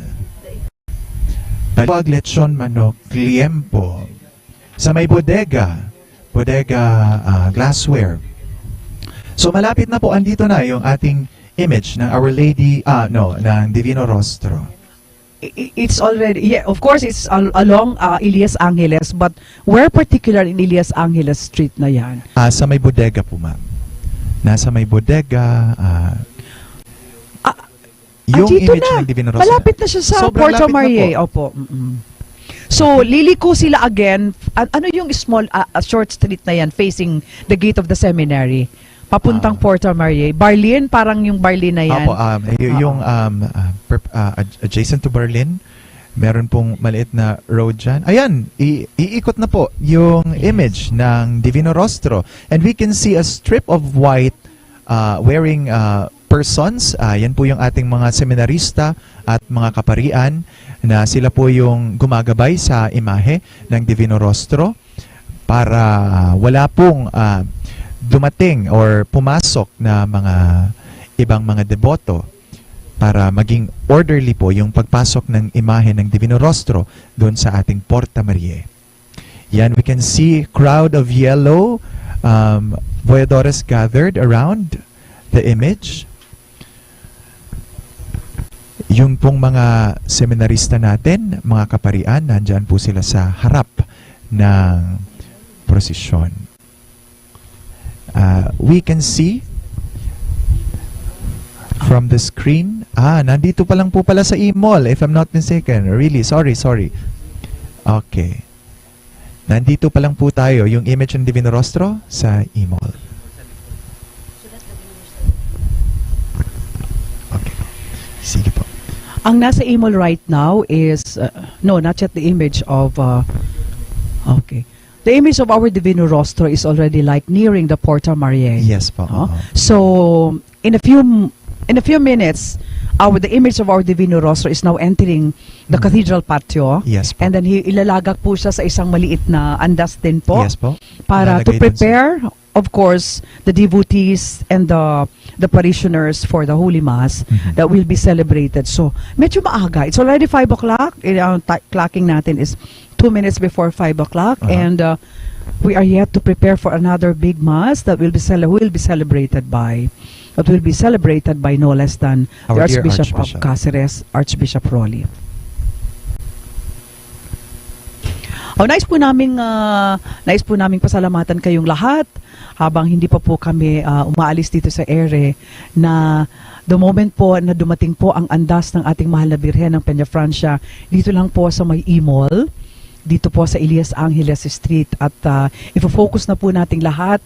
Baliwag Lechon Manok Liempo. Sa may bodega. Bodega ah, Glassware. So malapit na po, andito na yung ating image ng Our Lady, ah, no, ng Divino Rostro. I- i- It's already, yeah, of course, it's al- along uh, Elias Angeles, but where particular in Elias Angeles Street na yan? Ah, sa may bodega po, ma'am. Nasa may bodega, ah, Ah, yung andito image na. ng Divino Rostro. Malapit na siya sa Sobrang Porta lapit na Maria. po. Opo. Mm-mm. So, liliko sila again. An- ano yung small, ah, ah, short street na yan facing the gate of the seminary? Papuntang Ah. Porta Maria. Barlin, parang yung Barlin na yan. Apo, um, y- Oo. yung um, uh, perp- uh, ad- adjacent to Berlin, meron pong maliit na road dyan. Ayan, i- iikot na po yung Yes. image ng Divino Rostro. And we can see a strip of white uh, wearing uh, persons. Uh, yan po yung ating mga seminarista at mga kaparian na sila po yung gumagabay sa imahe ng Divino Rostro para wala pong ah, dumating or pumasok na mga ibang mga deboto para maging orderly po yung pagpasok ng imahe ng Divino Rostro doon sa ating Porta Mariae. Yan, we can see crowd of yellow um, voyadores gathered around the image. Yung pong mga seminarista natin, mga kaparian, nandyan po sila sa harap ng prosesyon. Ah, we can see from the screen. Ah, nandito pa lang po pala sa Imol, if I'm not mistaken. Really, sorry, sorry. Okay. Nandito pa lang po tayo, yung image ng Divino Rostro sa Imol. Okay. Sige po. Ang nasa Imol right now is, uh, no, not yet the image of, uh, okay. The image of our Divino Rostro is already like nearing the Porta Mariae. Yes po. No? Oo. So, in a few in a few minutes, our the image of our Divino Rostro is now entering the Mhm. cathedral patio. Yes po. And then he, ilalagak po siya sa isang maliit na andas din po. Yes po. Para to Ilalagay dun sa prepare, of course, the devotees and the the parishioners for the Holy Mass Mhm. that will be celebrated. So, medyo maaga. It's already five o'clock. Eh, ang ti- clocking natin is two minutes before five o'clock. Aha. And uh, we are yet to prepare for another big Mass that will be cele- will be celebrated by that will be celebrated by no less than Our the dear Archbishop, Archbishop. of Caceres, Archbishop Rolly. Oh, nais po naming ah, nais po naming pasalamatan kayong lahat habang hindi pa po kami ah, umaalis dito sa ere na the moment po na dumating po ang andas ng ating mahal na Birhen ng Peña Francia, dito lang po sa may Imol, dito po sa Elias Angeles Street at ah, ifo-focus na po nating lahat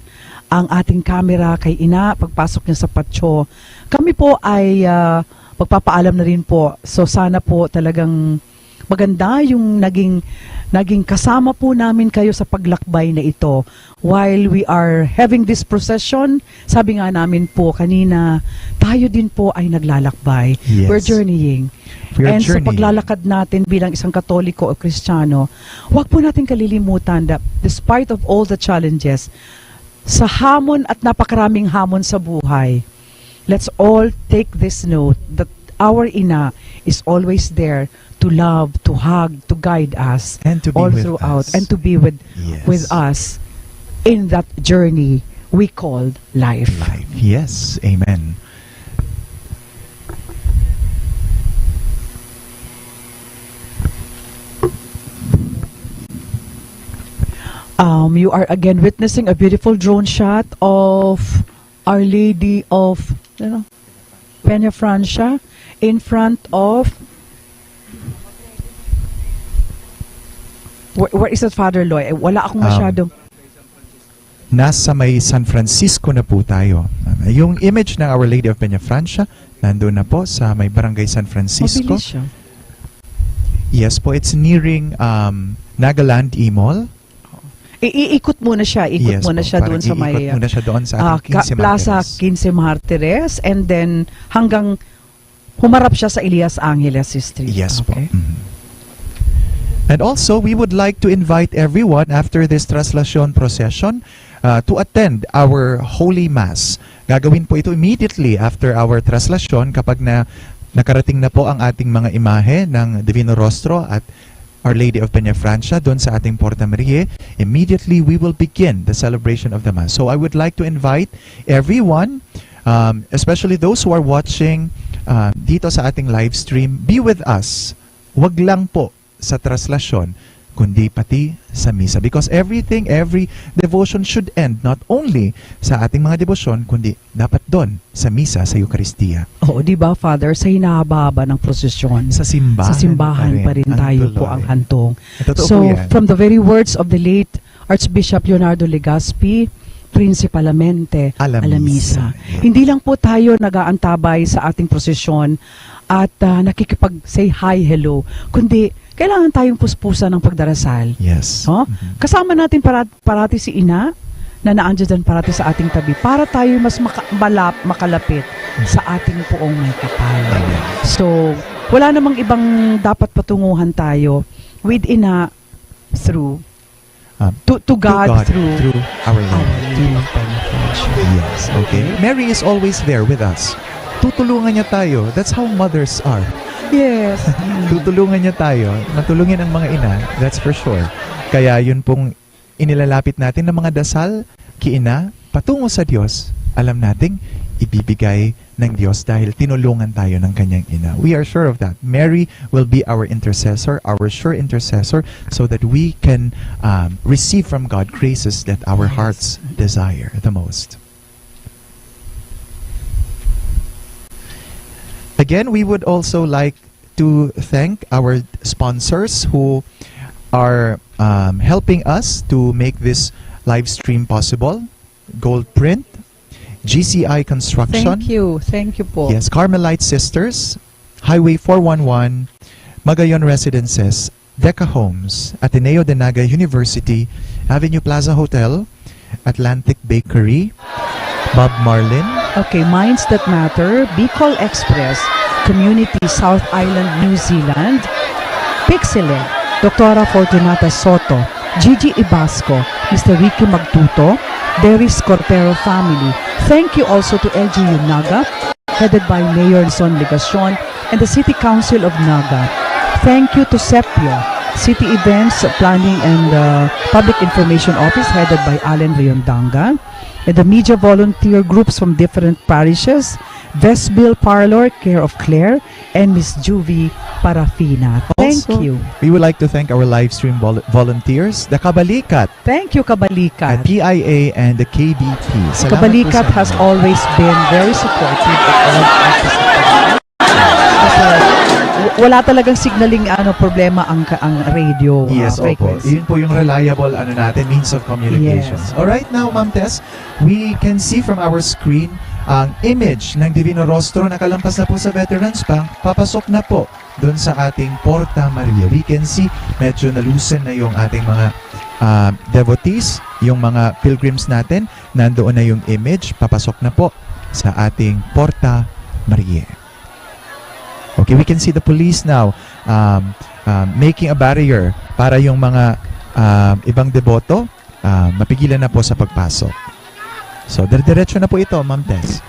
ang ating camera kay Ina pagpasok niya sa patio. Kami po ay ah, magpapaalam na rin po. So sana po talagang maganda yung naging naging kasama po namin kayo sa paglakbay na ito. While we are having this procession, sabi nga namin po kanina, tayo din po ay naglalakbay. Yes. We're journeying. We are And sa journeying. paglalakad natin bilang isang Katoliko o Kristiyano, huwag po natin kalilimutan that despite of all the challenges, sa hamon at napakaraming hamon sa buhay, let's all take this note that our Ina is always there to love, to hug, to guide us And to be all with throughout, us. and to be with Yes. with us in that journey we called life. Life. Yes. Amen. Um, you are again witnessing a beautiful drone shot of Our Lady of, you know, Peña Francia in front of, where, where is that, Father Loy? Eh, wala akong Um, masyado. Nasa may San Francisco na po tayo. Yung image ng Our Lady of Peña Francia, nandun na po sa may Barangay San Francisco. Mabilis siya. Yes po, it's nearing um, Nagaland E-Mall. I- iikot muna siya, ikot Yes muna po, siya parang doon sa may iikot muna siya doon sa ah, ating Ka- quince Plaza Martires. Quince Martires, and then hanggang humarap siya sa Elias Angeles Street. Yes po. Okay. Mhm. And also, we would like to invite everyone after this Traslacion procession uh, to attend our Holy Mass. Gagawin po ito immediately after our Traslacion kapag na nakarating na po ang ating mga imahe ng Divino Rostro at Our Lady of Peña Francia doon sa ating Porta Maria. Immediately, we will begin the celebration of the Mass. So I would like to invite everyone, um, especially those who are watching uh, dito sa ating live stream, be with us. Wag lang po sa Traslacion, kundi pati sa Misa. Because everything, every devotion should end not only sa ating mga debosyon, kundi dapat doon sa Misa, sa Eukaristia. Oo, di ba, Father? Sa hinahaba-haba ng prosesyon, Sa simbahan, sa simbahan pa rin ang tayo tuloy. po ang hantong. Totoo So, po yan. From the very words of the late Archbishop Leonardo Legaspi, Principalmente A la a la misa. Misa. Hindi lang po tayo nag-aantabay sa ating prosesyon at ah, nakikipag-say hi, hello, kundi kailangan tayong puspusan ng pagdarasal. Yes. No? Mhm. Kasama natin para, parati si Ina na naandyan dyan parati sa ating tabi para tayo mas maka- malap- makalapit sa ating poong may kapal. So, wala namang ibang dapat patunguhan tayo with Ina through Ah, to, to God, to God through, through our Lady. our Lady of Peña Francia. Yes, okay. Mary is always there with us. Tutulungan niya tayo. That's how mothers are. Yes. Tutulungan niya tayo. Matulungin ang mga ina, that's for sure. Kaya yun pong inilalapit natin ng mga dasal, kiina, patungo sa Diyos, alam nating ibibigay ng Diyos dahil tinulungan tayo ng kanyang ina. We are sure of that. Mary will be our intercessor, our sure intercessor, so that we can um, receive from God graces that our hearts desire the most. Again, we would also like to thank our sponsors who are um, helping us to make this live stream possible. Gold Print, G C I Construction, Thank you. Thank you po. Yes, Carmelite Sisters, Highway four one one, Magayon Residences, Deca Homes, Ateneo de Naga University, Avenue Plaza Hotel, Atlantic Bakery, Bob Marlin. Okay, Minds That Matter, Bicol Express, Community South Island, New Zealand, Pixeled, Doktora Fortunata Soto, Gigi Ibasco, Mister Ricky Magtuto, Deris Corpero family. Thank you also to L G U Naga, headed by Mayor Son Legacion, and the City Council of Naga. Thank you to Sepio, City Events Planning and uh, Public Information Office, headed by Allen Leondanga, and the media volunteer groups from different parishes, Vesbil Parlor, care of Claire, and Miss Juvie Parafina. Thank Also, you. We would like to thank our live stream vol- volunteers, the Kabalikat Thank you, Kabalikat. at P I A and the K B P. Salamat po Kabalikat sa has inyo. Always been very supportive of all participants. Kasi w- wala talagang signaling ano problema ang ka- ang radio uh, Yes, opo. frequency. Yun po yung reliable ano natin, means of communication. Yes. Alright, now, Ma'am Tess, we can see from our screen ang image ng Divino Rostro na kalampas na po sa Veterans Bank, papasok na po doon sa ating Porta Maria. We can see, medyo nalusan na yung ating mga ah, devotees, yung mga pilgrims natin, nandoon na yung image, papasok na po sa ating Porta Maria. Okay, we can see the police now um, um, making a barrier para yung mga um, ibang deboto uh, mapigilan na po sa pagpasok. So, dire-diretso na po ito, Ma'am Tess,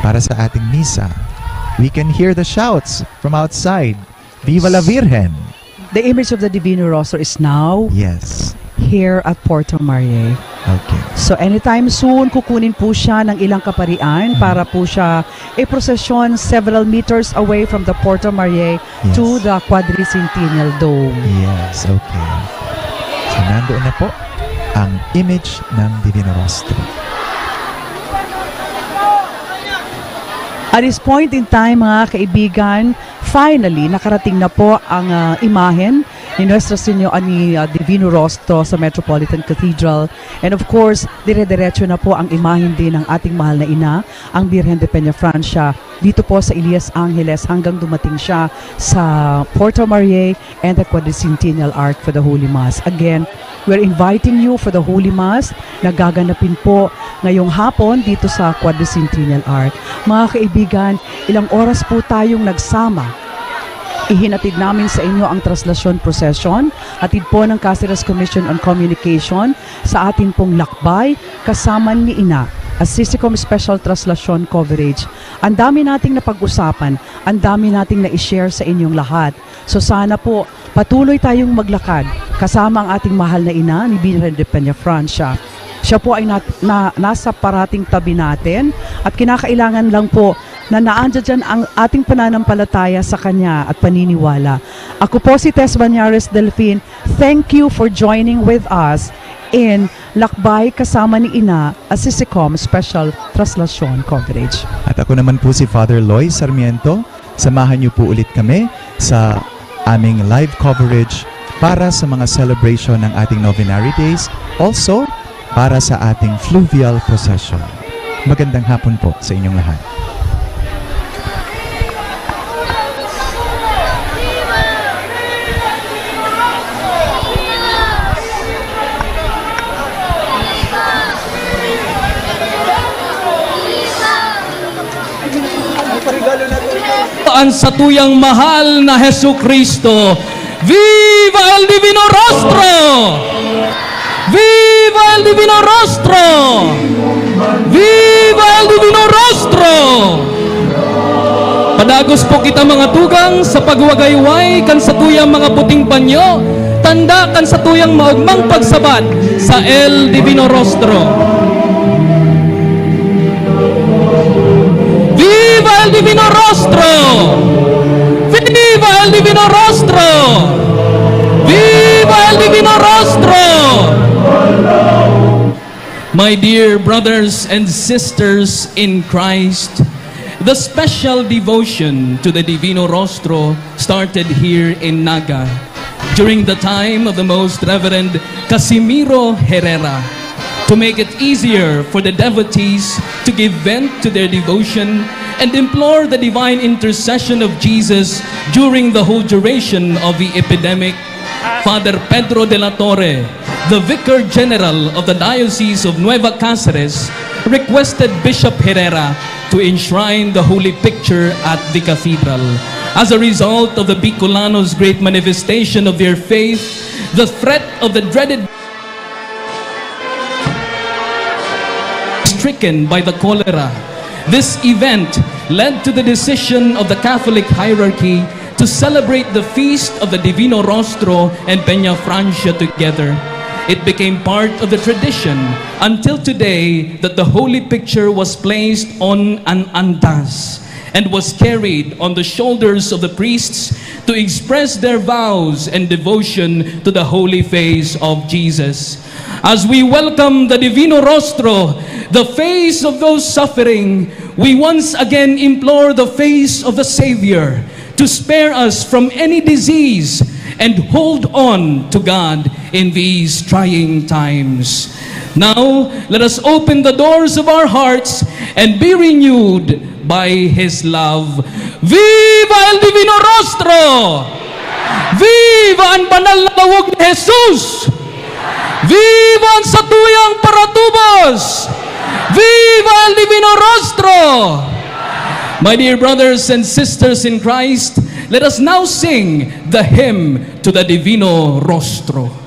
para sa ating misa. We can hear the shouts from outside. Viva la Virgen! The image of the Divino Rostro is now Yes. here at Porto Maria. Okay. So anytime soon, kukunin po siya ng ilang kaparian para po siya i-prosesyon several meters away from the Porto Maria Yes. to the Quadricentennial Dome. Yes, okay. So, nandoon na po ang image ng Divino Rostro. At this point in time, mga kaibigan, finally, nakarating na po ang ah, imahen ni Nuestra Señora, ni ah, Divino Rostro sa Metropolitan Cathedral. And of course, dire-diretso na po ang imahen din ng ating mahal na ina, ang Birhen de Peñafrancia, dito po sa Elias Angeles hanggang dumating siya sa Porto Maria and the Quadricentennial Arch for the Holy Mass. Again, we're inviting you for the Holy Mass na gaganapin po ngayong hapon dito sa Quadricentennial Arch. Mga kaibigan, ilang oras po tayong nagsama. Ihinatid namin sa inyo ang Traslasyon Procession, hatid po ng Caceres Commission on Communication, sa atin pong lakbay kasama ni Ina, Assisicom Special Traslasyon Coverage. Ang dami nating napag-usapan, ang dami nating na-share sa inyong lahat. So sana po, patuloy tayong maglakad kasama ang ating mahal na ina ni Birhen de Peñafrancia. Siya po ay nat- na, nasa parating tabi natin at kinakailangan lang po na naandyan dyan ang ating pananampalataya sa Kanya at paniniwala. Ako po si Tess Banyares Delfin. Thank you for joining with us in Lakbay kasama ni Ina, Assisicom Special Traslasyon Coverage. At ako naman po si Father Loy Sarmiento. Samahan niyo po ulit kami sa aming live coverage para sa mga celebration ng ating Novenary Days. Also, para sa ating fluvial procession. Magandang hapon po sa inyong lahat. An satuyang mahal na Jesu-Cristo. Viva el Divino Rostro! Viva el Divino Rostro! Viva el Divino Rostro! Padagos po kita, mga tugang, sa pagwagayway kan satuyang mga puting panyo, tanda kan satuyang maogmang pagsabat sa El Divino Rostro. Viva el Divino Rostro! Viva el Divino Rostro! Viva el Divino Rostro! My dear brothers and sisters in Christ, the special devotion to the Divino Rostro started here in Naga during the time of the Most Reverend Casimiro Herrera. To make it easier for the devotees to give vent to their devotion and implore the divine intercession of Jesus during the whole duration of the epidemic, Father Pedro de la Torre, the Vicar General of the Diocese of Nueva Cáceres, requested Bishop Herrera to enshrine the holy picture at the cathedral. As a result of the Bicolanos' great manifestation of their faith, the threat of the dreaded stricken by the cholera. This event led to the decision of the Catholic hierarchy to celebrate the feast of the Divino Rostro and Peñafrancia together. It became part of the tradition until today that the holy picture was placed on an andas and was carried on the shoulders of the priests to express their vows and devotion to the holy face of Jesus. As we welcome the Divino Rostro, the face of those suffering, we once again implore the face of the Savior to spare us from any disease and hold on to God in these trying times. Now, let us open the doors of our hearts and be renewed by His love. Viva el Divino Rostro! Viva an banal na lawog ni Jesus! Viva an satuyang paratubos! Viva el Divino Rostro! My dear brothers and sisters in Christ, let us now sing the hymn to the Divino Rostro.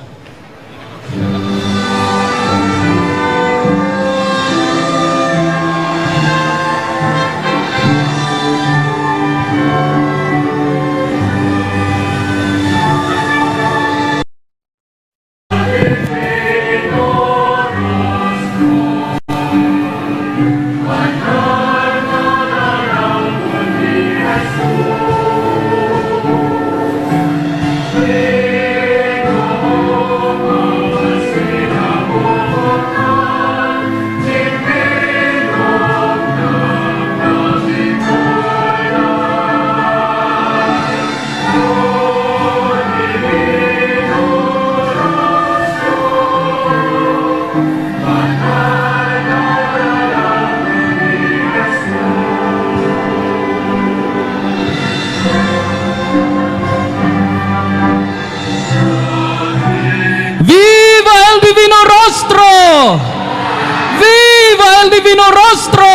Divino Rostro!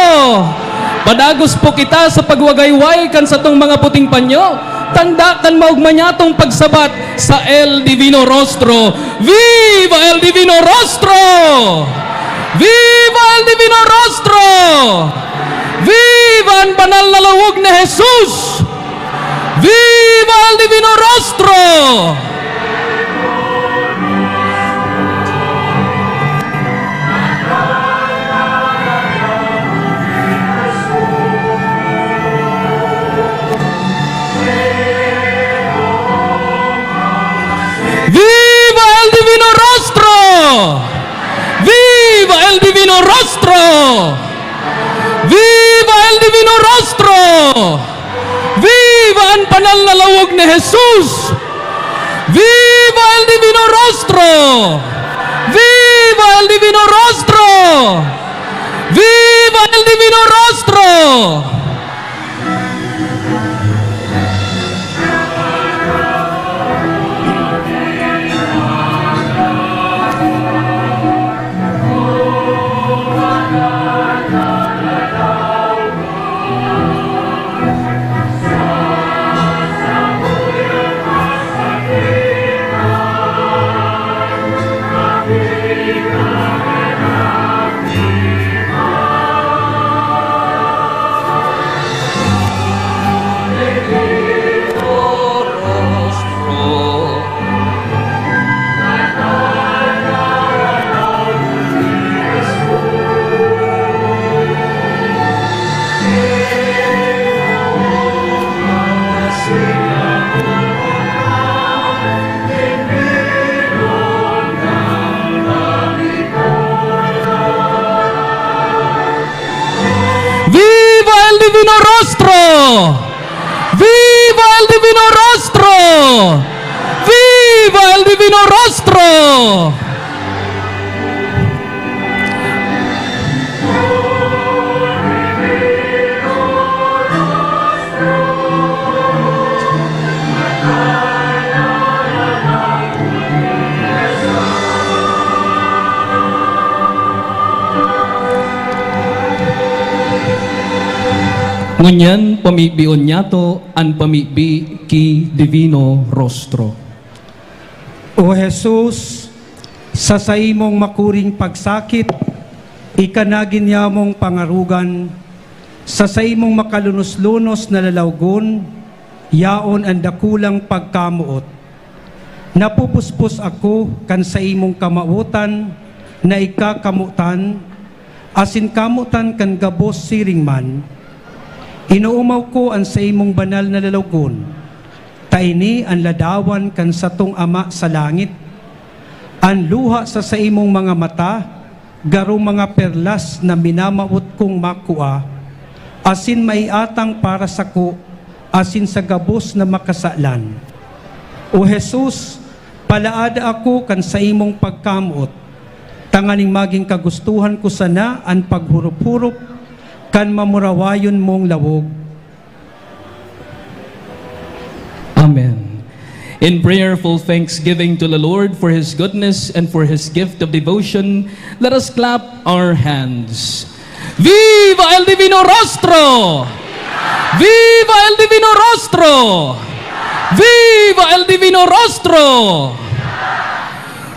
Padagos po kita sa pagwagayway kan satong mga puting panyo, tanda kan maogma niyatong pagsabat sa El Divino Rostro. Viva El Divino Rostro! Viva El Divino Rostro! Viva an banal na lawog ni Jesus! Viva El Divino Rostro! Viva El Divino Rostro! Viva El Divino Rostro! Viva El Divino Rostro! Viva an banal na lawog ni Jesus! Viva El Divino Rostro! Viva El Divino Rostro! Viva El Divino Rostro! Viva El Divino Rostro! Viva El Divino Rostro! Viva El Divino Rostro! Ngunyan, pamibion niyato an pamibi ki Divino Rostro. O Jesus, sa saimong makuring pagsakit, ika na ginyamong pangarogan, sa saimong makalunos-lunos na lalawgon, yaon an dakulang pagkamoot. Napupuspos ako kan saimong kamawotan na ika kamotan, asin kamotan kan gabos siring man. Inoomaw ko an saimong banal na lalawgon, ta ini an ladawan kan satong Ama sa langit. An luha sa saimong mga mata, garo mga perlas na minamawot kong makua, asin maiatang para sako asin sa gabos na makasalan. O Jesus, palaada ako kan saimong pagkamoot, tanganing magin kagustohan ko sana an paghurop-hurop kan mamurawayon mong lawog. Amen. In prayerful thanksgiving to the Lord for His goodness and for His gift of devotion, let us clap our hands. Viva El Divino Rostro! Viva El Divino Rostro! Viva El Divino Rostro!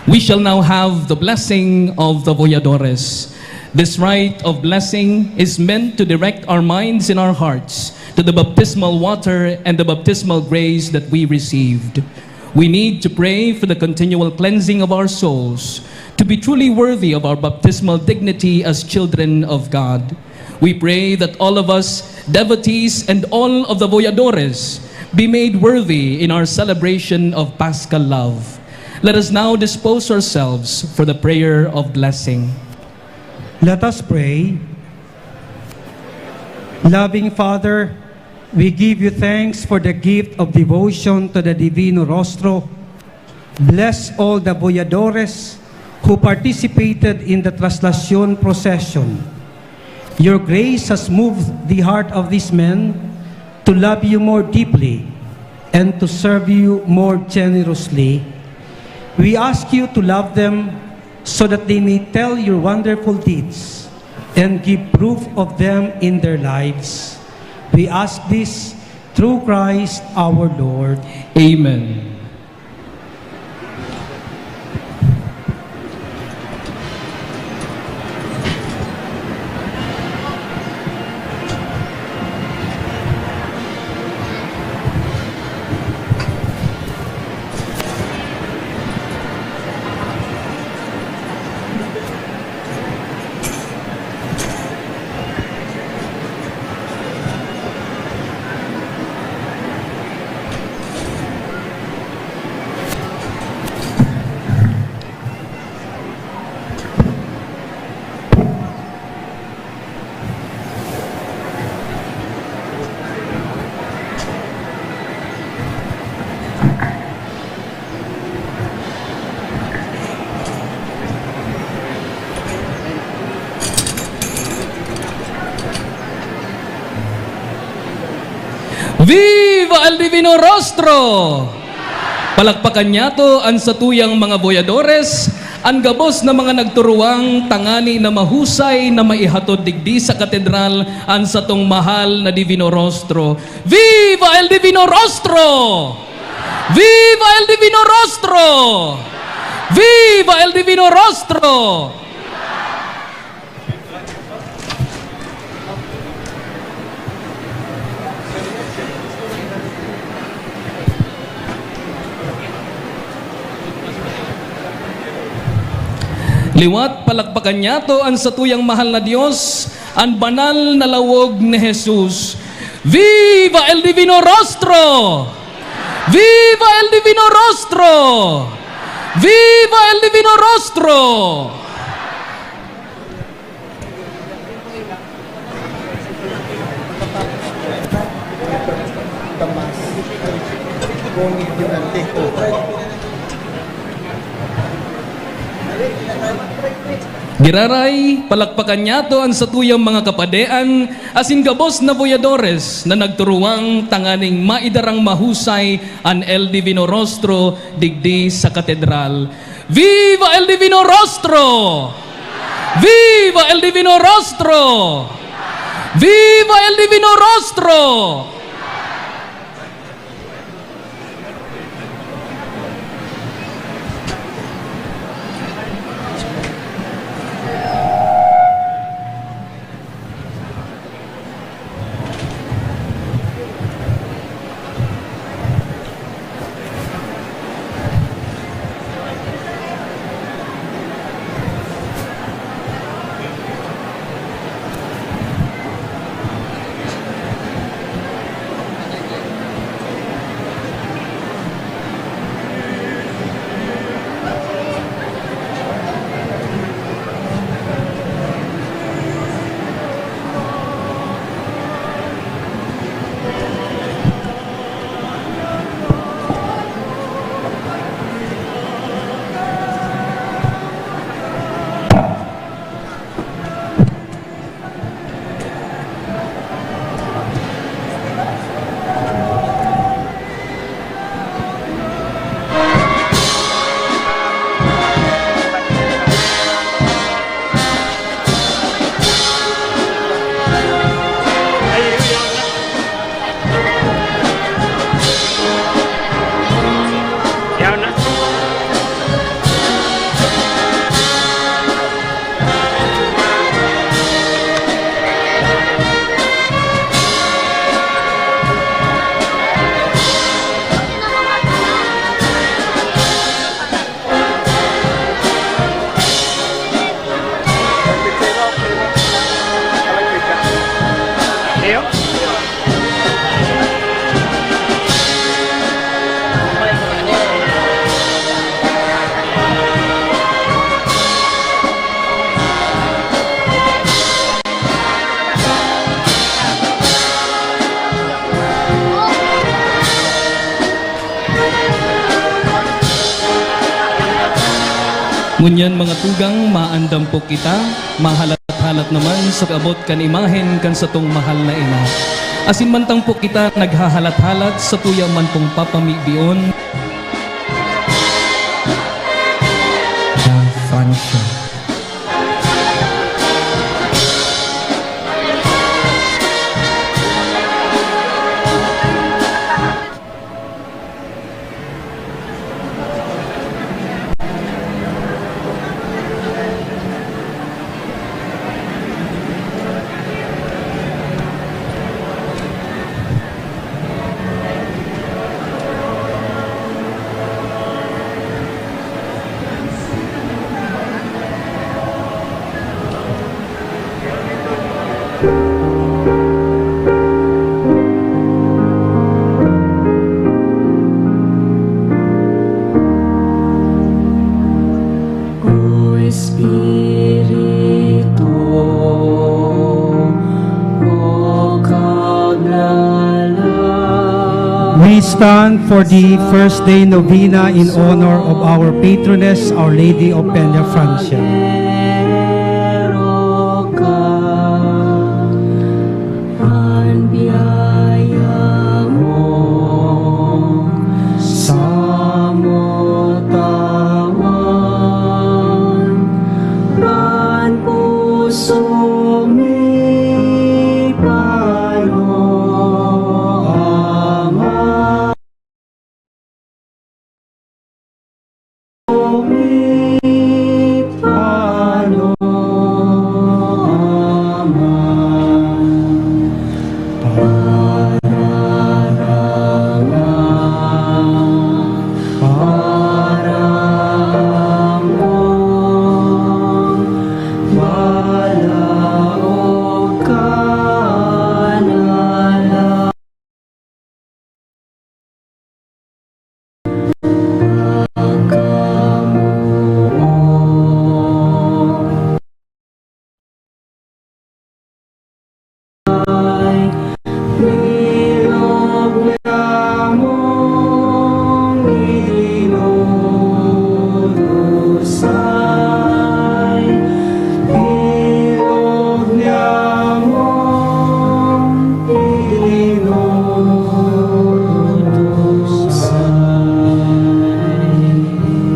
We shall now have the blessing of the Voyadores. This rite of blessing is meant to direct our minds and our hearts to the baptismal water and the baptismal grace that we received. We need to pray for the continual cleansing of our souls to be truly worthy of our baptismal dignity as children of God. We pray that all of us, devotees, and all of the Voyadores be made worthy in our celebration of Paschal love. Let us now dispose ourselves for the prayer of blessing. Let us pray. Loving Father, we give you thanks for the gift of devotion to the Divino Rostro. Bless all the Voyadores who participated in the Traslacion procession. Your grace has moved the heart of these men to love you more deeply and to serve you more generously. We ask you to love them so that they may tell your wonderful deeds. and give proof of them in their lives. We ask this through Christ our Lord. Amen. Viva el Divino Rostro! Palakpakan niyato an satuyang mga boyadores, an gabos na mga nagturuwang tangani na mahusay na maihatod digdi sa katedral an satong mahal na Divino Rostro. Viva el Divino Rostro! Viva el Divino Rostro! Viva el Divino Rostro! Liwat, palakpakan niyato an satuyang mahal na Dios, an banal na lawog ni Jesus. Viva el Divino Rostro! Viva el Divino Rostro! Viva el Divino Rostro! Giraray, palakpakan niyato an satuyang mga kapadean asin gabos na boyadores na nagturuwang tanganing maidarang mahusay an El Divino Rostro digdi sa Katedral. Viva el Divino Rostro! Viva el Divino Rostro! Viva el Divino Rostro! Ngunyan, mga tugang, maandam po kita, mahalat-halat naman sa kaabot kan imahen kan satong mahal na ina. Asin mantang po kita naghahalat-halat, satuya man pong papamibion. Ah, Francia. Stand for the first day novena in honor of our patroness, Our Lady of Peña Francia. An biyaya mo samo tawan, an puso mi pano, Ama. Mi pano, Ama. Pararangan, pararangan, balaog ka na lang.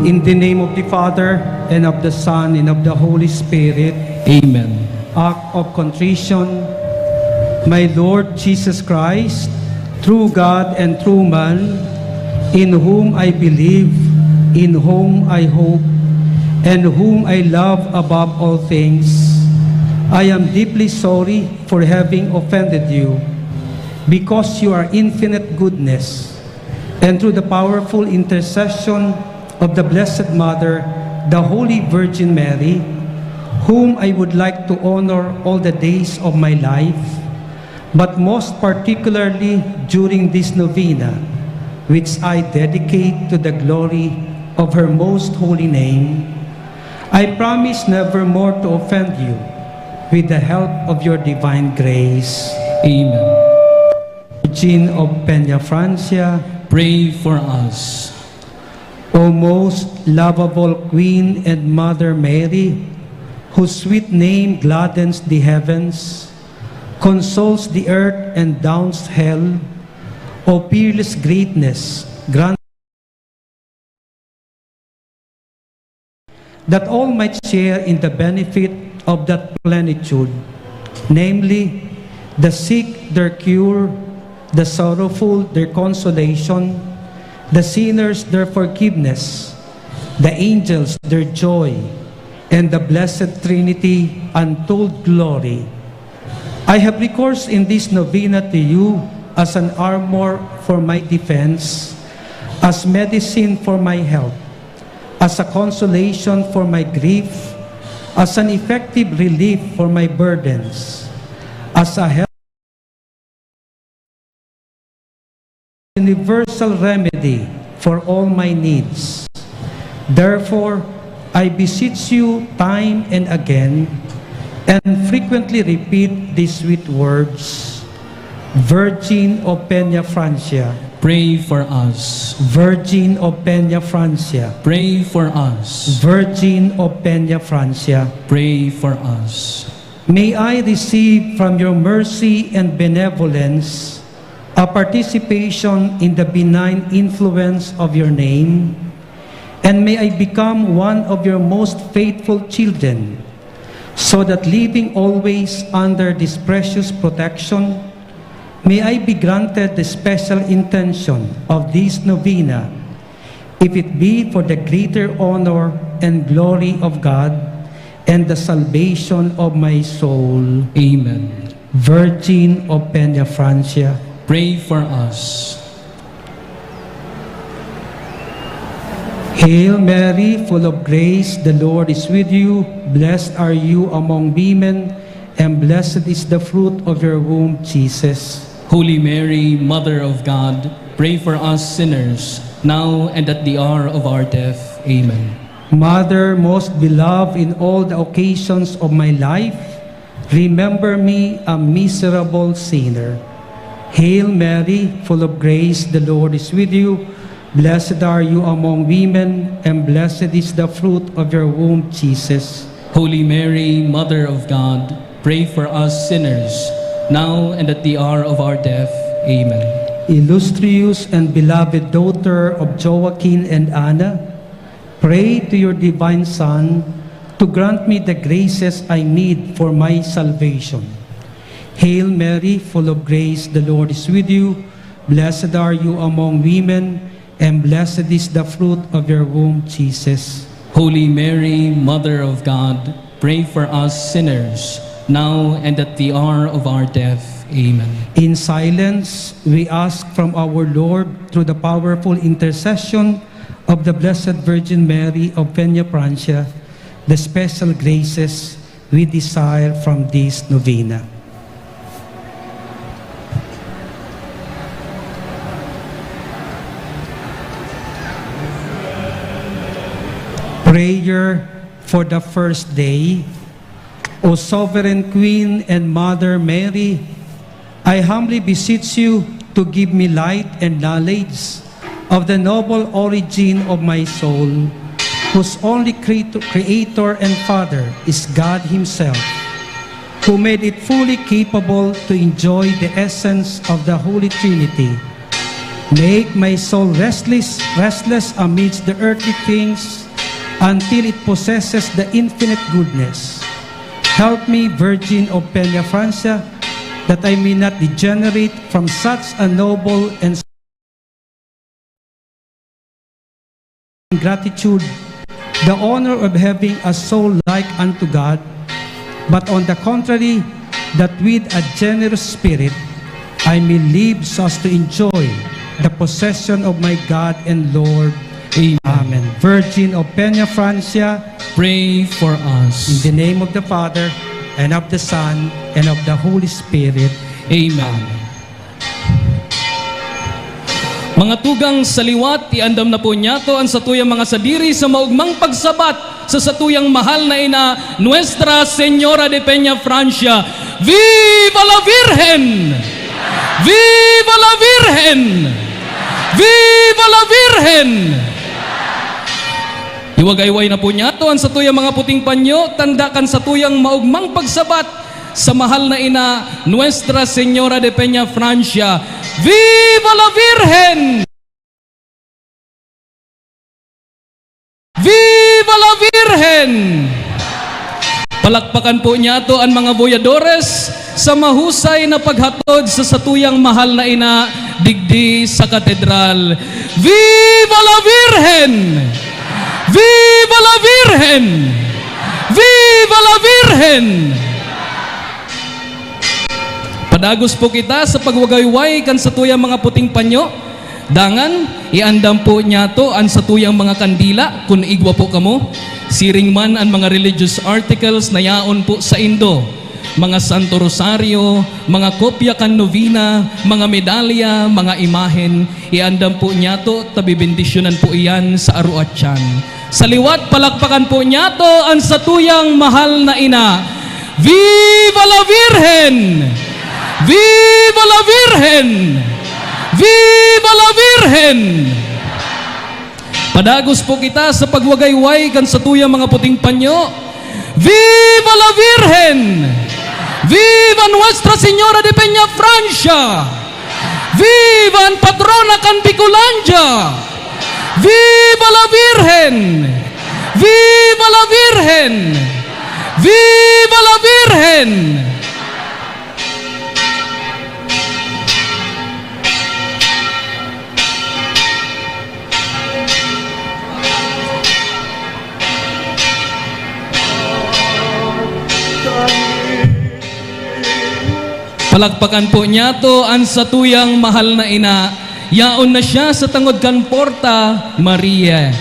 In the name of the Father, and of the Son, and of the Holy Spirit. Amen. Act of contrition. My Lord Jesus Christ, true God and true man, in whom I believe, in whom I hope, and whom I love above all things, I am deeply sorry for having offended you, because you are infinite goodness, and through the powerful intercession of the Blessed Mother, the Holy Virgin Mary, whom I would like to honor all the days of my life, but most particularly during this novena, which I dedicate to the glory of her most holy name, I promise never more to offend you with the help of your divine grace. Amen. Virgin of Peña Francia, pray for us. O most lovable Queen and Mother Mary, whose sweet name gladdens the heavens, consoles the earth, and downs hell, O peerless greatness, grant that all might share in the benefit of that plenitude, namely, the sick their cure, the sorrowful their consolation, the sinners their forgiveness, the angels their joy, and the Blessed Trinity untold glory. I have recourse in this novena to you as an armor for my defense, as medicine for my health, as a consolation for my grief, as an effective relief for my burdens, as a help, universal remedy for all my needs. Therefore, I beseech you time and again, and frequently repeat these sweet words, Virgin of Peña Francia. Pray for us. Virgin of Peña Francia. Pray for us. Virgin of Peña Francia. Pray for us. May I receive from your mercy and benevolence a participation in the benign influence of your name, and may I become one of your most faithful children, so that living always under this precious protection, may I be granted the special intention of this novena, if it be for the greater honor and glory of God and the salvation of my soul. Amen. Virgin of Peña Francia, pray for us. Hail Mary, full of grace, the Lord is with you. Blessed are you among women, and blessed is the fruit of your womb, Jesus. Holy Mary, Mother of God, pray for us sinners, now and at the hour of our death. Amen. Mother most beloved, in all the occasions of my life, remember me, a miserable sinner. Hail Mary, full of grace, the Lord is with you. Blessed are you among women, and blessed is the fruit of your womb, Jesus. Holy Mary, Mother of God, pray for us sinners, now and at the hour of our death. Amen. Illustrious and beloved daughter of Joaquin and Anna, pray to your divine Son to grant me the graces I need for my salvation. Hail Mary, full of grace, the Lord is with you. Blessed are you among women, and blessed is the fruit of your womb, Jesus. Holy Mary, Mother of God, pray for us sinners, now and at the hour of our death. Amen. In silence, we ask from our Lord, through the powerful intercession of the Blessed Virgin Mary of Peñafrancia, the special graces we desire from this novena. Prayer for the first day. O Sovereign Queen and Mother Mary, I humbly beseech you to give me light and knowledge of the noble origin of my soul, whose only creator, creator and Father is God Himself, who made it fully capable to enjoy the essence of the Holy Trinity. Make my soul restless, restless amidst the earthly things, until it possesses the infinite goodness. Help me, Virgin of Peñafrancia, that I may not degenerate from such a noble and gratitude, the honor of having a soul like unto God, but on the contrary, that with a generous spirit I may live so as to enjoy the possession of my God and Lord. Amen. Amen. Virgin of Peñafrancia, pray for us. In the name of the Father, and of the Son, and of the Holy Spirit. Amen. Amen. Mga tugang, sa liwat, iandam na po niyato an satuyang mga sadiri sa maogmang pagsabat sa satuyang mahal na ina, Nuestra Señora de Peñafrancia. Viva la Virgen! Viva la Virgen! Viva la Virgen! Iwagayway na po niyato an satuyang mga puting panyo, tanda kan satuyang maogmang pagsabat sa mahal na ina, Nuestra Señora de Peñafrancia. Viva la Virgen! Viva la Virgen! Palakpakan po niyato an mga voyadores sa mahusay na paghatod sa satuyang mahal na ina digdi sa katedral. Viva la Virgen! Viva la Virgen! Viva la Virgen! Padagos po kita sa pagwagayway kan satuyang mga puting panyo. Dangan, iandam po niyato an satuyang mga kandila, kun igwa po kamo. Siring man an mga religious articles na yaon po saindo, mga Santo Rosario, mga kopya kan novena, mga medalya, mga imahen, iandam po niyato, ta bebendisyonan po iyan sa aroatian. Sa liwat, palakpakan po niyato an satuyang mahal na ina. Viva la Virgen! Viva la Virgen! Viva la Virgen! Padagos po kita sa pagwagayway kan satuyang mga puting panyo. Viva la Virgen! Viva Nuestra Señora de Peñafrancia! Viva an patrona kan Bicolandia! Viva la Virgen! Viva la Virgen! Viva la Virgen! Palakpakan po niyato an satuyang mahal na ina. Yaon na siya sa tangod kan Porta Maria.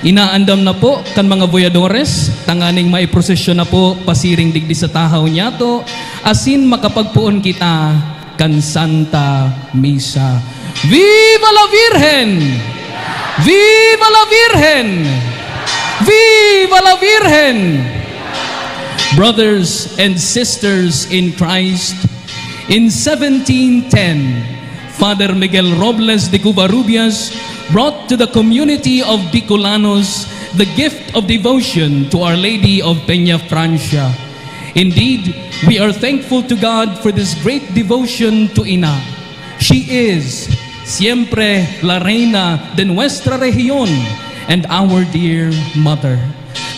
Inaandam na po kan mga voyadores, tanganing maiprosesyon na po pasiring digdi sa tahaw niyato, asin makapagpoon kita kan Santa Misa. Viva la Virgen! Viva la Virgen! Viva la Virgen! Brothers and sisters in Christ, in seventeen ten, Father Miguel Robles de Covarrubias brought to the community of Bicolanos the gift of devotion to Our Lady of Peñafrancia. Indeed, we are thankful to God for this great devotion to Ina. She is siempre la reina de nuestra región and our dear mother.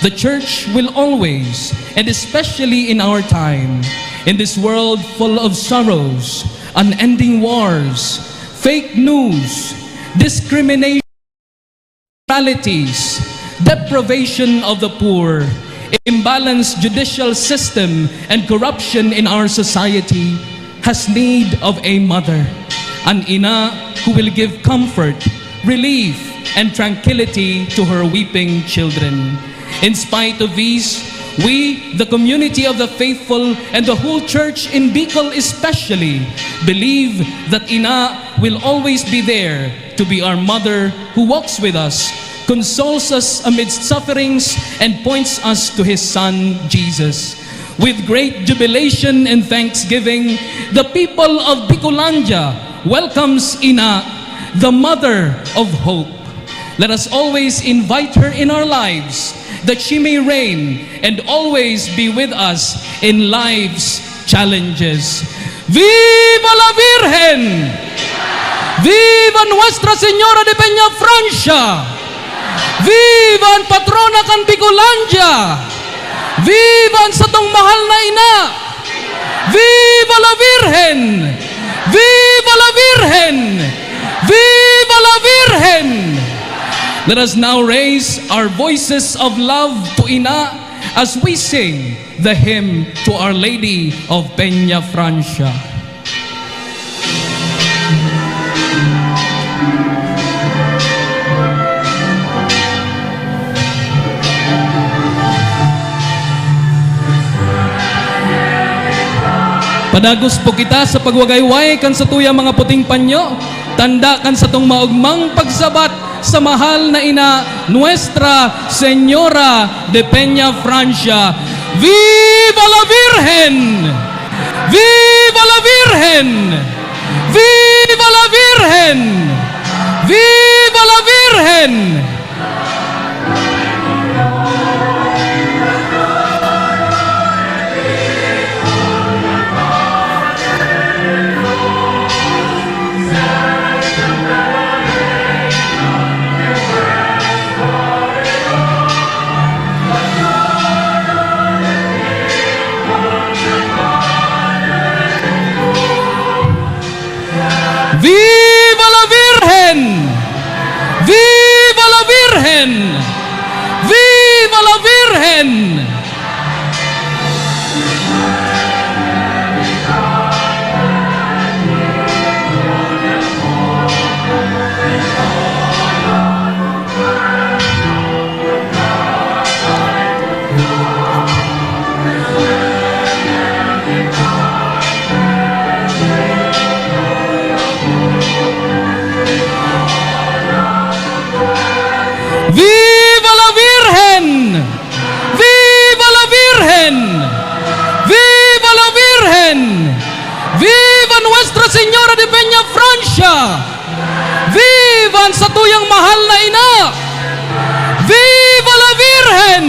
The church will always, and especially in our time, in this world full of sorrows, unending wars, fake news, discrimination, immoralities, deprivation of the poor, imbalanced judicial system, and corruption in our society, has need of a mother, an ina who will give comfort, relief, and tranquility to her weeping children. In spite of these, we, the community of the faithful, and the whole church in Bicol especially, believe that Ina will always be there to be our mother who walks with us, consoles us amidst sufferings, and points us to his Son, Jesus. With great jubilation and thanksgiving, the people of Bicolandia welcomes Ina, the Mother of Hope. Let us always invite her in our lives that she may reign and always be with us in life's challenges. Viva la Virgen! Viva Nuestra Señora de Peñafrancia! Viva an patrona kan Bicolandia! Viva an satong mahal na ina! Viva la Virgen! Viva la Virgen! Viva la Virgen! Let us now raise our voices of love to Ina as we sing the hymn to Our Lady of Peñafrancia. Padagos po kita sa pagwagayway kan satuyang mga puting panyo, tanda kan satong maogmang pagsabat sa mahal na ina, Nuestra Señora de Peñafrancia. Viva la Virgen! Viva la Virgen! Viva la Virgen! Viva la Virgen! Viva la Virgen! Viva la Virgen! Viva la Virgen! Viva la Virgen! Viva la Virgen! Viva la Virgen! Viva Nuestra Señora de Peñafrancia! Viva an satuyang mahal na ina! Viva la Virgen!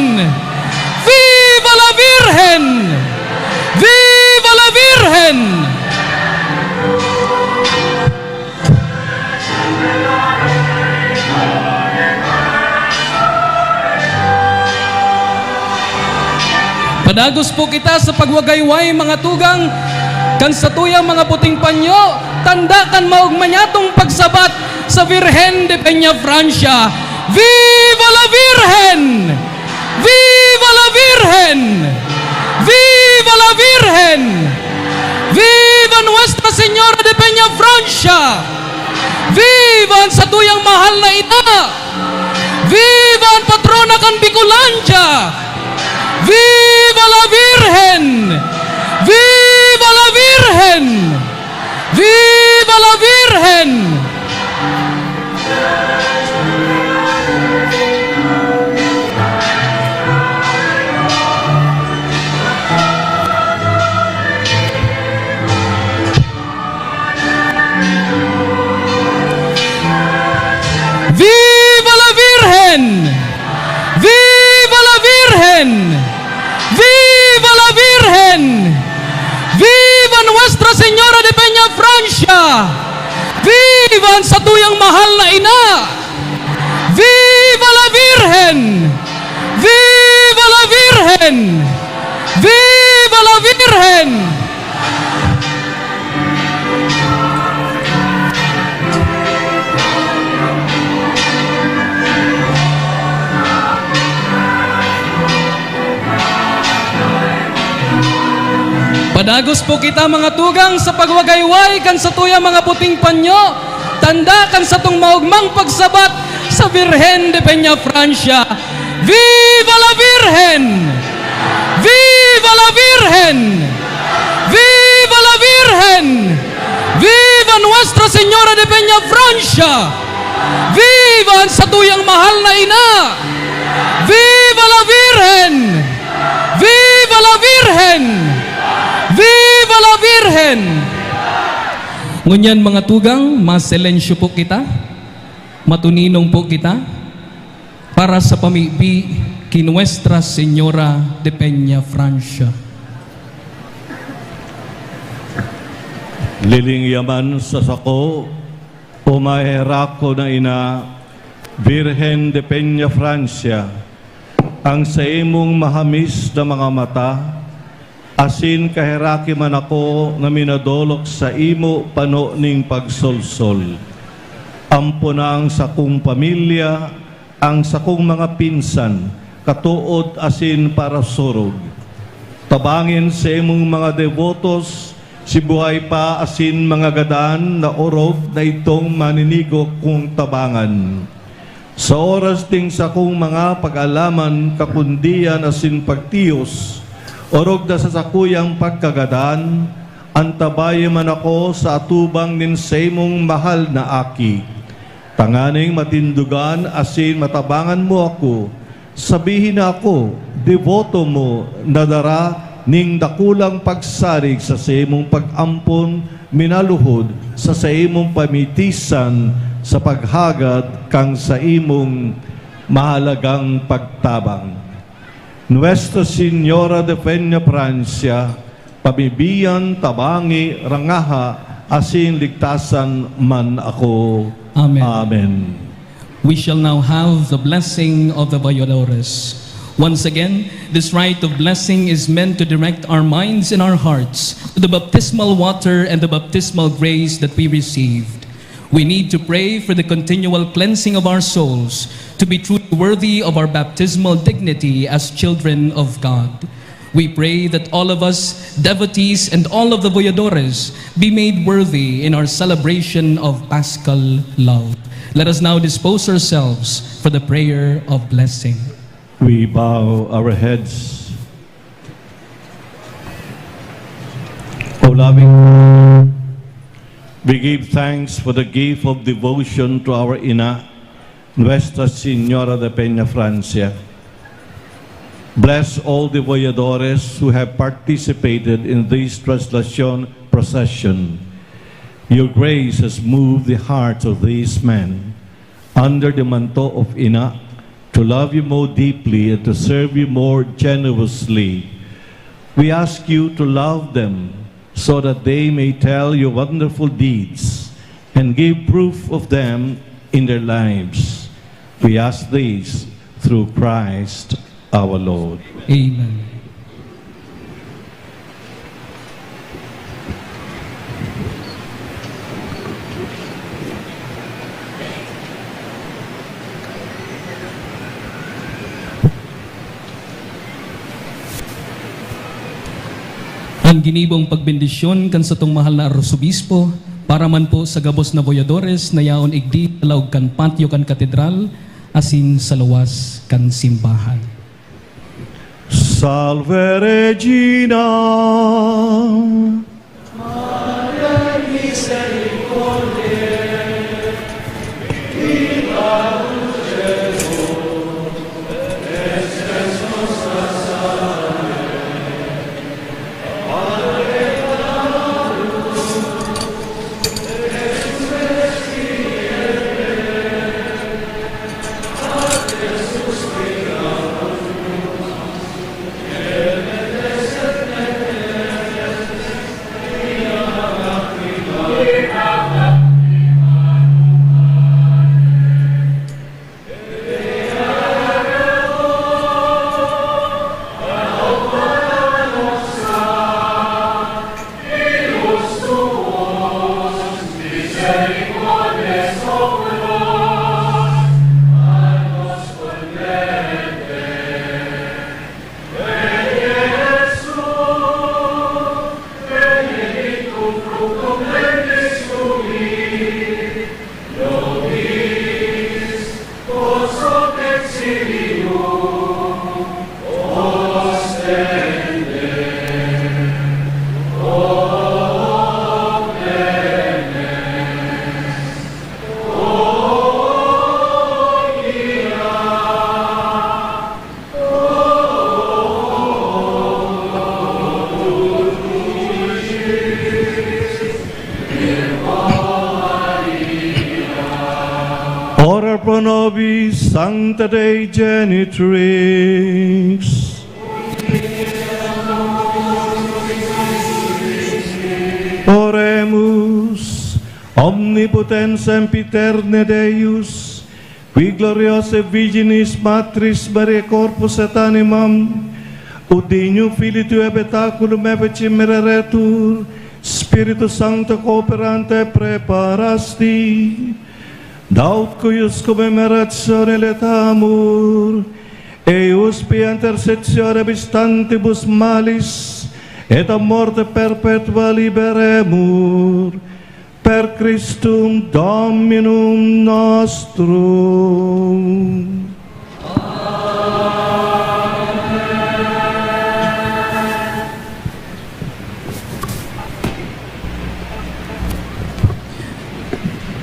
Viva la Virgen! Viva la Virgen! Padagos po kita sa pagwagayway, mga tugang, kan satuyang mga puting panyo, tanda kan maogma niyatong pagsabat sa Virgen de Peñafrancia. Viva la Virgen! Viva la Virgen! Viva la Virgen! Viva Nuestra Señora de Peñafrancia! Viva an satuyang mahal na ina! Viva an patrona kan Bicolandia! Viva la Virgen! Viva la Virgen! Viva la Virgen! Viva an satuyang mahal na ina! Viva la Virgen! Viva la Virgen! Viva la Virgen! Padagos po kita, mga tugang, sa pagwagayway kan satuyang mga puting panyo, tanda kan satong maogmang pagsabat sa Virgen de Peñafrancia. Viva la Virgen! Viva la Virgen! Viva la Virgen! Viva Nuestra Señora de Peñafrancia! Viva an satuyang mahal na ina! Viva la Virgen! Viva la Virgen! Viva la Virgen! Ngunyan, mga tugang, masilensyo po kita, matuninong po kita para sa pamibi ki Nuestra Señora de Peñafrancia. Lilingyaman sa sako, o maheherakon na ina, Birhen de Peñafrancia, an saimong mahamis na mga mata, asin kaheraki man ako na minadolok saimo pano nin pagsolsol. Ampona an sakong pamilya, an sakong mga pinsan, katood asin parasurog. Tabangi an saimong mga debotos, si buhay pa asin mga gadan na orog na idtong maninigo kong tabangan. Sa oras nin sakong mga pag-alaman, kakundian asin pagtiyos, orog na sa sakuyang pagkagadan, antabayan man ako sa atubang nin saimong mahal na aki. Tanganing matindogan asin matabangan mo ako, sabihin na ako, deboto mo, na dara nin dakulang pagsarig sa saimong pag-ampon, minaluhod sa saimong pamitisan sa paghagad kan saimong mahalagang pagtabang. Nuestra Señora de Peñafrancia, pamibian, tabangi, rangaha, asin ligtasan man ako. Amen. Amen. We shall now have the blessing of the Voyadores. Once again, this rite of blessing is meant to direct our minds and our hearts to the baptismal water and the baptismal grace that we received. We need to pray for the continual cleansing of our souls to be truly worthy of our baptismal dignity as children of God. We pray that all of us, devotees, and all of the Voyadores be made worthy in our celebration of Paschal love. Let us now dispose ourselves for the prayer of blessing. We bow our heads. O loving, we give thanks for the gift of devotion to our Ina, Nuestra Señora de Peñafrancia. Bless all the Voyadores who have participated in this translation procession. Your grace has moved the hearts of these men, under the manto of Ina, to love you more deeply and to serve you more generously. We ask you to love them so that they may tell your wonderful deeds and give proof of them in their lives. We ask this through Christ our Lord. Amen. An ginibong pagbendisyon kan satong mahal na Arsobispo, para man po sa gabos na Voyadores na yaon igdi sa laog kan patyo kan Katedral asin sa luwas kan simbahan. Salve Regina! Ora pro nobis, Sancta Dei Genitrix. Oremus. Omnipotens sempiterne Deus, qui gloriose Virginis Matris Maria corpus et animam, ut Dignum Filii Tuae habitaculum efficit mereretur, Spiritu Sancto cooperante praeparasti, daut cuius commemorationem laetamur, eius per intercessionem abstantibus malis et a morte perpetua liberemur, per Christum Dominum nostrum.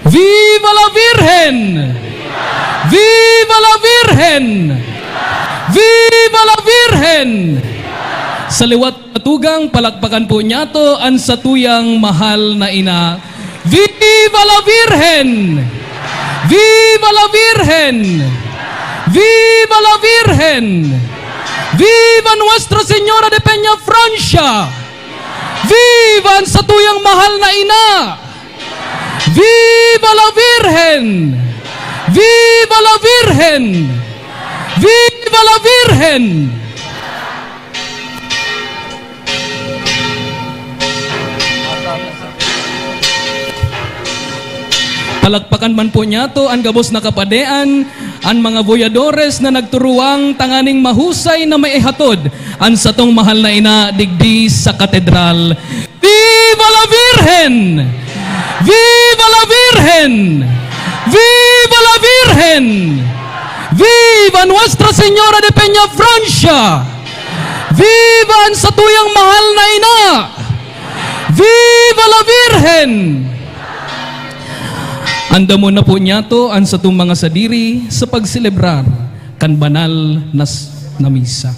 Viva la Virgen! Viva la Virgen! Viva la Virgen! Sa liwat na tugang, palakpakan po niyato an satuyang mahal na ina. Viva la Virgen! Viva la Virgen! Viva la Virgen! Viva Nuestra Señora de Peña Francia! Viva an satuyang mahal na ina! Viva la Virgen! Viva la Virgen! Viva la Virgen! Palakpakan man po niyato an gabos na kapadean, an mga voyadores na nagturuwang tanganing mahusay na maihatod an satong mahal na ina digdi sa katedral. Viva la Virgen! Viva la Virgen! Viva la Virgen! Viva Nuestra Señora de Peña Francia! Viva an satuyang mahal na ina! Viva la Virgen! Andamon na po niyato an satong mga sadiri sa pagselebrar kan banal na s-, na misa.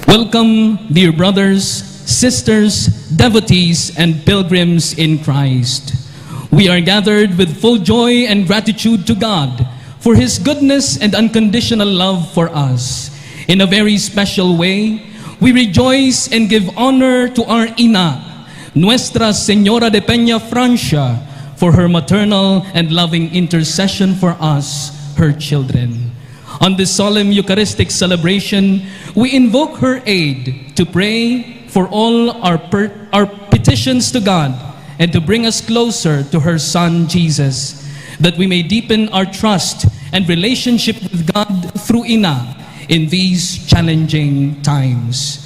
Welcome, dear brothers, sisters, devotees, and pilgrims in Christ. We are gathered with full joy and gratitude to God for His goodness and unconditional love for us. In a very special way, we rejoice and give honor to our Ina, Nuestra Señora de Peña Francia, for her maternal and loving intercession for us, her children. On this solemn Eucharistic celebration, we invoke her aid to pray for all our per-, our petitions to God and to bring us closer to her Son, Jesus, that we may deepen our trust and relationship with God through Ina in these challenging times.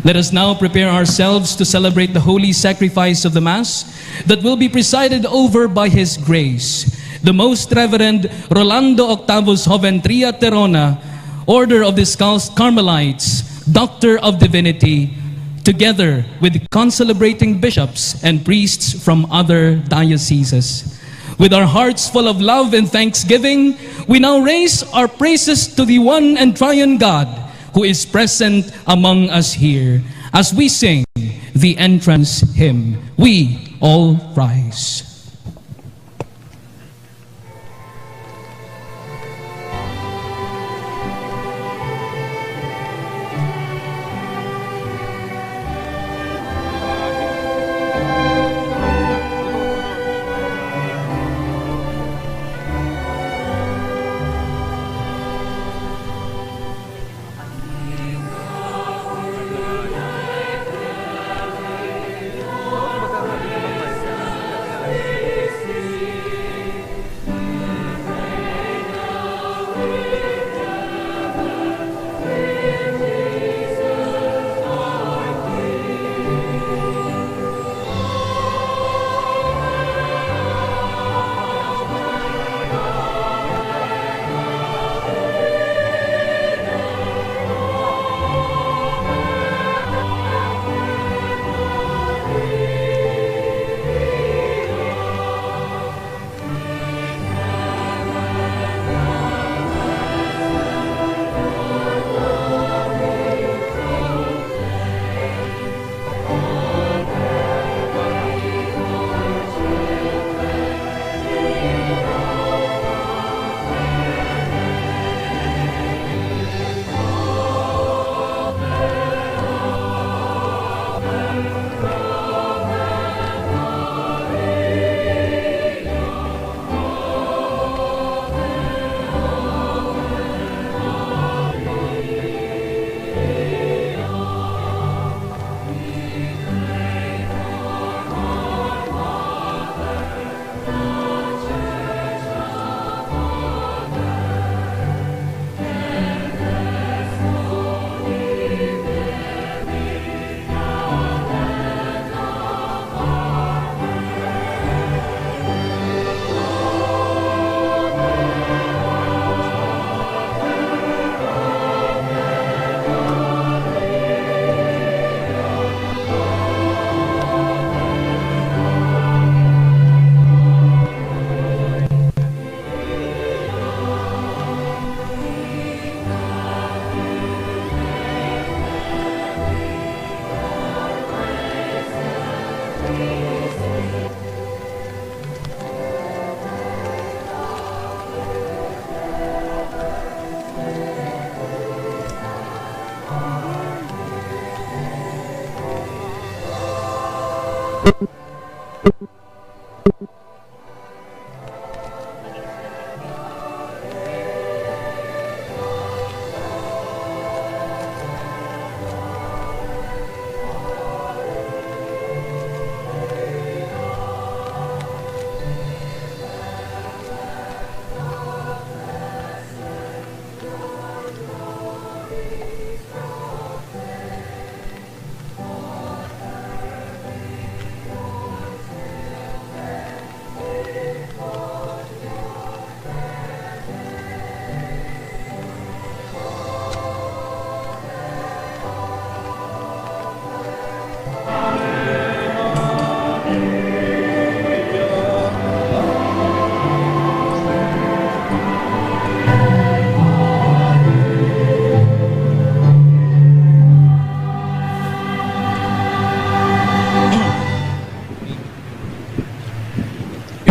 Let us now prepare ourselves to celebrate the holy sacrifice of the Mass that will be presided over by His Grace, the Most Reverend Rolando Octavus Joventria Terona, Order of the Scals Carmelites, Doctor of Divinity, together with concelebrating bishops and priests from other dioceses. With our hearts full of love and thanksgiving, we now raise our praises to the one and triune God, who is present among us here, as we sing the entrance hymn. We all rise.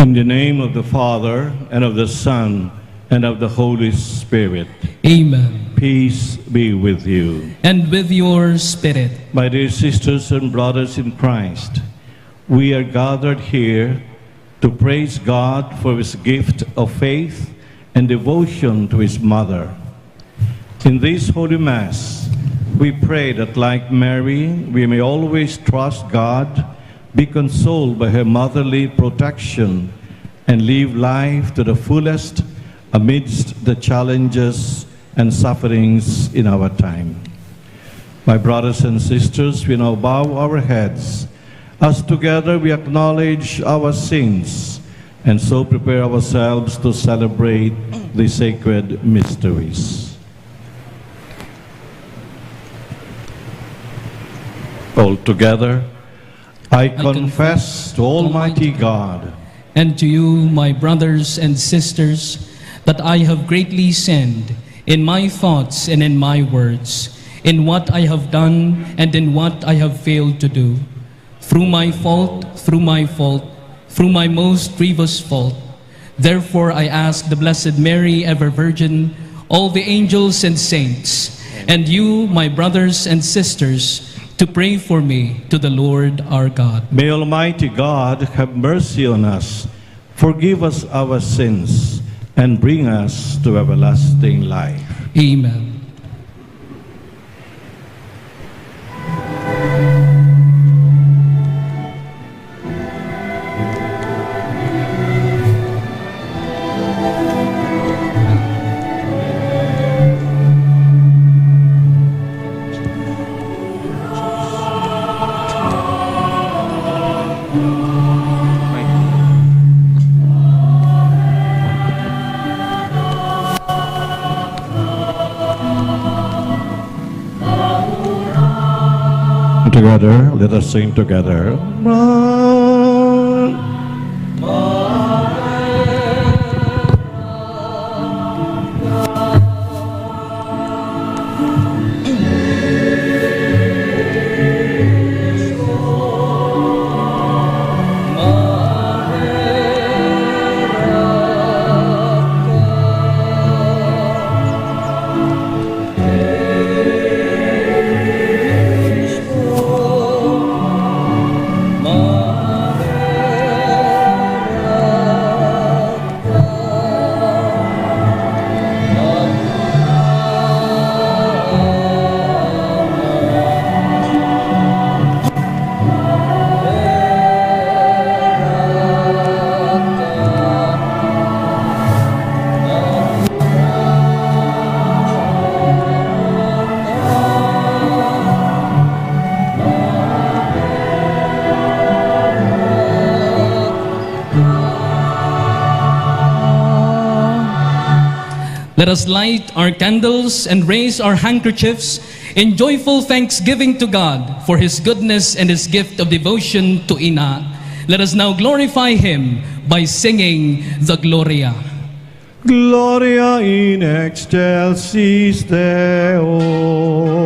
In the name of the Father, and of the Son, and of the Holy Spirit. Amen. Peace be with you. And with your spirit. My dear sisters and brothers in Christ, we are gathered here to praise God for his gift of faith and devotion to his mother. In this Holy Mass, we pray that, like Mary, we may always trust God, be consoled by her motherly protection, and live life to the fullest amidst the challenges and sufferings in our time. My brothers and sisters, we now bow our heads as together we acknowledge our sins and so prepare ourselves to celebrate the sacred mysteries. All together, I I confess confess to Almighty God and to you, my brothers and sisters, that I have greatly sinned in my thoughts and in my words, in what I have done and in what I have failed to do. Through my fault, through my fault, through my most grievous fault. Therefore, I ask the Blessed Mary, ever Virgin, all the angels and saints, and you, my brothers and sisters, to pray for me to the Lord our God. May Almighty God have mercy on us, forgive us our sins, and bring us to everlasting life. Amen. Together, let us sing together. Let us light our candles and raise our handkerchiefs in joyful thanksgiving to God for His goodness and His gift of devotion to Ina. Let us now glorify Him by singing the Gloria. Gloria in excelsis Deo.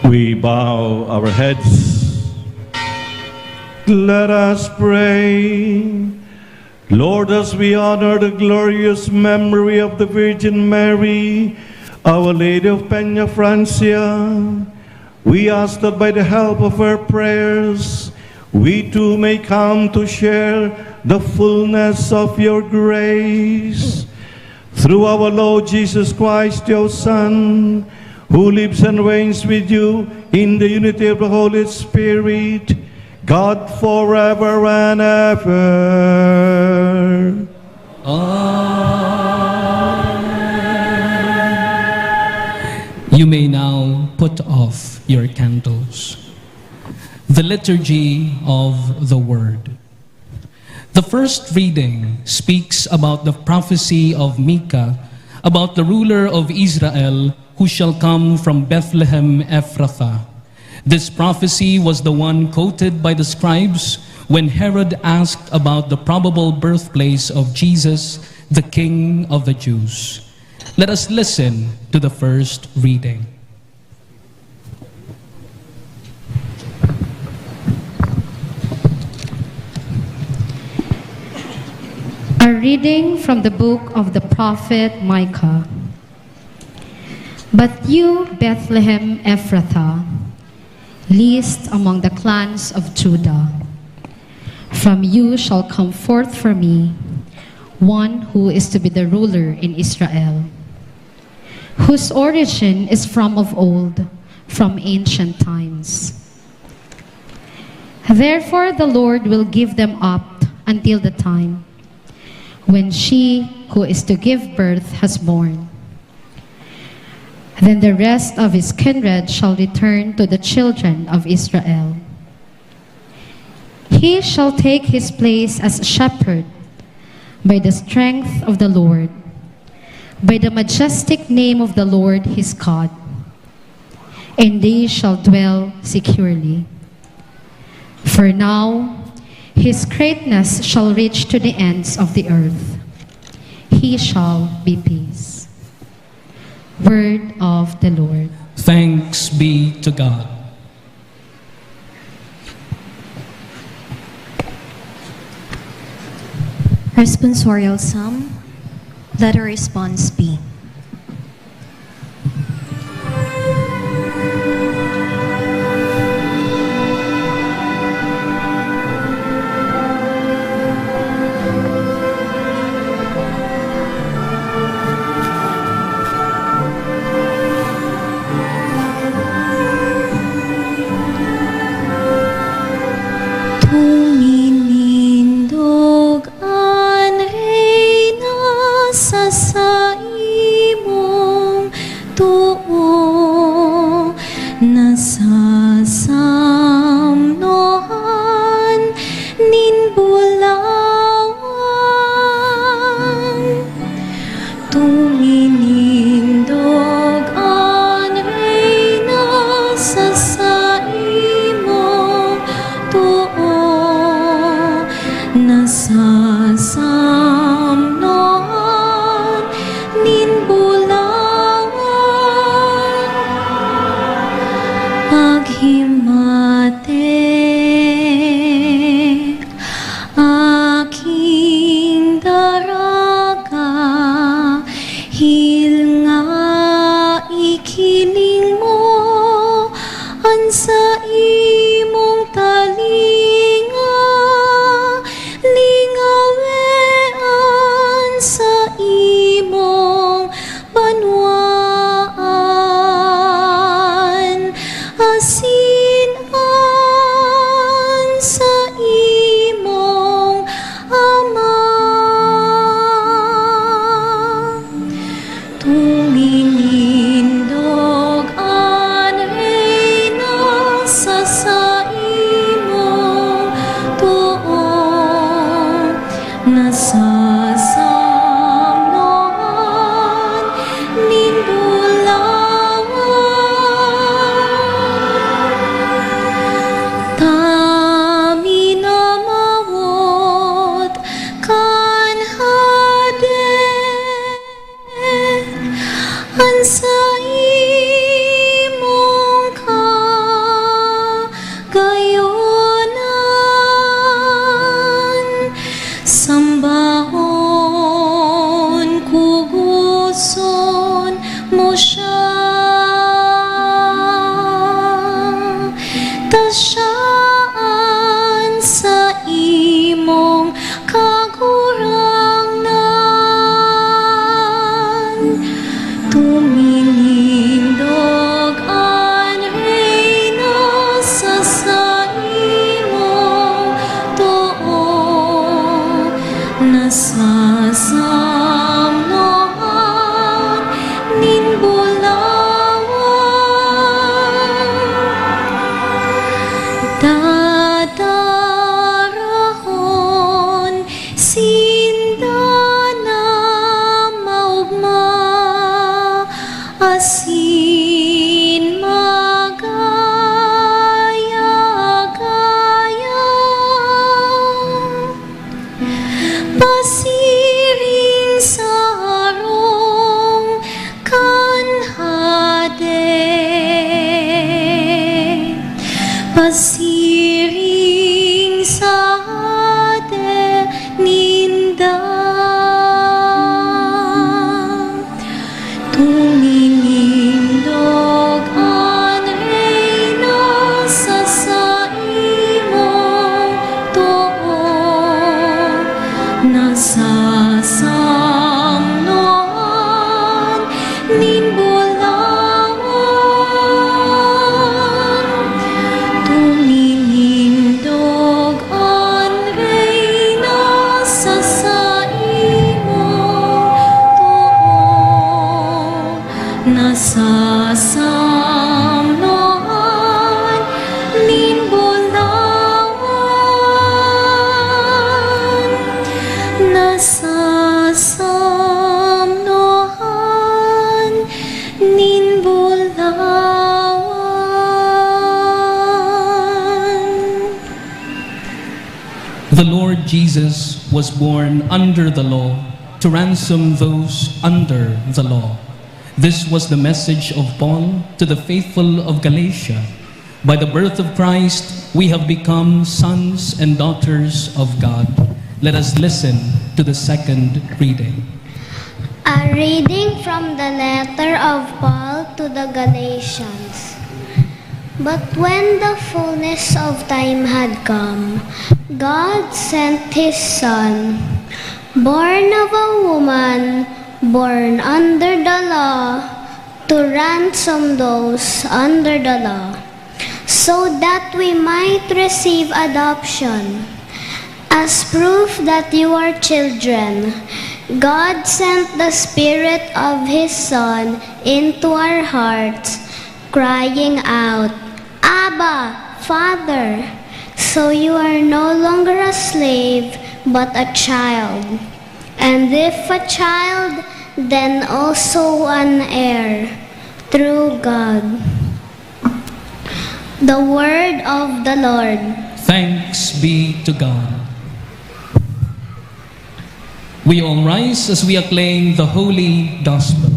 We bow our heads. Let us pray. Lord, as we honor the glorious memory of the Virgin Mary, Our Lady of Peña Francia, we ask that by the help of her prayers, we too may come to share the fullness of your grace. Through our Lord Jesus Christ, your Son, who lives and reigns with you in the unity of the Holy Spirit, God, forever and ever. Amen. You may now put off your candles. The Liturgy of the Word. The first reading speaks about the prophecy of Micah about the ruler of Israel who shall come from Bethlehem Ephrathah. This prophecy was the one quoted by the scribes when Herod asked about the probable birthplace of Jesus, the King of the Jews. Let us listen to the first reading. A reading from the book of the prophet Micah. But you, Bethlehem Ephrathah, least among the clans of Judah, from you shall come forth for me one who is to be the ruler in Israel, whose origin is from of old, from ancient times. Therefore, the Lord will give them up until the time when she who is to give birth has borne. Then the rest of his kindred shall return to the children of Israel. He shall take his place as shepherd by the strength of the Lord, by the majestic name of the Lord his God, and they shall dwell securely. For now, his greatness shall reach to the ends of the earth. He shall be peace. Word of the Lord. Thanks be to God. Responsorial Psalm. Let our response be. Tuminindog an Reyna sa saimong too, nasasamnohan nin bulawan. Tuminindog an Reyna sa saimong too, nasasamnohan nin bulawan. Paghimatek, aking daraga, hilnga, ikiling mo an saimong talinga, lingawe an saimong banwaan, asin an saimong Ama. Tuminindog Ta siya an saimong Kagurangnan, tuminindog an Reyna sa saimong too, nasasamnohan nin bulawan. Dadarahon sinda na maogma asin magaya-gaya. Pasiring sa harong kan Hade, pasiring sa Hade ninda. Tuminindog an Reyna sa saimong too, nasasamnohan nin bulawan. Tuminindog an Reyna sa saimong too, nasasamnohan nin bulawan. Nasasamnohan nin bulawan. The Lord Jesus was born under the law to ransom those under the law. This was the message of Paul to the faithful of Galatia. By the birth of Christ, we have become sons and daughters of God. Let us listen to the second reading. A reading from the letter of Paul to the Galatians. But when the fullness of time had come, God sent his Son, born of a woman, born under the law, to ransom those under the law, so that we might receive adoption. As proof that you are children, God sent the Spirit of His Son into our hearts, crying out, "Abba, Father!" So you are no longer a slave, but a child. And if a child, then also an heir through God. The word of the Lord. Thanks be to God. We all rise as we acclaim the Holy Gospel.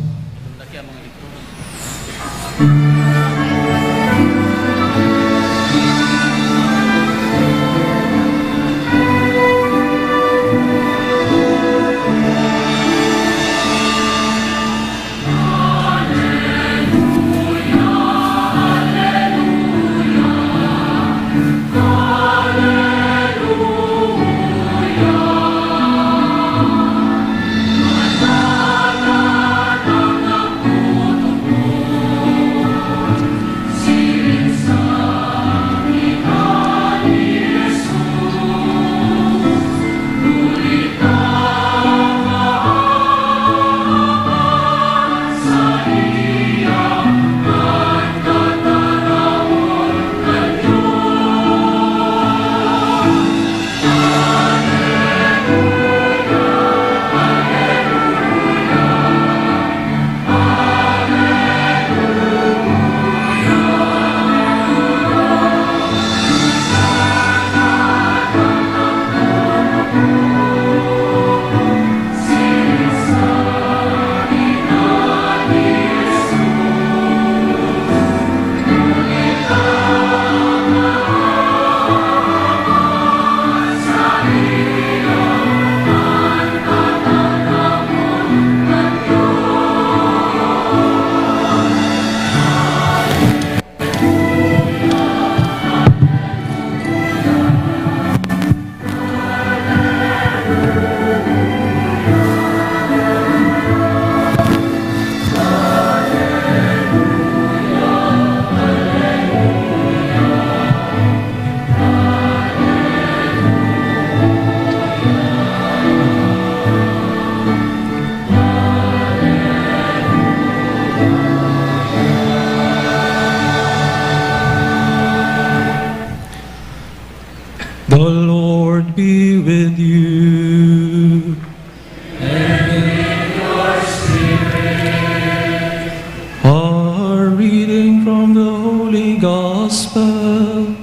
Gospel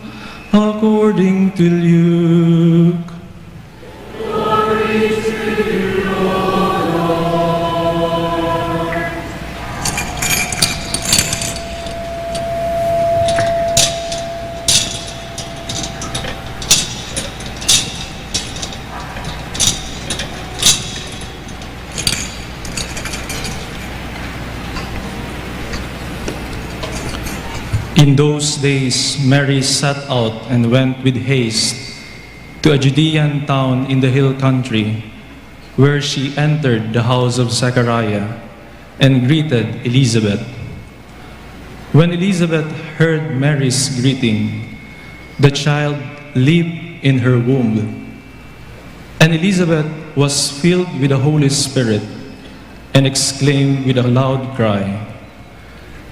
according to Luke. In those days, Mary set out and went with haste to a Judean town in the hill country, where she entered the house of Zechariah and greeted Elizabeth. When Elizabeth heard Mary's greeting, the child leaped in her womb. And Elizabeth was filled with the Holy Spirit and exclaimed with a loud cry,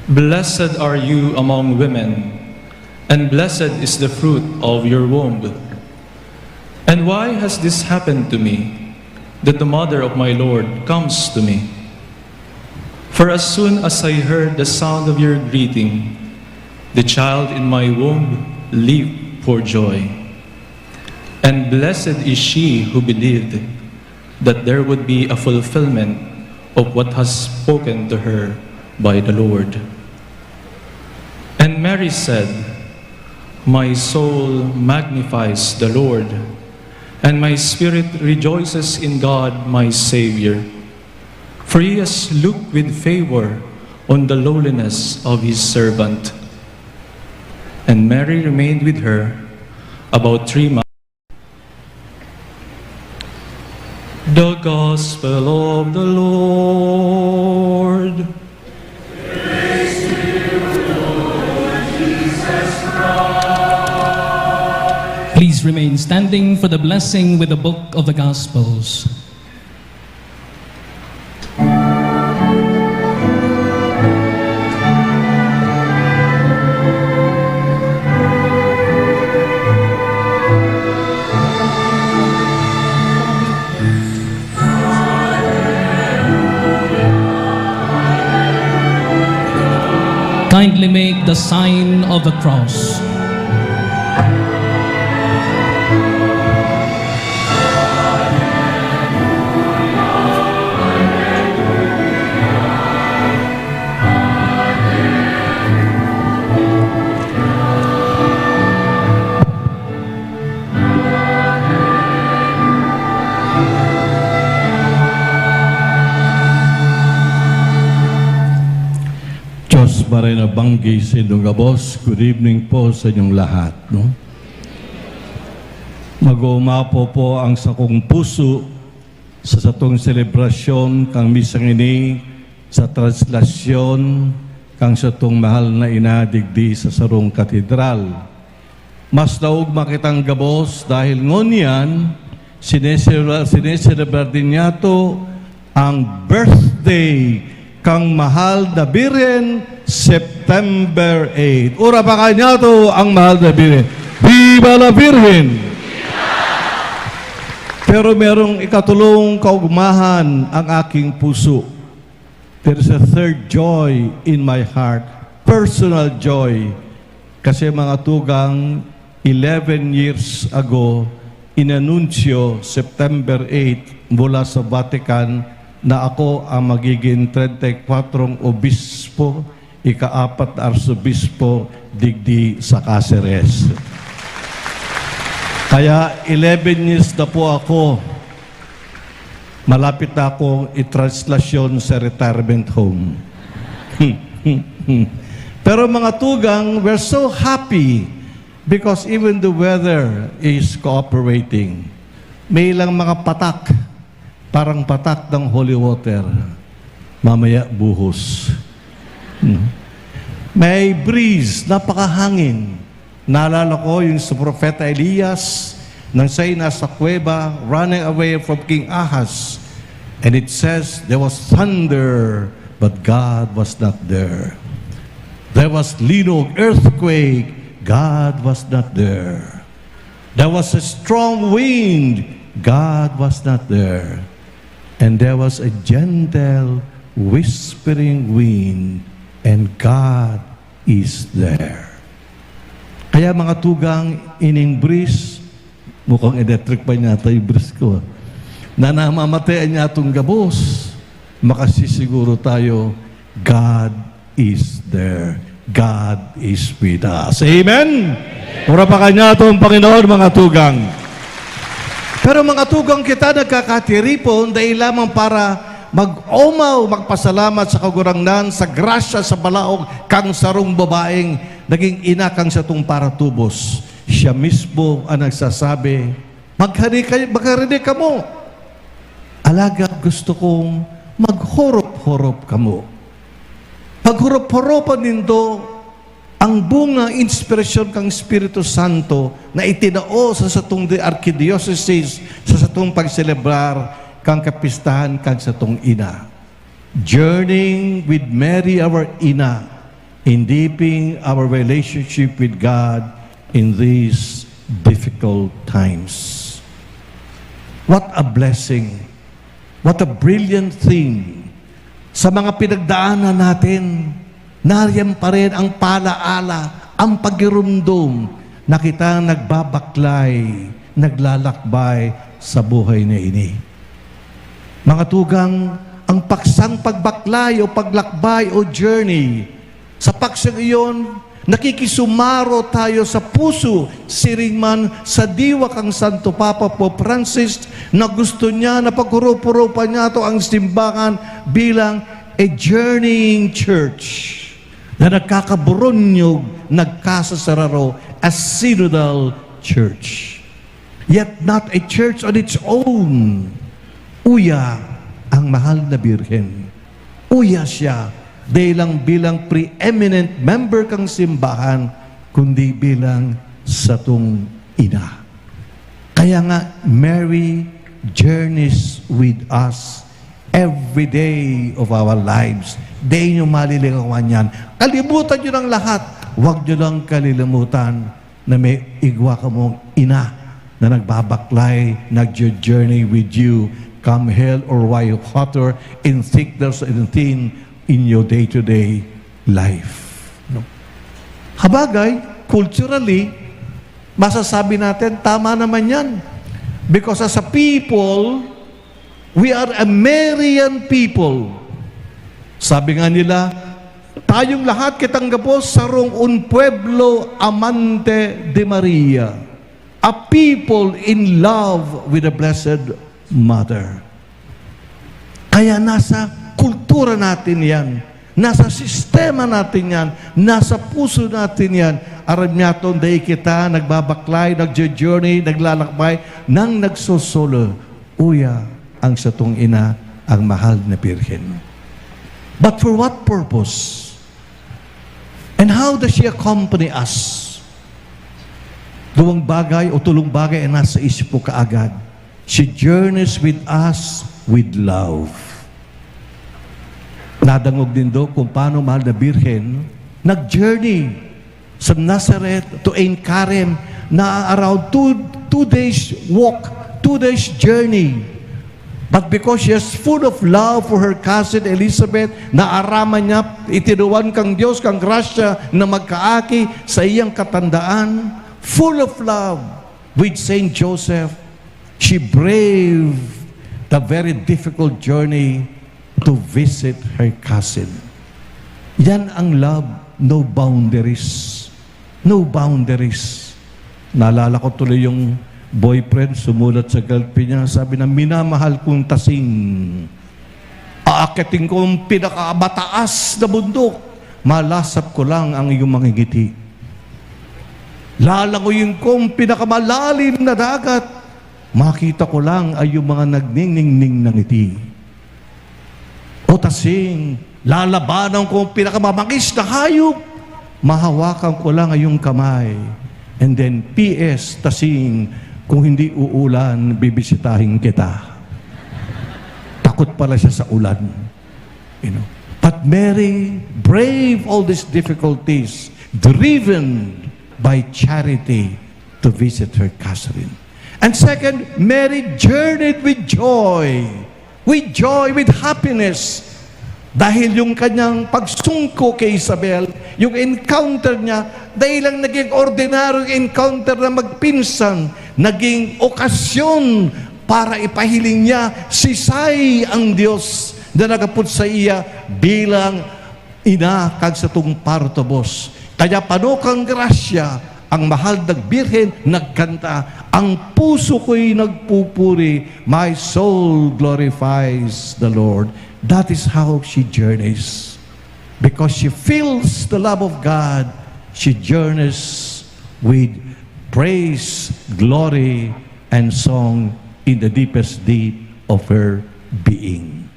"Blessed are you among women, and blessed is the fruit of your womb. And why has this happened to me, that the mother of my Lord comes to me? For as soon as I heard the sound of your greeting, the child in my womb leaped for joy. And blessed is she who believed that there would be a fulfillment of what has spoken to her by the Lord." And Mary said, "My soul magnifies the Lord, and my spirit rejoices in God my Savior, for he has looked with favor on the lowliness of his servant." And Mary remained with her about three months. The Gospel of the Lord. Please remain standing for the blessing with the Book of the Gospels. Kindly make the sign of the cross. Diyos maray na banggi sa indong gabos. Good evening po sa inyong lahat, no? Mag-uumapo po ang sakong puso sa satong selebrasyon kan misang ini sa translasyon kan satong mahal na ina digdi sa sarong katedral. Mas naogma kitang gabos dahil ngunyan sineselebra-, sineselebrar din niyato ang birthday kan mahal na Birhen, September eight. Ora pa kanyato ang mahal na Birhen. Viva la Virgen! Pero merong ikatulong kaugmahan ang aking puso. There is a third joy in my heart, personal joy. Kasi, mga tugang, eleven years ago, inanunsyo, September eight, mula sa Vatican, na ako ang magiging treinta y cuatro obispo, ikaapat na arsobispo, digdi sa Caceres. Kaya eleven years na po ako, malapit na akong itranslasyon sa retirement home. Pero, mga tugang, we're so happy because even the weather is cooperating. May ilang mga patak, parang patak ng holy water. Mamaya buhos. Hmm. May breeze, napakahangin. Naalala ko yung sa Propeta Elias, nang siya'y nasa kuweba, running away from King Ahaz. And it says, there was thunder, but God was not there. There was linog, earthquake, God was not there. There was a strong wind, God was not there. And there was a gentle, whispering wind, and God is there. Kaya, mga tugang, ining breeze, mukhang electric pa niya tayo, breeze ko, ah, na namamatean niya itong gabos, makasisiguro tayo, God is there. God is with us. Amen? Urapakan niya itong Panginoon, mga tugang. Pero, mga tugang, kita nagkakatiripon dahil lamang para mag-omaw, magpasalamat sa Kagurangnan, sa grasya, sa balaog kang sarong babaeng naging ina kang satong paratubos. Siya mismo ang nagsasabi, "Maghari kayo, maghari kamo. Alagad gusto kong maghorop-horop kamo." Paghorop-horopan nindo ang bunga, inspirasyon kan Espiritu Santo na itinao sa satong di-, arkidiyosesis, sa satong pagselebrar kan kapistahan kan satong ina. Journeying with Mary, our ina, in deepening our relationship with God in these difficult times. What a blessing! What a brilliant thing! Sa mga pinagdaanan natin, nariyan pa rin ang palaala, ang pagirumdom na kita nagbabaklay, naglalakbay sa buhay na ini. Mga tugang, ang paksang pagbaklay o paglakbay o journey, sa paksang iyon, nakikisumaro tayo sa puso, siring man sa diwa kan Santo Papa Pope Francis, na gusto niya na paghurup-hurupan niya to ang simbahan bilang a journeying church na nagkakaburonyog, nagkasasararo, a synodal church. Yet not a church on its own. Uya ang mahal na Birhen. Uya siya, dai lang bilang preeminent member kan simbahan, kundi bilang satong ina. Kaya nga, Mary journeys with us every day of our lives. Dai niyo malilingawan yan. Kalimutan niyo ng lahat. Huwag niyo lang kalilimutan na may igwa kamong ina na nagbabaklay, nagjo-journey with you, come hell or high water, in sickness and in pain, in your day-to-day life. No? Habagay, culturally, masasabi natin, tama naman yan. Because as a people, we are a Marian people. Sabi nga nila, "Tayong lahat kitang gabos sarong un pueblo amante de Maria, a people in love with the Blessed Mother." Kaya nasa kultura natin yan, nasa sistema natin yan, nasa puso natin yan. Aram niyato, dai kita nagbabaklay, nagjo-journey, naglalakbay, nang nagsosolo. Uya ang satong ina, ang mahal na Birhen. But for what purpose? And how does she accompany us? Duwang bagay o tolong bagay ang nasa isip ko kaagad. She journeys with us with love. Nadangog nindo kung paano, mahal na Birhen, nag-journey from Nazareth to Ein Karim na around two, two days walk, two days journey. But because she is full of love for her cousin Elizabeth, naaraman niya, itinuwan kang Dios kang grasya na magkaaki sa iyang katandaan, full of love with Saint Joseph, she braved the very difficult journey to visit her cousin. Yan ang love, no boundaries. No boundaries. Naalala ko tuloy yung boyfriend, sumulat sa girlfriend niya, sabi na, "Minamahal kong Tasing, aakyatin ko ang pinakamataas na bundok, malasap ko lang ang iyong mga ngiti. Lalangoyin ko ang pinakamalalim na dagat, makita ko lang ang iyong mga nagningning na ngiti." O Tasing, lalabanan ko ang pinakamamangis na hayop, mahawakan ko lang ang iyong kamay. And then, "P S, Tasing, kung hindi uulan, bibisitahin kita." Takot pala siya sa ulan. You know? But Mary brave all these difficulties, driven by charity to visit her cousin. And second, Mary journeyed with joy, with joy, with happiness. Dahil yung kanyang pagsungko kay Isabel, yung encounter niya, dahil lang naging ordinaryong encounter na magpinsan, naging okasyon para ipahiling niya, "Sisay ang Dios na nagapod saiya bilang ina kan satong partubos?" Kaya panukang grasya, ang mahal na Birhen nagkanta, "Ang puso ko'y nagpupuri, my soul glorifies the Lord." That is how she journeys. Because she feels the love of God, she journeys with praise, glory, and song in the deepest deep of her being.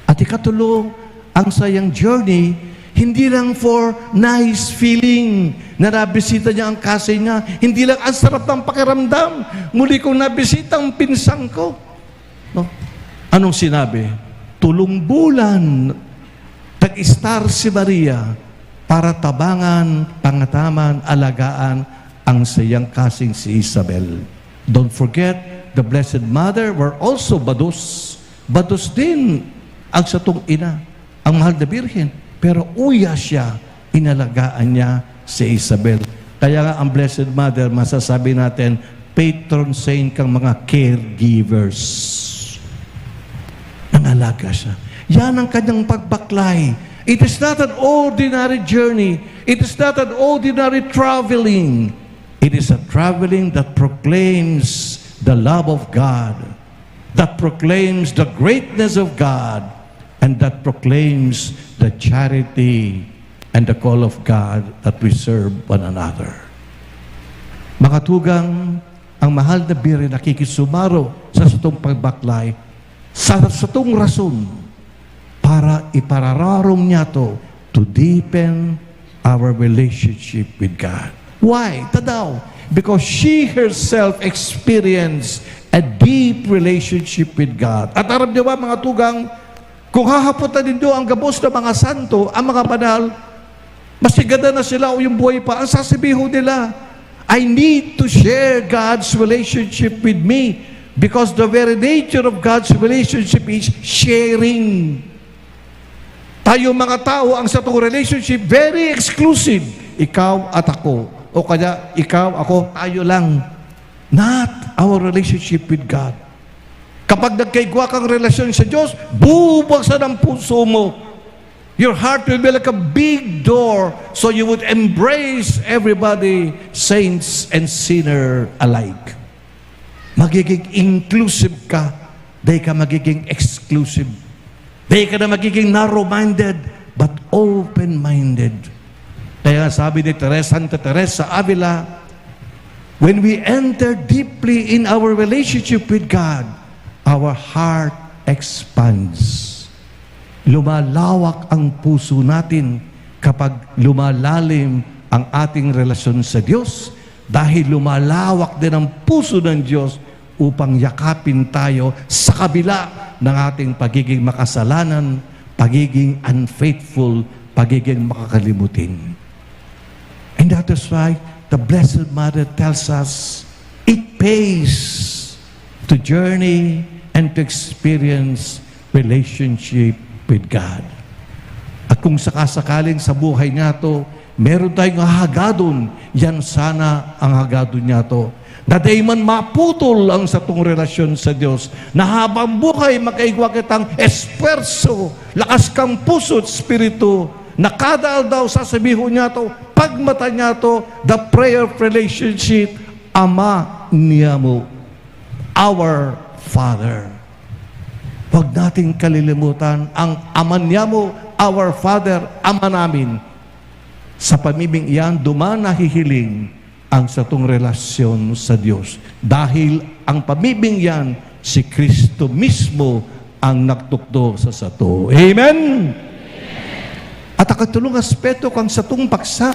At ikatulo, ang sayang journey, hindi lang for nice feeling na nabisita niya ang kasing niya, hindi lang ang sarap ng pakiramdam, muli kong nabisita ang pinsang ko. No? Anong sinabi? Tulong bulan, nag-istar si Maria para tabangan, pangataman, alagaan ang sayang kasing si Isabel. Don't forget, the Blessed Mother were also bados. Bados din ang satong ina, ang mahal na Birhen. Pero uya siya, inalagaan niya si Isabel. Kaya nga ang Blessed Mother, masasabi natin, patron saint kang mga caregivers. Nangalaga siya. Yan ang kanyang pagbaklay. It is not an ordinary journey. It is not an ordinary traveling. It is a traveling that proclaims the love of God, that proclaims the greatness of God, and that proclaims the charity and the call of God that we serve one another. Mga tugang, ang mahal na Birhen nakikisumaro sa satong pagbaklay, sa satong rason, para iparararom niyato to deepen our relationship with God. Why? Tadaw, because she herself experienced a deep relationship with God. At aram niyo ba, mga tugang, kung hahapotan nindo ang gabos na mga santo, ang mga banal, maski gadan na sila o yung buhay pa, ang sasabihon nila, "I need to share God's relationship with me," because the very nature of God's relationship is sharing. Tayo mga tao, ang satong relationship, very exclusive. Ikaw at ako. O kaya, ikaw, ako, tayo lang. Not our relationship with God. Kapag nagkaigwa kang relasyon sa Diyos, bubuksan ang puso mo. Your heart will be like a big door, so you would embrace everybody, saints and sinner alike. Magiging inclusive ka, dai ka magiging exclusive. Dai ka na magiging narrow-minded, but open-minded. Kaya sabi ni Teres-, Santa Teresa Avila, "When we enter deeply in our relationship with God, our heart expands." Lumalawak ang puso natin kapag lumalalim ang ating relasyon sa Diyos, dahil lumalawak din ang puso ng Diyos upang yakapin tayo sa kabila ng ating pagiging makasalanan, pagiging unfaithful, pagiging makakalimutin. And that is why the Blessed Mother tells us, it pays to journey and to experience relationship with God. At kung sakasakaling sa buhay niyato, meron tayong hahagadon, yan sana ang hagadon niyato. Na dai man maputol ang satong relasyon sa Diyos, na habang buhay makaigwa kitang espuwerso, lakas kang puso at espiritu, na kada aldaw sasabihon niyato, pagmata niyato, the prayer of relationship, Ama niamo, our Father. Huwag nating kalilimutan ang Ama niamo, our Father, Ama namin. Sa pamiming iyan, duman nahihiling ang satong relasyon sa Diyos. Dahil ang pamiming iyan, si Cristo mismo ang nagtukdo sa sato. Amen? At ang katulong aspeto kan satong paksa,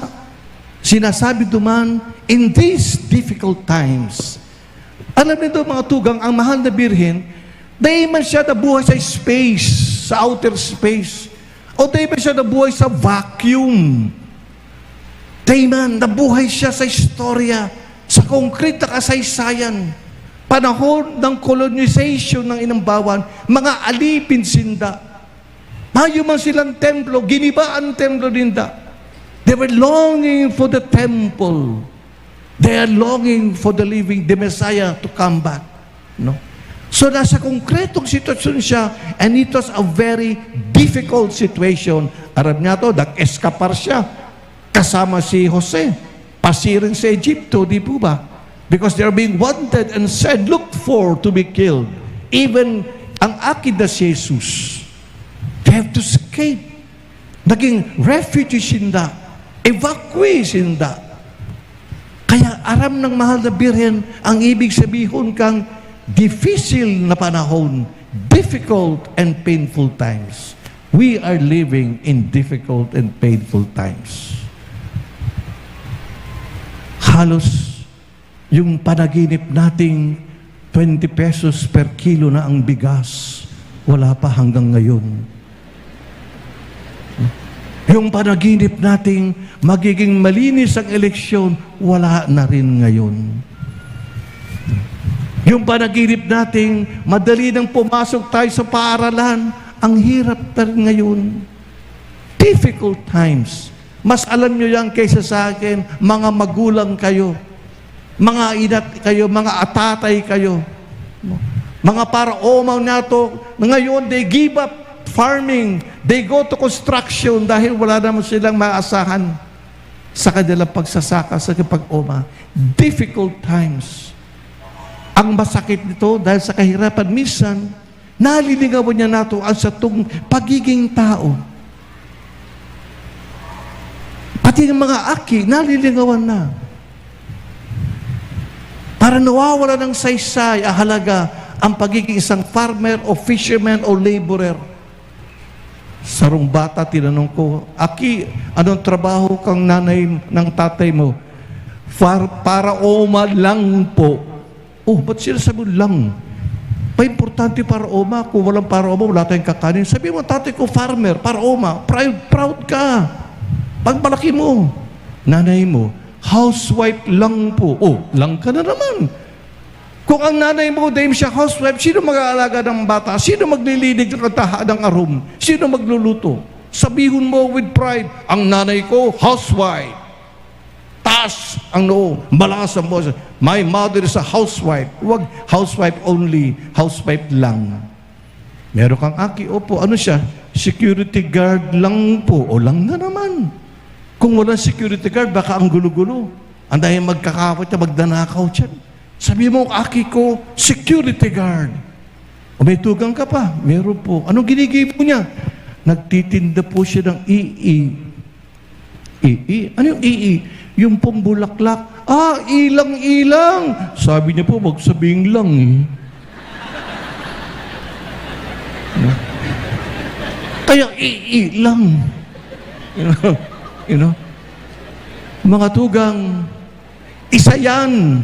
sinasabi duman, in these difficult times, alam nindo, mga tugang, ang mahal na Birhen, dai man siya nabuhay sa space, sa outer space, o dai man siya nabuhay sa vacuum. Dai man, nabuhay siya sa istorya, sa konkret na kasaysayan. Panahon ng colonization ng Inambawan, mga alipin sinda. Mayo man silang templo, giniba an templo ninda. They were longing for the temple. They are longing for the living, the Messiah to come back. No? So, nasa konkretong sitwasyon siya, and it was a very difficult situation. Aram niya to, nag-eskapar siya kasama si Jose. Pasiring sa Egipto, di po ba? Because they are being wanted and said, "Look for to be killed." Even ang aki na si Jesus, they have to escape. Naging refugee sinda, evacuee sinda. Kaya aram ng mahal na Birhen ang ibig sabihon kang difisil na panahon, difficult and painful times. We are living in difficult and painful times. Halos yung panaginip nating twenty pesos per kilo na ang bigas, wala pa hanggang ngayon. Yung panaginip nating magiging malinis ang eleksyon, wala na rin ngayon. Yung panaginip nating madali nang pumasok tayo sa paaralan, ang hirap na rin ngayon. Difficult times. Mas alam nyo yan kaysa sa akin, mga magulang kayo, mga inat kayo, mga atatay kayo. Mga paraoma na to, ngayon, they give up farming, they go to construction dahil wala naman silang maasahan sa kanilang pagsasaka sa pag-oma. Difficult times. Ang masakit nito, dahil sa kahirapan, minsan, nalilingawan niya nato ang satong pagiging tao. Pati ang mga aki, nalilingawan na. Para nawawala ng saysay ang halaga ang pagiging isang farmer o fisherman o laborer. Sarong bata, tinanong ko, "Aki, anong trabaho kang nanay, ng tatay mo?" "Far-, paraoma lang po." "Oh, ba't sinasabi mo lang? Paimportante paraoma. Kung walang paraoma, wala tayong kakanin." Sabi mo, "Tatay ko, farmer, paraoma. Proud, proud ka. Pagmalaki mo." "Nanay mo, housewife lang po." "Oh, lang ka na naman." Kung ang nanay mo, dahil siya housewife, sino mag-aalaga ng bata? Sino maglilinig ng taha ng arum? Sino magluluto? Sabihon mo with pride, "Ang nanay ko, housewife." Taas ang noo, malakas ang boses. "My mother is a housewife." Huwag housewife only, housewife lang. Meron kang aki, opo, ano siya? "Security guard lang po." O, lang na naman. Kung walang security guard, baka ang gulo-gulo. Ang dahil magkakawat siya, magdanakaw siya. Sabi mo, "Aki ko, security guard." O, may tugang ka pa? "Meron po." "Anong ginigibo niya?" "Nagtitinda po siya ng ii." "Ii? Ano yung ii?" "Yung pong bulaklak." "Ah, ilang-ilang." Sabi niya po, "Wag sabihing lang eh." Kaya ii lang. You know? You know? Mga tugang, isa yan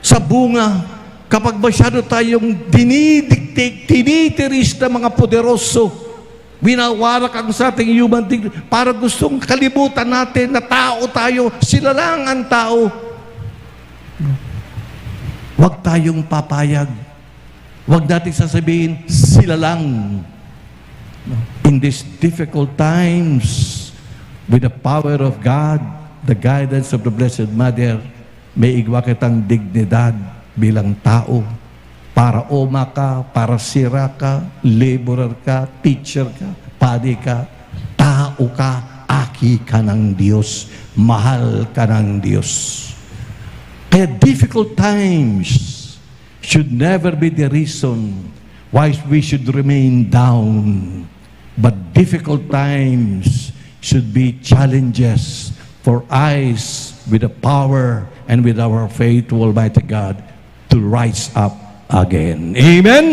sa bunga kapag masyado tayong dinidiktik, tinitiris ng mga poderoso. Winawarak ang sa ating human dignity para gustong kalimutan natin na tao tayo, sila lang ang tao. Huwag tayong papayag. Huwag nating sasabihin, "Sila lang." In these difficult times, with the power of God, the guidance of the Blessed Mother, may igwa kitang dignidad bilang tao. Paraoma ka, parasira ka, laborer ka, teacher ka, padi ka, tao ka, aki ka ng Diyos, mahal ka ng Diyos. Kaya difficult times should never be the reason why we should remain down. But difficult times should be challenges for us with the power and with our faith to Almighty God to rise up again. Amen?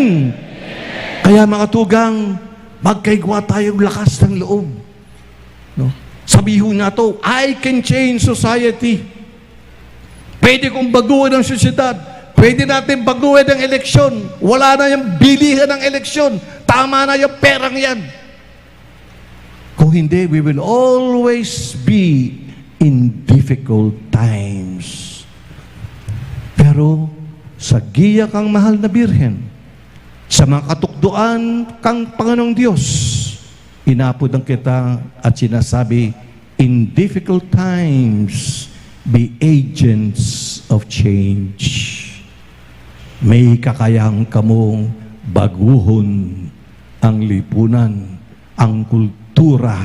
Kaya mga tugang, magkaigwa tayong lakas ng loob. No? Sabihon nato, "I can change society." Pwede kong baguhin ang sosyedad. Pwede natin baguhin ang eleksyon. Wala na yung bilihan ng eleksyon. Tama na yung perang yan. Kung hindi, we will always be in difficult times. Pero sa giya kang mahal na Birhen, sa mga katukdoan kang Panginoong Diyos, Inaapod lang kita at sinasabi, "In difficult times, be agents of change." May kakayahan kamong baguhon ang lipunan, ang kultura,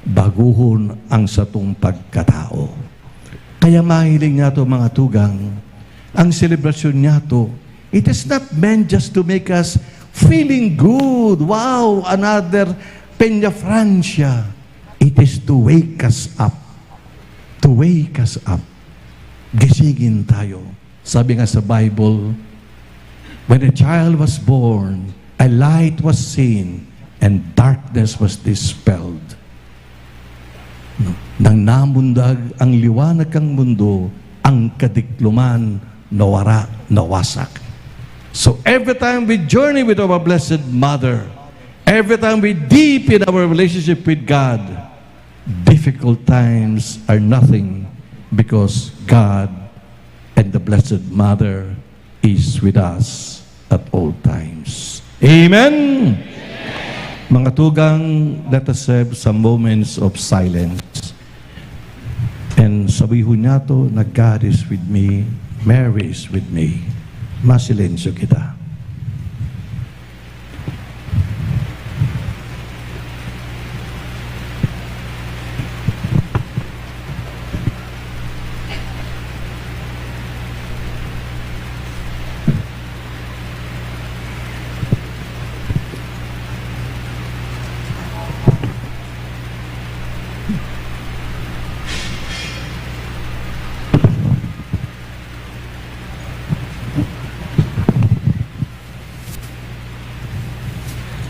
baguhon ang satong pagkatao. Kaya mahiling niyato, mga tugang, ang selebrasyon niyato, it is not meant just to make us feeling good. Wow, another Peña Francia. It is to wake us up. To wake us up. Gisingin tayo. Sabi nga sa Bible, "When a child was born, a light was seen, and darkness was dispelled." No? Nang namundag ang liwanag kan mundo, ang kadikloman nawara, nawasak. So every time we journey with our Blessed Mother, every time we deepen our relationship with God, difficult times are nothing because God and the Blessed Mother is with us at all times. Amen! Mga tugang, let us have some moments of silence. And sabihon niyato na, "God is with me, Mary is with me." Masilensyo kita.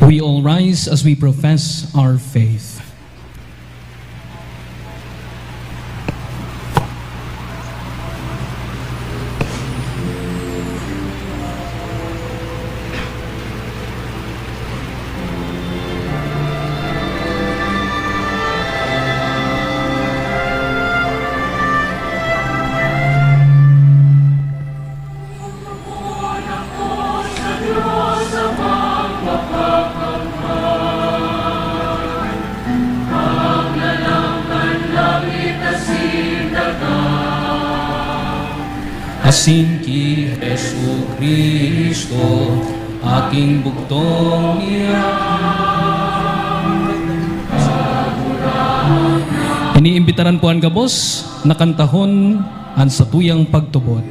We all rise as we profess our faith. Asin ki Jesu-Cristo, aking bugtong niya. Iniimbitaran po an gabos na kantahon an satuyang pagtubod.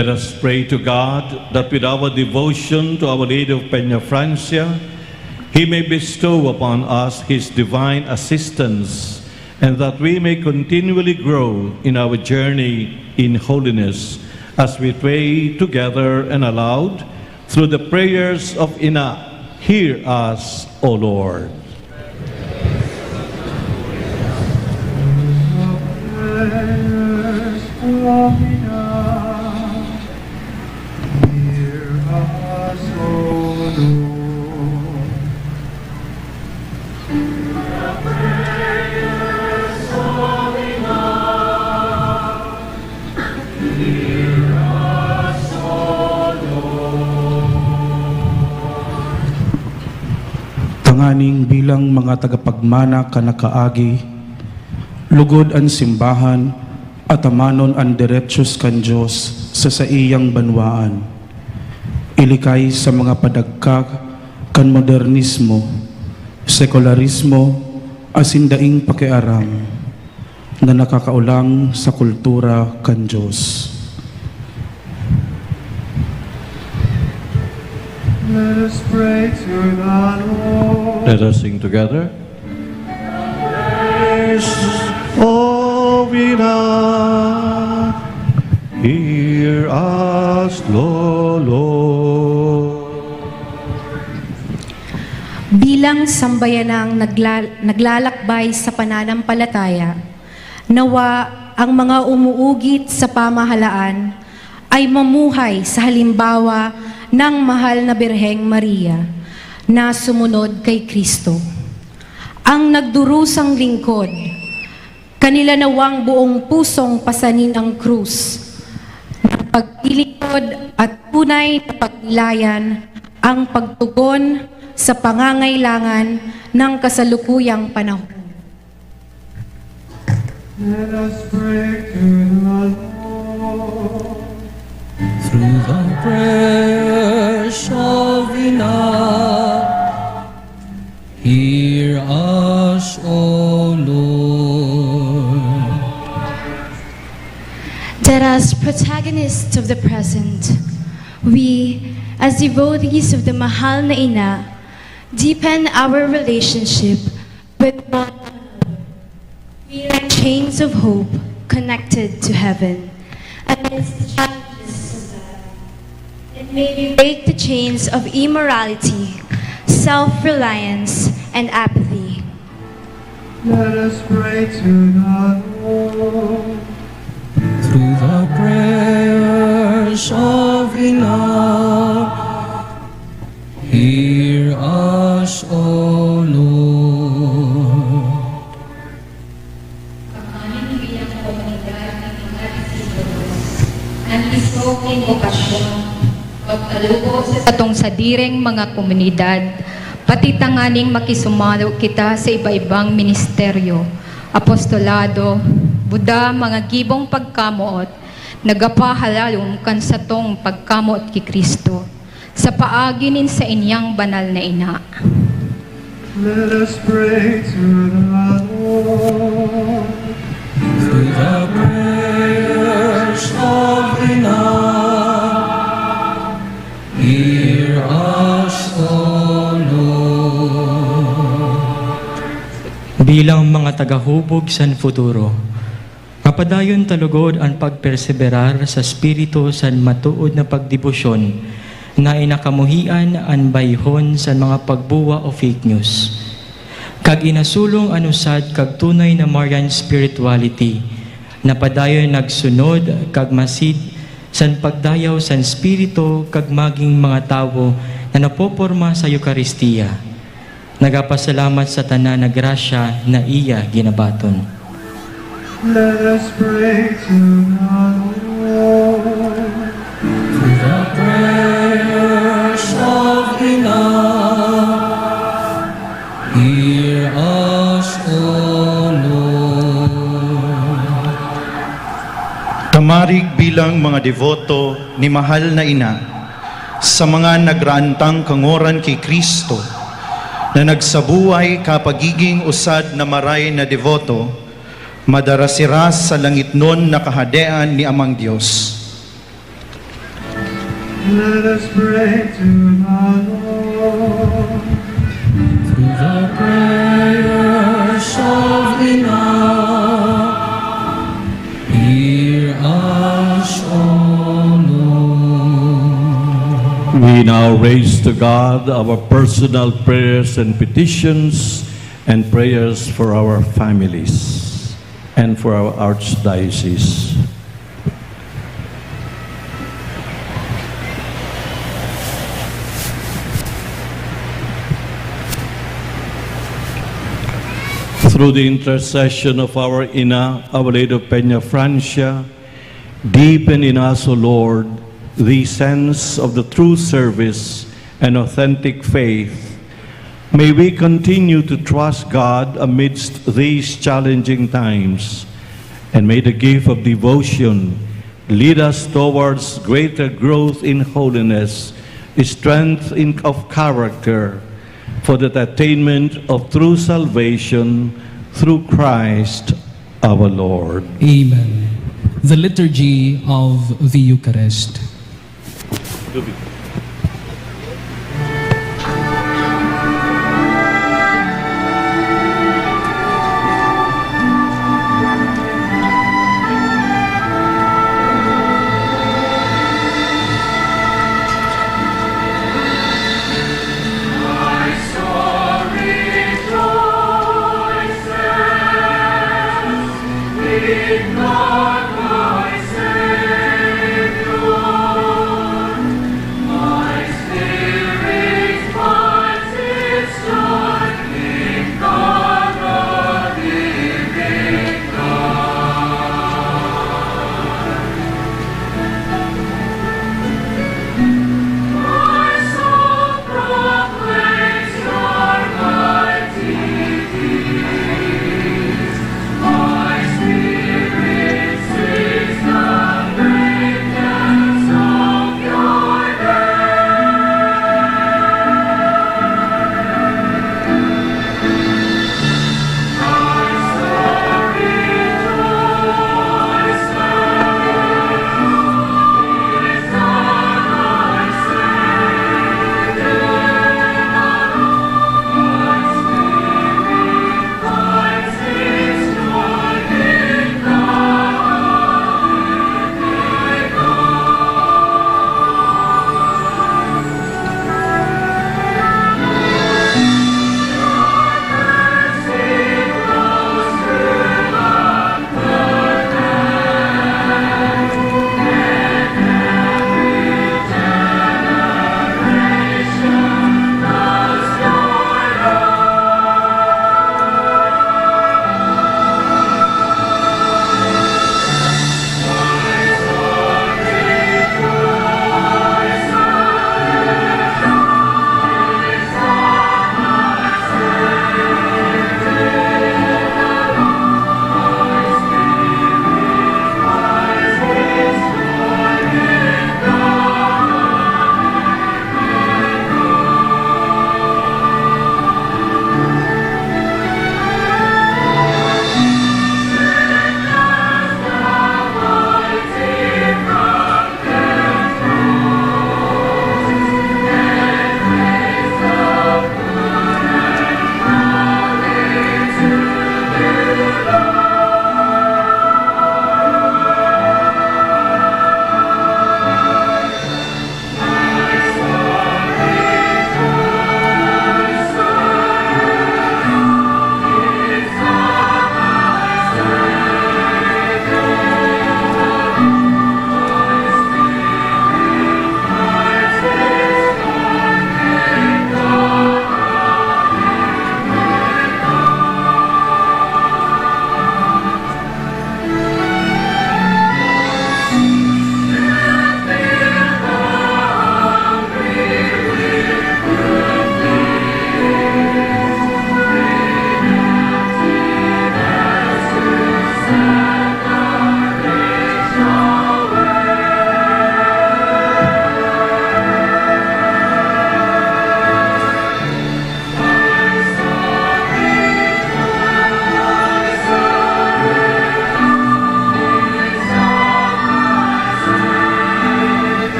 Let us pray to God that with our devotion to Our Lady of Peñafrancia, He may bestow upon us His divine assistance, and that we may continually grow in our journey in holiness, as we pray together and aloud through the prayers of Ina. Hear us, O Lord. Tanganing bilang mga tagapagmana kan nakaagi, lugod an simbahan, atamanon an derechos kan Dios sa saiyang banwaan. Ilikay sa mga padagka kan modernismo, sekularismo, asin daing pakiaram na nakakaolang sa kultura kan Dios. Let us pray to the Lord. Let us sing together. Prayers of Ina, hear us, O Lord. Bilang sambayanang nagla-, naglalakbay sa pananampalataya, nawa ang mga umuugit sa pamahalaan ay mamuhay sa halimbawa ng Mahal na Birheng Maria na sumunod kay Cristo. Ang nagdurusang lingkod, kanila nawang buong pusong pasanin ang krus ng paglilingkod at tunay na pagnilayan ang pagtugon sa pangangailangan ng kasalukuyang panahon. Let us pray to the Lord. Through the prayers of Ina, hear us, O Lord. Let us, protagonists of the present, we, as devotees of the Mahal na Ina, deepen our relationship with one another, we like chains of hope connected to heaven. Amidst the challenges of life, it may be break the chains of immorality, self-reliance, and apathy. Let us pray to the Lord. Through the prayers of Ina, hear us, O Lord. Tanganing bilang komunidad nin mga disipulo, an mismo nin bokasyon, magpalubo sa satong sadiring mga komunidad, pati tanganing makisumalo kita sa iba-ibang ministeryo, apostolado, buda, mga gibong pagkamoot, nagapahalalom kan satong pagkamoot ki Cristo, sa paagi nin saiyang banal na Ina. Let us pray to the Lord. Through the prayers of Ina, hear us, O Lord. Bilang mga tagahubog san futuro, mapadayon ta lugod an pagperseberar sa espiritu san matuod na pagdebosyon na inakamuhian an bayhon san mga pagbuwa o fake news. Kag inasulong an usad kag tunay na Marian spirituality, na padayon nagsunod kag masid san pagdayaw san Espiritu kag magin mga tawo na napoporma sa Eukaristia. Nagapasalamat sa tanan na grasya na iya ginabaton. Let us pray to the Lord. Through the prayers of Ina, hear us, O Lord. Kamarig bilang mga deboto ni Mahal na Ina, sa mga nagraantang kangoran ki Cristo, na nagsabuhay kapagiging usad na maray na deboto, madara sira sa langitnon na Kahadean ni Amang Dios. Let us pray to the Lord. Through the prayers of Ina, hear us, O Lord. We now raise to God our personal prayers and petitions and prayers for our families and for our archdiocese. Through the intercession of our Ina, Our Lady of Peña Francia, deepen in us, O Lord, the sense of the true service and authentic faith. May we continue to trust God amidst these challenging times, and may the gift of devotion lead us towards greater growth in holiness, strength in, of character, for the attainment of true salvation through Christ our Lord. Amen. The Liturgy of the Eucharist.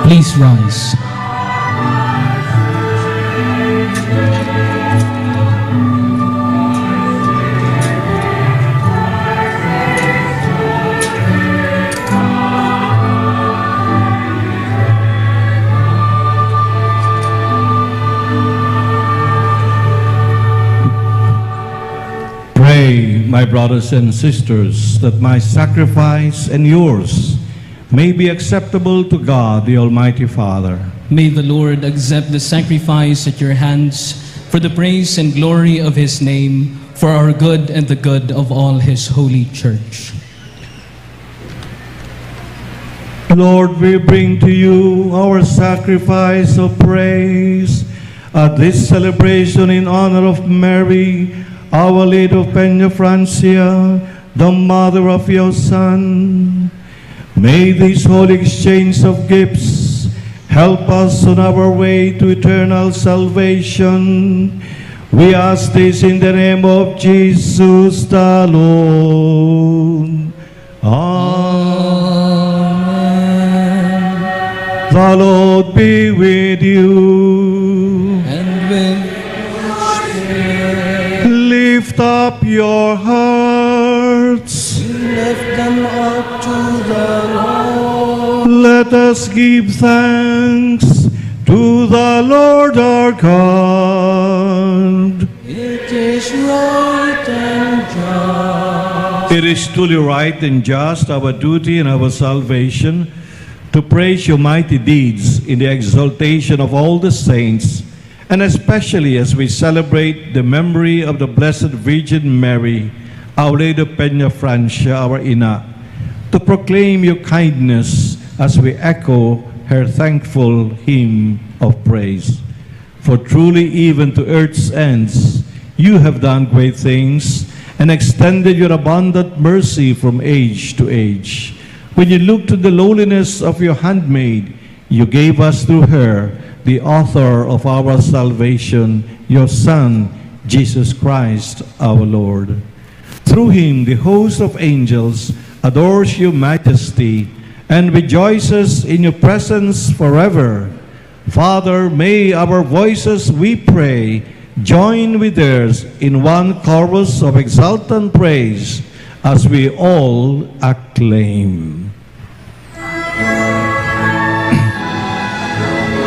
Please rise. Pray, my brothers and sisters, that my sacrifice and yours may be acceptable to God, the Almighty Father. May the Lord accept the sacrifice at your hands for the praise and glory of his name, for our good and the good of all his holy church. Lord, we bring to you our sacrifice of praise at this celebration in honor of Mary, Our Lady of Peña Francia, the mother of your Son. May this holy exchange of gifts help us on our way to eternal salvation. We ask this in the name of Jesus the Lord. Amen. The Lord be with you. And with your spirit. Lift up your hearts. We lift them up to the Lord. Let us give thanks to the Lord our God. It is right and just. It is truly right and just, our duty and our salvation, to praise your mighty deeds in the exaltation of all the saints, and especially as we celebrate the memory of the Blessed Virgin Mary, Our Lady of Peña Francia, our Ina, to proclaim your kindness as we echo her thankful hymn of praise. For truly, even to earth's ends, you have done great things and extended your abundant mercy from age to age. When you looked to the lowliness of your handmaid, you gave us through her the author of our salvation, your Son, Jesus Christ our Lord. Through him, the host of angels adores your majesty and rejoices in your presence forever. Father, may our voices, we pray, join with theirs in one chorus of exultant praise as we all acclaim.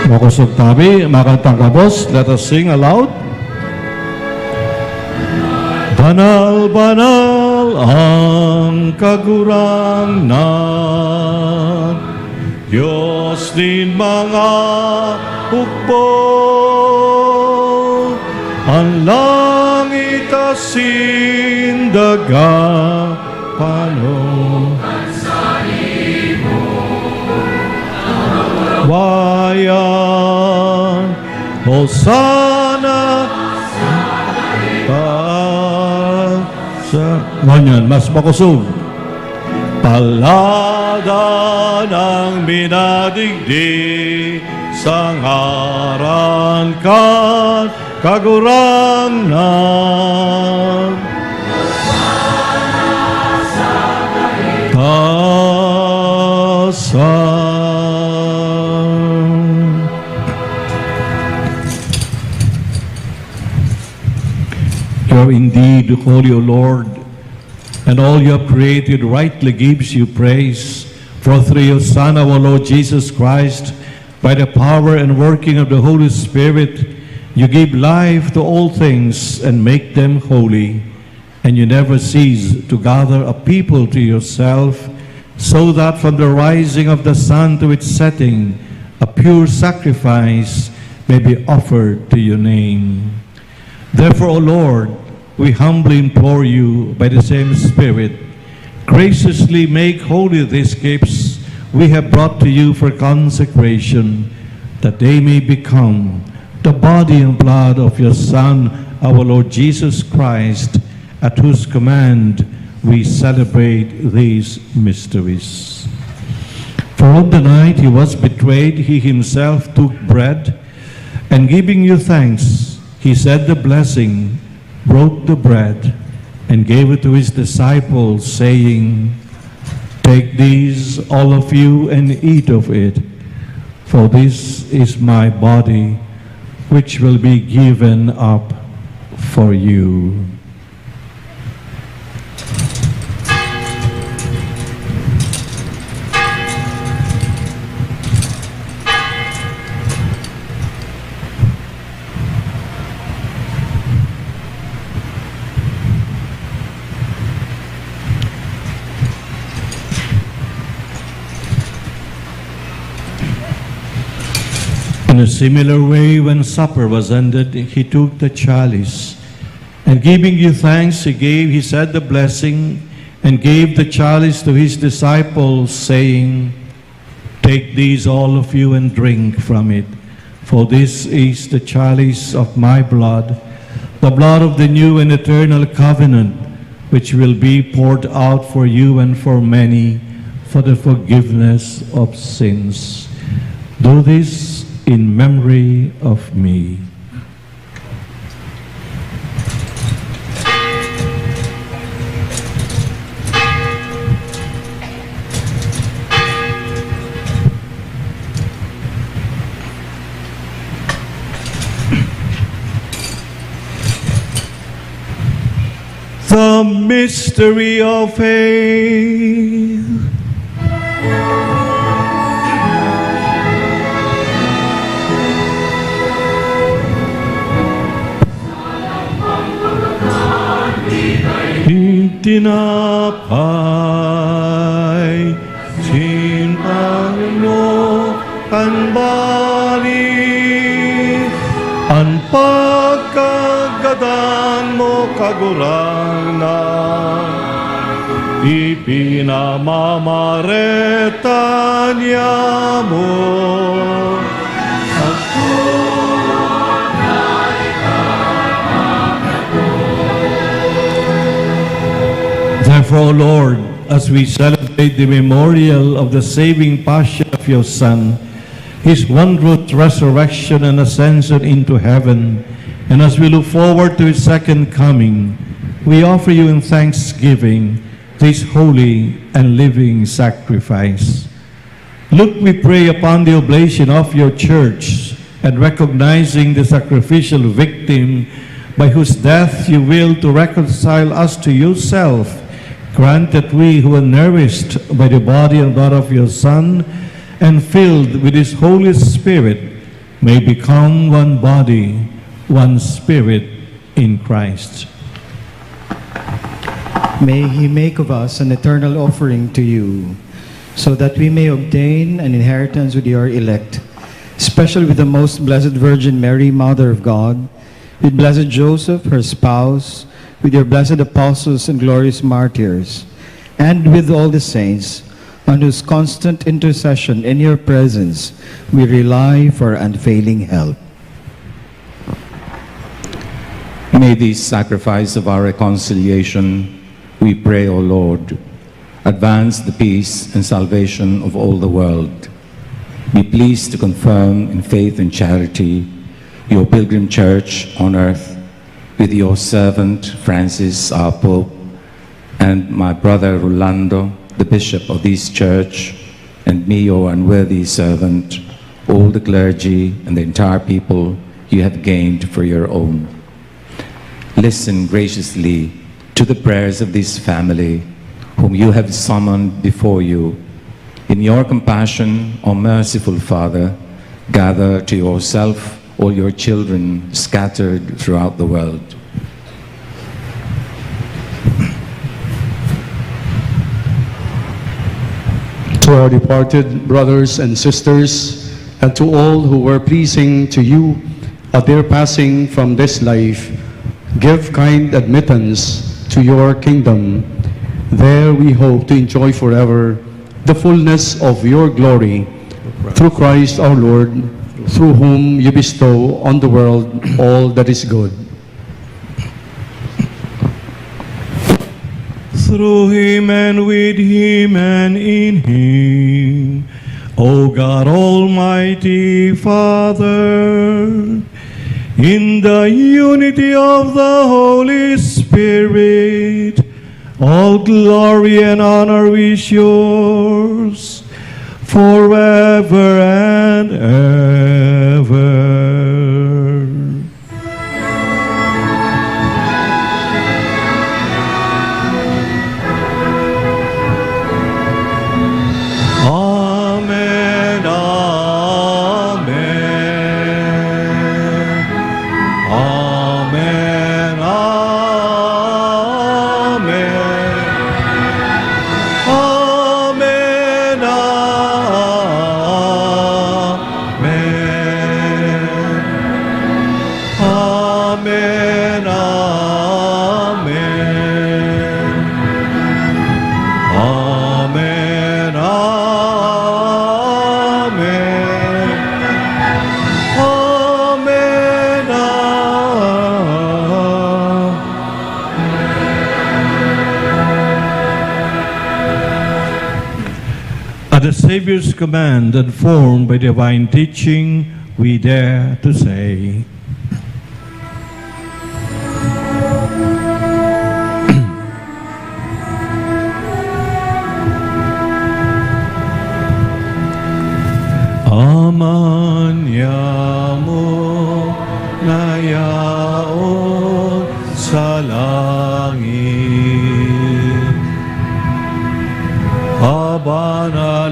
Makosog tabi, makantang gabos, let us sing aloud. Banal, banal ang Kagurangnan, Dios nin mga hukbo, an langit asin daga pano. Wayan, Hosanna, pa, sa, ngunyan, mas makosog. Paladan ang minadigdi sa ngaran kan Kagurangnan. Tasan. You are indeed holy, O Lord, and all you have created rightly gives you praise. For through your Son, our Lord Jesus Christ, by the power and working of the Holy Spirit, you give life to all things and make them holy. And you never cease to gather a people to yourself, so that from the rising of the sun to its setting, a pure sacrifice may be offered to your name. Therefore, O Lord, we humbly implore you by the same Spirit, graciously make holy these gifts we have brought to you for consecration, that they may become the body and blood of your Son, our Lord Jesus Christ, at whose command we celebrate these mysteries. For on the night he was betrayed, he himself took bread, and giving you thanks, he said the blessing, broke the bread, and gave it to his disciples, saying, "Take these, all of you, and eat of it. For this is my body, which will be given up for you. In a similar way, when supper was ended, he took the chalice, and giving you thanks, he gave, he said the blessing, and gave the chalice to his disciples, saying, "Take these, all of you, and drink from it, for this is the chalice of my blood, the blood of the new and eternal covenant, which will be poured out for you and for many for the forgiveness of sins. Do this in memory of me." The mystery of faith. In tinapay, sintan mo kan bali, an pagkagadan mo, Kagurangnan, ipinamamareta niya mo. Therefore, O Lord, as we celebrate the memorial of the saving passion of your Son, his wondrous resurrection and ascension into heaven, and as we look forward to his second coming, we offer you in thanksgiving this holy and living sacrifice. Look, we pray, upon the oblation of your church, and recognizing the sacrificial victim by whose death you will to reconcile us to yourself, grant that we who are nourished by the body and blood of your Son and filled with his Holy Spirit may become one body, one spirit in Christ. May he make of us an eternal offering to you, so that we may obtain an inheritance with your elect, especially with the most blessed Virgin Mary, Mother of God, with blessed Joseph, her spouse, with your blessed apostles and glorious martyrs, and with all the saints, on whose constant intercession in your presence we rely for unfailing help. May this sacrifice of our reconciliation, we pray, O Lord, advance the peace and salvation of all the world. Be pleased to confirm in faith and charity your pilgrim church on earth, with your servant Francis, our Pope, and my brother Rolando, the bishop of this church, and me, your unworthy servant, all the clergy and the entire people you have gained for your own. Listen graciously to the prayers of this family, whom you have summoned before you. In your compassion, O merciful Father, gather to yourself all your children scattered throughout the world. To our departed brothers and sisters, and to all who were pleasing to you at their passing from this life, give kind admittance to your kingdom. There we hope to enjoy forever the fullness of your glory. Through Christ our Lord, through whom you bestow on the world all that is good. Through him and with him and in him, O God, Almighty Father, in the unity of the Holy Spirit, all glory and honor is yours forever and ever. Amen, amen. Amen, amen. Amen, amen. Amen, amen. Amen, amen. Amen, amen. At the Savior's command, informed by divine teaching, we dare to say, Ama niamo na yaon sa langit, abanalon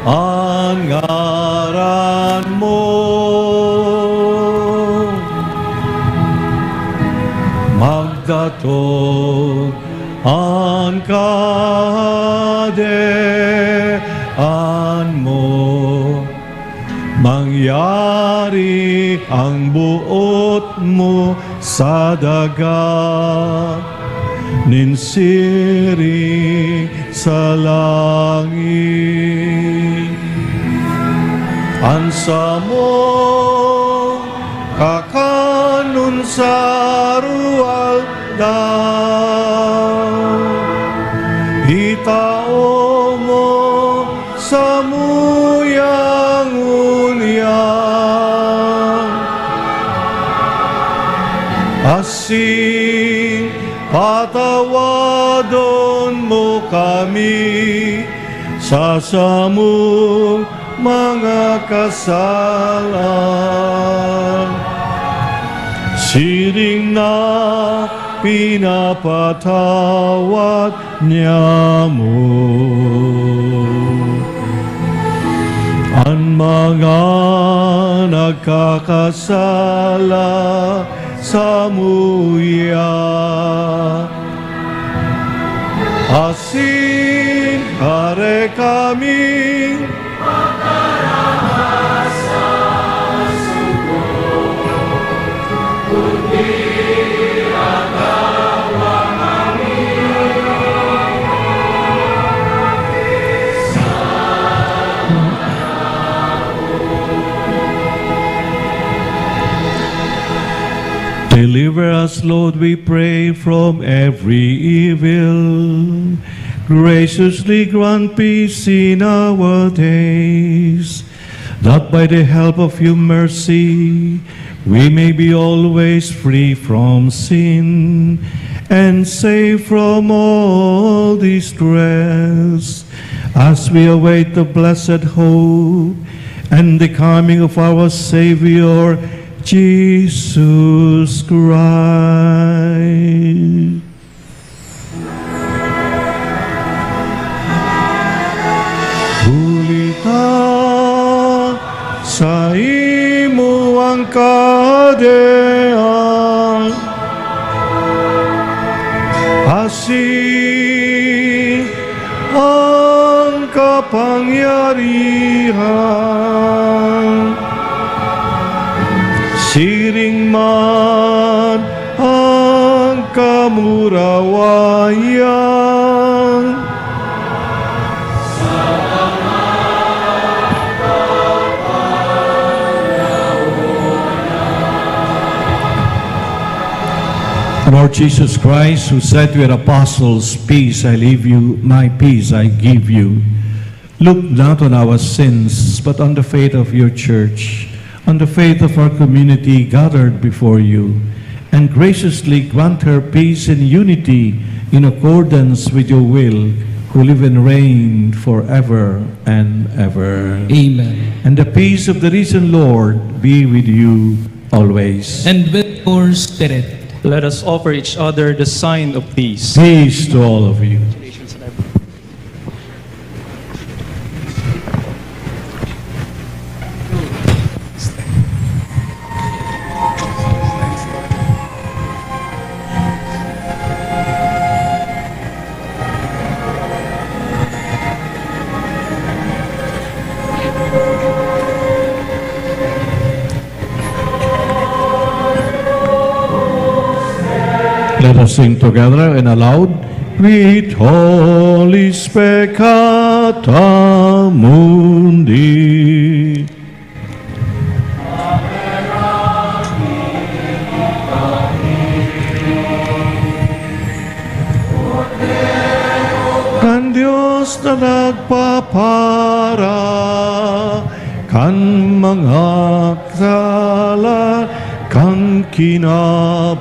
an ngaran mo. Magdatong an kahadean mo. Mangyari ang boot mo sa daga nin siring sa langit. An samong kakanon sa aroaldaw, itao mo samuyang ngunyan, asin patawadon mo kami sa samong mga kasalan, siring na pinapatawad niamo an mga nagkakasala samuya. Asin hare kami. Deliver us, Lord, we pray, from every evil. Graciously grant peace in our days, that by the help of your mercy we may be always free from sin and safe from all distress, as we await the blessed hope and the coming of our Savior, Jesus Christ. Huli ta saimo ang kahadean, asin ang kapangyarihan, siring man an kamurawayan. Lord Jesus Christ, who said to your apostles, "Peace I leave you, my peace I give you," look not on our sins, but on the faith of your church, on the faith of our community gathered before you, and graciously grant her peace and unity in accordance with your will, who live and reign forever and ever. Amen. And the peace of the risen Lord be with you always. And with your spirit. Let us offer each other the sign of peace. Peace to all of you. Let us sing together and aloud. Quid holi peccata mundi. Kan Dios na nagpapara kan mga sala kan kinaban.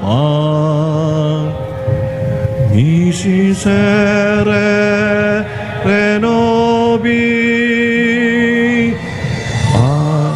Miserere nobis. Ah.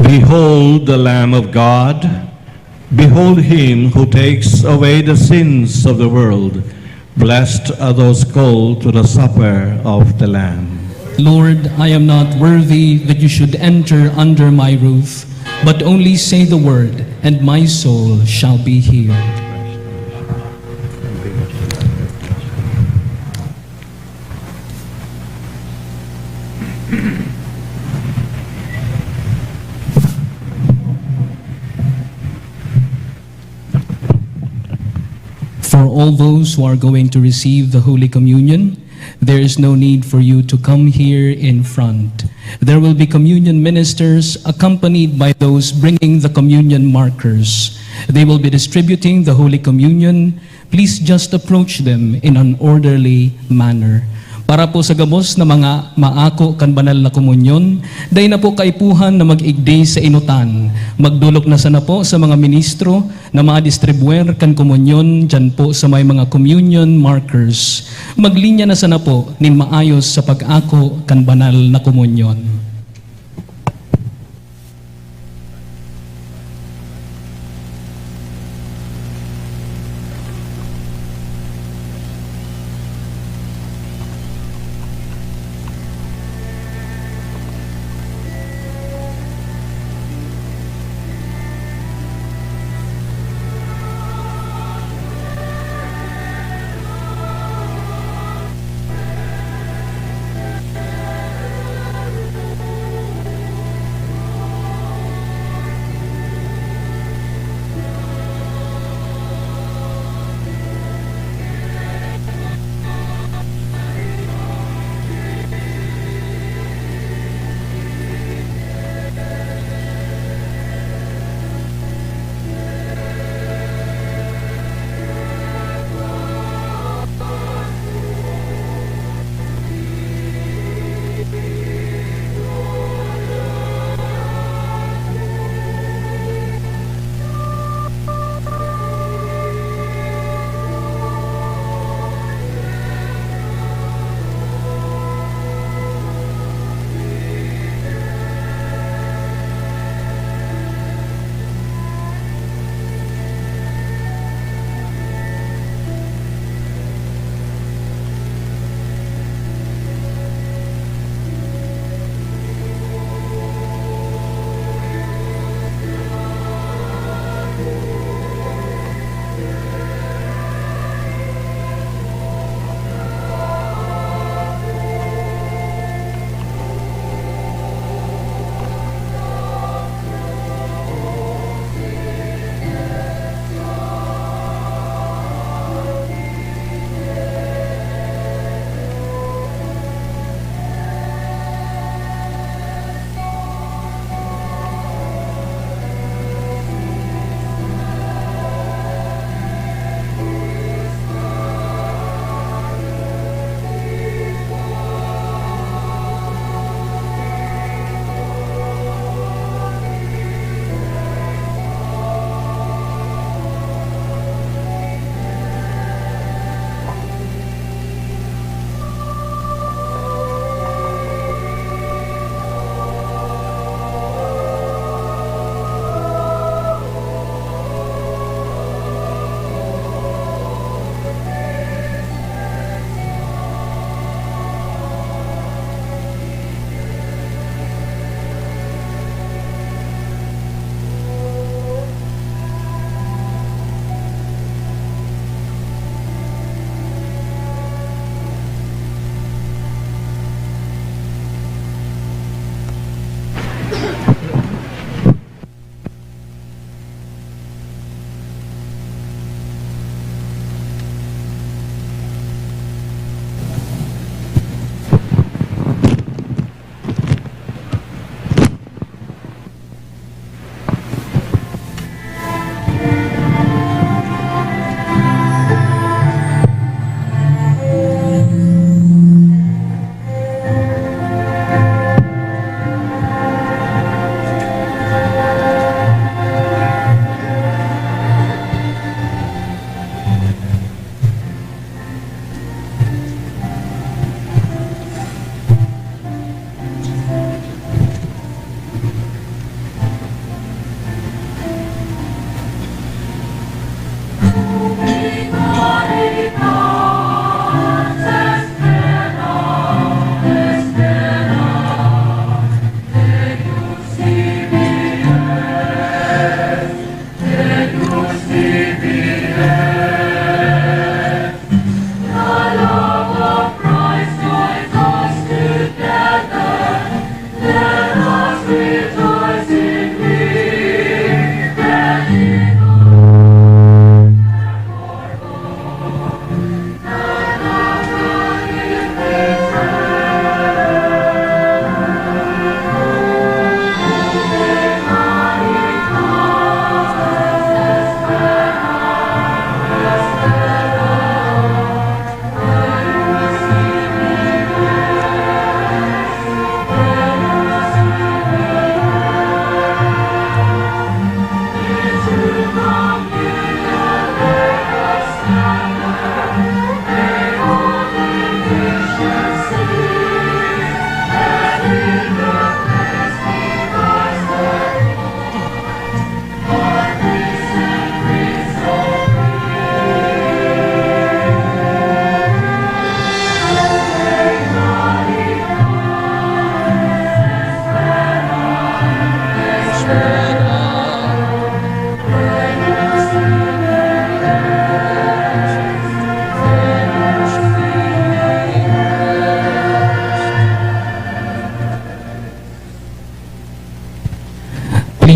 Behold the Lamb of God. Behold him who takes away the sins of the world. Blessed are those called to the supper of the Lamb. Lord, I am not worthy that you should enter under my roof, but only say the word, and my soul shall be healed. For all those who are going to receive the Holy Communion, there is no need for you to come here in front. There will be communion ministers accompanied by those bringing the communion markers. They will be distributing the Holy Communion. Please just approach them in an orderly manner. Para po sa gabos na mga maako kan banal na komunyon, dai na po kaipuhan na mag-igdi sa enotan. Magdolok na sana po sa mga ministro na madistribuer kan komunyon diyan po sa may mga communion markers. Maglinya na sana po nin maayos sa pag-ako kan banal na komunyon.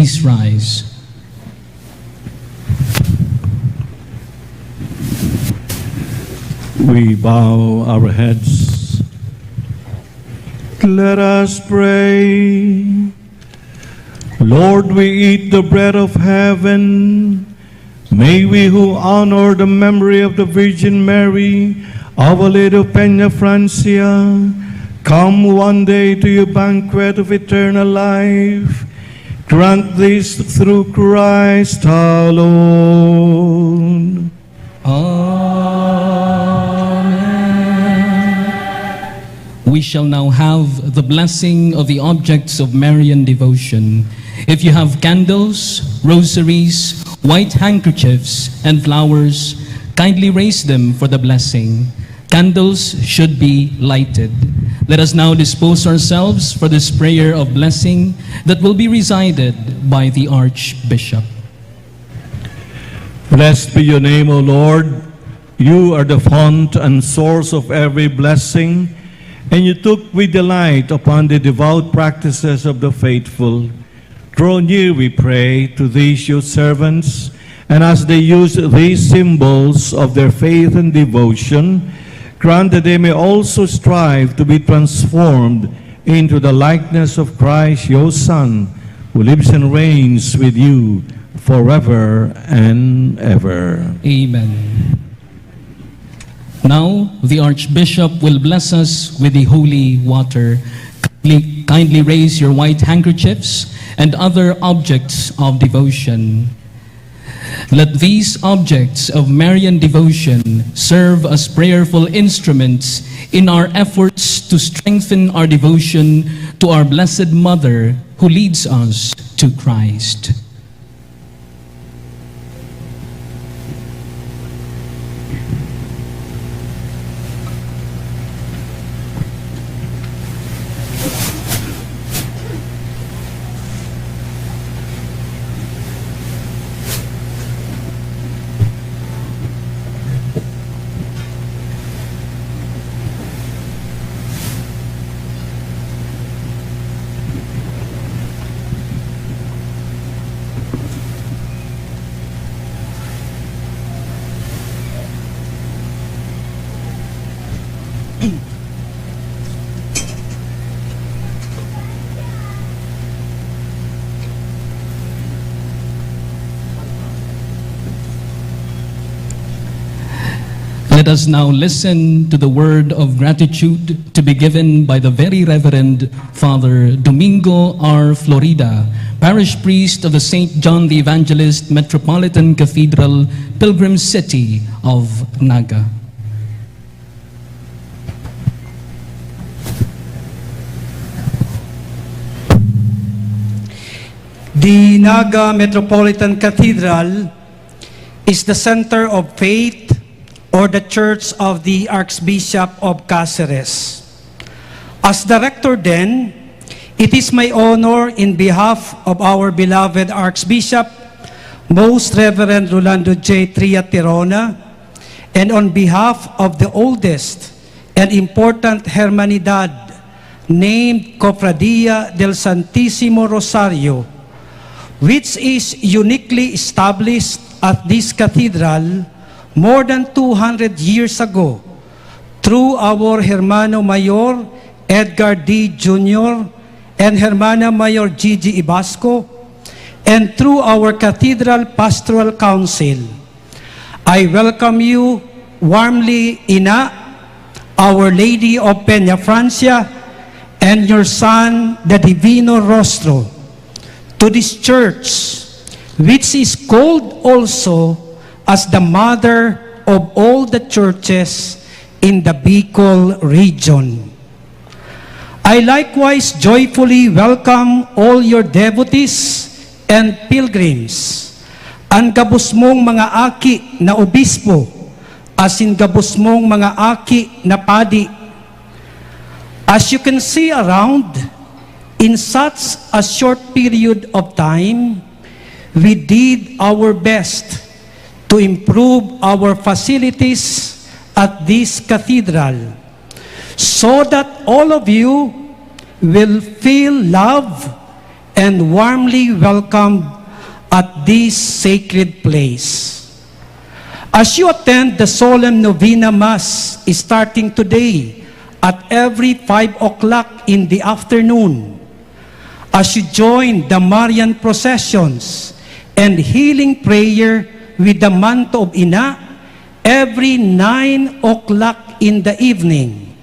Please rise. We bow our heads. Let us pray. Lord, we eat the bread of heaven. May we, who honor the memory of the Virgin Mary, Our Lady of Peñafrancia, come one day to your banquet of eternal life. Grant this through Christ our Lord. Amen. We shall now have the blessing of the objects of Marian devotion. If you have candles, rosaries, white handkerchiefs, and flowers, kindly raise them for the blessing. Candles should be lighted. Let us now dispose ourselves for this prayer of blessing that will be recited by the Archbishop. Blessed be your name, O Lord. You are the font and source of every blessing, and you took with delight upon the devout practices of the faithful. Draw near, we pray, to these your servants, and as they use these symbols of their faith and devotion, grant that they may also strive to be transformed into the likeness of Christ, your Son, who lives and reigns with you forever and ever. Amen. Now, the Archbishop will bless us with the holy water. Kindly, kindly raise your white handkerchiefs and other objects of devotion. Let these objects of Marian devotion serve as prayerful instruments in our efforts to strengthen our devotion to our Blessed Mother who leads us to Christ. Let us now listen to the word of gratitude to be given by the Very Reverend Father Domingo R. Florida, Parish Priest of the Saint John the Evangelist Metropolitan Cathedral, Pilgrim City of Naga. The Naga Metropolitan Cathedral is the center of faith, or the Church of the Archbishop of Caceres. As the rector then, it is my honor, in behalf of our beloved Archbishop, Most Reverend Rolando J. Tria Tirona, and on behalf of the oldest and important hermanidad named Cofradia del Santisimo Rosario, which is uniquely established at this cathedral more than two hundred years ago through our Hermano Mayor Edgar D. Junior and Hermana Mayor Gigi Ibasco, and through our Cathedral Pastoral Council. I welcome you warmly, Ina, Our Lady of Peña Francia, and your son, the Divino Rostro, to this church, which is called also as the mother of all the churches in the Bicol region. I likewise joyfully welcome all your devotees and pilgrims, an gabos mong mga aki na obispo, asin gabos mong mga aki na padi. As you can see around, in such a short period of time, we did our best to improve our facilities at this cathedral, so that all of you will feel love and warmly welcomed at this sacred place. As you attend the solemn novena Mass starting today at every five o'clock in the afternoon, as you join the Marian processions and healing prayer with the manto of Ina every nine o'clock in the evening,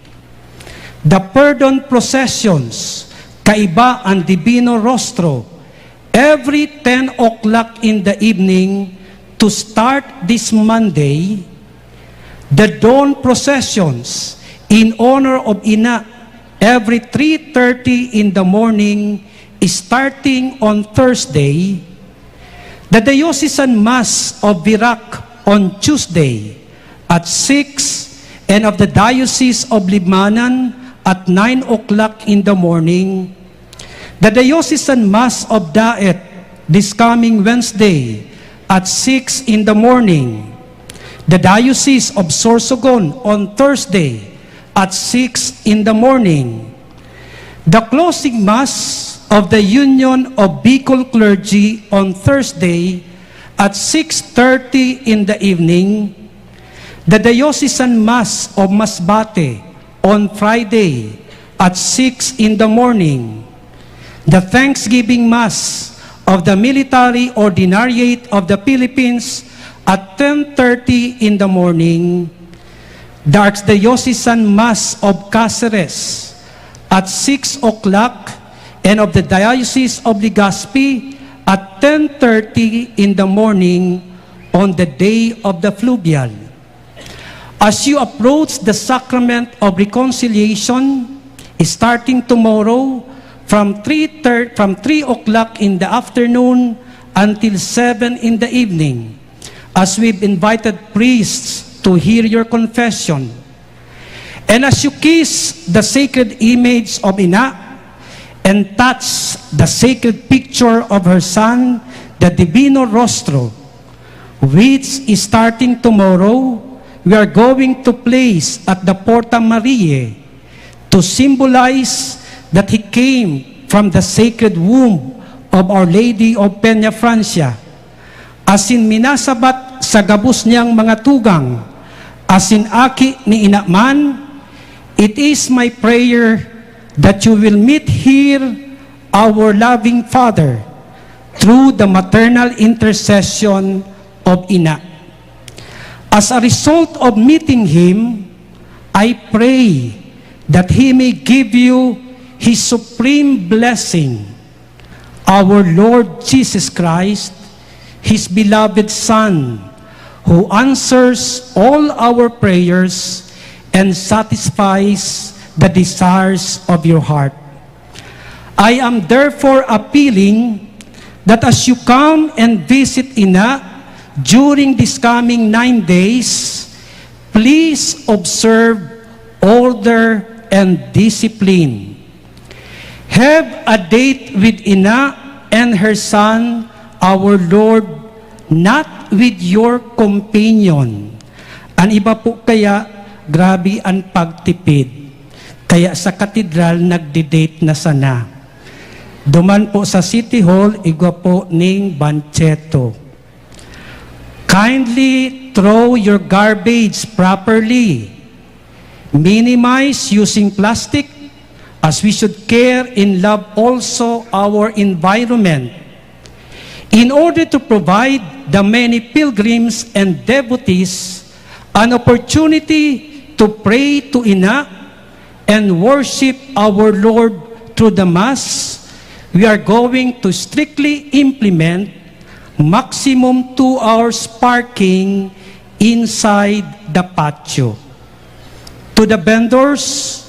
the pardon processions kaiba ang Divino Rostro every ten o'clock in the evening to start this Monday, the dawn processions in honor of Ina every three thirty in the morning starting on Thursday, the Diocesan Mass of Virac on Tuesday at six, and of the Diocese of Libmanan at nine o'clock in the morning, the Diocesan Mass of Daet this coming Wednesday at six in the morning, the Diocese of Sorsogon on Thursday at six in the morning, the closing Mass of the Union of Bicol Clergy on Thursday at six thirty in the evening, the Diocesan Mass of Masbate on Friday at six in the morning, the Thanksgiving Mass of the Military Ordinariate of the Philippines at ten thirty in the morning, the Archdiocesan Mass of Caceres at six o'clock, and of the Diocese of Legazpi at ten thirty in the morning on the day of the fluvial. As you approach the Sacrament of Reconciliation, starting tomorrow from three thir-, from three o'clock in the afternoon until seven in the evening, as we've invited priests to hear your confession, and as you kiss the sacred image of Ina and touch the sacred picture of her Son, the Divino Rostro, which is starting tomorrow, we are going to place at the Porta Mariae to symbolize that he came from the sacred womb of Our Lady of Peña Francia, asin minasabat sa gabos niyang mga tugang, asin aki ni Ina man, it is my prayer that you will meet here our loving Father through the maternal intercession of Ina. As a result of meeting Him, I pray that He may give you His supreme blessing, our Lord Jesus Christ, His beloved Son, who answers all our prayers and satisfies the desires of your heart. I am therefore appealing that as you come and visit Ina during this coming nine days, please observe order and discipline. Have a date with Ina and her Son, our Lord, not with your companion. An iba po kaya, grabe an pagtipid. Kaya sa katedral, nagdi-date na sana. Duman po sa City Hall, igwa po ning bancheto. Kindly throw your garbage properly. Minimize using plastic, as we should care and love also our environment. In order to provide the many pilgrims and devotees an opportunity to pray to Ina and worship our Lord through the Mass, we are going to strictly implement maximum two hours parking inside the patio. To the vendors,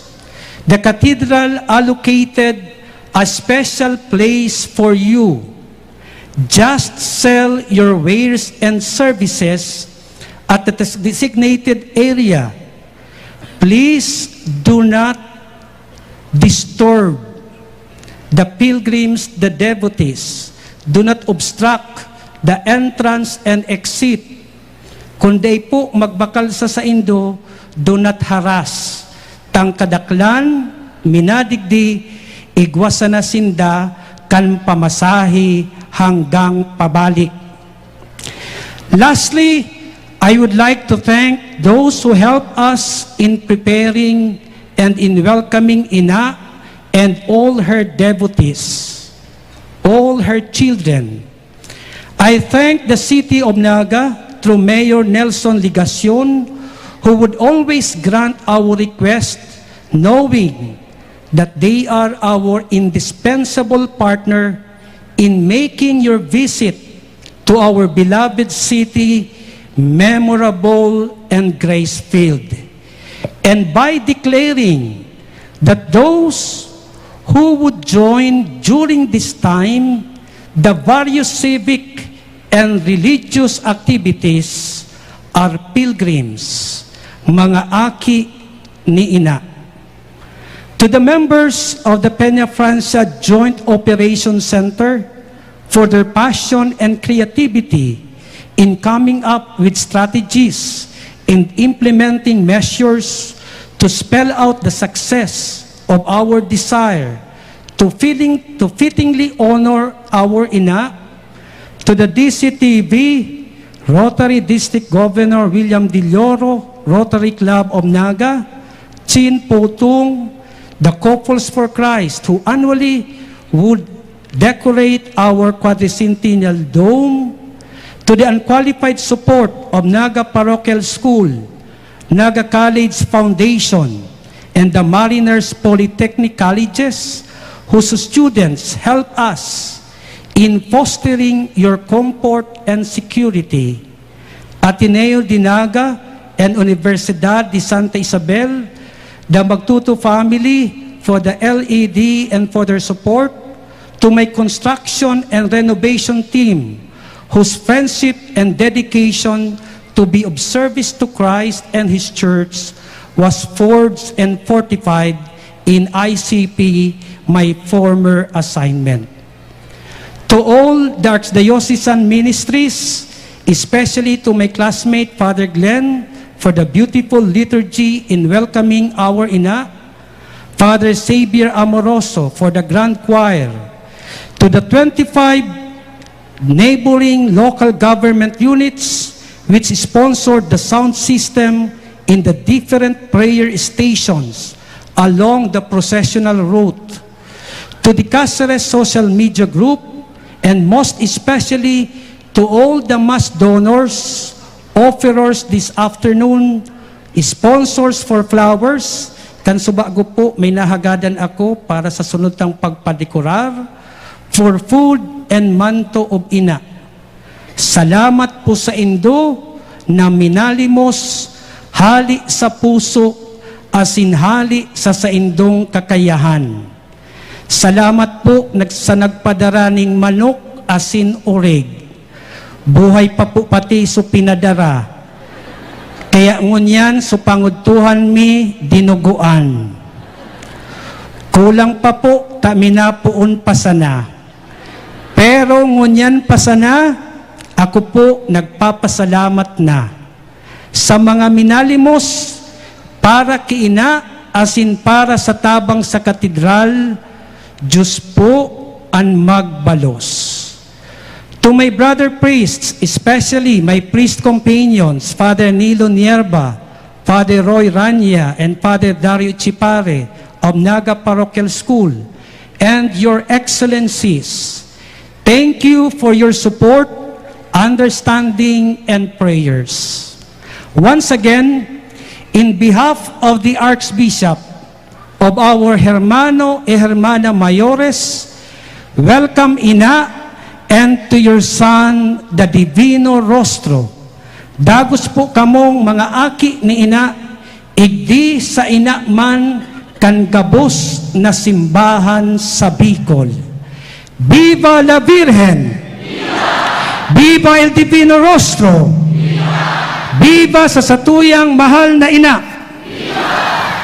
the cathedral allocated a special place for you. Just sell your wares and services at the des-, designated area. Please do not disturb the pilgrims, the devotees. Do not obstruct the entrance and exit. Kun dai po magbakal sa saindo, do not harass. Tang kadaklan, minadigdi, igwa sana sinda kan pamasahe hanggang pabalik. Lastly, I would like to thank those who helped us in preparing and in welcoming Ina and all her devotees, all her children. I thank the City of Naga through Mayor Nelson Legacion, who would always grant our request, knowing that they are our indispensable partner in making your visit to our beloved city memorable and grace-filled. And by declaring that those who would join during this time the various civic and religious activities are pilgrims, mga aki ni Ina. To the members of the Peñafrancia Joint Operations Center for their passion and creativity in coming up with strategies and implementing measures to spell out the success of our desire to feeling, to fittingly honor our Ina, to the D C T V, Rotary District Governor William Dilioro, Rotary Club of Naga, Chin Putung, the Couples for Christ, who annually would decorate our quadricentennial dome, to the unqualified support of Naga Parochial School, Naga College Foundation, and the Mariners Polytechnic Colleges, whose students help us in fostering your comfort and security. Ateneo de Naga and Universidad de Santa Isabel, the Magtuto family for the L E D and for their support, to my construction and renovation team, whose friendship and dedication to be of service to Christ and His Church was forged and fortified in I C P, my former assignment. To all the Archdiocesan ministries, especially to my classmate Father Glenn for the beautiful liturgy in welcoming our Ina, Father Xavier Amoroso for the Grand Choir, to the twenty-five neighboring local government units which sponsored the sound system in the different prayer stations along the processional route, to the Caceres social media group, and most especially to all the mass donors, offerers this afternoon, sponsors for flowers, kan subago po may nahagadan ako para sa sunod tang pagpadekorar, for food and manto of Ina. Salamat po saindo na minalimos hali sa puso asin hali sa saindong kakayahan. Salamat po nag-, sa nagpadara ning manok asin orig. Buhay pa po pati so pinadara. Kaya ngunyan so pangudtuhan mi dinugoan. Kulang pa po ta minapoon pa sana. Pero ngunyan pa sana, ako po nagpapasalamat na sa mga minalimos para ki Ina asin para sa tabang sa katedral, Diyos po an magbalos. To my brother priests, especially my priest companions, Father Nilo Nierba, Father Roy Rania, and Father Dario Chipare of Naga Parochial School, and your excellencies, thank you for your support, understanding, and prayers. Once again, in behalf of the Archbishop, of our hermano y hermana mayores, welcome, Ina, and to your son, the Divino Rostro. Dagos po kamong mga aki ni Ina, igdi sa ina man kan gabos na simbahan sa Bicol. Viva la Virgen! Viva el Divino Rostro! Viva sa satuyang mahal na ina!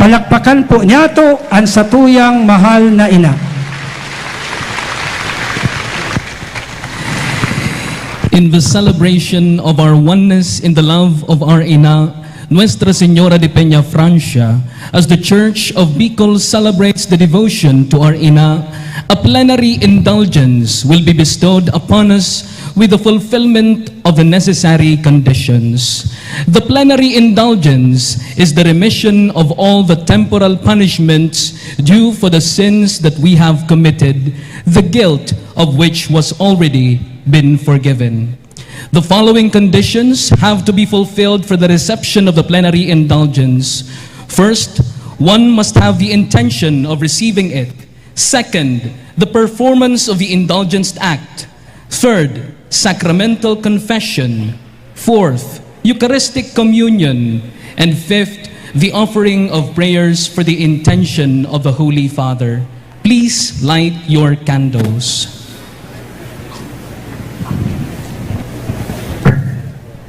Palakpakan po niyato an satuyang mahal na ina. In the celebration of our oneness in the love of our Ina, Nuestra Señora de Peña Francia, as the Church of Bicol celebrates the devotion to our Ina, a plenary indulgence will be bestowed upon us with the fulfillment of the necessary conditions. The plenary indulgence is the remission of all the temporal punishments due for the sins that we have committed, the guilt of which was already been forgiven. The following conditions have to be fulfilled for the reception of the plenary indulgence. First, one must have the intention of receiving it. Second, the performance of the indulgenced act. Third, sacramental confession. Fourth, Eucharistic communion. And fifth, the offering of prayers for the intention of the Holy Father. Please light your candles.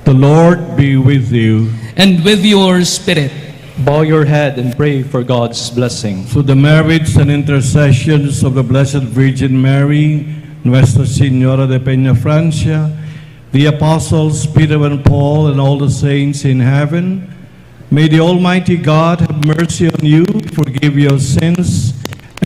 The Lord be with you. And with your spirit. Bow your head and pray for God's blessing. Through the merits and intercessions of the Blessed Virgin Mary, Nuestra Señora de Peña Francia, the apostles Peter and Paul, and all the saints in heaven, may the Almighty God have mercy on you, forgive your sins,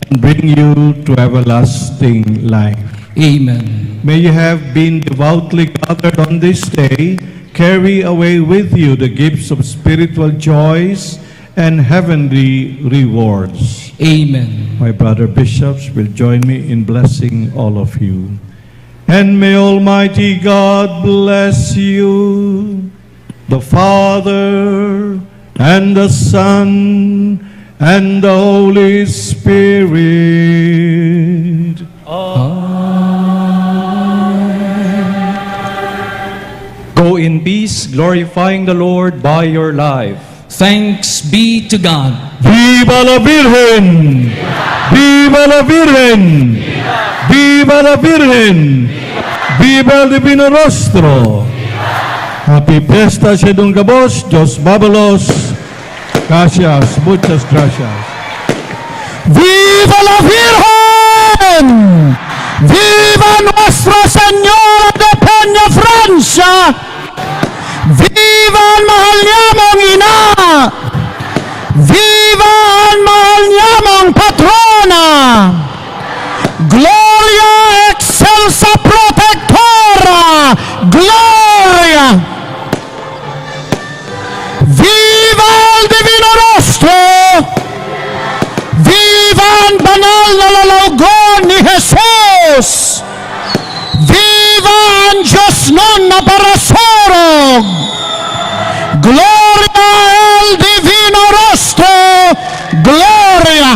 and bring you to everlasting life. Amen. May you have been devoutly gathered on this day, carry away with you the gifts of spiritual joys and heavenly rewards. Amen. My brother bishops will join me in blessing all of you. And may Almighty God bless you, the Father, and the Son, and the Holy Spirit. Go in peace, glorifying the Lord by your life. Thanks be to God. Viva la Virgen! Viva la Virgen! Viva la Virgen! Viva el Divino Rostro! Happy Fiesta sa inyong gabos. Dios mabalos. Gracias. Muchas gracias. Viva la Virgen! Viva Nuestra Señora de Peña Francia! Viva an mahal nyamong ina! Viva an mahal nyamong patrona! Gloria excelsa protectora! Gloria! Viva el Divino Rostro! Viva an banal na lalawogon ni Jesus! Viva an Diosnon na parasurog! Gloria el Divino Rostro! Gloria!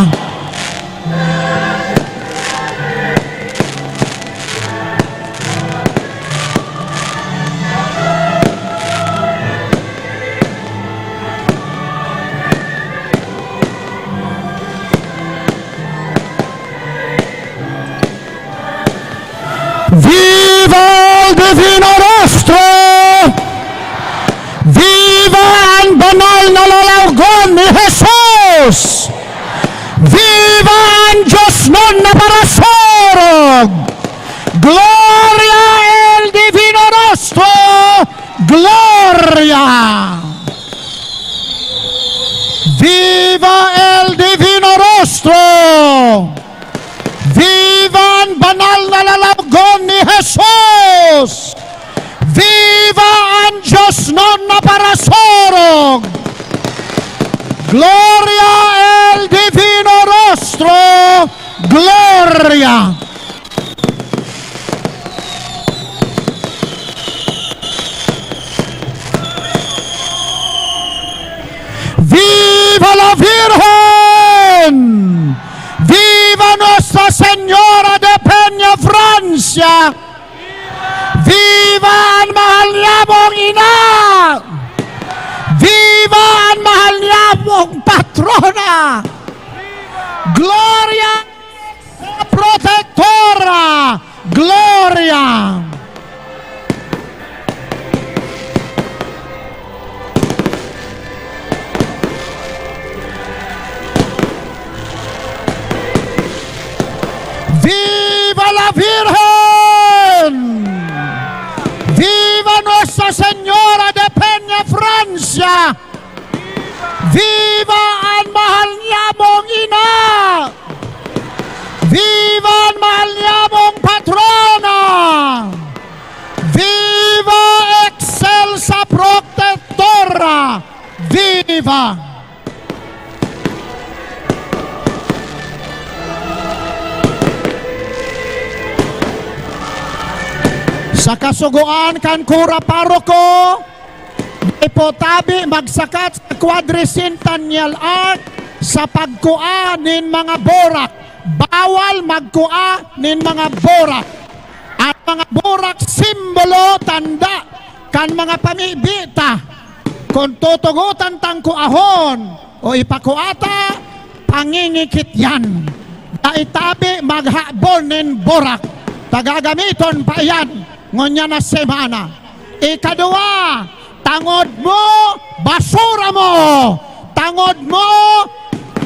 Viva el Divino Rostro! Viva an banal na lalawogon ni Jesus! Viva an Diosnon na parasurog! Gloria el Divino Rostro! Gloria! Viva el Divino Rostro! Viva an banal na lalawogon ni Jesus! Viva an Diosnon na parasurog! Gloria el Divino Rostro! Gloria! Viva la Virgen! Viva Nuestra Señora de Peña Francia! Viva an mahal nyamong ina! Viva an mahal nyamong patrona! Gloria sa Protektora! Gloria! Viva la Virgen! Viva Nuestra Señora de Peña Francia! Viva an mahal niyamong ina! Viva an mahal niyamong patrona! Viva Excelsa Protectora! Viva! Sa kasugoan kan Kura Paroko, dai po tabi magsakat sa Quadricentennial Arch sa pagkua nin mga burak. Bawal magkua nin mga burak. An mga burak, simbolo, tanda kan mga pamibi ta. Kun tutugotan tang kuahon o ipakua ta, pangingikit yan. Dai tabi maghabon nin burak. Ta gagamiton pa iyan ngunyan na semana. Ikaduwa, tangod mo, basura mo. Tangod mo,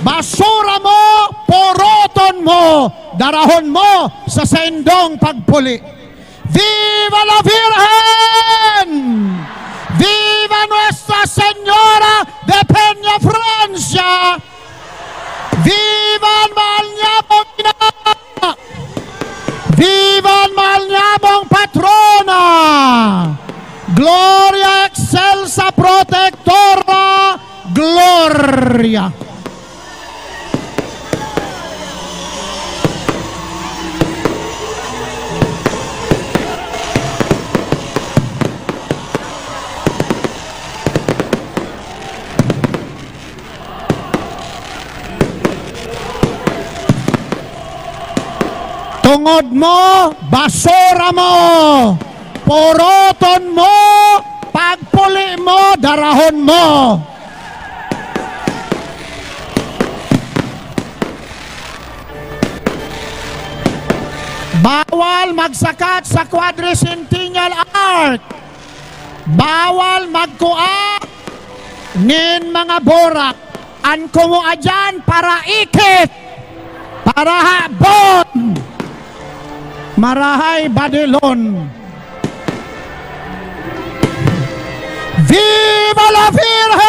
basura mo, poroton mo. Darahon mo sa saindong pagpuli. Viva la Virgen! Viva Nuestra Señora de Peña Francia! Viva an mahal niyamong ina! Viva an mahal niyamong patrona! Gloria Excelsa Protectora! Gloria! Tungod mo, basura mo! Poroton mo, pagpuli mo, darahon mo! Bawal magsakat sa Quadricentennial Arch! Bawal magkua nin mga burak. An kumua diyan, paraikit, parahabon, marahay badilon. Viva la Virgen!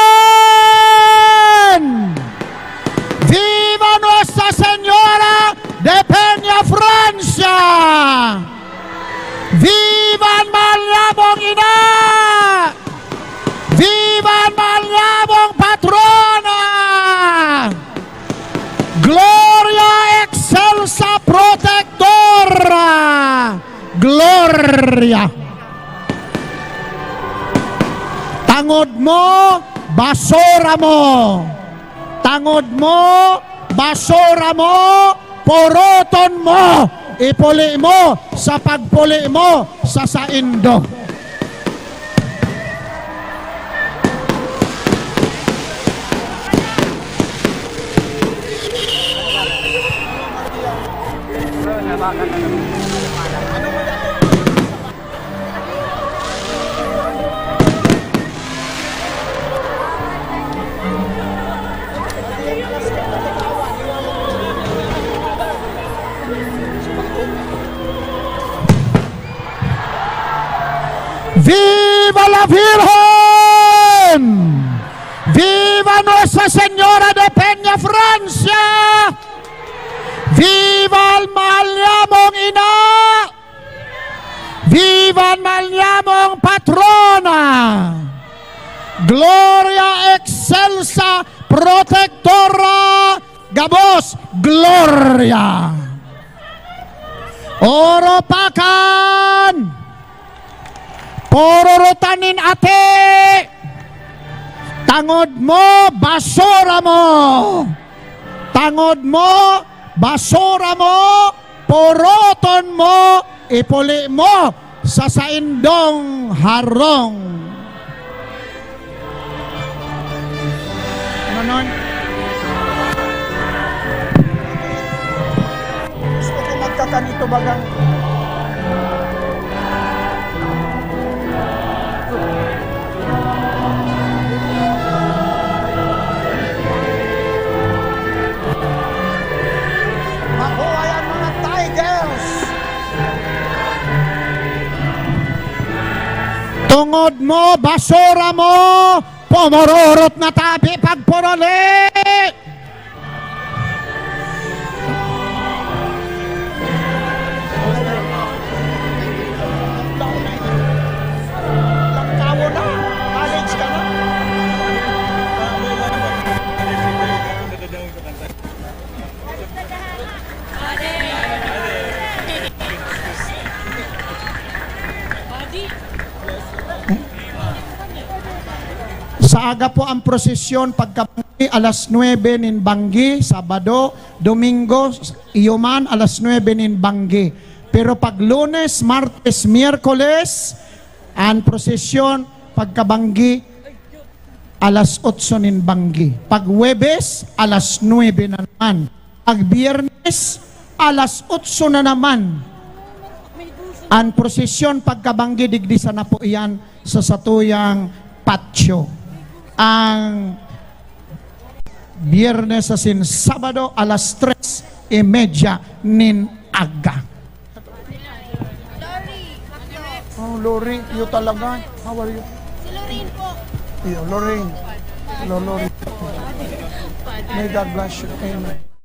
Viva Nuestra Señora de Peña Francia! Viva an mahal niyamong ina! Viva an mahal niyamong patrona! Gloria Excelsa Protectora! Gloria! Tangod mo, basura mo! Tangod mo, basura mo, poroton mo, ipuli mo sa pagpuli mo sa saindo. Viva la Virgen! Viva Nuestra Señora de Peña Francia! Viva an mahal niyamong ina! Viva an mahal niyamong patrona! Gloria Excelsa Protectora, gabos Gloria! Oropakan! Pororotan nin ati! Tangod mo, basura mo! Tangod mo, basura mo, poroton mo, ipuli mo sa saindong harong. Ano nun? Gusto ko magkakanito bagang Mabuhay ang mga Tigers! Tungod mo, basura mo, Pumururot na tabi pagpuruli! Sa aga po ang prosesyon pagkabanggi, alas nuebe nin banggi, Sabado, Domingo, iyo man, alas nuebe nin banggi. Pero pag Lunes, Martes, Miyerkules, ang prosesyon pagkabanggi, alas otso nin banggi. Pag Huwebes, alas nuebe na naman. Pag Biyernes, alas otso na naman. Ang prosesyon pagkabanggi, digdi sana po iyan sa satuyang patio. Ang Biyernes asin Sabado, alas tres y media nin aga. Oh, Lori, iyo talaga. How are you? Si Lorraine po. Iyo, Lorraine. Hello, Lori. May God bless you. Amen.